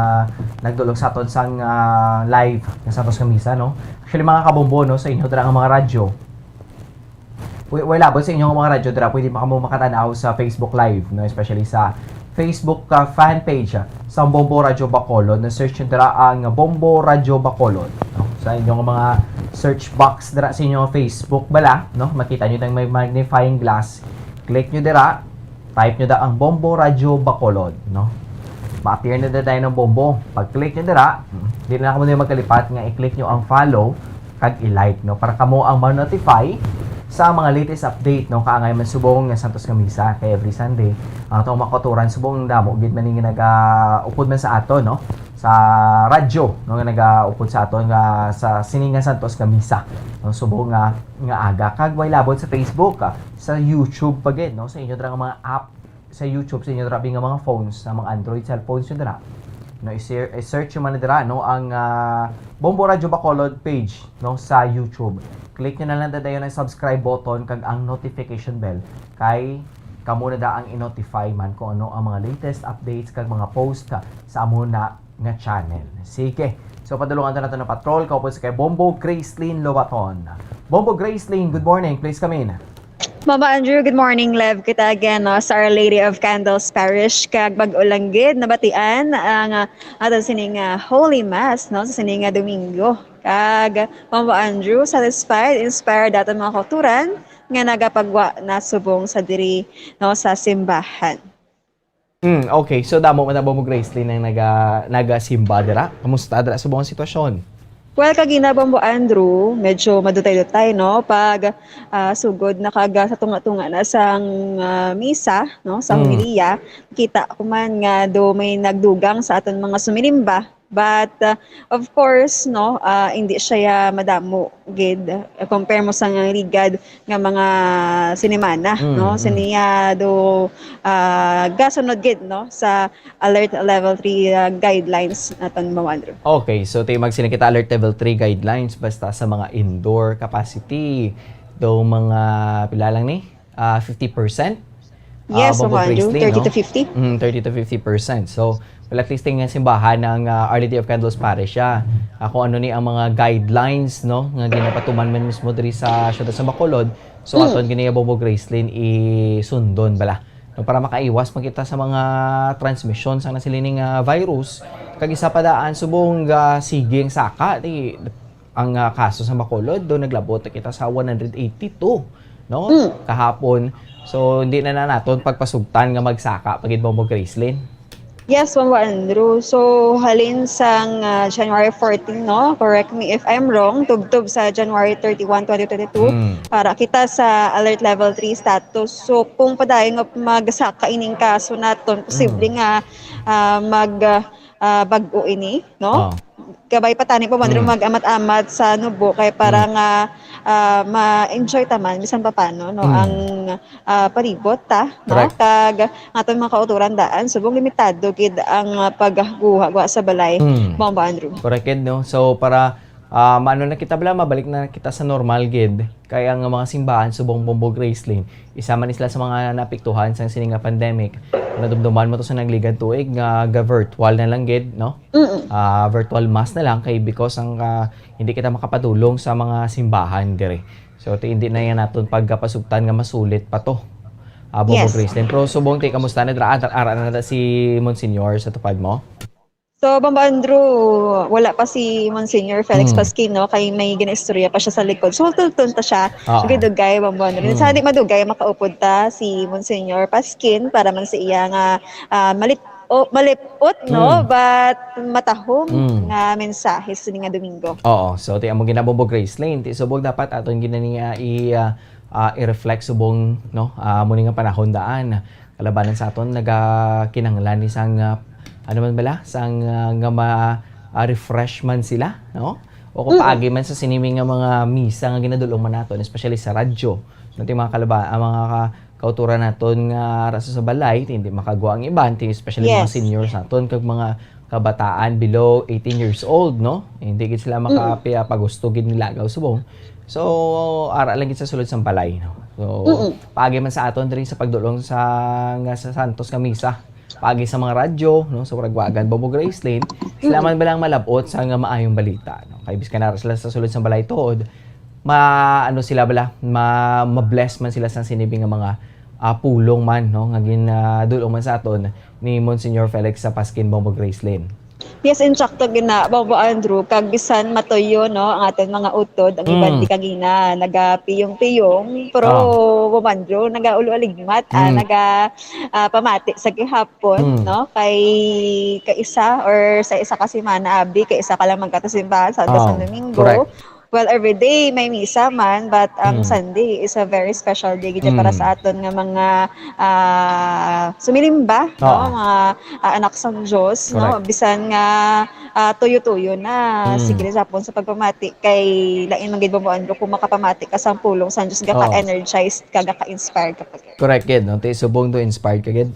nagdulog sa aton sang, ah, live nga Santos nga Misa, no. Actually, mga kabombo, no, sa inyo dira nga mga radyo, Wi-, wala, but sa inyong mga radyo dira, pwede pa kamo makatanaw sa Facebook Live, no? Especially sa Facebook, ah, fan page, ah, sa Bombo Radyo Bacolod. Na-search nyo dira ang Bombo Radyo Bacolod, no? Sa inyong mga search box dira sa inyong Facebook bala, no? Makita nyo na may magnifying glass. Click nyo dira, type nyo da ang Bombo Radyo Bacolod, no? Ma-appear na da tayo ng Bombo. Pag-click nyo dira, hmm, di na kamo na magkalipat nga i-click nyo ang follow kag i-like, no? Para kamo ang ma-notify sa mga latest update, no? Kaangay man subong nga Santos nga Misa kay every Sunday. Ang atong mga kauturan subong damo gid man nga naga-upod man sa aton, no? Sa radyo, no, nga naga-upod sa aton nga sa sini nga Santos nga Misa, no? Subong nga, nga aga. Kag way labot sa Facebook, ah, sa YouTube pa gid, no? Sa inyo dira nga mga app, sa YouTube sa inyo dira nga mga phones, sa mga Android cellphones nyo dira. No, i-ser-, i-search nyo man dira, no, ang, ah, Bombo Radyo Bacolod page, no, sa YouTube. Click nyo na lang da dayon ang subscribe button kag ang notification bell kay kamo na da ang i-notify man kung ano ang mga latest updates kag mga post sa amo na nga channel. Sige. So, padulungan ta nato ng patrol. Kaupod sa kay Bombo Gracelyn Lobaton. Bombo Gracelyn, good morning. Please come in. Mama Andrew, good morning. Live kita again, no, sa Our Lady of Candles Parish. Kag bag-o lang gid nabatian ang, ah, aton sining, ah, Holy Mass, no, sa sining, ah, Domingo. Kag, Mama Andrew, satisfied, inspired aton mga kauturan nga nagapagwa na subong sa diri, no, sa simbahan. Mm, okay. So, damo man na, Bombo Gracelyn, ang naga-, nagasimba dira. Kamusta dira subong ang sitwasyon? Well, kagina, Bombo Andrew, medyo madutay-dutay, no? Pag, ah, sugod na kag, ah, sa tunga-tunga na sang, ah, misa, no? Sa Mm. homilya, kita ko man nga do may nagdugang sa aton mga sumilimba. But, uh, of course, no, uh, hindi siya madamo gid, uh, compare mo sa nga ligad nga mga sinimana, Mm, no? mm. Siniya do, uh, gasunod gid, no, sa alert level three, uh, guidelines naton, Ma'am Andrew. Okay, so tayo magsiling kita alert level three guidelines basta sa mga indoor capacity. So, mga pila lang ni? Ah, fifty percent? Ah, Yes, Bombo Juan Drew, Gracelyn, thirty no? to fifty. Mm, thirty to fifty percent. So, well, at least nga simbahan ng, ah, Our Lady of Candles Parish, ah. Ah, kung ano ni ang mga guidelines, no, nga ginapatuman man mismo diri sa siyudad sa Bacolod. So, Mm. aton gini, Bombo Gracelyn, isundon bala. No, para makaiwas man kita sa mga transmisyon sang nasiling nga virus, kag isa pa daan, subong, ah, sige ang saka, di, ang, ah, kaso sa Bacolod, do naglabot na kita sa one hundred eighty-two, no? Mm. Kahapon. So, hindi na, na naton pagpasugtan nga magsaka pa gid, Bombo Gracelyn. Yes, Bombo Andrew. So, halin sang, ah, January fourteen, no? Correct me if I'm wrong, tubtob sa January thirty-one, twenty twenty-two, Mm. para kita sa alert level three status. So, kung padayon nga magsaka ining kaso naton, posible Mm. nga, ah, mag, ah, ah, bag-o ini, no? Oh. Kabay pa tani, Bombo Andrew, Mm. mag-amat-amat sa nubo kay para Mm. nga, ah, ma-enjoy ta man bisan pa paano, no, Mm. ang, ah, palibot ta, no? Correct. Kag ang aton mga kautoran daan, subong limitado gid ang, ah, pagguha-guha sa balay, Mm. Bombo Andrew. Correct gid, no? So, para, ah, maano na kita bala, mabalik na kita sa normal gid. Kay ang mga simbahan subong, Bombo Gracelyn, isa man sila sa mga naapektuhan sang sini nga pandemic. Nadumduman mo to sa nagligad tuig nga ga-virtual na lang gid, no? Mm-mm. Ah, virtual mass na lang kay because ang, ah, hindi kita makapadulong sa mga simbahan dire. So, ti-, hindi na yan naton pagkapasugtan nga masulit pa to. Ah, Bombo Yes. Gracelyn. Pero subong ti, kamusta na dira? Ara, ara na na si Monsignor sa tupad mo? So, Bombo Andrew, wala pa si Monsignor Felix Hmm. Pasquin, no? Kay may ginaistorya pa siya sa likod. So, tultol ta siya. Oo. Dugay-dugay, Bombo Andrew. Hmm. Sa di madugay, makaupod ta si Monsignor Pasquin para man sa iya nga, ah, malit-, o, malipot, no? Hmm. But matahom Hmm. nga mensahe sa nga Domingo. Oo. So, ti amo gina, Bombo Gracelyn. Ti subong dapat aton gina niya i, ah, ah, i-reflect subong, no? Ah, muni nga panahon daan. Kalabanan sa aton, nagakinahanglan ni sang, ah, ano man bala? Sang, ah, nga ma-, ah, refresh man sila, no? O kung Mm. paagi man sa sinimi nga mga misa nga ginadulong man naton, especially sa radyo. No, ti mga kalaba-, ang mga ka-, kauturan naton nga ara sa balay, ti hindi makagwa ang iban, ti especially mga Yes. seniors naton, kag mga kabataan below eighteen years old, no? Hindi gid sila Mm. makapi-, ah, pagusto gid nila, gaw subong. So, ara lang gid sa sulod sang balay, no? So, Mm-mm. paagi man sa aton diri sa pagdulong sa, nga sa Santos nga Misa, paagi sa mga radyo, no, sa Waraguagan, Bombo Gracelyn, sila Mm. man ba lang malab-ot sa nga maayong balita, no? Kay bisan ara sila sa sulod sang balay tuod, ma-, ano sila bala, ma-, ma-bless man sila sa sinibi nga mga, ah, pulong man, no, nga gin-, ah, dulong man sa aton ni Monsignor Felix sa Pasquin, Bombo Gracelyn. Yes, insakto gina, Bombo Andrew, kag bisan matuyo, no, ang aton mga utod, ang iban Mm. di kagina nagapiyong-piyong, pero Oh. Bombo Andrew, nagaulo-aligmat, ah, Mm. naga, ah, pamati sa gihapon, Mm. no, kay kaisa or sa isa ka semana, abi, kaisa ka lang magkatasimbahan sa Oh, Santo Domingo. Correct. Well, every day may misa man, but ang Mm. Sunday is a very special day gid para Mm. sa aton nga mga, ah, sumilimba, no? Oo. Mga, ah, anak sang Dios, no? Correct. Bisan nga, ah, tuyo-tuyo na, Mm. sige ra sapon sa pagpamati kay lain man gid, Bombo Andrew, kung makapamati ka sang pulong sang Dios, Oo. gaka-energized ka, gaka-inspired ka pa gid. Correct gid, no? Ti subong do inspired ka gid?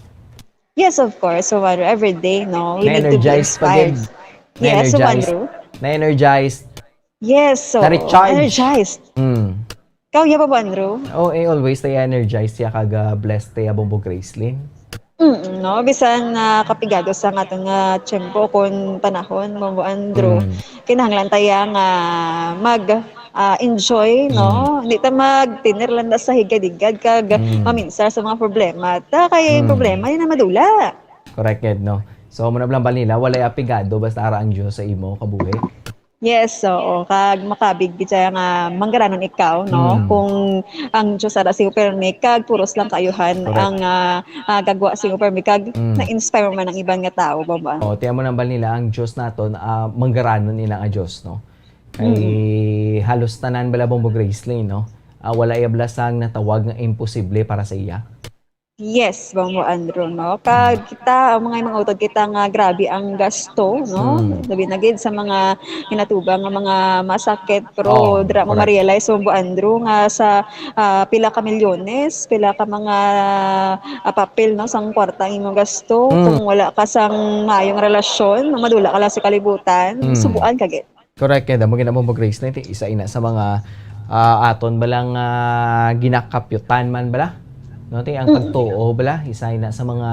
Yes, of course. So, Bombo Andrew, every day, no? We need to be Na-energized pa gid. inspired. Yes, so, Bombo Na-energized. Andrew. Na-energized. Yes, so, Na-recharge. energized. Mm. Ikaw, ya, Bombo Andrew? Oh, eh, always tayo energized, ya, kag, ah, blessed tayo, Bombo Gracelyn. Mm, no? Bisan, ah, kapigado sa nga aton nga tiyempo kung panahon, Bombo Andrew, Mm. kinahanglan tayo nga mag, ah, enjoy, no? Mm. Hindi ta magtinir lang sa higad-higad kag Mm. maminsar sa mga problema. Ta kay Mm. problema, yun na madula. Correct, gid, no? So, muna lang, Balnila, walay apigado, basta ara ang Diyos sa imo kabuhi. Yes, oo. Kag makabig gid siya nga manggaranon ikaw, no? Mm. Kung ang Diyos ara sing permi, kag puros lang kaayuhan Correct. ang, ah, ah, gagwa sing permi, kag Mm. na-inspire man ang iban nga tao, ba ba? O, tiyan mo nang bal nila, ang Diyos naton, ah, manggaranon nila nga Diyos, no? Kay Mm. halos tanan bala, Bombo Gracelyn, no? Ah, wala iya bala sang natawag nga imposible para sa iya. Yes, Bombo Andrew, no? Kag Mm. kita, ang mga, mga utod kita nga grabe ang gasto, no? Mm. Labi na gid sa mga ginatubang nga mga masakit, pero Oo, dira mo correct. ma-realize, Bombo Andrew, nga sa, ah, pila ka milyones, pila ka mga, ah, papel, no, sang kwarta ang imong gasto, Mm. kung wala ka sang maayong relasyon, madula ka lang sa kalibutan, Mm. subuan ka gid. Correct, kaya damo ginamang Bombo Gracelyn, isa ina sa mga Ah, aton bala nga ginakapyutan man bala, no? Ti ang Mm. pagtuo bala, isa ina sa mga,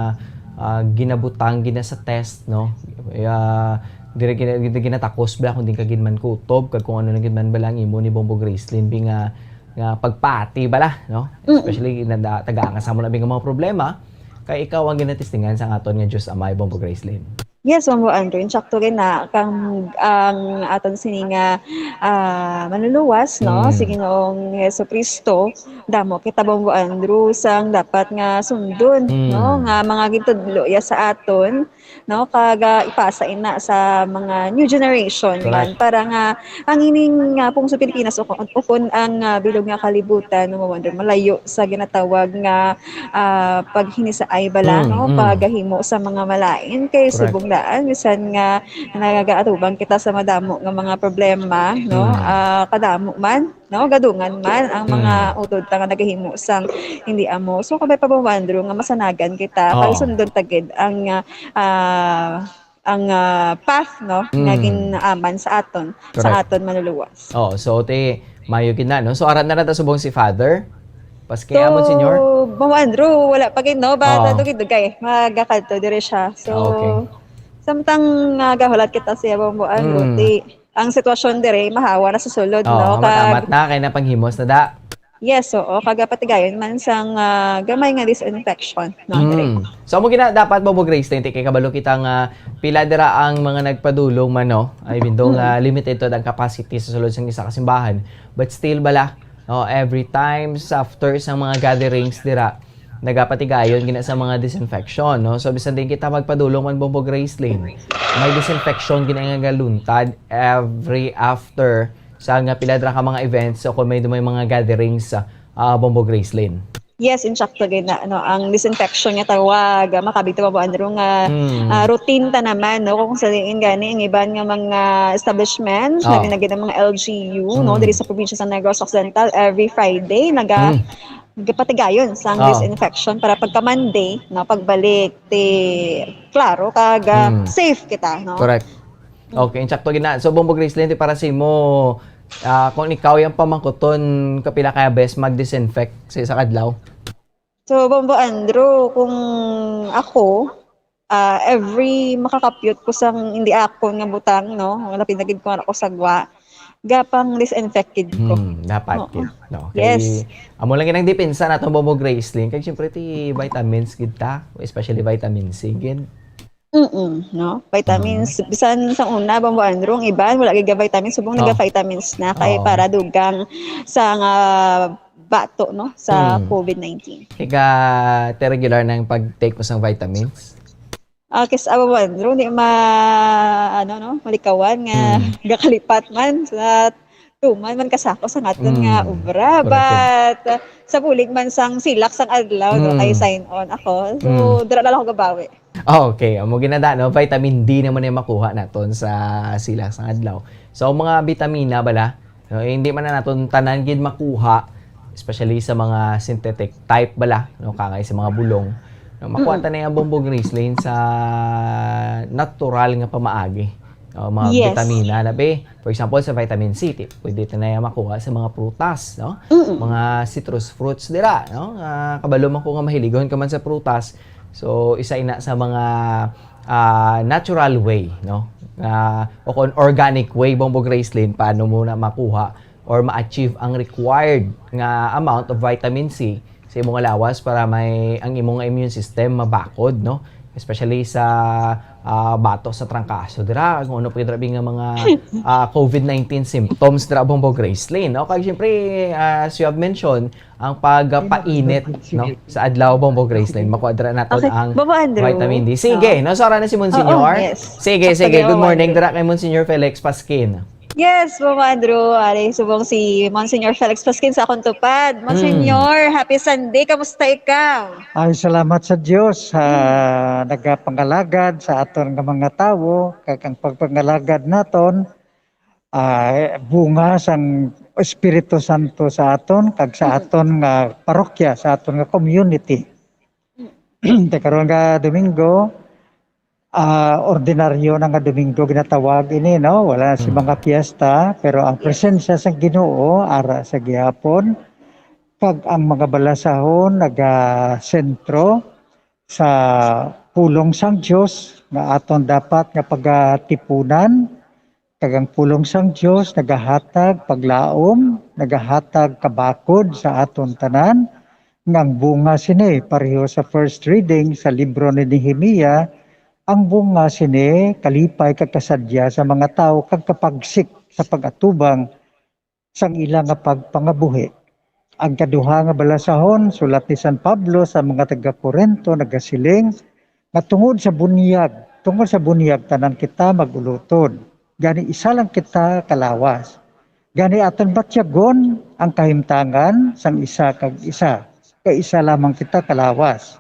ah, ginabutang gina sa test, no? Ah, diri gina-, gina-, ginatakos bala kung di ka gid man kutob, kag kung ano na gid man bala ang imo ni Bombo Gracelyn, bi nga, nga pagpati bala, no? Mm. Especially na da-, tagaan ka sa amo na bi nga mga problema, kay ikaw ang ginatistingan sang aton nga Dios Amay, Bombo Gracelyn. Yes, Bombo Andrew, insakto gid na kang ang aton sini nga, ah, manluluwas, no, Mm. si Ginoong Jesu-Cristo, damo kita, Bombo Andrew, sang dapat nga sundon, Mm. no, nga mga gintudlo iya sa aton, no, kag, ah, ipasa ina sa mga new generation man, Correct. para nga ang ining, ah, pungsod Pilipinas ukon, ukon ang, ah, bilog nga kalibutan, Bombo Andrew, malayo sa ginatawag nga ah, paghinisaay bala, Mm, no? mm. Pagahimo sa mga malain kay Correct. Subong daan, bisan nga nagaatubang kita sa madamo nga mga problema, no? Mm. Ah, kadamo man, no? Gadungan man ang mga Mm. utod ta nga nagahimo sang hindi amo. So, kabay pa, Bombo Andrew, nga masanagan kita, Oh. kag sundon ta gid ang, ah, ang, ah, path, no, nga Mm. ginaaman sa aton, sa Correct. aton manluluwas. Oh, so, ti, mayo gid na, no? So, ara na lang ta subong si Father. Paski, ah, Monsignor? So, Bombo Andrew, wala pa gid, no? Ba, Oh. dugay-dugay, magakadto dire siya. So, Ah, okay. samtang nagahulat kita siya, Bombo Andrew, Mm. ti, ang sitwasyon dire, mahawa na sa sulod, Oh, no? Kag amat-amat na, kay napanghimos na da. Yes, oo. Kag patigayon man sang, ah, gamay nga disinfection, no, dire. Mm. So, amo gina dapat, Bombo Gracelyn, ti kay kabalo kita nga pila dira ang mga nagpadulong man, no? I mean, though nga Mm. limited to ang capacity sa sulod sang isa ka simbahan, but still bala, no, every times after sang mga gatherings dira, nagapatigayon gina sa mga disinfection, no? So, bisan din kita magpadulong man, Bombo Gracelyn, may disinfection gina nga galuntad every after sa nga pila dira ka mga events o kung may, may mga gatherings, ah, Bombo Gracelyn. Yes, insakto gid na, ano, ang disinfection nga tawag, ah, makabig ta, Bombo Andrew, nga, Mm. ah, routine ta naman, no? Kung sa diin gani, ang iban nga mga establishments, Oh. labi na gid ang mga L G U, no? Mm. Diri sa probinsya sa Negros Occidental, every Friday, naga-, Mm. nagapatigayon sang Oh. disinfection para pagka Monday, no? Pagbalik, ti, klaro, kag, ah, Mm. safe kita, no? Correct. Okay, insakto gid na. So, Bombo Gracelyn, ti para sa imo, ah, kung ikaw yung pamangkuton, kapila kaya bes mag-disinfect sa isa ka adlaw? So, Bombo Andrew, kung ako, ah, every makakapyot ko sang hindi akon nga butang, no? Wala pinagid ko ako sa gwa. Gapang disinfect gid ko. Hmm, dapat Oo. gid, no? Yes. Kay, amo lang gid ang depensa nato, Bombo Gracelyn. Kay, siyempre, ti vitamins gid ta, especially vitamin C gid. Mm, no? Vitamins. Mm. Bisan sa una, Bombo Andrew, ang iban, wala gid vitamins. Subong Oh. naga-vitamins na kay Oo. para dugang sa nga bato, no? Sa Mm. covid nineteen. Ika, ti regular na ang pag-take mo sang vitamins? Ah, kis-, ah, Bombo Andrew, di ma-, ano, no? Malikawan nga Mm. gakalipat man sa tuman man kasako sa aton nga Mm. obra. Correct. But, uh, sa bulig man sang silak sang adlaw, no, Mm. kay sign on ako. So, Mm. dira na lang ako gabawi. Ah, okay. Amo gid na da, no? Vitamin D naman yung makuha naton sa silak sang adlaw. So, ang mga bitamina bala, no, eh, hindi man na naton tanan gid makuha, especially sa mga synthetic type bala, no, kangay sa mga bulong. No, makuha Mm. ta na yung Bombo Gracelyn sa natural nga pamaagi. No, mga Yes. bitamina na, be. For example, sa vitamin C, ti-, pwede ta na yan makuha sa mga prutas, no? Mm-mm. Mga citrus fruits dira, no? Ah, kabalo man ko nga mahiligon ka man sa prutas. So, isa ina sa mga, ah, natural way, no? Ah, o kung organic way, Bombo Gracelyn, paano mo na makuha or ma-achieve ang required nga amount of vitamin C sa imong lawas para may, ang imong immune system mabakod, no? Especially sa, ah, bato sa trangkaso dira, kung ano pa gid rabi nga mga, ah, covid nineteen symptoms dira, Bombo Gracelyn, no? Kag siyempre, ah, as you have mentioned, ang pagpainit, no, sa adlaw, Bombo Gracelyn, makuha dira naton Okay, ang Bombo Andrew. vitamin D. Sige, Oo. no? So, ara na si Monsignor. Oo, yes. Sige, Sakto sige. gid, Good Bombo morning Andrew. dira kay Monsignor Felix Pasquin. Yes, Bombo Andrew. Ari, subong si Monsignor Felix Pasquin sa akong tupad. Monsignor, Mm. happy Sunday. Kamusta ikaw? Ay, salamat sa Dios, ah, Mm. nagapangalagad sa aton nga mga tawo, kag ang pagpangalagad naton, ah, bunga sang Espiritu Santo sa aton, kag sa Mm. aton nga parokya, sa aton nga community. Mm. Te karon nga Domingo, ah, ordinaryo na nga Domingo ginatawag ini, no? Wala na si Mm. mga piyesta, pero ang Yes. presensya sang Ginoo ara sa gihapon, kag ang mga balasahon nagasentro sa pulong sang Dios nga aton dapat nga pagatipunan, kag ang pulong sang Dios nagahatag paglaom, nagahatag kabakod sa aton tanan, nga ang bunga sini, pareho sa first reading sa libro ni Nehemiah, ang bunga sini kalipay kag kasadya sa mga tawo kag kapagsik sa pag-atubang sang ila nga pagpangabuhi. Ang kaduha nga balasahon, sulat ni San Pablo sa mga taga-Corinto, nagasiling nga tungod sa bunyag, tungod sa bunyag, tanan kita mag-ulotod. Gani, isa lang kita kalawas. Gani, aton batyagon ang kahimtangan sang isa kag isa, kay isa lamang kita kalawas.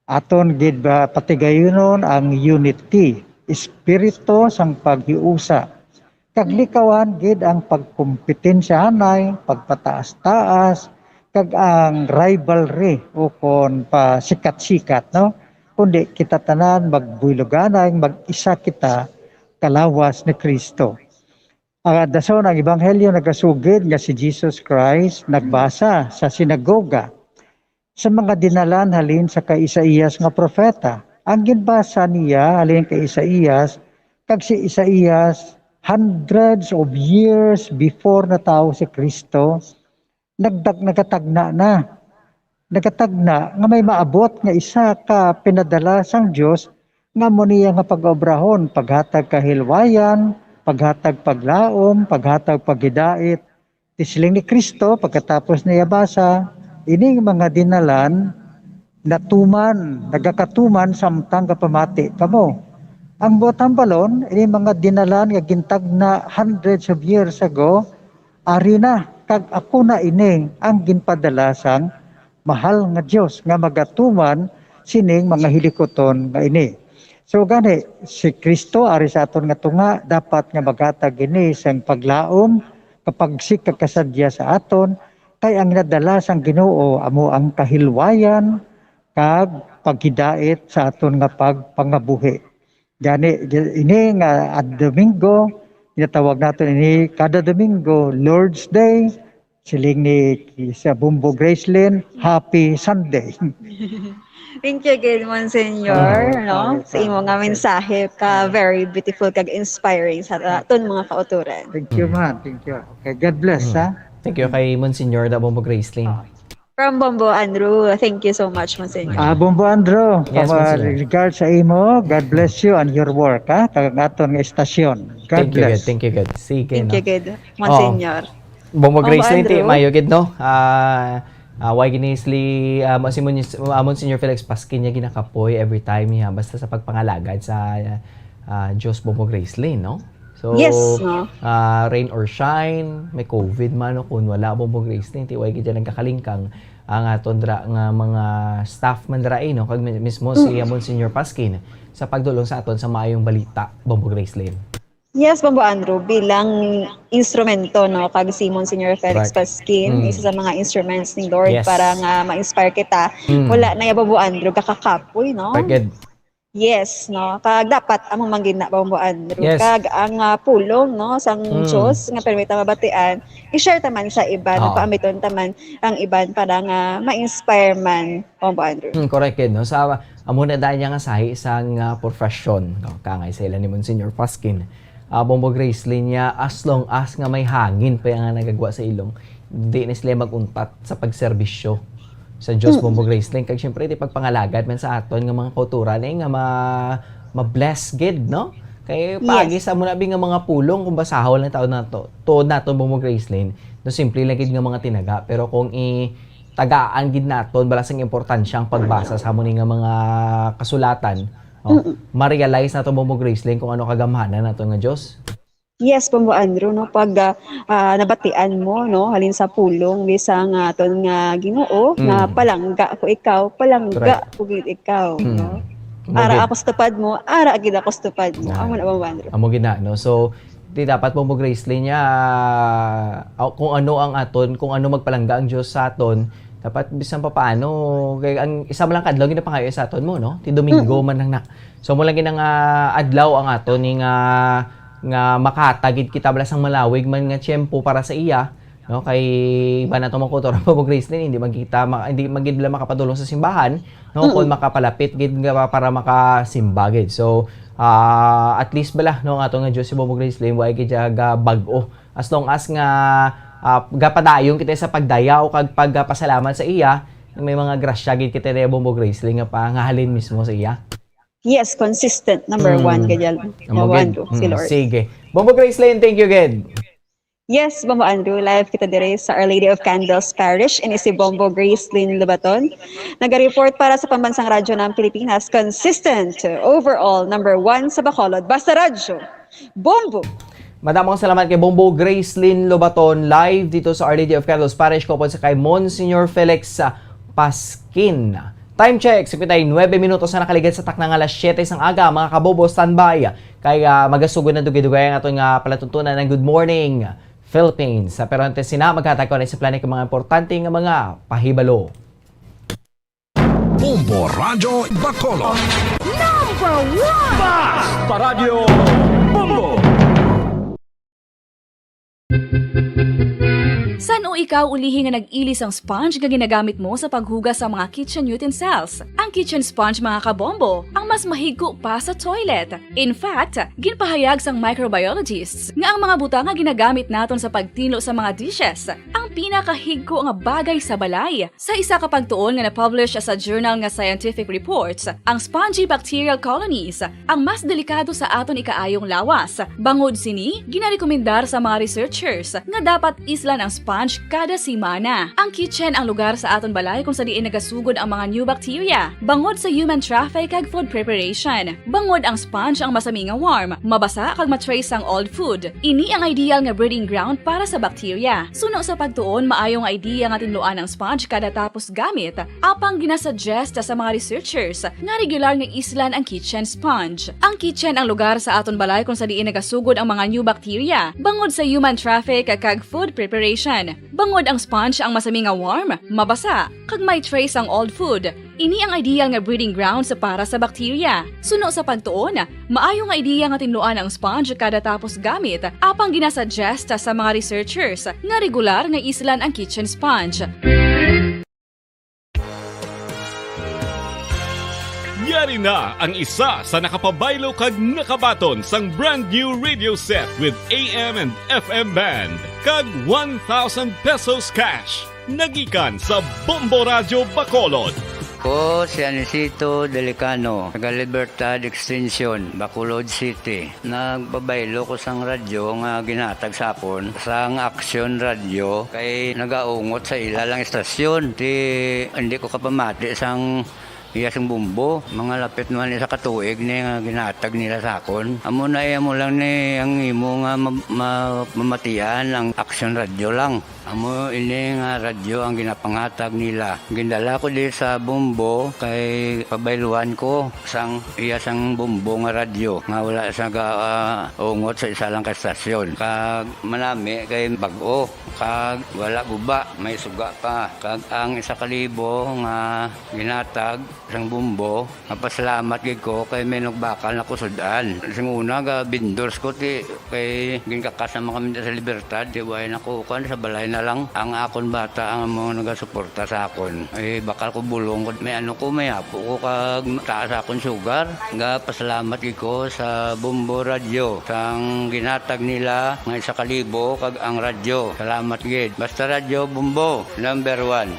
Aton gid ba patigayunon ang unity, espiritu sang paghiusa, kag likawan gid ang pagkompetensyahanay, pagpataas-taas, kag ang rivalry ukon pasikat-sikat, no? Kundi kita tanan magbuyloganay, mag-isa kita kalawas ni Cristo. Ah, dason ang ebanghelyo nagasugid nga si Jesus Christ nagbasa sa sinagoga sa mga dinalan halin sa kay Isaias nga propeta. Ang ginbasa niya halin kay Isaias, kag si Isaias, hundreds of years before natawo si Cristo, nagdag-, nagatagna na. Nagatagna nga may maabot nga isa ka pinadala sang Dios nga amo niya nga pag-obrahon, paghatag kahilwayan, paghatag paglaom, paghatag paghidait. Ti siling ni Cristo, pagkatapos niya basa, ining mga dinalan natuman, nagakatuman samtang gapamati kamo. Ang buot hambalon, ini mga dinalan nga gintagna hundreds of years ago, ari na, kag ako na ini ang ginpadala sang mahal nga Dios nga magatuman sining mga hilikuton nga ini. So gani, si Cristo ari sa aton nga tunga, dapat nga maghatag ini sang paglaom, kapagsik kag kasadya sa aton, kay ang nadala sang Ginoo amo ang kahilwayan kag paghidait sa aton nga pagpangabuhi. Gani, gi-, ini nga ad-, Domingo, ginatawag naton ini kada Domingo, Lord's Day, siling ni sa Bombo Gracelyn, Happy Sunday. Thank you again, Monsignor, Ah, no? ah, Sa imo nga ah, mensahe ka, ah. Very beautiful kag inspiring sa aton mga kauturan. Thank you, Mm. man. Thank you. Okay, God bless, Mm. ha? Thank you kay Monsignor da Bombo Gracelyn. Ah. From Bombo Andrew, thank you so much, Monsignor. Ah, Bombo Andrew, Yes, pama-, Monsignor. regards sa imo. God bless you and your work, ha? Kag ang aton nga estasyon. God Thank you, bless. good. Thank you, good. Sige, Thank no? you, good, Oo. Monsignor. Bombo Bombo Gracelyn, ti Andrew. Mayo gid, no? Ah, ah, why gini sli, ah, mo-, si Mon-, ah, Monsignor Felix Pasquin niya ginakapoy every time niya, basta sa pagpangalagad sa, ah, Diyos, Bombo Gracelyn, no? So, Yes, no? ah, rain or shine, may covid man o kung wala, Bombo Gracelyn, ti why gid dyan nagkakalingkang ang aton dra nga mga staff man dra, eh, no? Kag mi-, mismo si Mm. Monsignor Pasquin sa pagdulong sa aton sa maayong balita, Bombo Gracelyn. Yes, Bombo Andrew, bilang instrumento, no, kag si Monsignor Felix Correct. Pasquin, Mm. isa sa mga instruments ni Lord Yes. para nga ma-inspire kita. Mm. Wala na ya, Bombo Andrew, kakakapoy, no? Correct. Yes, no? Kag dapat amo man gid na, Bombo Andrew. Yes. Kag ang, ah, pulong, no, sang Mm. Diyos nga permi ta mabatian, i-share ta man sa iban, Oo. paamiton ta man ang iban para nga ma-inspire man, Bombo Andrew. Mm, correct gid, no? Sa amo na dahil niya nga sahi sang, ah, profession, no? Kangay sa ila ni Monsignor Pasquin. Ah, Bombo Gracelyn niya, as long as nga may hangin pa nga nagagwa sa ilong, di na sila mag-untat sa pagserbisyo sa Diyos, Mm. Bombo Gracelyn. Kag syempre, di pagpangalagad man sa aton nga mga kauturan, eh, nga ma-, ma-bless gid, no? Kay Yes. paagi sa muna bi nga mga pulong, kung basahon lang taon nato, tuod naton, Bombo Gracelyn, no, simple lang gid nga mga tinaga. Pero kung i-, tagaan gid naton, bala sang importansya ang pagbasa sa amo ni nga mga kasulatan, no? Mm-mm. Ma-realize naton, Bombo Gracelyn, kung ano kagamhanan naton nga Diyos. Yes, Bombo Andrew, no, pag, ah, ah, nabatian mo, no, halin sa pulong, bisan nga aton nga Ginoo, nga Mm. palangga ko ikaw, palangga Correct. ko gid ikaw, Mm. no? Amo Ara gid. ako sa tupad mo, ara gid ako sa tupad mo. Yan. Amo na, Bombo Andrew. Amo gid na, no? So, di dapat, Bombo Gracelyn, niya, ah, kung ano ang aton, kung ano magpalangga ang Diyos sa aton, Dapat bisan pa paano, kay ang isa man lang ka adlaw ginapangayo sa aton mo, no? Ti Domingo Mm. man lang na. So, mo lang gid nga adlaw ang ato ni nga, nga makatagid kita bala sang malawig man nga tiyempo para sa iya, no? Kay iba na to mga kultura, Bobo Gracelyn, hindi magkita, ma-, hindi magid lang makapadulong sa simbahan, no? Kung Mm. makapalapit gid nga para makasimba gid. So, ah, at least bala, no, ang ato nga Diyos si Bobo Gracelyn, wa gid siya ga bag-o. As long as nga, ah, gapadayon kita sa pagdayaw kag pagpasalamat sa iya, may mga grasya gid kita ni Bombo Gracelyn nga pangahalin mismo sa iya. Yes, consistent, number Mm. one, gid yan. Amo Number one gid. ko, si Mm, Lord. sige. Bombo Gracelyn, thank you gid. Yes, Bombo Andrew, live kita dire sa Our Lady of Candles Parish. Ini si Bombo Gracelyn Lobaton. Naga-report para sa Pambansang Radyo ng Pilipinas. Consistent, overall, number one sa Bacolod. Basta Radyo, Bombo! Madamong salamat kay Bombo Gracelyn Lobaton, live dito sa Our Lady of Candles Parish, kaupod sa kay Monsignor Felix, ah, Pasquin. Time check, sa kita'y nuebe minutos na nakaligid sa takna nga alas siyete sang aga, mga kabobo, standby. Kay, ah, magasugod na dugay-dugay ang aton nga palatuntunan ng Good Morning Philippines. Sa pero antes sina, maghatag ko na sa plano kay mga importante nga mga pahibalo. Bombo Radyo Bacolod. Number one! Basta Radyo Bombo! San-o ikaw ulihi nga nag-ili sang sponge nga ginagamit mo sa paghugas sa mga kitchen utensils? Ang kitchen sponge, mga kabombo, ang mas mahigko pa sa toilet. In fact, ginpahayag sang microbiologists nga ang mga butang nga ginagamit naton sa pagtinlo sa mga dishes ang pinakahigko nga bagay sa balay. Sa isa ka pagtuon nga na-publish sa journal nga Scientific Reports, ang spongy bacterial colonies ang mas delikado sa aton ikaayong lawas. Bangod sini, ginarekomendar sa mga researchers nga dapat islan ang sponge kada semana. Ang kitchen ang lugar sa aton balay kung sa diin nagasugod ang mga new bacteria, bangod sa human traffic kag food preparation. Bangod ang sponge ang masami nga warm, mabasa kag ma-trace ang old food. Ini ang ideal nga breeding ground para sa bacteria. Suno sa pagtuon, maayo nga idea nga tinluan ang sponge kada tapos gamit, apang ginasuggest sa mga researchers nga regular nga islan ang kitchen sponge. Ang kitchen ang lugar sa aton balay kung sa diin nagasugod ang mga new bacteria, bangod sa human traffic kag food preparation. Bangod ang sponge ang masami nga warm, mabasa, kag may trace ang old food. Ini ang ideal nga breeding grounds para sa bacteria. Suno sa pagtuon, maayo nga ideya nga tinluan ang sponge kada tapos gamit, apang ginasuggest sa mga researchers nga regular nga islan ang kitchen sponge. Yari na ang isa sa nakapabaylo kag nakabaton sang brand new radio set with A M and F M band kag one thousand pesos cash. Nagikan sa Bombo Radyo Bacolod. Ko si Anisito Delicano, taga Libertad Extension, Bacolod City. Nagpabaylo ko sang radyo nga ginhatag sa akon sang Action Radio kay nagaungot sa ila lang istasyon. Ti, hindi ko kapamati sang iya sing Bombo. Mga lapit naman isa ka tuig ni nga ginhatag nila sa akon. Amo na iya mo lang ni ang imo nga ma-, ma-, mamatian ang Action Radio lang. Amo ini nga radyo ang ginapanghatag nila. Gindala ko di sa Bombo kay pabayluan ko sang iya sang Bombo nga radyo nga wala sa ga, ah, ungot sa isa lang ka estasyon. Kag manami kay bag-o, kag wala guba, may suga pa. Kag ang isa ka libo nga ginhatag sang Bombo, mapasalamat gid ko kay may nagbakal na ko sud-an. Sing una, ga vendors ko, ti, kay ginkakas naman kami sa Libertad, ti, way na ko, kuan, sa balay na lang. Ang akon bata ang amo nagasuporta sa akon. Eh, bakal ko bulong ko, may ano ko, may apo ko, kag taas akon sugar. Ga pasalamat gid ko sa Bombo Radio, sang ginhatag nila nga isa ka libo, kag ang radyo. Salamat gid. Basta Radyo Bombo, number one.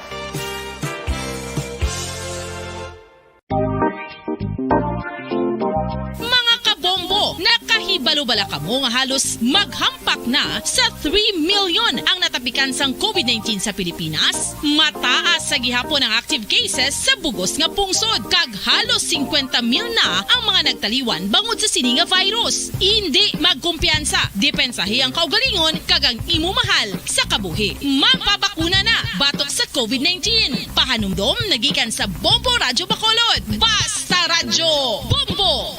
Mga kabombo, nakahibalo bala kamo nga halos maghampak na sa three million ang natapikan sang COVID nineteen sa Pilipinas? Mataas sa gihapon ang active cases sa bugos nga pungsod, kag halos singkwenta mil na ang mga nagtaliwan bangod sa sini nga virus. Indi magkumpiyansa, depensahi ang kaugalingon kag ang imo mahal sa kabuhi. Magpabakuna na batok sa COVID nineteen. Pahanumdom nagikan sa Bombo Radyo Bacolod. Basta Radyo Bombo!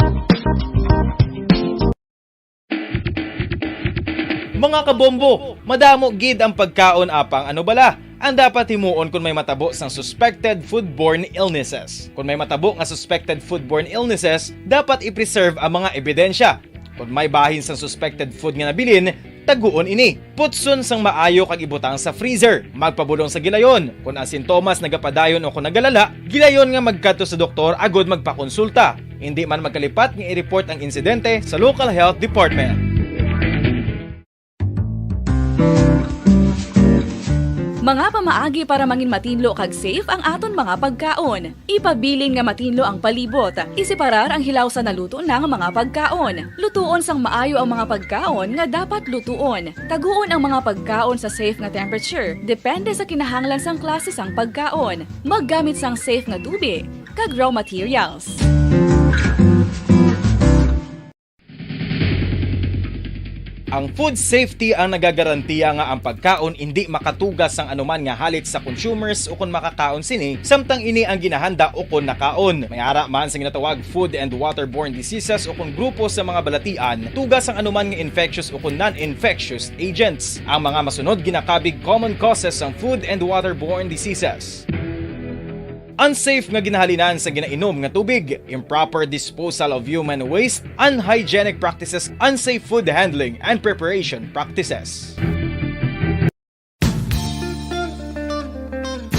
Mga kabombo, madamo gid ang pagkaon apang ano bala, ang dapat himuon kon may matabo sang suspected foodborne illnesses. Kon may matabo nga suspected foodborne illnesses, dapat i-preserve ang mga ebidensya. Kon may bahin sang suspected food nga nabilin, taguon ini. Putson sang maayo kag ibutang sa freezer. Magpabulong sa gilayon. Kon ang sintomas nagapadayon o kon nagalala, gilayon nga magkadto sa doktor agud magpakonsulta. Indi man magkalipat nga i-report ang insidente sa local health department. Mga pamaagi para mangin matinlo kag safe ang aton mga pagkaon. Ipabilin nga matinlo ang palibot. Iseparar ang hilaw sa naluto na nga mga pagkaon. Lutuon sang maayo ang mga pagkaon nga dapat lutuon. Taguon ang mga pagkaon sa safe nga temperature, depende sa kinahanglan sang klase sang pagkaon. Maggamit sang safe nga tubig kag raw materials. Ang food safety ang nagagarantiya nga ang pagkaon indi makatugas sang anuman nga halit sa consumers ukon makakaon sini, samtang ini ang ginahanda ukon nakaon. May ara man sa ginatawag food and waterborne diseases ukon grupo sa mga balatian, tugas sang anuman nga infectious ukon non-infectious agents. Ang mga masunod ginakabig common causes sang food and waterborne diseases. Unsafe nga ginahalinan sa ginainom nga tubig, improper disposal of human waste, unhygienic practices, unsafe food handling and preparation practices.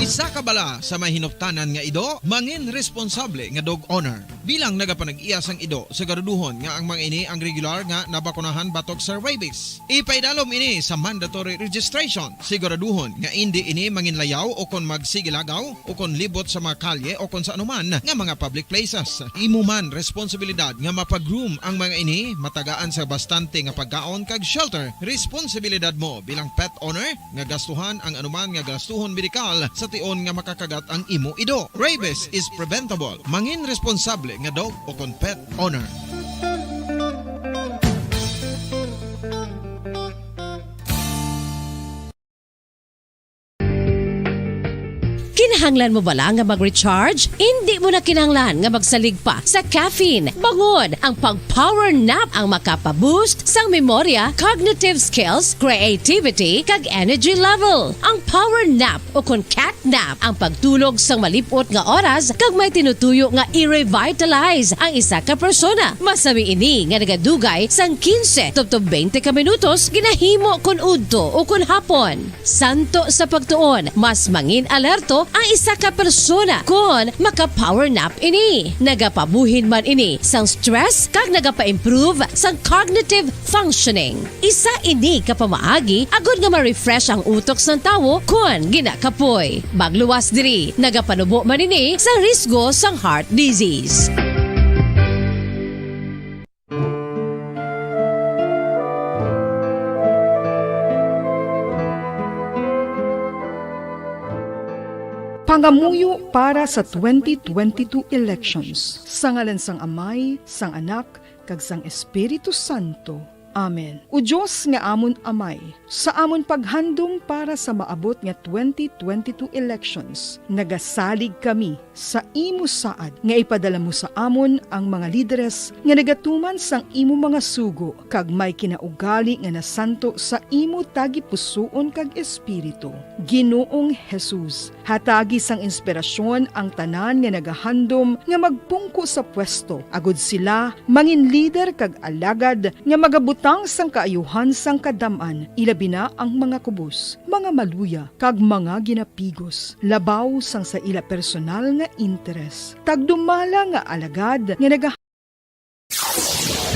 Isa ka bala sa may hinuptanan nga ido, mangin responsable nga dog owner. Bilang nagapanag-iya sang ido, siguraduhon nga ang mga ini ang regular nga nabakunahan batok sa rabies. Ipaidalom ini sa mandatory registration. Siguraduhon nga indi ini manginlayaw o kon magsigilagaw o kon libot sa mga kalye o kon sa anuman nga mga public places. Imo man responsibilidad nga mapag-groom ang mga ini, matagaan sa bastante nga pagkaon kag shelter. Responsibilidad mo bilang pet owner nga gastuhan ang anuman nga gastuhon medikal sa tion nga makakagat ang imo ido. Rabies is preventable. Mangin responsable nga dog o kon pet owner. Kinahanglan mo bala nga mag-recharge? Indi mo na kinahanglan nga magsalig pa sa caffeine. Bangod, ang pag-power nap ang makapa-boost sang memorya, cognitive skills, creativity, kag energy level. Ang power nap o kon cat nap ang pagtulog sang malip-ot nga oras kag may tinutuyo nga i-revitalize ang isa ka persona. Masami ini nga nagadugay sang quince tubtob twenty ka minutos, ginahimo kon udto o kon hapon. Santo sa pagtuon, mas mangin alerto ang isa ka persona kon maka-power nap ini. Nagapabuhin man ini sang stress kag nagapa-improve sang cognitive functioning. Isa ini ka pamaagi agod nga ma-refresh ang utok sang tawo kon ginakapoy. Magluwas diri, nagapanubo man ini sa risgo sang heart disease. Pangamuyo para sa twenty twenty-two elections. Sa ngalan sang Amay, sang Anak, kag sang Espiritu Santo. Amen. O Dios nga amon Amay, sa amon paghandom para sa maabot nga twenty twenty-two elections, nagasalig kami sa imo saad nga ipadala mo sa amon ang mga lideres nga nagatuman sang imo mga sugo kag may kinaugali nga nasanto sa imo tagipusoon kag espiritu. Ginoong Jesus, hatagi sang inspirasyon ang tanan nga nagahandom nga magpungko sa pwesto, agod sila mangin lider kag alagad nga magabutang sang kaayuhan sang kadam-an, ilabi na ang mga kubos, mga maluya, kag mga ginapigos, labaw sang sa ila personal nga interes. Tagdumala nga alagad nga naga-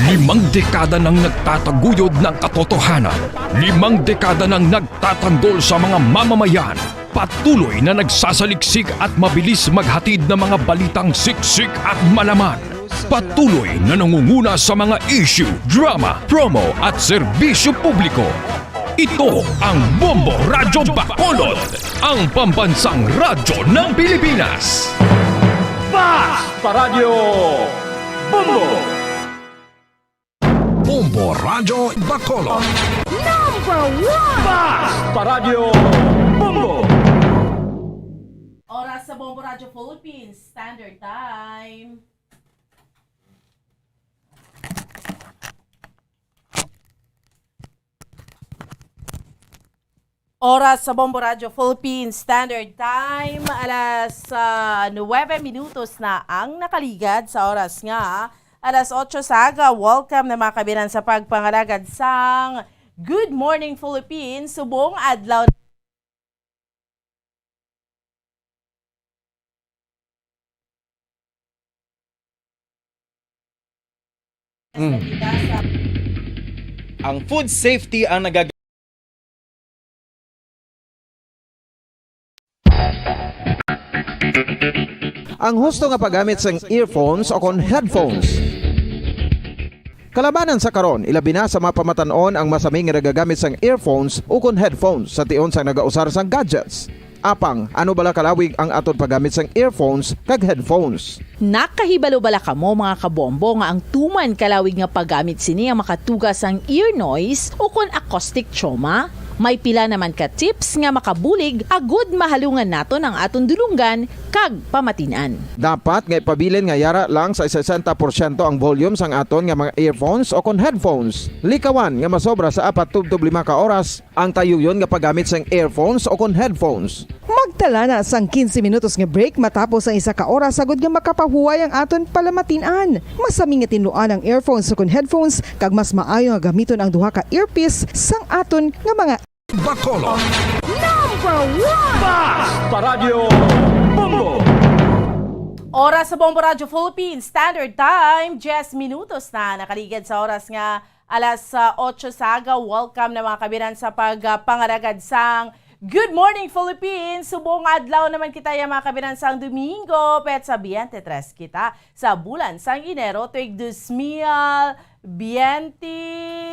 Limang dekada nang nagtataguyod ng katotohanan. Limang dekada nang nagtatanggol sa mga mamamayan. Patuloy na nagsasaliksik at mabilis maghatid ng mga balitang siksik at malaman. Patuloy na nangunguna sa mga issue, drama, promo at serbisyo publiko. Ito ang Bombo Radyo Bacolod, ang pambansang radyo ng Pilipinas. Basta Radyo Bombo! Bombo Radyo Bacolod. Number one! Basta Radyo Bombo! Oras sa Bombo Radyo Philippines Standard Time. Oras sa Bombo Radyo Philippines Standard Time, alas, ah, nuwebe minutos na ang nakaligad sa oras nga alas otso sa aga. Welcome na mga kabinan sa pagpangalagad sang Good Morning Philippines. Subong adlaw Mm. Ang food safety ang nagag- Ang husto nga paggamit sang earphones o kon headphones. Kalabanan sa karon, ilabi na sa mga pamatan-on ang masami nga nagagamit sang earphones ukon headphones sa tion sang nagausar sang gadgets. Apang, ano bala kalawig ang aton paggamit sang earphones kag headphones? Nakahibalo bala kamo, mga kabombo, nga ang tuman kalawig nga paggamit sini ang makatuga sang ear noise ukon acoustic trauma? May pila naman ka tips nga makabulig agud mahalungan naton ang aton dulonggan kag pamatin-an. Dapat nga ipabilin nga yara lang sa sesenta porsyento ang volume sang aton nga mga earphones o kon headphones. Likawan nga masobra sa apat tubtob lima ka oras ang tayuyon nga paggamit sang earphones o kon headphones. Magtala na sang quince minutos nga break matapos ang isa ka oras, agud nga makapahuway ang aton palamatin-an. Masami nga tinluan ang earphones o kon headphones, kag mas maayo nga gamiton ang duha ka earpiece sang aton nga mga Bacolod. Number one! Basta Radyo Bombo! Oras sa Bombo Radyo Philippines Standard Time, diyes minutos na nakaligad sa oras nga alas, ah, otso sa aga. Welcome na, mga kabinan, sa pag, ah, pangaragad sang Good Morning Philippines. Subong adlaw naman kita ya, mga kabinan, sang Domingo, petsa biyente tres kita sa bulan sang Enero, tuig dos mil biyente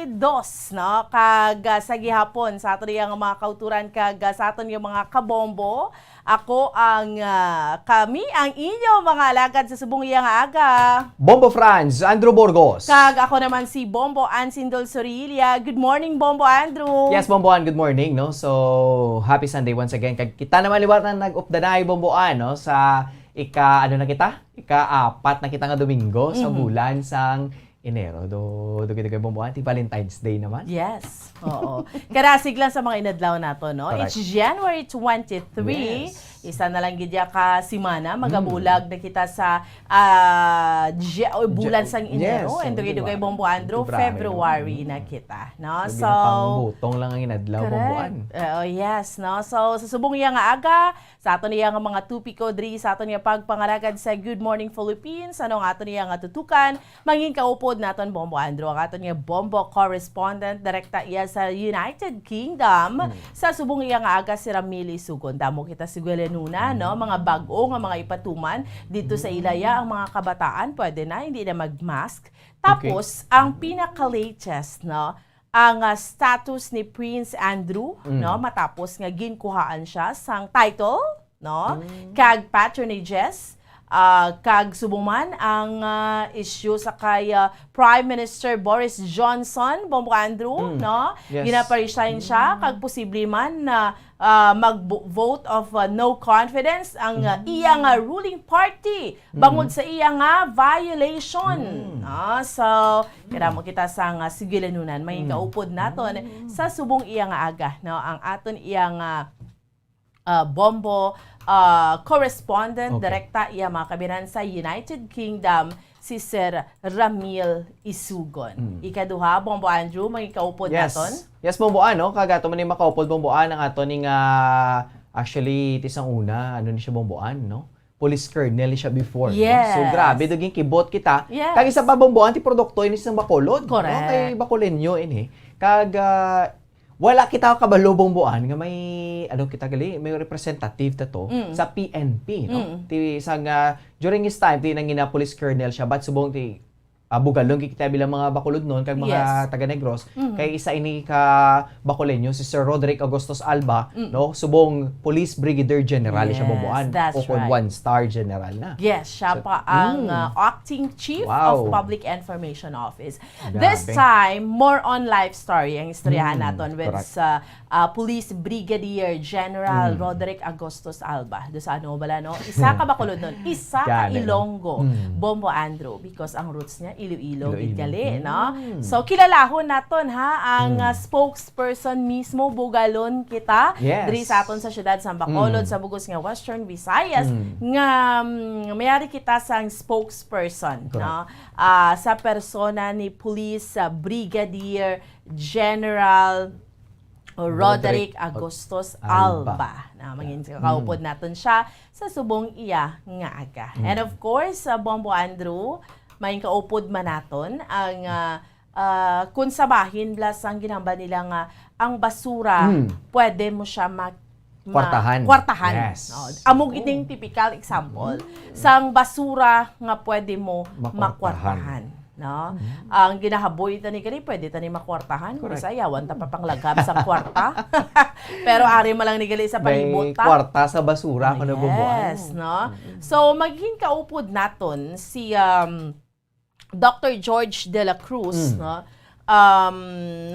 dos, no? Kag, ah, sa gihapon, sa aton iya nga mga kauturan kag, ah, sa aton iya mga kabombo, ako ang, ah, kami ang inyo mga alagad sa subong iya nga aga. Bombo Franz, Andrew Burgos. Kag ako naman si Bombo Ann Sindol Sorilla. Good morning, Bombo Andrew. Yes, Bombo Ann, good morning, no? So, happy Sunday once again. Kag kita naman liwat na nag-updanay, Bombo Ann, no? Sa ika, ano na kita? Ika-apat na kita nga Domingo sa Mhm. bulan sang Enero. Do, dugay-dugay, Bombo Ann, ti Valentine's Day naman. Yes. Oo. Karasig lang sa mga inadlaw nato, no? Correct. It's January twenty-three. Yes. Isa na lang gid ya ka semana, Mm. magabulag na kita sa, ah, Ja-, o, bulan Ja-, sang Enero. yes, And ang dugay-dugay, diba? Bombo Andrew, February. February Mm. na kita, no? Lagi So, na pang butong lang ang inadlaw, Bombo Ann. Correct. Oo, yes, no? So, sa subong iya nga aga, sa aton iya nga mga topiko diri sa aton nga pagpangalagad sa Good Morning Philippines, ano nga aton iya nga tutukan, mangin kaupod naton, Bombo Andrew, ang aton nga Bombo correspondent, direkta iya sa United Kingdom. Hmm. Sa subong iya nga aga, si Ramil Isugon. Damo kita sugyalanuna, no? Hmm. Mga bag-o nga mga ipatuman dito sa Hmm. ilaya, ang mga kabataan, pwede na, hindi na mag-mask. Okay. Tapos, ang Hmm. pinaka-latest, no? Ang, ah, status ni Prince Andrew, Mm. no? Matapos nga ginkuhaan siya sang title, no? Mm. Kag patronages, ah, kag subong man ang, ah, issue sa kay, ah, Prime Minister Boris Johnson, Bombo Andrew, Mm. no? Yes. Ginaparesign siya, Mm. kag posible man na, ah, mag-vote of, ah, no confidence ang, ah, Mm. iya nga ruling party bangod Mm. sa iya nga violation. Mm. Ah, so, kailangan mo kita sa nga sugyalanuna, may Mm. kaupod naton Mm. sa subong iya nga aga, no? Ang aton iya nga, ah, Bombo, ah, correspondent, Okay. direkta iya mga kabinan sa United Kingdom, si Sir Ramil Isugon. Mm. Ikaduha, Bombo Andrew, may kaupod Yes. naton? Yes, Bombo Ann, no? Kag ato man ni makaupod, Bombo Ann, ang ato ni nga, actually, ti sang una, ano ni siya, Bombo Ann, no? Police colonel ni siya before, no? So, Yes. grabe, daging kibot kita. Yes. Kag isa pa, Bombo Ann, ti produkto ini sang Bacolod, no? Correct. Kay Bacoleño ini. Kag, ah, wala kita kabalo, Bombo Ann, nga may, ano kita gali, may representative ta to Mm. sa P N P, no? Mm. Ti sang, ah, during his time, ti nangina police colonel siya, but subong ti, ah, bugalon gid kita bilang mga Bacolodnon kag mga Yes. taga Negros, Mhm. kay isa ini ka Bacoleño, si Sir Roderick Augustus Alba, Mm. no? Subong Police Brigadier General siya, Yes, Bombo Ann, that's o kung right. one-star general na. Yes, siya So, pa ang, mm. ah, acting chief Wow. of Public Information Office. Grabe. This time, more on life story ang istoryahan Mm, naton with correct. sa ah, Police Brigadier General Mm. Roderick Agustus Alba. Do sa ano bala, no? Isa ka Bacolod nun, isa ka Gani, no? Ilonggo, Mm. Bombo Andrew, because ang roots niya, Iloilo, Iloilo. Gid gali, no? Mm. So, kilalahon naton, ha, ang, Mm. ah, spokesperson mismo, bugalon kita, Yes. diri sa aton sa siyudad sa Bacolod, Mm. sa bugos nga Western Visayas, Mm. nga, mm, mayari kita sang spokesperson, Correct. no? Ah, sa persona ni Police, ah, Brigadier General Roderick Roderick Ag-, Agustus Alba. Alba. Na, mangin Yeah. kaupod Mm. naton siya sa subong iya nga aga. Mm. And of course, uh, Bombo Andrew, mangin kaupod man naton ang, uh, uh, kung sa bahin blas ang ginambal nila nga ang basura, Mm. pwede mo siya ma-, ma-, Kwartahan. kwartahan. Yes. No? Amo Oo. gid ning typical example Mm. sang basura nga pwede mo Makwartahan. makwartahan. No? Mhm. Ang ginahaboy ta ni gali, pwede ta ni makwartahan. Correct. Bisaya, yawan ta pa panglaghab sa kwarta. Pero ari man lang ni gali sa May palibot ta. kwarta sa basura, kuno, Bombo, Yes, ano? no? Mm-mm. So, magin kaupod naton si, um, Doctor George de la Cruz, Mm. no? Um,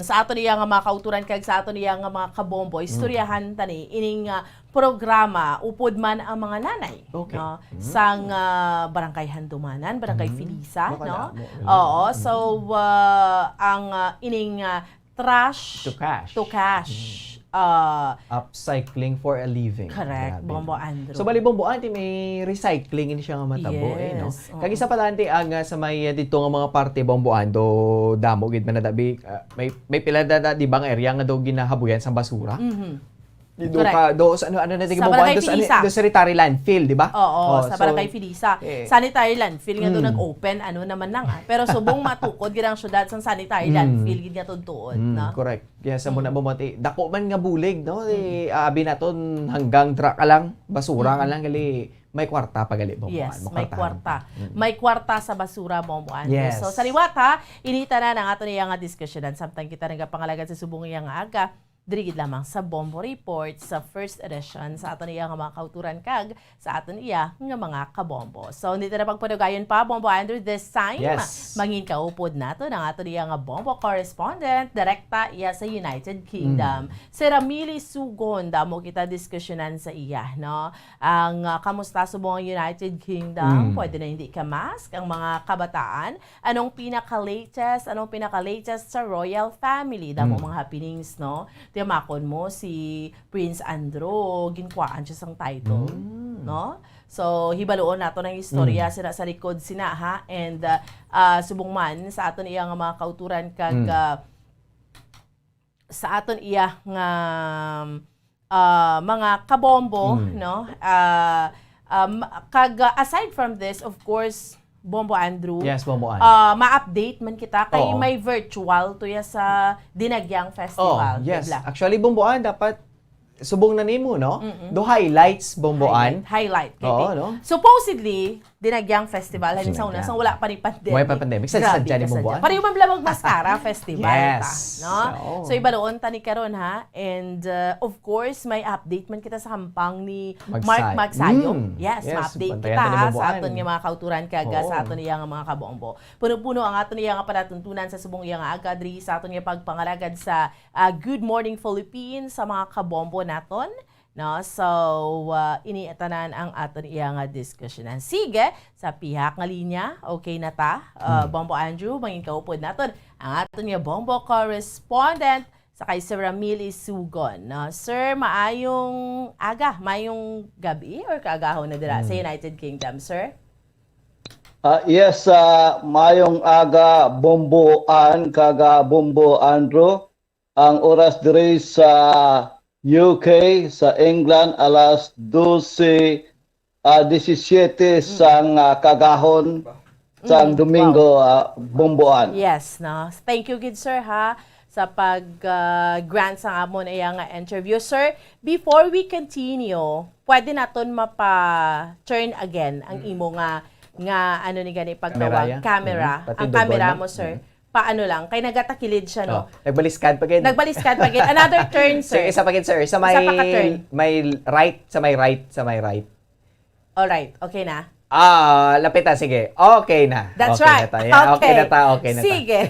sa aton iya nga mga kauturan kag sa aton iya nga mga kabombo, Mm. istoryahan ta ni ining, ah, programa, upod man ang mga nanay, Okay. no? Mm. Sang, ah, Barangay Handumanan, Barangay Mm. Felisa, Baka no? damo, mm. Oo, so, ah, ang, ah, ining, ah, Trash To Cash. to Cash. Mm. Ah, Upcycling for a living. Correct, Grabe, Bombo no? Andrew. So, bali, Bombo, auntie, may recycling ini siya nga matabo, eh, no? Yes, oo. Kag isa pa lang, auntie, ang, ah, sa may, ah, dito nga mga parte, Bombo Andrew, damo gid man na dabi, ah, may, may pila na, na, di ba, nga area nga daw ginahabuyan sa basura? Mhm. Di do Correct. ka, do sa ano, ano na, di Sa ba, Barangay do sa, Felisa. do sa Ritari Landfill, di ba? Oo, Oh, sa so, Barangay Felisa. eh. Sanitary landfill nga doon Mm. nag-open, ano naman lang, ah. Pero subong matukod gid ang syudad sa sanitary Mm. landfill gid nga tuod-tuod, Mm, no? correct. Kaya sa muna Mm. bumati, dako man nga bulig, no? Di, Mm. ah, abi naton hanggang dra ka lang, basura ka Mm. lang, gali, may kwarta pa gali, Bombo Yes, Andrew, may makwartahan kwarta. pa. Mm. May kwarta sa basura, Bombo Andrew. Yes. So, sa liwat, ha, ini tanan ang aton iya nga diskusyonan. Samtang kita nagapangalagad sa subong iya nga aga, diri gid lamang sa Bombo Report sa first edition sa aton iya nga mga kauturan kag sa aton iya nga mga kabombo. So, hindi ta na pagpadugayon pa, Bombo Andrew, this time, Yes. mangin kaupod nato ang aton iya nga bombo correspondent, direkta iya sa United Kingdom. Mm. Si Ramili Sugon, damo kita diskusyonan sa iya, no? Ang, ah, kamusta subong ang United Kingdom? Mm. Pwede na hindi ka mask ang mga kabataan? Anong pinaka-latest? Anong pinaka-latest sa royal family? Damo Mm. mga happenings, no? Tiyamakon mo si Prince Andrew, ginkuhaan siya sang title, Mm. no? So, hibaluon nato ang istorya Mm. sina sa likod sina, ha? And, ah, ah, subong man sa aton iya nga mga kauturan kag, Mm. ah, sa aton iya nga, ah, mga kabombo, Mm. no? Ah, um, kag, ah, aside from this, of course, Bombo Andrew, Yes, Bombo An. ah, ma-update man kita kay Oo. may virtual to ya sa Dinagyang Festival, Oh, yes. di ba? Actually, Bombo An, dapat subong na nimo, no? Mm-mm. Do highlights, Bombo An. Highlight, highlight, Oo, kay no? Supposedly, Dinagyang Festival, halimbawa sa una, Dinagyang. sa wala pa ni pandemic. Wala pa pandemic. Sa, Grabe sa Diyan ni ka sa Bombo An. Diyan. Pareho man lang mag-Mascara Festival Yes. ta, no? Oo. So, ibaluon ta ni karon, ha? And, uh, of course, may update man kita sa hampang ni Magsay. Mark Magsayo. Mm. Yes, Yes, ma-update bantayan kita, ta ni ha, Bombo sa An. aton nga mga kauturan kag Oo. sa aton iya nga mga kabombo. Puno-puno ang aton iya nga palatuntunan sa subong iya nga aga diri sa aton nga pagpangalagad sa, ah, Good Morning Philippines sa mga kabombo naton. No? So, ah, ini tanan ang aton iya nga diskusyonan. Sige, sa pihak nga linya, okay na ta. Ah, Hmm. Bombo Andrew, mangin kaupod naton ang aton nga bombo correspondent sa kay Sir Ramil Isugon. No? Sir, maayong aga, maayong gabi or kaagahon na dira sa Hmm. United Kingdom, sir? Ah, yes, ah, maayong aga, Bombo Ann, kag, ah, Bombo Andrew. Ang oras diri sa U K, sa England, alas dose, ah, disisiete Mm. sang, ah, kagahon sang Mm, Domingo, wow. ah, Bombo Ann. Yes, no? Thank you gid, sir, ha, sa pag, ah, grant sa amon iya nga interview. Sir, before we continue, pwede naton mapa-turn again ang Mm. imo nga, nga, ano ni gani, Camera pagtawag, yan? camera. Mm. Pati Ang double camera na. mo, sir. Mm. Paano lang? Kay nagatakilid siya, no? Oh, nagbaliskad pa gid. Nagbaliskad pa gid. Another turn, sir. Sir, isa pa gid, sir. Sa Isa may, pa ka turn. may right, sa may right, sa may right. Alright, okay na? Ah, lapita, sige. Okay na. That's Okay right. Na ta. Yeah, okay. Na ta, okay na ta. Sige.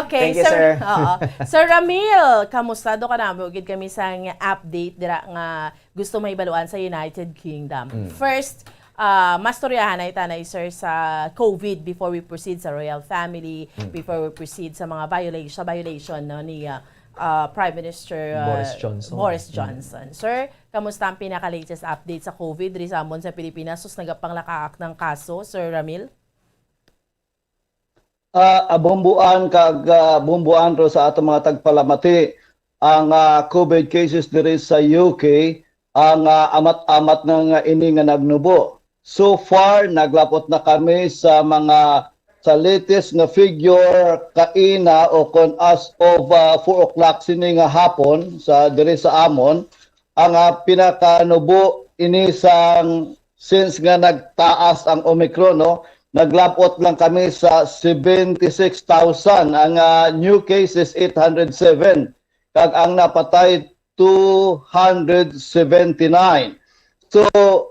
Okay, Thank you, sir. Sir. Oo. Sir Ramil, kamusta do ka na? Ugid kami sa nga update dira nga gusto mahibaluan sa United Kingdom. Mm. First, ah, mastoryahan na itanay, sir, sa COVID before we proceed sa royal family, Mm. before we proceed sa mga violation, sa violation, no, ni ah, ah, Prime Minister ah, Boris Johnson. Boris Mm. Johnson. Sir, kamusta ang pinaka-latest update sa COVID diri sa amon sa Pilipinas? Sus, nagapanglakaak ng kaso, Sir Ramil? Ah, abumbuan kag ah, bumbuan ro sa atong mga tagpalamati ang ah, COVID cases diri sa U K, ang ah, amat-amat na nga ini nga nagnubo. So far, naglapot na kami sa mga, sa latest nga figure kaina o kon as of ah, four o'clock sini nga hapon sa diri sa amon, ang ah, pinakanubo ini sang, since nga nagtaas ang Omicron, no, naglabot lang kami sa seventy-six thousand, ang ah, new cases eight hundred seven, kag ang napatay two hundred seventy-nine. So,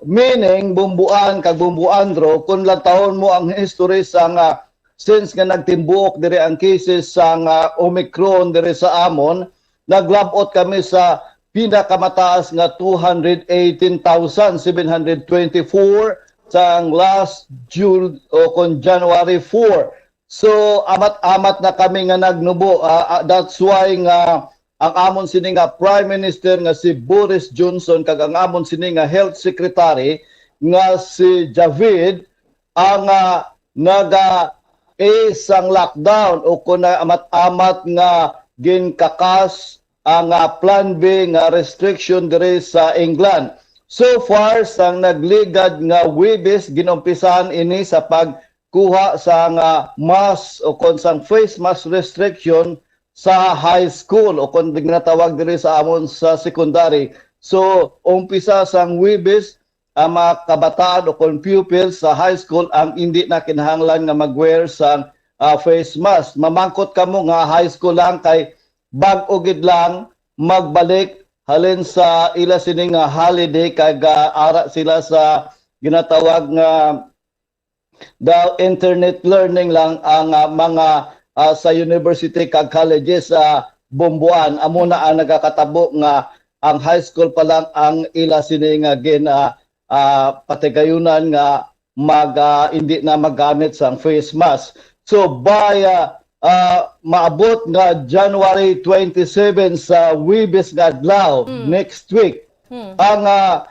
meaning, bumbuan kag bumbuan ro, kung lantawon mo ang history sa nga, since nga nagtimbuok diri ang cases sa nga Omicron diri sa amon, naglabot kami sa pinakamataas nga two hundred eighteen thousand seven hundred twenty-four sang last June o kon January four. So, amat-amat na kami nga nagnubo. Ah, ah, that's why nga ang amon sini nga Prime Minister nga si Boris Johnson kag ang amon sini nga Health Secretary nga si Javid ang ah, naga ease sang lockdown o kon na amat-amat nga ginkakas ang ah, Plan B nga restriction diri sa England. So far, sang nagligad nga Huwebes, ginumpisahan ini sa pagkuha sa nga mask o kon sang face mask restriction sa high school o kon ginatawag diri sa amon sa secondary. So, umpisa sang Huwebes, ang mga kabataan o kon pupils sa high school ang indi na kinahanglan nga mag-wear sang ah, face mask. Mamangkot kamo nga high school lang kay bag-o gid lang magbalik halin sa ila sini nga holiday kag ah, ara sila sa ginatawag nga daw internet learning lang ang ah, mga ah, sa university kag colleges sa Bomboan. Amo na ang nagakatabo nga ang high school pa lang ang ila sini nga gin ah, ah, patigayunan nga mag ah, hindi na magamit sang face mask. So by ah, ah, maabot nga January twenty-seven sa Huwebes nga adlaw, Mm. next week, Hmm. ang ah,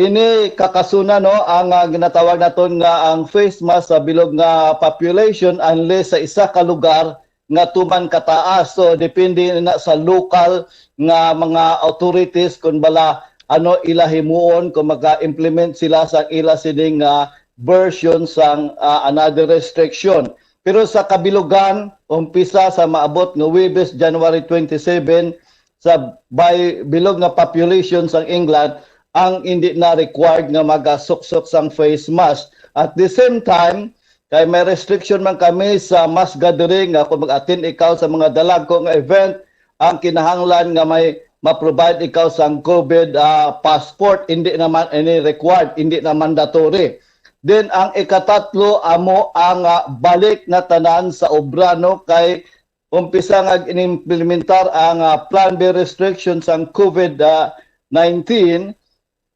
ini kakasuna, no, ang ah, ginatawag naton nga ang face mask sa bilog nga population, unless sa isa ka lugar nga tuman kataas. So depende na sa local nga mga authorities kung bala ano ila himuon kung maka-implement sila sa ila sining nga version sang ah, another restriction. Pero sa kabilugan, umpisa sa maabot nga Huwebes, January twenty-seven, sa by bilog nga population sang England ang hindi na required nga magasuksok sang face mask. At the same time, kay may restriction man kami sa mass gathering, nga kung mag-attend ikaw sa mga dalagko nga event, ang kinahanglan nga may ma-provide ikaw sang COVID ah, passport, hindi naman ini required, hindi na mandatory. Then ang ikatatlo amo ang ah, balik na tanan sa obra, no, kay umpisa nga inimplementar ang ah, Plan B restrictions sang COVID ah, nineteen,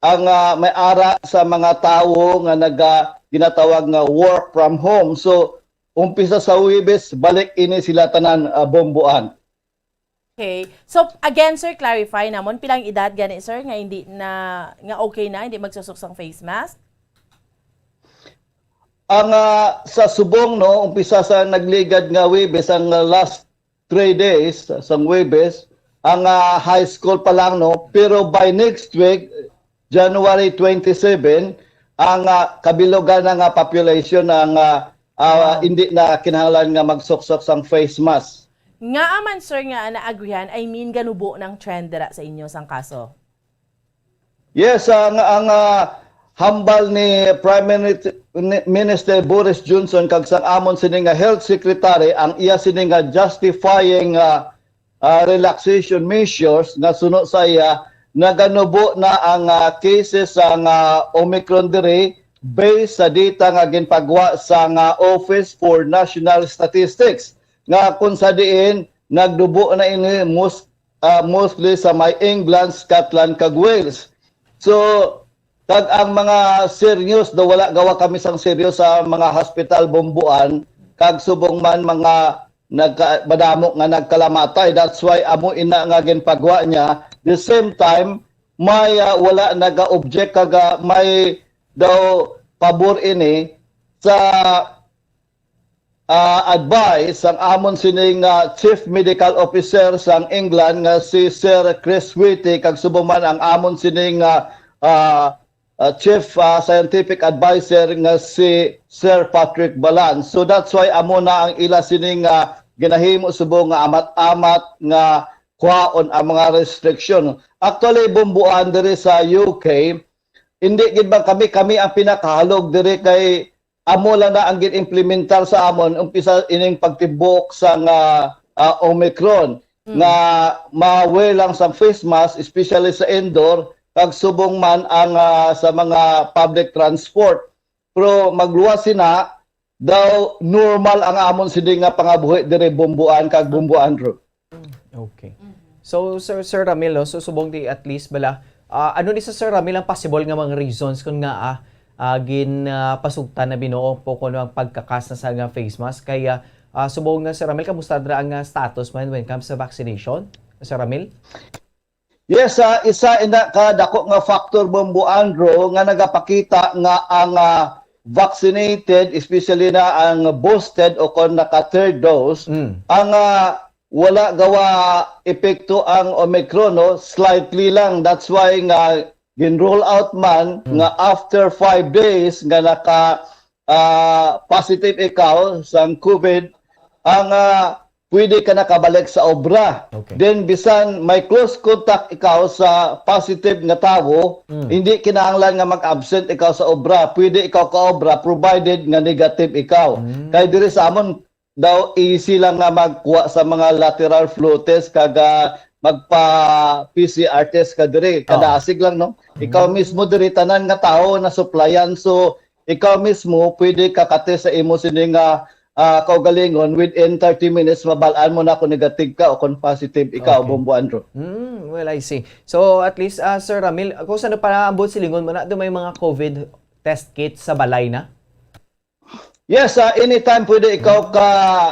ang ah, may ara sa mga tawo nga naga ginatawag nga work from home. So umpisa sa Huwebes, balik ini sila tanan ah, Bomboan. Okay. So, again, sir, clarify namon, pilang edad gani, sir, nga hindi na, nga okay na, hindi magsusok sang face mask? Ang ah, sa subong, no, umpisa sa nagligad nga Huwebes, ang ah, last three days, sang Huwebes, ang ah, high school pa lang, no, pero by next week, January twenty-seven, ang ah, kabilugan na nga population ang ah, ah, Wow. hindi na kinahanglan nga magsuksok sang face mask. Ngaa man, sir, nga naagrihan, I mean, ganubo ng trend dira sa inyo sang kaso? Yes, ang ang ah, hambal ni Prime Minit- ni- Minister Boris Johnson kag sang amon sini nga Health Secretary, ang iya sini nga justifying ah, ah, relaxation measures nga suno sa iya, naganubo na ang ah, cases sa nga Omicron diri based sa data nga ginpagwa sa nga Office for National Statistics, nga kung sa diin nagdubo na ini mus-, ah, mostly sa may England, Scotland, kag Wales. So, kag ang mga serious, do wala gawa kami sang serious sa mga hospital, Bumbuan, kag subong man mga nagka-, madamo nga nagkalamatay. That's why amo ina nga ginpagwa niya. The same time, may, ah, wala naga-object kag, ah, may daw pabor ini sa, ah, advice sang amon sining, ah, Chief Medical Officer sang England nga si Sir Chris Whitty, kag subong man ang amon sining, ah, ah, ah, Chief, ah, Scientific Advisor nga si Sir Patrick Balan. So that's why amo na ang ila sining, ah, ginahimo subong nga amat-amat nga kuhaon ang mga restriction. Actually, Bumbuan, diri sa U K, hindi gid man kami, kami ang pinakahalog diri kay amo lang na ang gin-implementar sa amon, umpisa ining pagtibok sa nga, ah, Omicron, Mm. nga ma-wear lang sa face mask, especially sa indoor, kag subong man ang, ah, sa mga public transport. Pero magluwas sina, daw normal ang amon sini nga pangabuhi diri, Bumbuan kag Bumbuan, Ro. Okay. So, Sir, Sir Ramil, no? So, subong di at least bala, ah, ano ni sa Sir Ramil ang possible nga mga reasons kung nga, ah, ah, gin, ah, pasugtan na binuo po kuno ang pagkakas na sa nga face mask? Kaya, ah, subong nga, Sir Ramil, kamusta dira ang, ah, status man when it comes sa vaccination, Sir Ramil? Yes, ah, isa ina ka dako nga factor, Bombo Andrew, nga nagapakita nga ang, ah, vaccinated, especially na ang boosted o kon naka third dose, Mm. ang, ah, wala gawa epekto ang Omicron, no? Slightly lang. That's why nga gin-roll out man Mm. nga after five days nga naka, ah, positive ikaw sang COVID, ang, ah, pwede ka nakabalik sa obra. Okay. Then, bisan may close contact ikaw sa positive nga tawo, Mm. hindi kinahanglan nga mag-absent ikaw sa obra. Pwede ikaw ka obra provided nga negative ikaw. Mm. Kay diri sa amon, daw easy lang nga magkuha sa mga lateral flow test kag, ah, magpa P C R test ka diri. Oh. Kadasig lang, no? Ikaw Mm. mismo diri, tanan nga tawo na supplyan. So, ikaw mismo, pwede ka ka-test sa imo sini nga, ah, kaugalingon. Within thirty minutes, mabal-an mo na kung negative ka o kung positive ikaw, Okay. Bombo Andrew. Mm, well, I see. So, at least, ah, Sir Ramil, kung saan pa naabot silingon mo na, do may mga COVID test kits sa balay na? Yes, ah, anytime pwede ikaw ka,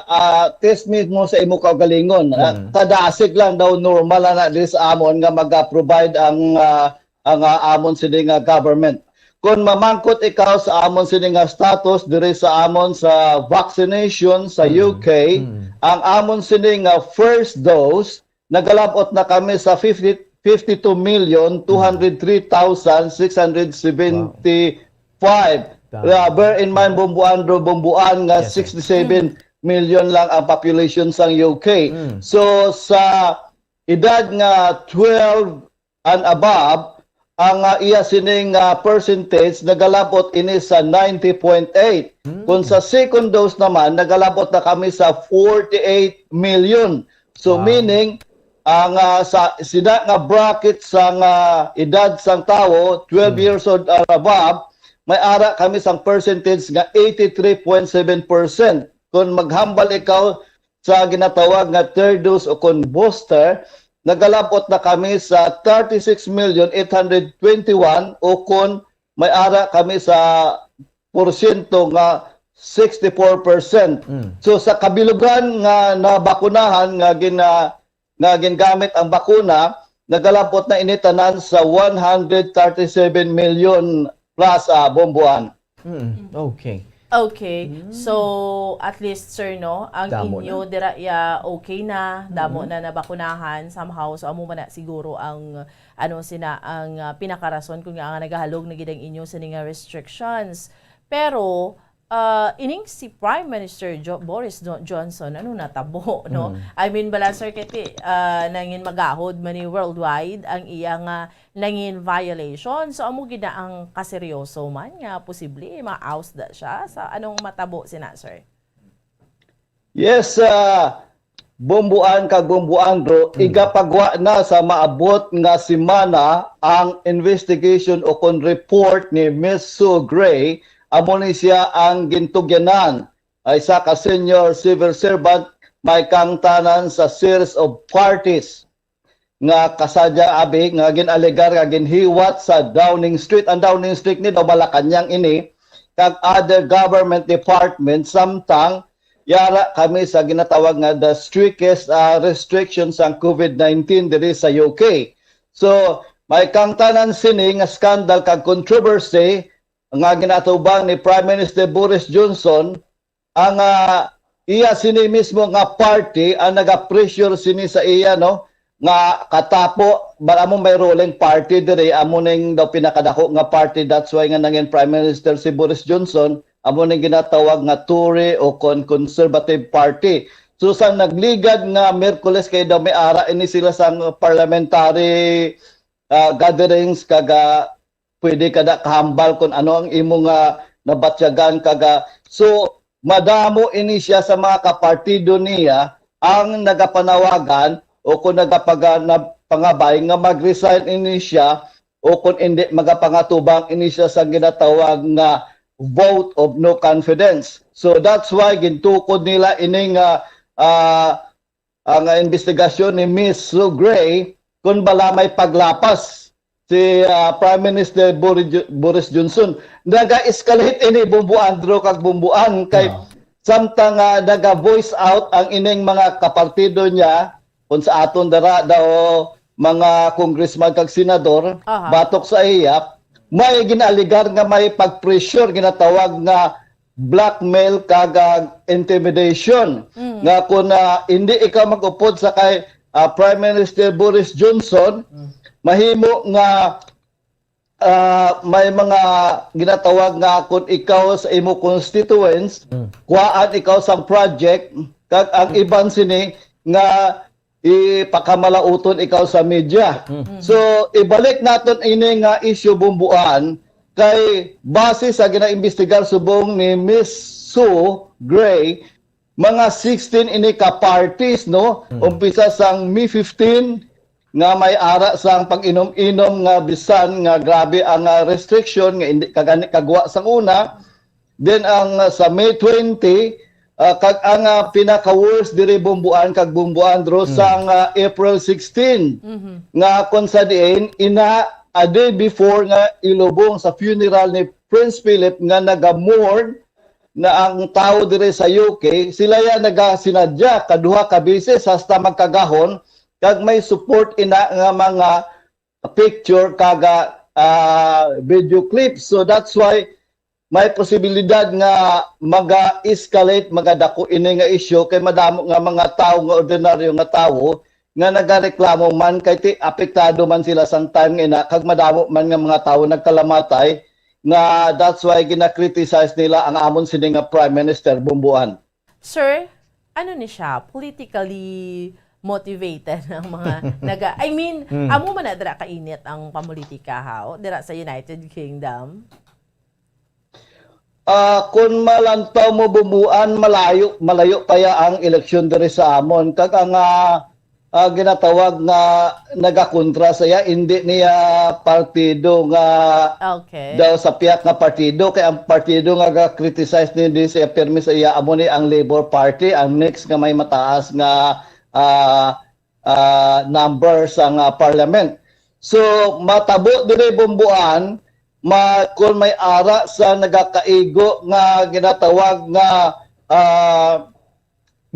ah, test mismo sa imo kaugalingon. Ah, Mm. kadasig lang daw, normal na, na diri sa amon nga maga-provide ang, ah, ang, ah, amon sini nga government. Kung mamangkot ikaw sa amon sini nga status diri sa amon sa vaccination sa Mm. U K, Mm. ang amon sini nga first dose, nagalabot na kami sa fifty, fifty-two million two hundred three thousand six hundred seventy-five. Dami. Uh, bear in mind, Bombo Andrew, Bombuan nga Yes, sir. sixty-seven million lang ang population sang U K. Mm. So, sa edad nga twelve and above, ang, ah, iya sining, ah, percentage nagalabot ini sa ninety point eight. Mm. Kung sa second dose naman, nagalabot na kami sa forty-eight million. So, Wow. meaning, ang, ah, sa sina nga bracket sang, ah, edad sang tawo, twelve Mm. years old or above, may ara kami sang percentage nga eighty-three point seven percent. Kung maghambal ikaw sa ginatawag nga third dose o kon booster, nagalabot na kami sa thirty-six million eight hundred twenty-one, o kon may ara kami sa porsyento nga sixty-four percent. Mm. So, sa kabilugan nga nabakunahan nga gina-, nga gingamit ang bakuna, nagalabot na ini tanan sa one hundred thirty-seven million plus, ah, Bombuan. Mm, okay. Okay. Mm. So, at least, sir, no, ang Damo inyo na. dira ya okay na, damo Mm. na nabakunahan somehow. So, amo man na siguro ang, ano, sina, ang, ah, pinakarason kung nga nga nagahalog na gid ang inyo sa nga restrictions. Pero, ah, ining si Prime Minister Jo-, Boris Jo-, Johnson, ano natabo, no? Mm. I mean, bala, sir, kay ti, ah, nangin magahod man ni worldwide ang iya nga nangin violation. So, amo gid na ang kaseryoso man nga posible ma-oust da siya. Sa anong matabo sina, sir? Yes, ah, Bumbuan kag Bumbuan, bro, Mm. igapagwa na sa maabot nga semana ang investigation o kon report ni Miss Sue Gray. Amo ni siya ang gintugyanan ay isa ka senior civil servant may kangtanan sa series of parties nga kasadya abi nga gin-alegar nga ginhiwat sa Downing Street. Ang Downing Street ni daw Malacañang ini kag other government department, samtang yara kami sa ginatawag nga the strictest, ah, restrictions sang COVID nineteen diri sa U K. So, may kangtanan sini nga scandal kag controversy nga ginatubang ni Prime Minister Boris Johnson, ang, ah, iya sini mismo nga party ang naga-pressure sini sa iya, no, nga katapo, but amo may ruling party diri, amo ning daw pinakadako nga party. That's why nga nangin Prime Minister si Boris Johnson, amo ning ginatawag nga Tory o kon Conservative Party. So, sa nagligad nga Miyerkules, kay daw may ara ini sila sang parliamentary, ah, gatherings, kag, ah, pwede ka na kahambal kung ano ang imo nga nabatyagan, kag, ah, so, madamo ini siya sa mga kapartido niya ang nagapanawagan o kung nagapaga-, na-, pangabay nga mag-resign ini siya o kung hindi, magapangatubang ini siya sa ginatawag nga vote of no confidence. So, that's why gintukod nila ini nga, ah, ang, ah, investigasyon ni Miss Sue Gray kung bala may paglapas si, ah, Prime Minister Bori-, Boris Johnson. Naga-escalate ini, Bumbuan, Drew, kag Bumbuan, kay Ah. samtang, ah, naga-voice out ang ining mga kapartido niya, kung sa aton dara daw mga congressman kag senador, Aha. batok sa iya, may ginaaligar nga may pag-pressure, ginatawag nga blackmail kag, ah, intimidation, Mm. nga kung, ah, hindi ikaw mag-upod sa kay, ah, Prime Minister Boris Johnson, Mm. mahimo nga, ah, may mga ginatawag nga kung ikaw sa imo constituents, Mm. kuhaan ikaw sang project, kag ang Mm. iban sini nga ipakamalaoton ikaw sa media. Mm. So, ibalik naton ini nga issue, Bumbuan, kay base sa ginaimbestigar subong ni Miss Sue Gray, mga sixteen ini ka parties, no? Mm. Umpisa sang May fifteen, nga may ara sang pag-inom-inom nga bisan nga grabe ang, ah, restriction nga hindi kagani kagwa sang una. Then ang, ah, sa May twenty, ah, kag ang, ah, pinaka-worst diri, Bumbuan kag Bumbuan, Drew, Mm. sang, ah, April sixteen, Mhm. nga kung sa diin, ina, a day before nga ilubong sa funeral ni Prince Philip nga naga-mourn na ang tawo diri sa U K, sila ya nagasinadya, kaduha ka beses hasta magkagahon, kag may support ina nga mga picture kag, ah, video clips. So that's why may posibilidad nga maga-escalate, magadako ini nga issue, kay madamo nga mga tawo, nga ordinaryo nga tawo, nga nagareklamo man kay ti-, apektado man sila sang time nga ina, kag madamo man nga mga tawo nagkalamatay, nga that's why gina-criticize nila ang amon sini nga Prime Minister, Bumbuan. Sir, ano ni siya? Politically motivated ang mga naga-, I mean, Mm. amo man na dira kainit ang pamulitika, ha, o, dira sa United Kingdom? Ah, kung malantaw mo, Bumbuan, malayo, malayo pa ya ang eleksyon diri sa amon. Kag ang, ah, ah, ginatawag nga nagakontra sa iya, hindi niya partido nga Okay. daw sa piyak nga partido, kay ang partido nga ga-criticize ni, di siya pirmi sa iya, amo ni ang Labour Party, ang next nga may mataas nga, ah, ah, number sa nga parliament. So, matabo diri, Bumbuan, ma-, kung may ara sa nagakaigo nga ginatawag nga, ah,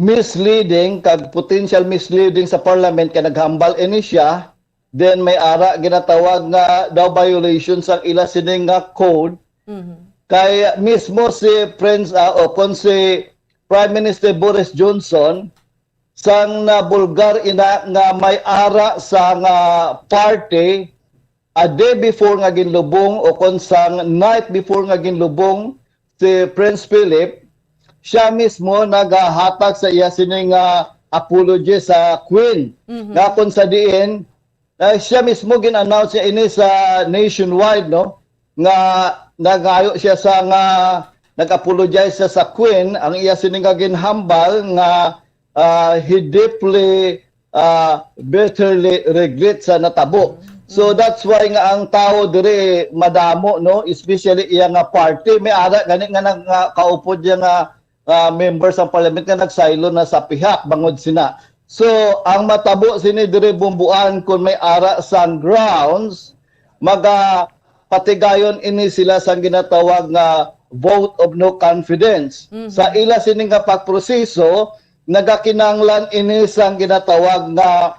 misleading kag potential misleading sa parliament kay naghambal ini siya, then may ara ginatawag nga daw violation sang ila sini nga code. Mhm. Kay mismo si Prince, ah, o kon si Prime Minister Boris Johnson, sang nabulgar ina nga may ara sa nga party, a day before nga ginlubong o kon sang night before nga ginlubong si Prince Philip, siya mismo nagahatag sa iya sini nga apology sa Queen. Mhm. Nga kon sa diin, ah, siya mismo gin-announce niya ini sa nationwide, no? Nga nagayo siya sa nga nag-apologize siya sa Queen, ang iya sini nga ginhambal nga ah, he deeply, ah, bitterly regret sa natabo. So that's why nga ang tao diri madamo, no, especially iya nga party, may ara gani nga nag-, nga kaupod iya nga, ah, member sa parliament nga nagsaylo na sa pihak bangod sina. So ang matabo sini diri, Bumbuan, kung may ara sang grounds, maga patigayon ini sila sang ginatawag nga vote of no confidence. Sa ila sini nga pagproseso, nagakinahanglan ini sang ginatawag nga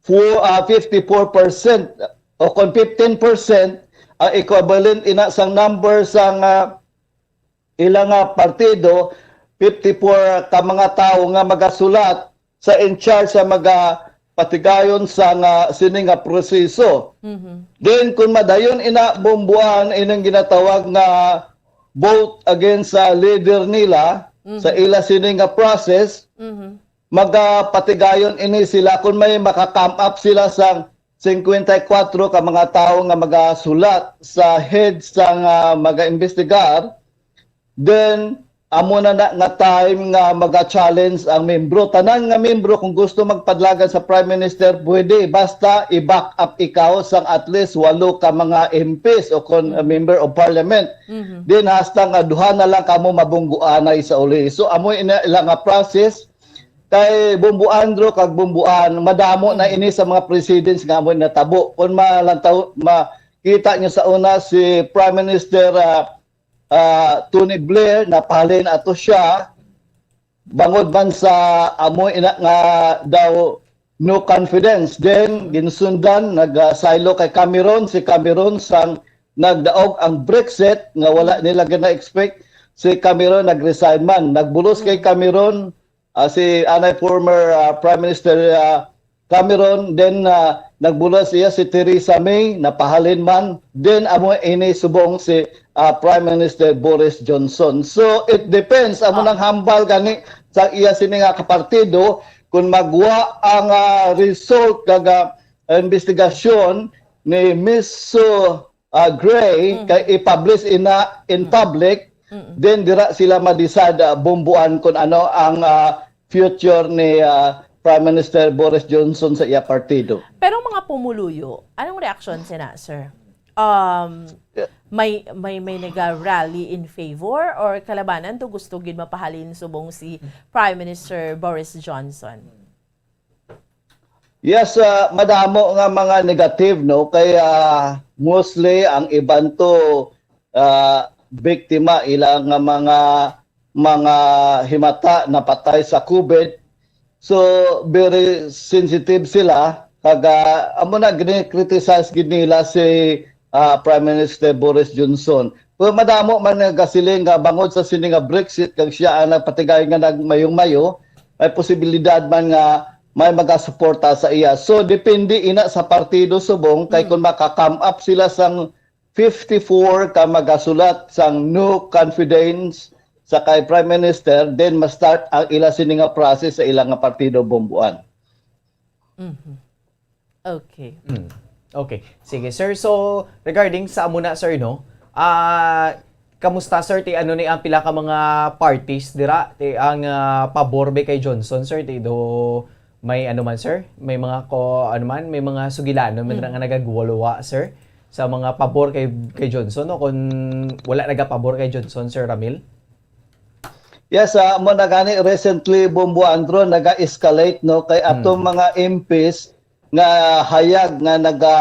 four, ah, fifty-four percent o kon fifteen percent, ang equivalent ina sang number sang, ah, ila nga partido, fifty-four ka mga tawo nga magasulat sa in charge sa mga patigayon sa nga sini nga proseso. Then kung madayon ina, Bumbuan, ining ginatawag nga vote against sa leader nila sa ila sini nga process, magapatigayon ini sila kung may maka-come up sila sang singkwenta y kuwatro ka mga tawo nga magasulat sa head sang, ah, mag-imbestigar. Then amo na, na nga time nga maga-challenge ang membro. Tanan nga membro, kung gusto magpadlagan sa Prime Minister, pwede, basta i-back up ikaw sang at least walo ka mga M Ps o kon, uh, Member of Parliament. Then hasta nga duha na lang kamo mabungguanay sa uli. So amo ina ila nga process. Kay Bumbuan, Ro, kag Bumbuan, madamo na ini sa mga precedents nga amo natabo. Kung malantaw, makita nyo sa una, si Prime Minister, ah, ah, Tony Blair, napahalin ato siya, bangod man sa amo ina nga daw no confidence. Then ginsundan, nagsaylo kay Cameron, si Cameron sang nagdaog ang Brexit nga wala nila gina-expect, si Cameron nag-resign man. Nagbulos kay Cameron, ah, si anay former, ah, Prime Minister, ah, Cameron, then, ah, nagbulos iya si Theresa May, napahalin man, then amo ini subong si, ah, Prime Minister Boris Johnson. So it depends, amo nang hambal gani sa iya sini nga kapartido kung magwa ang, ah, result kag, ah, investigasyon ni Miss Sue, ah, Gray, kay i-publish ina in public, then dira sila ma-decide, ah, Bumbuan, kung ano ang, ah, future ni, ah, Prime Minister Boris Johnson sa iya partido. Pero mga pumuluyo, anong reaksyon sina, sir? Um, may may may naga-rally in favor or kalabanan to, gusto gid mapahalin subong si Prime Minister Boris Johnson? Yes, ah, madamo nga mga negative, no, kay, ah, mostly ang iban to, ah, biktima ila nga mga mga himata napatay sa COVID. So very sensitive sila, kag, ah, amo na gini-criticize gid nila si, ah, Prime Minister Boris Johnson. Pero madamo man nagasiling nga bangod sa sini nga Brexit kag siya ang nagpatigay nga nagmayo-mayo, may posibilidad man nga may magasuporta sa iya. So depende ina sa partido subong kay kung maka-come up sila sang fifty-four ka magasulat sang no confidence sa kay Prime Minister, then ma-start ang ila sini nga process sa ila nga partido, Bumbuan. Okay. Mm. Okay. Sige, sir. So, regarding sa amo na, sir, no? Ah, kamusta, sir? Ti ano ni ang pila ka mga parties dira? Ti ang, ah, pabor ba kay Johnson, sir? Ti do may ano man, sir? May mga ko ano man, may mga sugilanon man nga nagagwalawa, sir, sa mga pabor kay kay Johnson, no? Kung wala nagapabor kay Johnson, Sir Ramil? Yes, ah, mo na gani recently, Bumbuan, Ro, naga-escalate, no, kay atong mga M Ps nga hayag nga naga,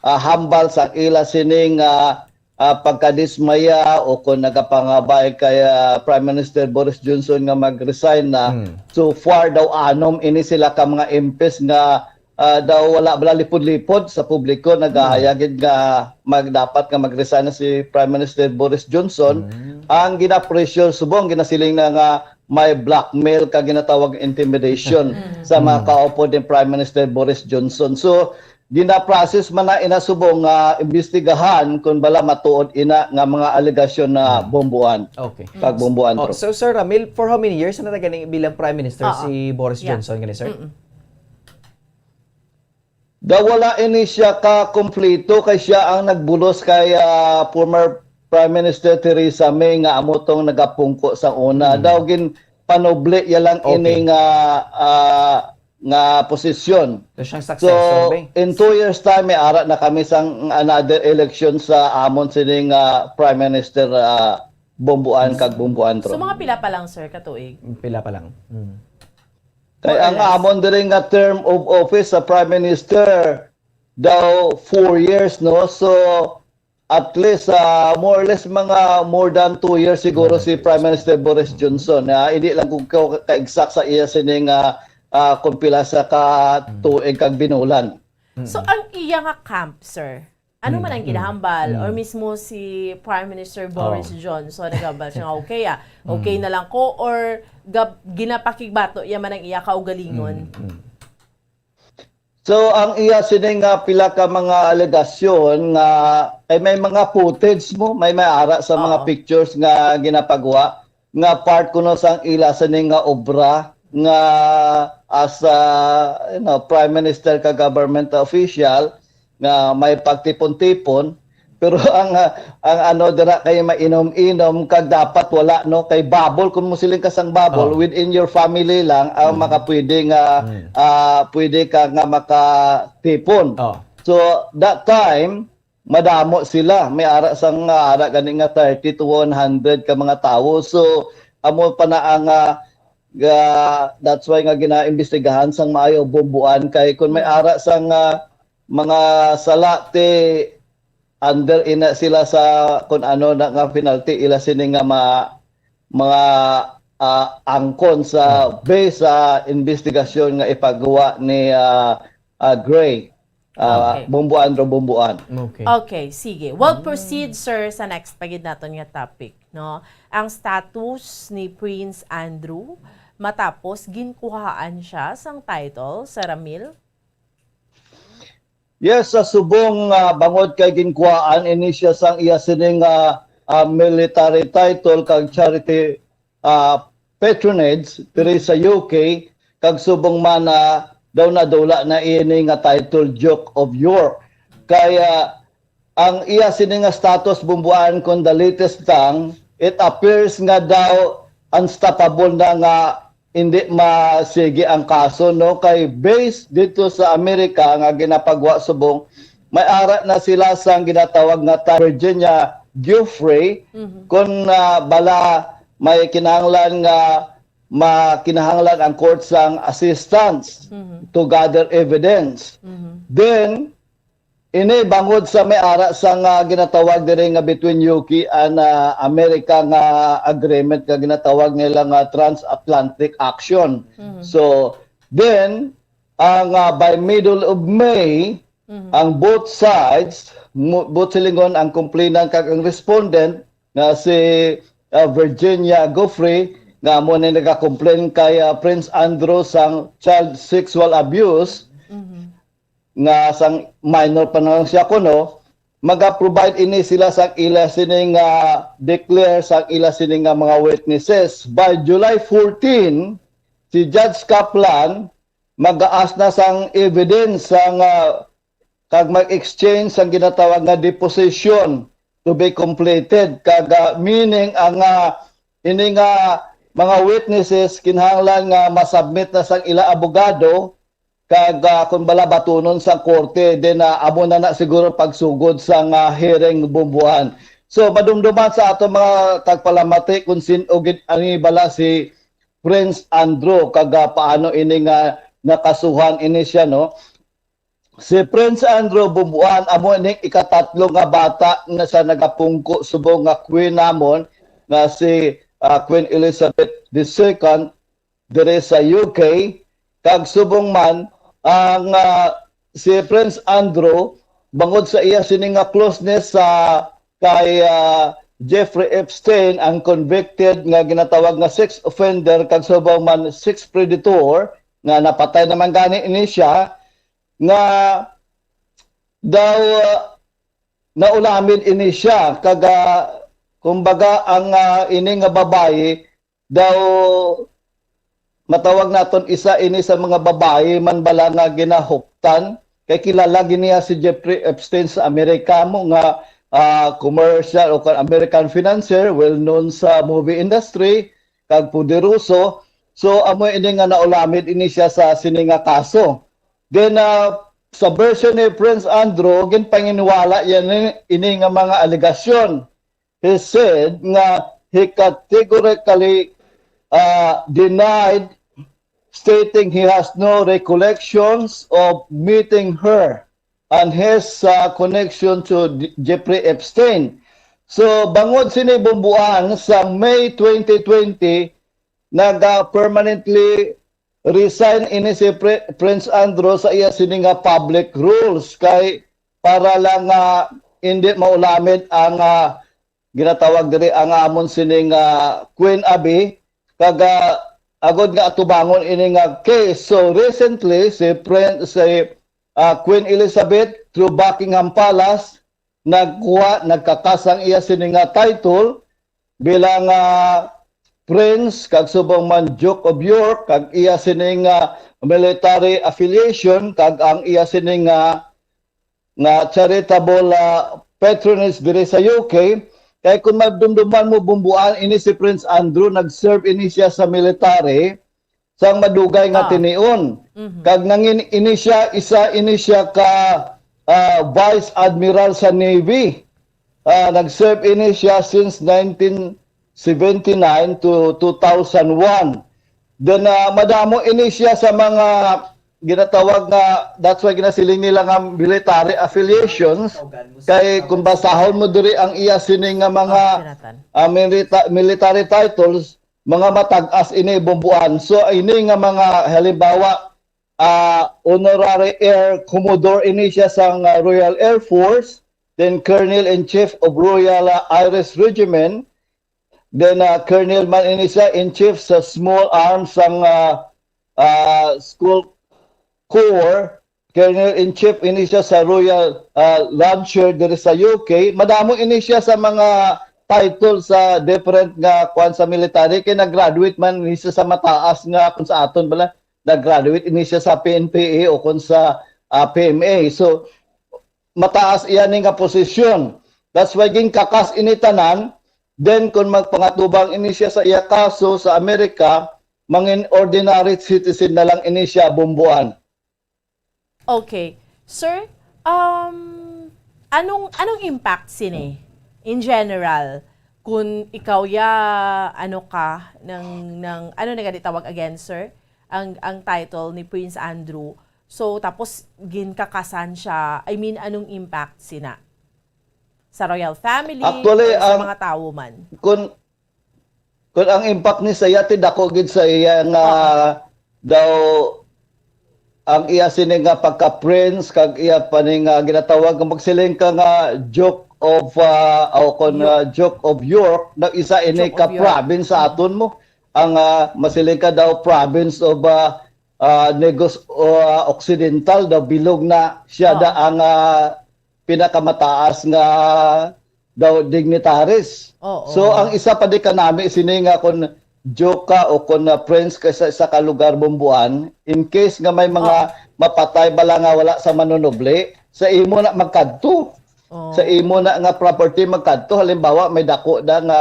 ah, hambal sa ila sining, ah, ah, pagkadismaya o kung nagapangabay kay, ah, Prime Minister Boris Johnson nga mag-resign na. So far daw anom ini sila ka mga M Ps nga, ah, daw wala bala lipod-lipod sa publiko, nagahayag gid nga magdapat nga mag-resign na si Prime Minister Boris Johnson. Ang gina-pressure subong, ginasiling na nga may blackmail ka ginatawag intimidation sa mga kaupod ni Prime Minister Boris Johnson. So gina-process man na ina subong nga imbestigahan kung bala matuod ina nga mga alegasyon na Bumbuan. Okay. Pagbumbuan, Oh, Ro. so Sir Ramil, for how many years na gani bilang Prime Minister Oo. si Boris Yeah. Johnson gani, sir? Mm-mm. Daw wala ini siya ka kompleto kay siya ang nagbulos kay, ah, former Prime Minister Theresa May nga amo tong nagapungko sa una. Daw gin panubli ya lang Okay. ini nga ah, nga posisyon. So, siyang So, successor, ba? in two years time, may ara na kami sang another election sa amon sini nga Prime Minister ah, Bumbuan kag Bumbuan So, Tro. mga pila pa lang, sir, katuig? Pila pa lang. Mm. Kay More or ang less. amon diri nga term of office sa Prime Minister daw four years, no? So, at least ah, more or less mga more than two years siguro si Prime Minister Boris Johnson. Ah, hindi lang kung ka- ka-exact sa iya sining ah, ah, kung pila sa ka tuig kag binulan. So, ang iya nga camp, sir, ano man ang ginahambal? Or mismo si Prime Minister Boris Oh. Johnson, naghambal siya nga okay ah, okay na lang ko? Or gab- ginapakigbato iya man ang iya kaugalingon? Mm. So ang iya sini nga pila ka mga alegasyon nga ay may mga footage mo, may may ara sa mga Oo. pictures nga ginapagwa nga part kuno sang ila sini nga obra nga as a, you know, prime minister ka government official nga may pagtipon-tipon, pero ang ah, ang ano dira kay mainom-inom kag dapat wala, no, kay bubble, kung mo siling ka sang bubble, Oh. within your family lang ang makapwede nga ah, pwede ka nga makatipon. Oh. So that time madamo sila, may ara sang ah, ara gani nga thirty to one hundred ka mga tawo. So amo pa na ang ah, ga- that's why nga ginaimbestigahan sang maayo, Bumbuan, kay kung may ara sang ah, mga sala ti under ina sila sa kung ano na nga penalty ila sini nga ma, mga ah, angkon sa base sa investigasyon nga ipagawa ni ah, ah, Gray, ah, Okay. Bumbuan Tro Bumbuan. Okay. Okay, sige. We'll proceed, sir, sa next pagid naton nga topic, no? Ang status ni Prince Andrew matapos ginkuhaan siya sang title sa Ramil. Yes, sa subong ah, bangod kay ginkuhaan ini siya sang iya sining ah, ah, military title kag charity ah, patronage diri sa U K, kag subong man ah, daw nadula na ini nga title Duke of York. Kaya ang iya sini nga status, Bumbuan, kung the latest lang, it appears nga daw unstoppable na nga hindi masigi ang kaso, no, kay based dito sa Amerika nga ginapagwa subong may ara na sila sang ginatawag nga ta- Virginia Giuffre, kung ah, bala may kinahanglan nga makinahanglan ang court sang assistance to gather evidence. Then ini bangod sa may ara sa nga ginatawag diri nga between U K and ah, America nga agreement nga ginatawag nila nga transatlantic action. So then ang ah, by middle of May ang both sides, mo- both silingon ang complainant kag ang respondent nga si ah, Virginia Giuffre nga amo ni nagakomplain kay ah, Prince Andrew sang child sexual abuse nga sang minor pa na lang siya kuno, maga-provide ini sila sang ila sini nga declare sang ila sini nga mga witnesses. By July fourteen, si Judge Kaplan mag-aas na sang evidence sang ah, kag mag-exchange sang ginatawag nga deposition to be completed, kag ah, meaning ang ah, ini nga mga witnesses kinahanglan nga masubmit na sang ila abogado kag ah, kung bala batunon sa korte, then ah, amo na na siguro pagsugod sa nga hearing, Bumbuan. So madumduman sa ato mga tagpalamati kung sin-o gid ani bala si Prince Andrew kag ah, paano ini nga nakasuhan ini siya, no? Si Prince Andrew, Bumbuan, amo ning ikatatlo nga bata nga sa nagapungko subong nga queen namon nga si ah, Queen Elizabeth the second diri sa U K, kag subong man ang ah, si Prince Andrew, bangod sa iya sini nga closeness sa kay ah, Jeffrey Epstein, ang convicted nga ginatawag nga sex offender kag subong man sex predator, nga napatay naman gani ini siya, nga daw ah, naulamid ini siya, kag ah, kumbaga ang ah, ini nga babayi daw matawag naton isa ini sa mga babayi man bala nga ginahuptan, kay kilala gid niya si Jeffrey Epstein sa Amerika mo nga ah, commercial o kan American financier, well known sa movie industry, kag poderoso. So, amo ini nga naulamid ini siya sa sini nga kaso. Then, ah, sa version ni Prince Andrew, ginpanginiwala yan ini, ini nga mga alegasyon. He said nga he categorically, ah, denied, stating he has no recollections of meeting her and his, ah, connection to D-, Jeffrey Epstein. So, bangod sini bumbuan, sa May twenty twenty, naga-permanently resign ini si Pre-, Prince Andrew sa iya sini nga public roles, kay para lang nga hindi maulamid ang, ah, ginatawag diri ang amon sini nga Queen Abi, kag, ah, agod nga atubangon ini nga case. So, recently, si Prin-, si, ah, Queen Elizabeth, through Buckingham Palace, nagkuha, nagkakas ang iya sini nga title bilang, ah, Prince, kag subong man Duke of York, kag iya sini nga military affiliation, kag ang iya sini nga, nga charitable, ah, patronage diri sa U K. Kay kung madumduman mo, bumbuan ini si Prince Andrew, nag-serve ini siya sa military sang madugay nga Ah. tinion. Mhm. Kag nangin ini siya, isa ini siya ka, ah, Vice Admiral sa Navy. Ah, nag-serve ini siya since nineteen seventy-nine to two thousand one. Then, ah, madamo ini siya sa mga ginatawag nga, that's why ginasiling nila nga military affiliations. Kay kung basahon mo diri ang iya sini nga mga, Ah, sinatan. ah, milita-, military titles, mga matag-as ini bumbuan. So, ini nga mga halimbawa, ah, Honorary Air Commodore ini siya sa, ah, Royal Air Force, then Colonel-in-Chief of Royal, ah, Irish Regiment, then, ah, Colonel man ini siya in chief sa small arms sang, ah, ah, School Corps, Colonel-in-Chief ini siya sa Royal, ah, Lancashire diri sa U K. Madamo ini siya sa mga title sa different nga kuan sa military, kay nag-graduate man ini siya sa mataas nga, kung sa aton bala, nag-graduate ini siya sa P N P A o kung sa, ah, P M A. So, mataas iya ni nga posisyon. That's why ginkakas ini tanan. Then, kung magpangatubang ini siya sa iya kaso sa Amerika, mangin ordinary citizen na lang ini siya bumbuan. Okay. Sir, um, anong, anong impact sini in general kung ikaw ya, ano ka, ng, ng, ano na gani tawag again, sir? Ang, ang title ni Prince Andrew. So, tapos ginkakasan siya. I mean, anong impact sina? Sa royal family, Actually, or sa ang mga tawo man? Kun, kun ang impact ni sa iya, ti dako gid sa iya nga Oo. daw ang iya sini nga pagka-prince, kag iya pa ni nga ginatawag nga magsiling ka nga Duke of, ah, o kon, York. ah, Duke of York, na isa ini Duke of ka York. province sa Mm. aton mo. Ang, ah, masiling ka daw province of, ah, ah, Negros, ah, Occidental, daw bilog na siya Oo. da ang, ah, pinakamataas nga daw dignitaries. Oo. So, ang isa pa di kanami sini nga kon Duke ka o kon, ah, prince ka sa isa ka lugar bumbuan, in case nga may mga Oo. mapatay bala nga wala sa manunubli, sa imo na magkadto. Oo. Sa imo na nga property magkadto. Halimbawa, may dako na nga,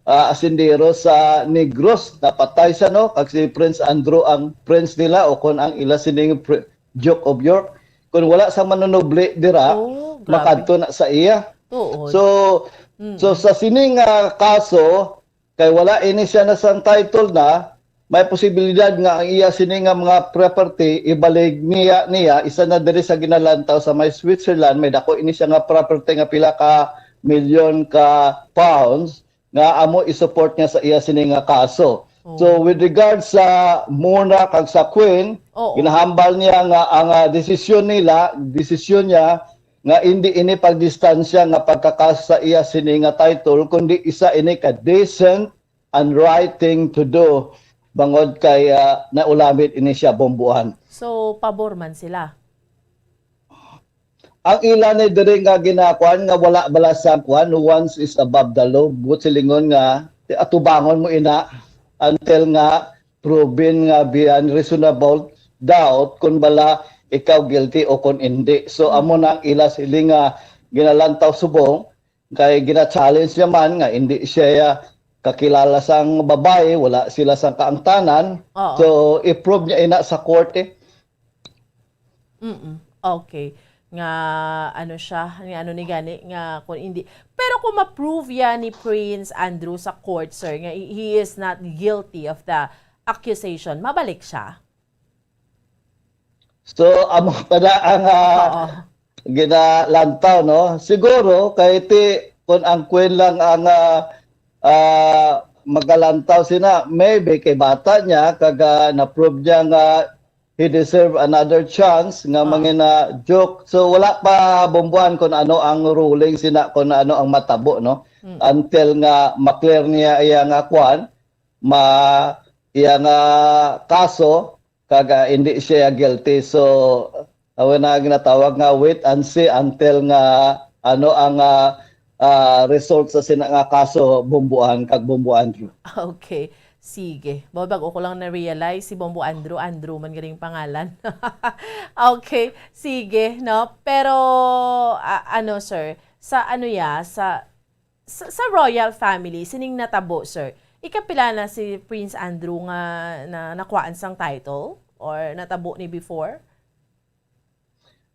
ah, asindero sa Negros, napatay siya, no? Kag si Prince Andrew ang prince nila, o kon ang ila sining pri-, Duke of York, kung wala sa manunubli dira, Oh, grabe. makadto na sa iya. Oo. So, Mm. so sa sining, ah, kaso, kay wala ini siya na sang title na, may posibilidad nga ang iya sini nga mga property ibalik niya, niya, isa na diri sa ginalantaw sa may Switzerland, may dako ini siya nga property nga pila ka milyon ka pounds, nga amo i-support niya sa iya sini nga kaso. Oh. So, with regards sa Mona kag sa Queen, Oo. ginahambal niya nga ang, ah, desisyon nila, desisyon niya nga indi ini pagdistansya nga pagkakas sa iya sini nga title, kundi isa ini ka decent and right thing to do, bangod kay, ah, naulamid ini siya bumbuan. So, pabor man sila? Ang ila ni diri nga ginakuan nga wala bala sa kuan, no one's is above the law. Buot silingon nga, atubangon mo ina until nga proven nga beyond reasonable doubt kung bala ikaw guilty o kung hindi. So, amo na ang ila siling nga ginalantaw subong, kay gina-challenge niya man nga hindi siya, ah, kakilala sang babayi, wala sila sang kaangtanan. Oo. So, i-prove niya ina sa court eh. Mm-mm. Okay. Nga, ano siya, nga ano ni gani, nga kung hindi. Pero kung ma-prove yan ni Prince Andrew sa court, sir, nga he he is not guilty of the accusation, mabalik siya? So, amo pa na ang ah, Oo. ginalantaw, no? Siguro, kay ti, kung ang Queen lang ang ah, ah, magalantaw sina, maybe kay bata niya, kag ah, na-prove niya nga he deserve another chance nga Ah. mangina joke. So, wala pa bumbuan kung ano ang ruling sina, kung ano ang matabo, no? Mm. Until nga ma-clear niya iya nga kwan, ma iya nga kaso, kag ah, hindi siya guilty. So, awa na ginatawag nga wait and see until nga ano ang ah, ah, result sa sina nga kaso, bumbuan kag bumbuan. Okay. Sige. Bago ko lang na-realize, si Bombo Andrew, Andrew man galing pangalan. Okay. Sige, no? Pero, ah, ano, sir, sa ano ya, sa, sa, sa royal family, sining natabo, sir, ikapila na si Prince Andrew nga na, nakuhaan sang title? Or natabo ni before?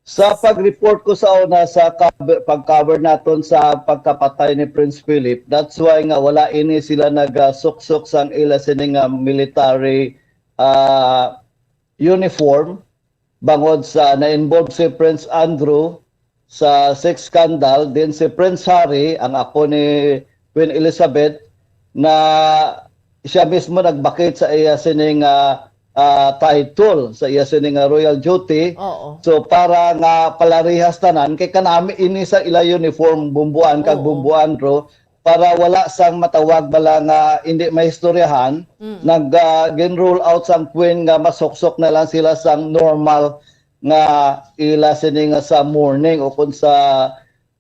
Sa pag-report ko sa una sa cover, pag-cover naton sa pagkapatay ni Prince Philip, that's why nga wala ini sila nagasuksok sang ila sini nga military ah, uniform, bangod sa na-involve si Prince Andrew sa sex scandal, din si Prince Harry, ang apo ni Queen Elizabeth, na siya mismo nagbakit sa iya sining ah, ah, title, sa iya sining ah, royal duty. Oo. So, para nga palarihas tanan, kay kanami ini sa ila uniform, bumbuan kag Oo. bumbuan ro, para wala sang matawag bala nga hindi maistoryahan, Mm. nag ah, gin-rule out sang Queen nga masuksok na lang sila sang normal nga ila sini nga sa mourning o kung sa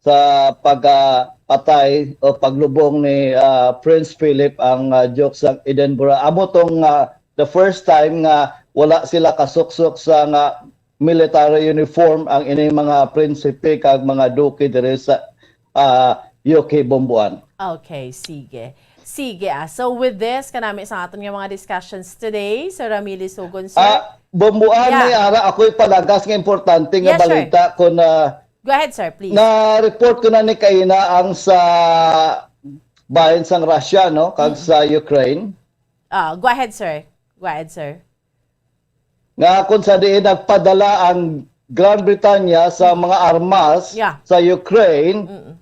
sa pagpatay o paglubong ni ah, Prince Philip ang ah, Duke sang Edinburgh. Amo tong ah, the first time nga wala sila kasuksok sa nga military uniform ang ining mga prinsipe kag mga duke diri sa ah, U K, bumbuan. Okay, sige. Sige, ah. So with this, kanami sa aton nga mga discussions today, Sir Ramil Isugon, sir. Ah, bumbuan, Yeah. may ara ako'y palagas nga importante nga Yes, sir. balita kung ah, Go ahead, sir, please. Na-report ko na ni kaina ang sa bahin sang Russia, no, kag sa Ukraine. Ah, go ahead, sir. Go ahead, sir. Nga kung sa diin nagpadala ang Grand Britanya sa mga armas Yeah. sa Ukraine, Mm.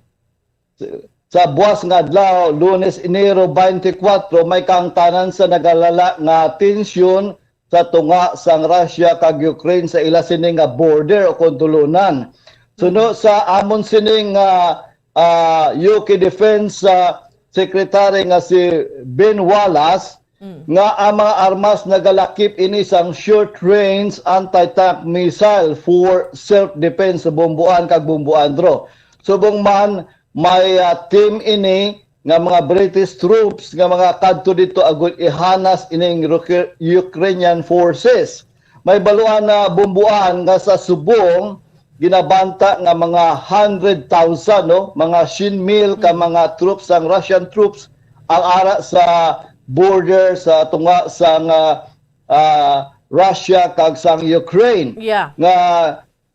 sa buwas nga adlaw, Lunes, Enero twenty-four, may kaangtanan sa nagalala nga tensyon sa tunga sang Russia kag Ukraine sa ila sini nga border o kung tulunan. Suno sa amon sini nga ah, U K Defense ah, Secretary nga si Ben Wallace, Mm. nga ang mga armas nagalakip ini sang short-range anti-tank missile for self-defense sa bumbuan kag bumbuan ro. Subong man, may ah, team ini nga mga British troops nga mga kadto dito agud ihanas ining Ru- Ukrainian forces. May baluan na bumbuan nga sa subong ginabanta nga mga hundred thousand, no, mga shin mil ka mga troops, ang Russian troops, ang ara sa border sa tunga sang ah, ah, Russia kag sang Ukraine. Yeah. Nga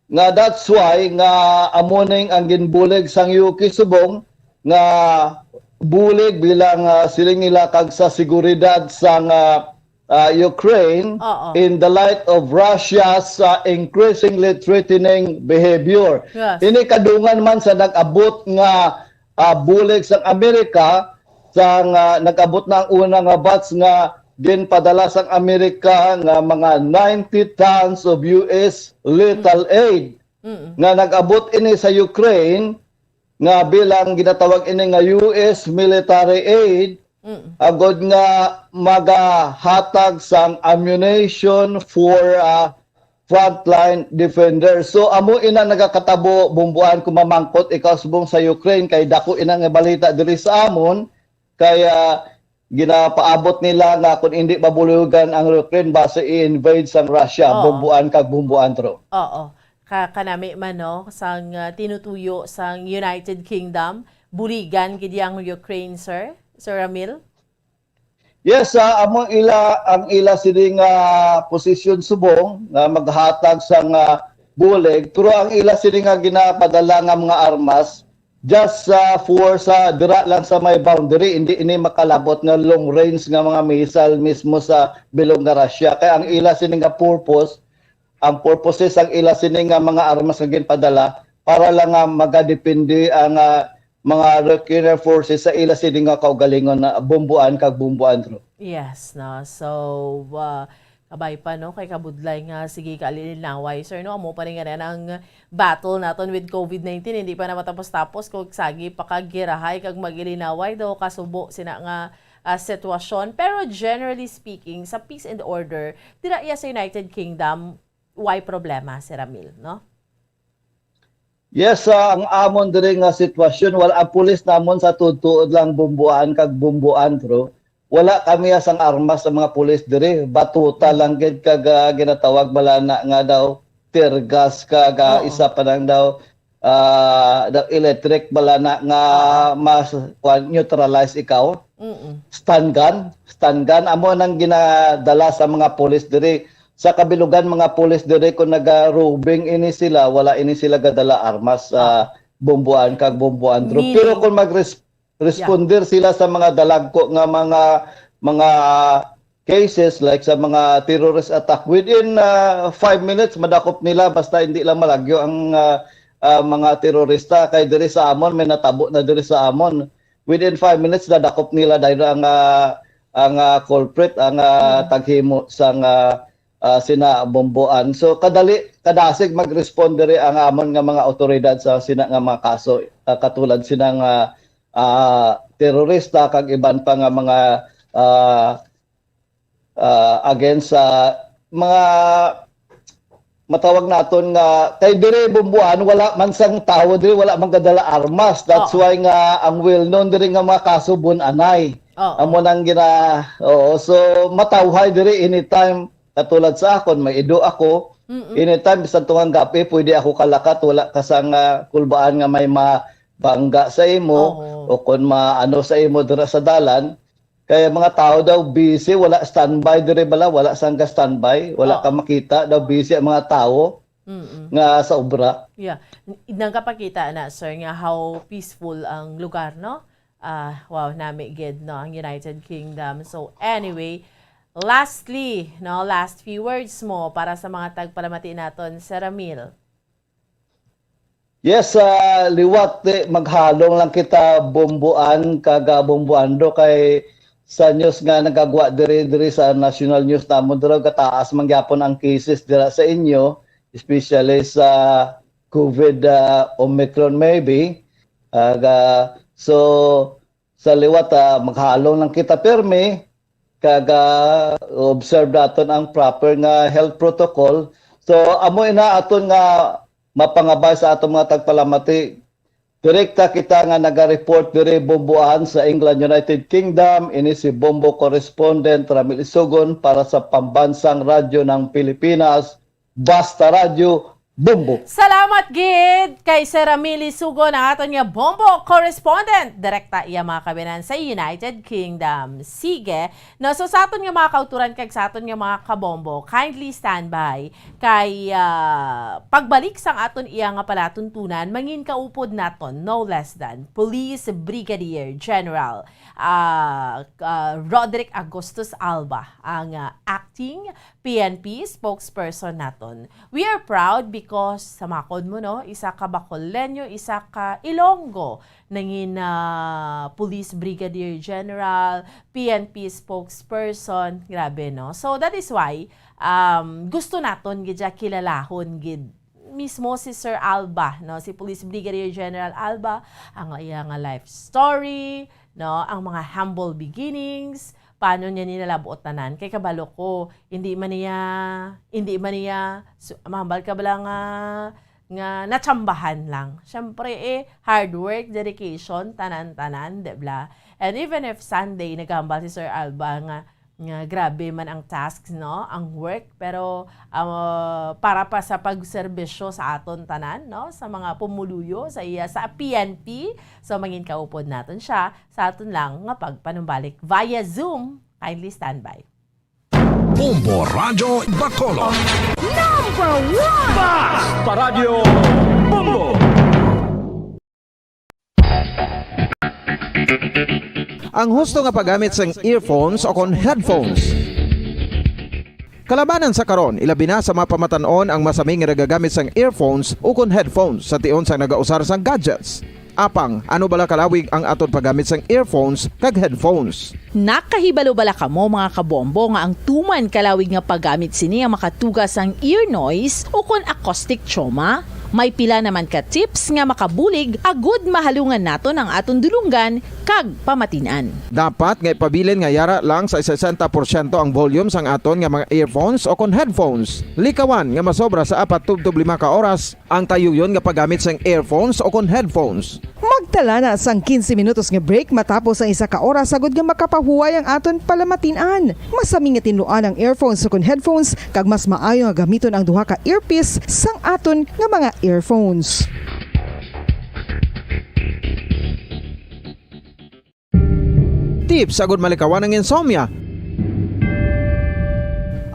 nga that's why nga amo ning ang ginbulig sang U K subong nga bulig bilang ah, siling nila kag sa seguridad sang ah, ah, Ukraine Oo. in the light of Russia's ah, increasingly threatening behavior. Yes. Ini kadungan man sa nag-abot nga ah, bulig sang Amerika, sang ah, nag-abot na ang una nga batch nga ginpadala sang Amerika nga mga ninety tons of U S lethal aid Mm. nga nag-abot ini sa Ukraine nga bilang ginatawag ini nga U S military aid, Mm. agod nga magahatag sang ammunition for ah, frontline defenders. So amo ina nagakatabo, bumbuan, kung mamangkot ikaw subong sa Ukraine, kay dako ina nga balita diri sa amon, kay ah, ginapaabot nila nga kung hindi mabulogan ang Ukraine, basi i-invade sang Russia, Oo. bumbuan kag bumbuan ro. Oo. Ka kanami man, no, sang ah, tinutuyo sang United Kingdom, buligan gid ang Ukraine, sir? Sir Ramil? Yes, ah, amo ila ang ila sini nga posisyon subong nga maghatag sa nga bulig, pero ang ila sini nga ginapadala nga mga armas just, ah, for sa dira lang sa may boundary, hindi ini makalabot nga long range nga mga missile mismo sa bilog nga Russia. Kaya ang ila sini nga purpose, ang purposes ang ila sini nga mga armas nga ginpadala para lang nga magadepende ang, ah, mga Ukrainian forces sa ila sini nga kaugalingon na bombuan kag bombuan, Drew. Yes, no? So, uh, kabay pa, no? Kay kabudlay nga, sige, kalilinaway, sir, no? Amo pa rin nga rin ang battle naton with COVID nineteen. Hindi pa na matapos-tapos kung sagi pa kagirahay kag magilinaway daw kasubo sina nga ah, sitwasyon. Pero generally speaking, sa peace and order, dira iya sa United Kingdom, way problema, Sir Ramil, no? Yes, ah, ang amon diri nga sitwasyon, wala ang pulis namon sa tuod-tuod lang bumbuan kag bumbuan, bro. Wala kami sang armas sa mga pulis diri. Batuta lang gid kag, ah, ginatawag bala na nga daw tear gas kag, ah, Oo. isa pa lang daw, ah, daw electric bala na nga Oo. mas kuwan, neutralize ikaw. Mm-mm. Stun gun, stun gun amo nang ginadala sa mga pulis diri. Sa kabilugan, mga pulis diri, kung naga-roving ini sila, wala ini sila gadala armas sa bumbuan kag bumbuan, bro. Meaning Pero kung mag-responder sila sa mga dalagko nga mga mga cases, like sa mga terrorist attack, within, ah, five minutes madakop nila, basta hindi lang malagyo ang, ah, ah, mga terorista. Kay diri sa amon, may natabo na diri sa amon, within five minutes nadakop nila dahil ang, ah, ang, ah, culprit, ang, ah, Mm. taghimo sang, ah, ah, sina bomboan. So kadali, kadasig mag-respond diri ang amon nga mga awtoridad sa sina nga mga kaso, ah, katulad sina nga, ah, terorista kag iban pa nga mga, ah, ah, against sa mga matawag naton nga, kay diri bumbuan, wala man sang tawo diri, wala man gadala armas. That's Oo. Why nga ang well known diri nga mga kaso bun-anay. Oo. Amo nang gina Oo, so matawhay diri anytime. Katulad sa akon, may ido ako. Mm-mm. Anytime, bisan tungang gabi, pwede ako kalakat, wala ka sang, ah, kulbaan nga may mabangga sa imo Oo. o kon maano sa imo dira sa dalan. Kaya mga tao daw busy, wala standby diri bala, wala sang ga-standby, wala Oo. ka makita, daw busy ang mga tao Mm-mm. nga sa obra. Yeah. N- Nagapakita na, sir, nga how peaceful ang lugar, no? Ah, wow, nami gid, no, ang United Kingdom. So anyway, lastly, no, last few words mo para sa mga tagpalamati naton, Sir Ramil. Yes, ah, liwat, eh, maghalong lang kita bumbuan kag, ah, bumbuando kay sa news nga nagagwa diri, diri sa national news namon, dira gataas man gyapon ang cases dira sa inyo, especially sa COVID, ah, Omicron maybe. Aga, so, sa liwat, ah, maghalong lang kita pirmi, kag, ah, observe naton ang proper nga health protocol. So, amo ina aton nga mapangabay sa aton mga tagpalamati. Direkta kita nga naga-report diri bumbuan sa England, United Kingdom. Ini si Bombo Correspondent Ramil Isugon para sa Pambansang Radyo ng Pilipinas, Basta Radyo, Bombo. Salamat gid kay Sir Ramil Isugon, ang aton nga Bombo correspondent. Direkta iya, mga kabayan, sa United Kingdom. Sige, no, so sa aton nga mga kauturan kag sa aton nga mga kabombo, kindly stand by kay, ah, pagbalik sang aton iya nga palatuntunan, mangin kaupod naton, no less than Police Brigadier General, ah, ah, Roderick Augustus Alba, ang, ah, acting P N P spokesperson naton. We are proud because, samakon mo, no, isa ka Bacolleño, isa ka Ilonggo, nangin, ah, Police Brigadier General, P N P spokesperson. Grabe, no? So that is why, um, gusto naton gid siya kilalahon gid mismo si Sir Alba, no, si Police Brigadier General Alba, ang iya nga life story, no, ang mga humble beginnings, paano niya nilalabuot tanan. Kay kabalo ko, hindi man niya, hindi man niya, su- mahambal ka bala nga, nga natsambahan lang. Siyempre, eh, hard work, dedication, tanan-tanan, di ba? And even if Sunday, naghambal si Sir Alba nga, nga grabe man ang tasks, no, ang work, pero, ah, para pa sa pagserbisyo sa aton tanan, no, sa mga pumuluyo sa iya sa P N P. So, mangin kaupod naton siya sa aton lang nga pagpanumbalik via Zoom. Kindly stand by. Bombo Radyo Bacolod. Number one! Basta Radyo Bombo! Ang husto nga paggamit sang earphones o kon headphones. Kalabanan sa karon, ilabi na sa mga pamatan-on ang masami nga nagagamit sang earphones o kon headphones sa tion sang nagausar sang gadgets. Apang, ano bala kalawig ang aton paggamit sang earphones kag headphones? Nakahibalo bala kamo, mga kabombo, nga ang tuman kalawig nga paggamit sini ang makatuga sang ear noise o kon acoustic trauma? May pila naman ka tips nga makabulig agud mahalungan naton ang aton dulonggan kag pamatin-an. Dapat nga ipabilin nga yara lang sa sesenta porsyento ang volume sang aton nga mga earphones o kon headphones. Likawan nga masobra sa apat tubtob lima ka oras ang tayuyon nga paggamit sang earphones o kon headphones. Magtala na sang quince minutos nga break matapos ang isa ka oras agud nga makapahuway ang aton palamatin-an. Masami nga tinluan ang earphones ukon headphones, kag mas maayo nga gamiton ang duha ka earpiece sang aton nga mga earphones. Tips agud malikawan ang insomnia.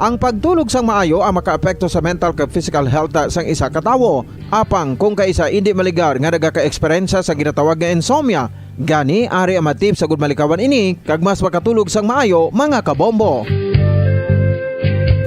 Ang pagtulog sang maayo ang makaapekto sa mental kag physical health sang isa ka tawo. Apang kung kaisa indi maligar nga nagaka-eksperyensya sa ginatawag nga insomnia, gani ari ang mga tips agud malikawan ini kag mas makatulog sang maayo, mga kabombo.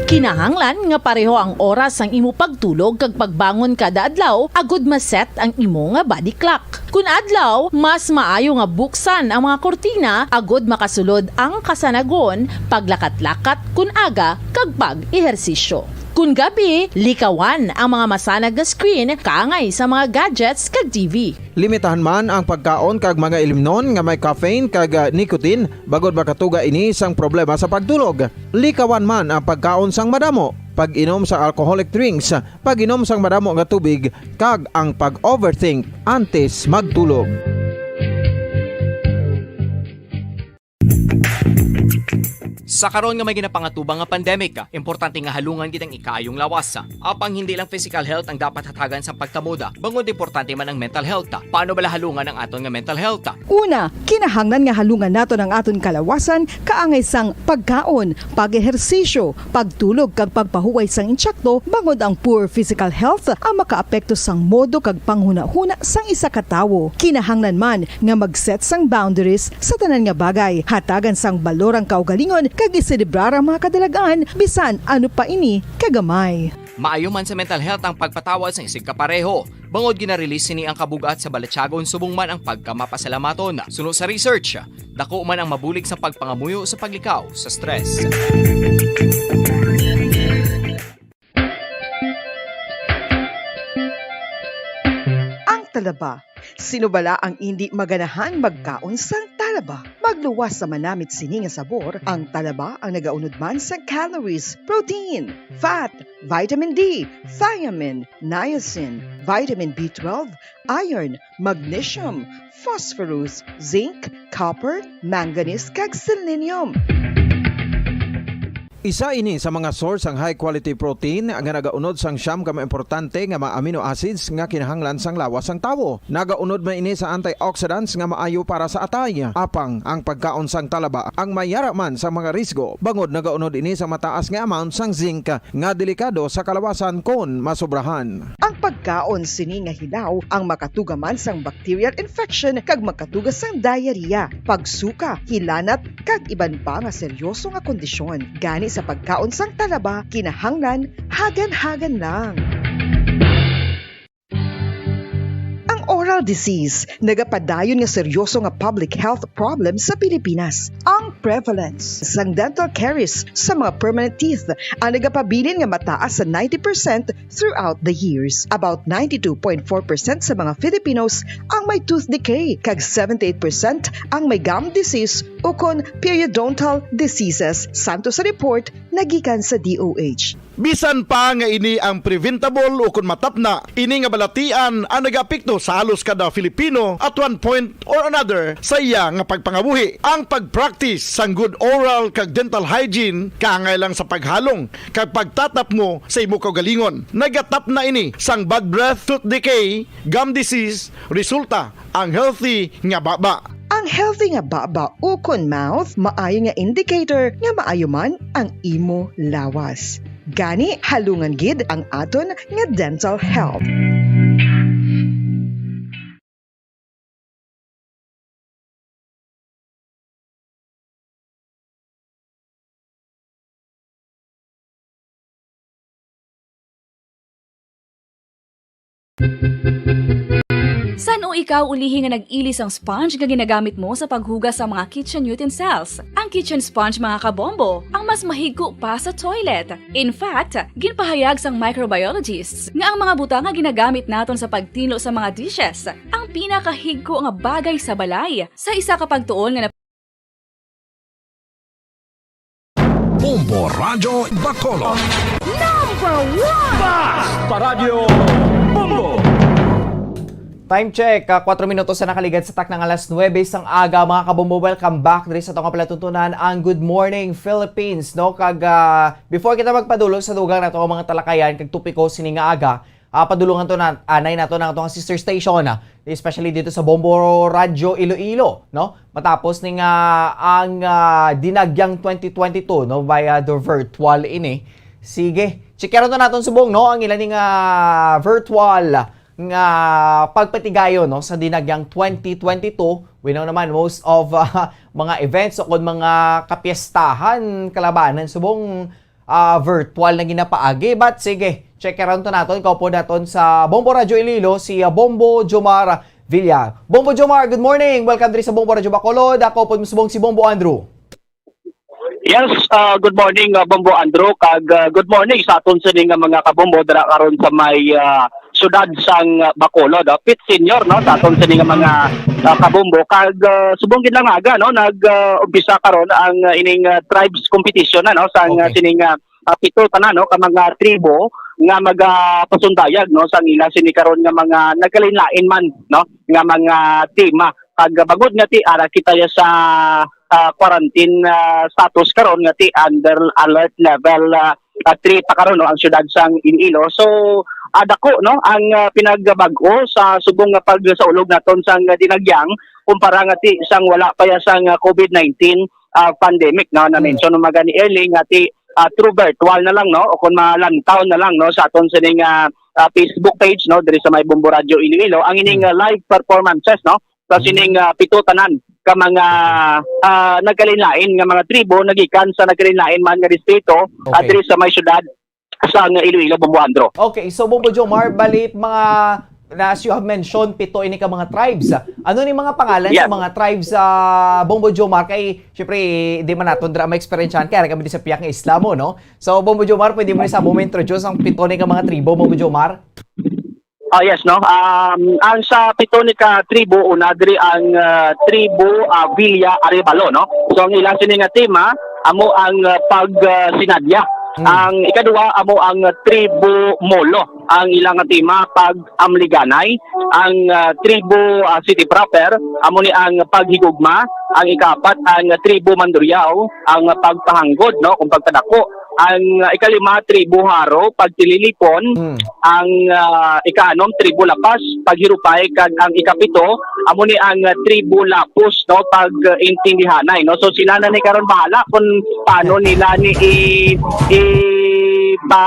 Kinahanglan nga pareho ang oras sang imo pagtulog kag pagbangon kada adlaw agud ma-set ang imo nga body clock. Kun adlaw, mas maayo nga buksan ang mga kurtina agud makasulod ang kasanagon, paglakat-lakat kun aga, kag pag-ehersisyo. Kun gabi, likawan ang mga masanag nga screen kaangay sa mga gadgets kag T V. Limitahan man ang pagkaon kag mga ilimnon nga may caffeine kag, ah, nicotine, bangod makatuga ini sang problema sa pagtulog. Likawan man ang pagkaon sang madamo, pag-inom sa alcoholic drinks, pag-inom sang madamo nga tubig, kag ang pag-overthink antes magtulog. Sa karon nga may ginapangatubang nga pandemic, importante nga halungan gid ang ikaayong lawas. Apang hindi lang physical health ang dapat hatagan sang pagtamod, bangod importante man ang mental health. Paano bala halungan ang aton nga mental health? Una, kinahanglan nga halungan naton ang aton kalawasan kaangay sang pagkaon, pag-ehersisyo, pagtulog kag pagpahuway sang intsakto, bangod ang poor physical health ang makaapekto sang modo kag panghunahuna sang isa ka tawo. Kinahanglan man nga mag-set sang boundaries sa tanan nga bagay, hatagan sang balor ang kaugalingon kag iselebrar ang mga kadalag-an bisan ano pa ini kagamay. Maayo man sa mental health ang pagpatawad sang isigkapareho, bangod gina-release sini ang kabug-at sa balatyagon subong man ang pagkamapasalamaton. Suno sa research, dako man ang mabulig sa pagpangamuyo sa paglikaw sa stress. Ang talaba. Sino bala ang indi maganahan magkaon sang talaba? Magluwas sa manamit sini nga sabor, ang talaba ang nagaunod man sa calories, protein, fat, vitamin D, thiamine, niacin, vitamin B twelve, iron, magnesium, phosphorus, zinc, copper, manganese, kag selenium. Isa ini sa mga source sang high quality protein nga nagaunod sang siyam ka mga importante nga mga amino acids nga kinahanglan sang lawas sang tawo. Nagaunod man ini sa antioxidants nga maayo para sa atay. Apang ang pagkaon sang talaba ang mayara man sa mga risgo, bangod nagaunod ini sa mataas nga amount sang zinc nga delikado sa kalawasan kon masobrahan. Ang pagkaon sini nga hilaw ang makatuga man sang bacterial infection kag makatuga sang diarrhea, pagsuka, hilanat, kag iban pa nga seryoso nga kondisyon. Gani sa pagkaon sang talaba, kinahanglan hagan-hagan lang. Ang oral disease nagapadayon nga seryoso nga public health problem sa Pilipinas. Ang prevalence sang dental caries sa mga permanent teeth ang nagapabilin nga mataas sa ninety percent throughout the years. About ninety-two point four percent sa mga Filipinos ang may tooth decay, kag seventy-eight percent ang may gum disease ukon periodontal diseases, santo sa report nagikan sa D O H. Bisan pa nga ini ang preventable ukon matapna, ini nga balatian ang nagaapekto sa halos kada Filipino at one point or another sa iya nga pagpangabuhi. Ang pag-practice sang good oral kag dental hygiene kaangay lang sa paghalong kag pagtatapmo sa imo kaugalingon. Nagatapna ini sang bad breath, tooth decay, gum disease, resulta ang healthy nga baba. Healthy nga baba ukon mouth, maayo nga indicator nga maayo man ang imo lawas. Gani, halungan gid ang aton nga dental health. San-o ikaw ulihi nga nag-ili sang sponge nga ginagamit mo sa paghugas sa mga kitchen utensils? Ang kitchen sponge, mga kabombo, ang mas mahigko pa sa toilet. In fact, ginpahayag sang microbiologists nga ang mga butang nga ginagamit naton sa pagtinlo sa mga dishes ang pinakahigko nga bagay sa balay. Sa isa ka pagtuon nga Bombo Radyo Bacolod. Number one! Basta Radyo Bombo! Time check, ah, kwatro minutos na nakaligad sa takna nga alas nuwebe sang aga. Mga kabombo, welcome back diri sa atong palatuntunan, ang Good Morning Philippines, no? Kag, ah, before kita magpadulong sa dugang nato nga mga talakayan kag topiko sini nga aga, ah, padulungan to na, anay nato ang atong sister station, ah, especially dito sa Bombo Radyo Iloilo, no? Matapos ni nga ang, ah, Dinagyang twenty twenty-two, no, via the virtual ini. Sige, checkeron to naton subong, no, ang ila ni nga virtual nga pagpatigayon, no, sa Dinagyang twenty twenty-two. We know naman, most of, ah, mga events o kung mga kapiestahan, kalabanan, subong, ah, virtual na ginapaagi. But sige, check around to naton. Kaupod naton sa Bombo Radyo Iloilo, si, ah, Bombo Jomar Villa. Bombo Jomar, good morning. Welcome diri sa Bombo Radyo Bacolod. Ako po subong si Bombo Andrew. Yes, uh, good morning, uh, Bombo Andrew, kag uh, good morning sa aton sini nga mga kabombo dira karon sa may uh, siyudad sang uh, Bacolod, uh, Pit Senior, no, sa aton sini nga mga uh, kabombo, kag uh, subong gid lang nga aga, no, nag uh, umpisa karon ang uh, ining uh, tribes competition na, no, sang uh, Okay. sining uh, uh, pito tanan, no, ka mga tribo nga magapasundayag, no, sang ila sini karon nga mga nagkalain-lain man, no, nga mga tema. Kag bangod nga ti ara kita ya sa ah, quarantine ah, status karon nga ti under alert level ah, ah, three pa karon, no, ang siyudad sang Iloilo. So ah, dako, no, ang ah, pinagbag-o sa subong nga pagsaulog naton sang Dinagyang kumpara nga ti sang wala pa ya sang ah, COVID nineteen ah, pandemic, no, na mention mo gani early nga ti ah, through virtual na lang, no, o kung malantaw na lang, no, sa aton sining ah, ah, Facebook page, no, diri sa may Bombo Radyo Iloilo ang ining ah, live performances, no, sa sining ah, pito tanan ka mga ah, nagkalain-lain nga mga tribo nagikan sa nagkalain-lain man nga distrito ah, Okay. diri sa may syudad sa nga Iloilo, Bombo Andro. Okay, so Bombo Jomar, bali mga na as you have mentioned, pito ini ka mga tribes. Ano ni mga pangalan sa Yeah. mga tribes sa Bombo Jomar? Kay syempre, di man naton dira ma-experiencehan kaya kami di sa piyak nga isla mo, no? So Bombo Jomar, pwede mo ni sa mo ma-introduce ang pito ni ka mga tribo, Bombo Jomar? Oh yes, no. Um, ang sa pito ni ka tribo, una diri ang ah, tribo ah, Villa Arevalo, no. So ang ila sini nga tema amo ang ah, pag ah, sinadya. Mm. Ang ikaduha amo ang ah, tribo Molo. Ang ila nga tema pag amliganay. Ang ah, tribo ah, City Proper amo ni ang paghigugma. Ang ikaapat ang ah, tribo Mandurriao, ang ah, pagpahanggod, no, kung pagpadako. Ang ah, ikalima tribo Haro, pagtililipon. Mm. Ang ah, ikaanom tribo Lapas, paghirupay, kag ang ikapito amo ni ang ah, tribo Lapos, no, pag ah, intindihanay, no. So sila na ni karon bahala kung paano nila ni i i pa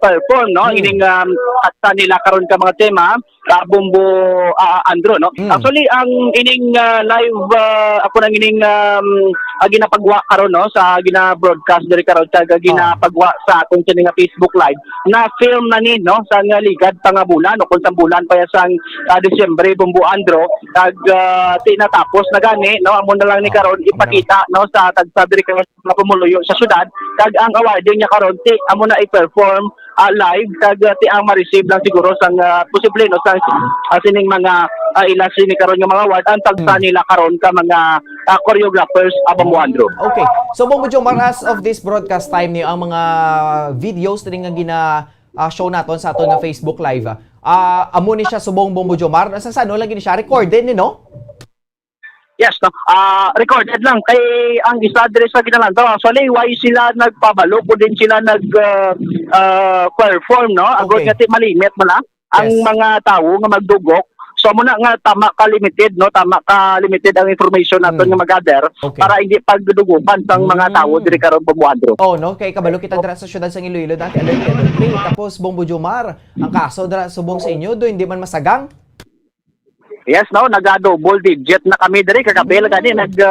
perform, no, Hmm. ining um, kanta nila karon ka mga tema, ah, Bombo ah, Andro, no. Hmm. Actually ang ining ah, live ah, ako nang ining um, ah, ginapagwa karon, no, sa gina-broadcast diri karon kag ah, ginapagwa sa aton sini nga Facebook Live na film na ni, no, sa nga ligad pa nga bulan o kung sa bulan pa ya sang ah, Disyembre, Bombo Andro, kag ah, ti natapos na gani, no, amo na lang ni karon ipakita, no, sa tagsa diri karon nga pumuluyo sa syudad kag ang awarding niya karon ti amo na i-perform ah, live kag ah, ti ang ma-receive lang siguro sang ah, posible, no, sang ah, sining mga ah, ila sini karon nga mga award ang tagsa Hmm. nila karon ka mga ah, choreographers, ah, Bombo Andro. Okay. So Bombo Jomar, as of this broadcast time niyo, ang mga videos diri nga gina ah, show naton sa aton nga Facebook Live, ah, ah, amo ni siya subong, Bombo Jomar? Sa sano lagi ni siya recorded ni, no? Yes, no. Ah, recorded lang kay ang isa diri sa ginalantaw, actually, why sila nagpabalo ko din sila nag ah, ah, perform, no? Agod Okay. Nga ti malimit man lang ang Yes. mga tawo nga magdugok. So, amo na nga, tama ka limited, no? Tama ka limited ang information naton Mm. nga mag-gather Okay. para hindi pagdugupan sang mga Mm. tawo diri karon, Bombo Andrew. Oh, no? Kay kabalo kita dira sa siyudad sang Iloilo, dati alert, alert. Tapos, Bombo Jomar, ang kaso dira subong sa inyo, do hindi man masagang? Yes, no? Naga-double digit na kami diri. Kagabi lang gani, nag,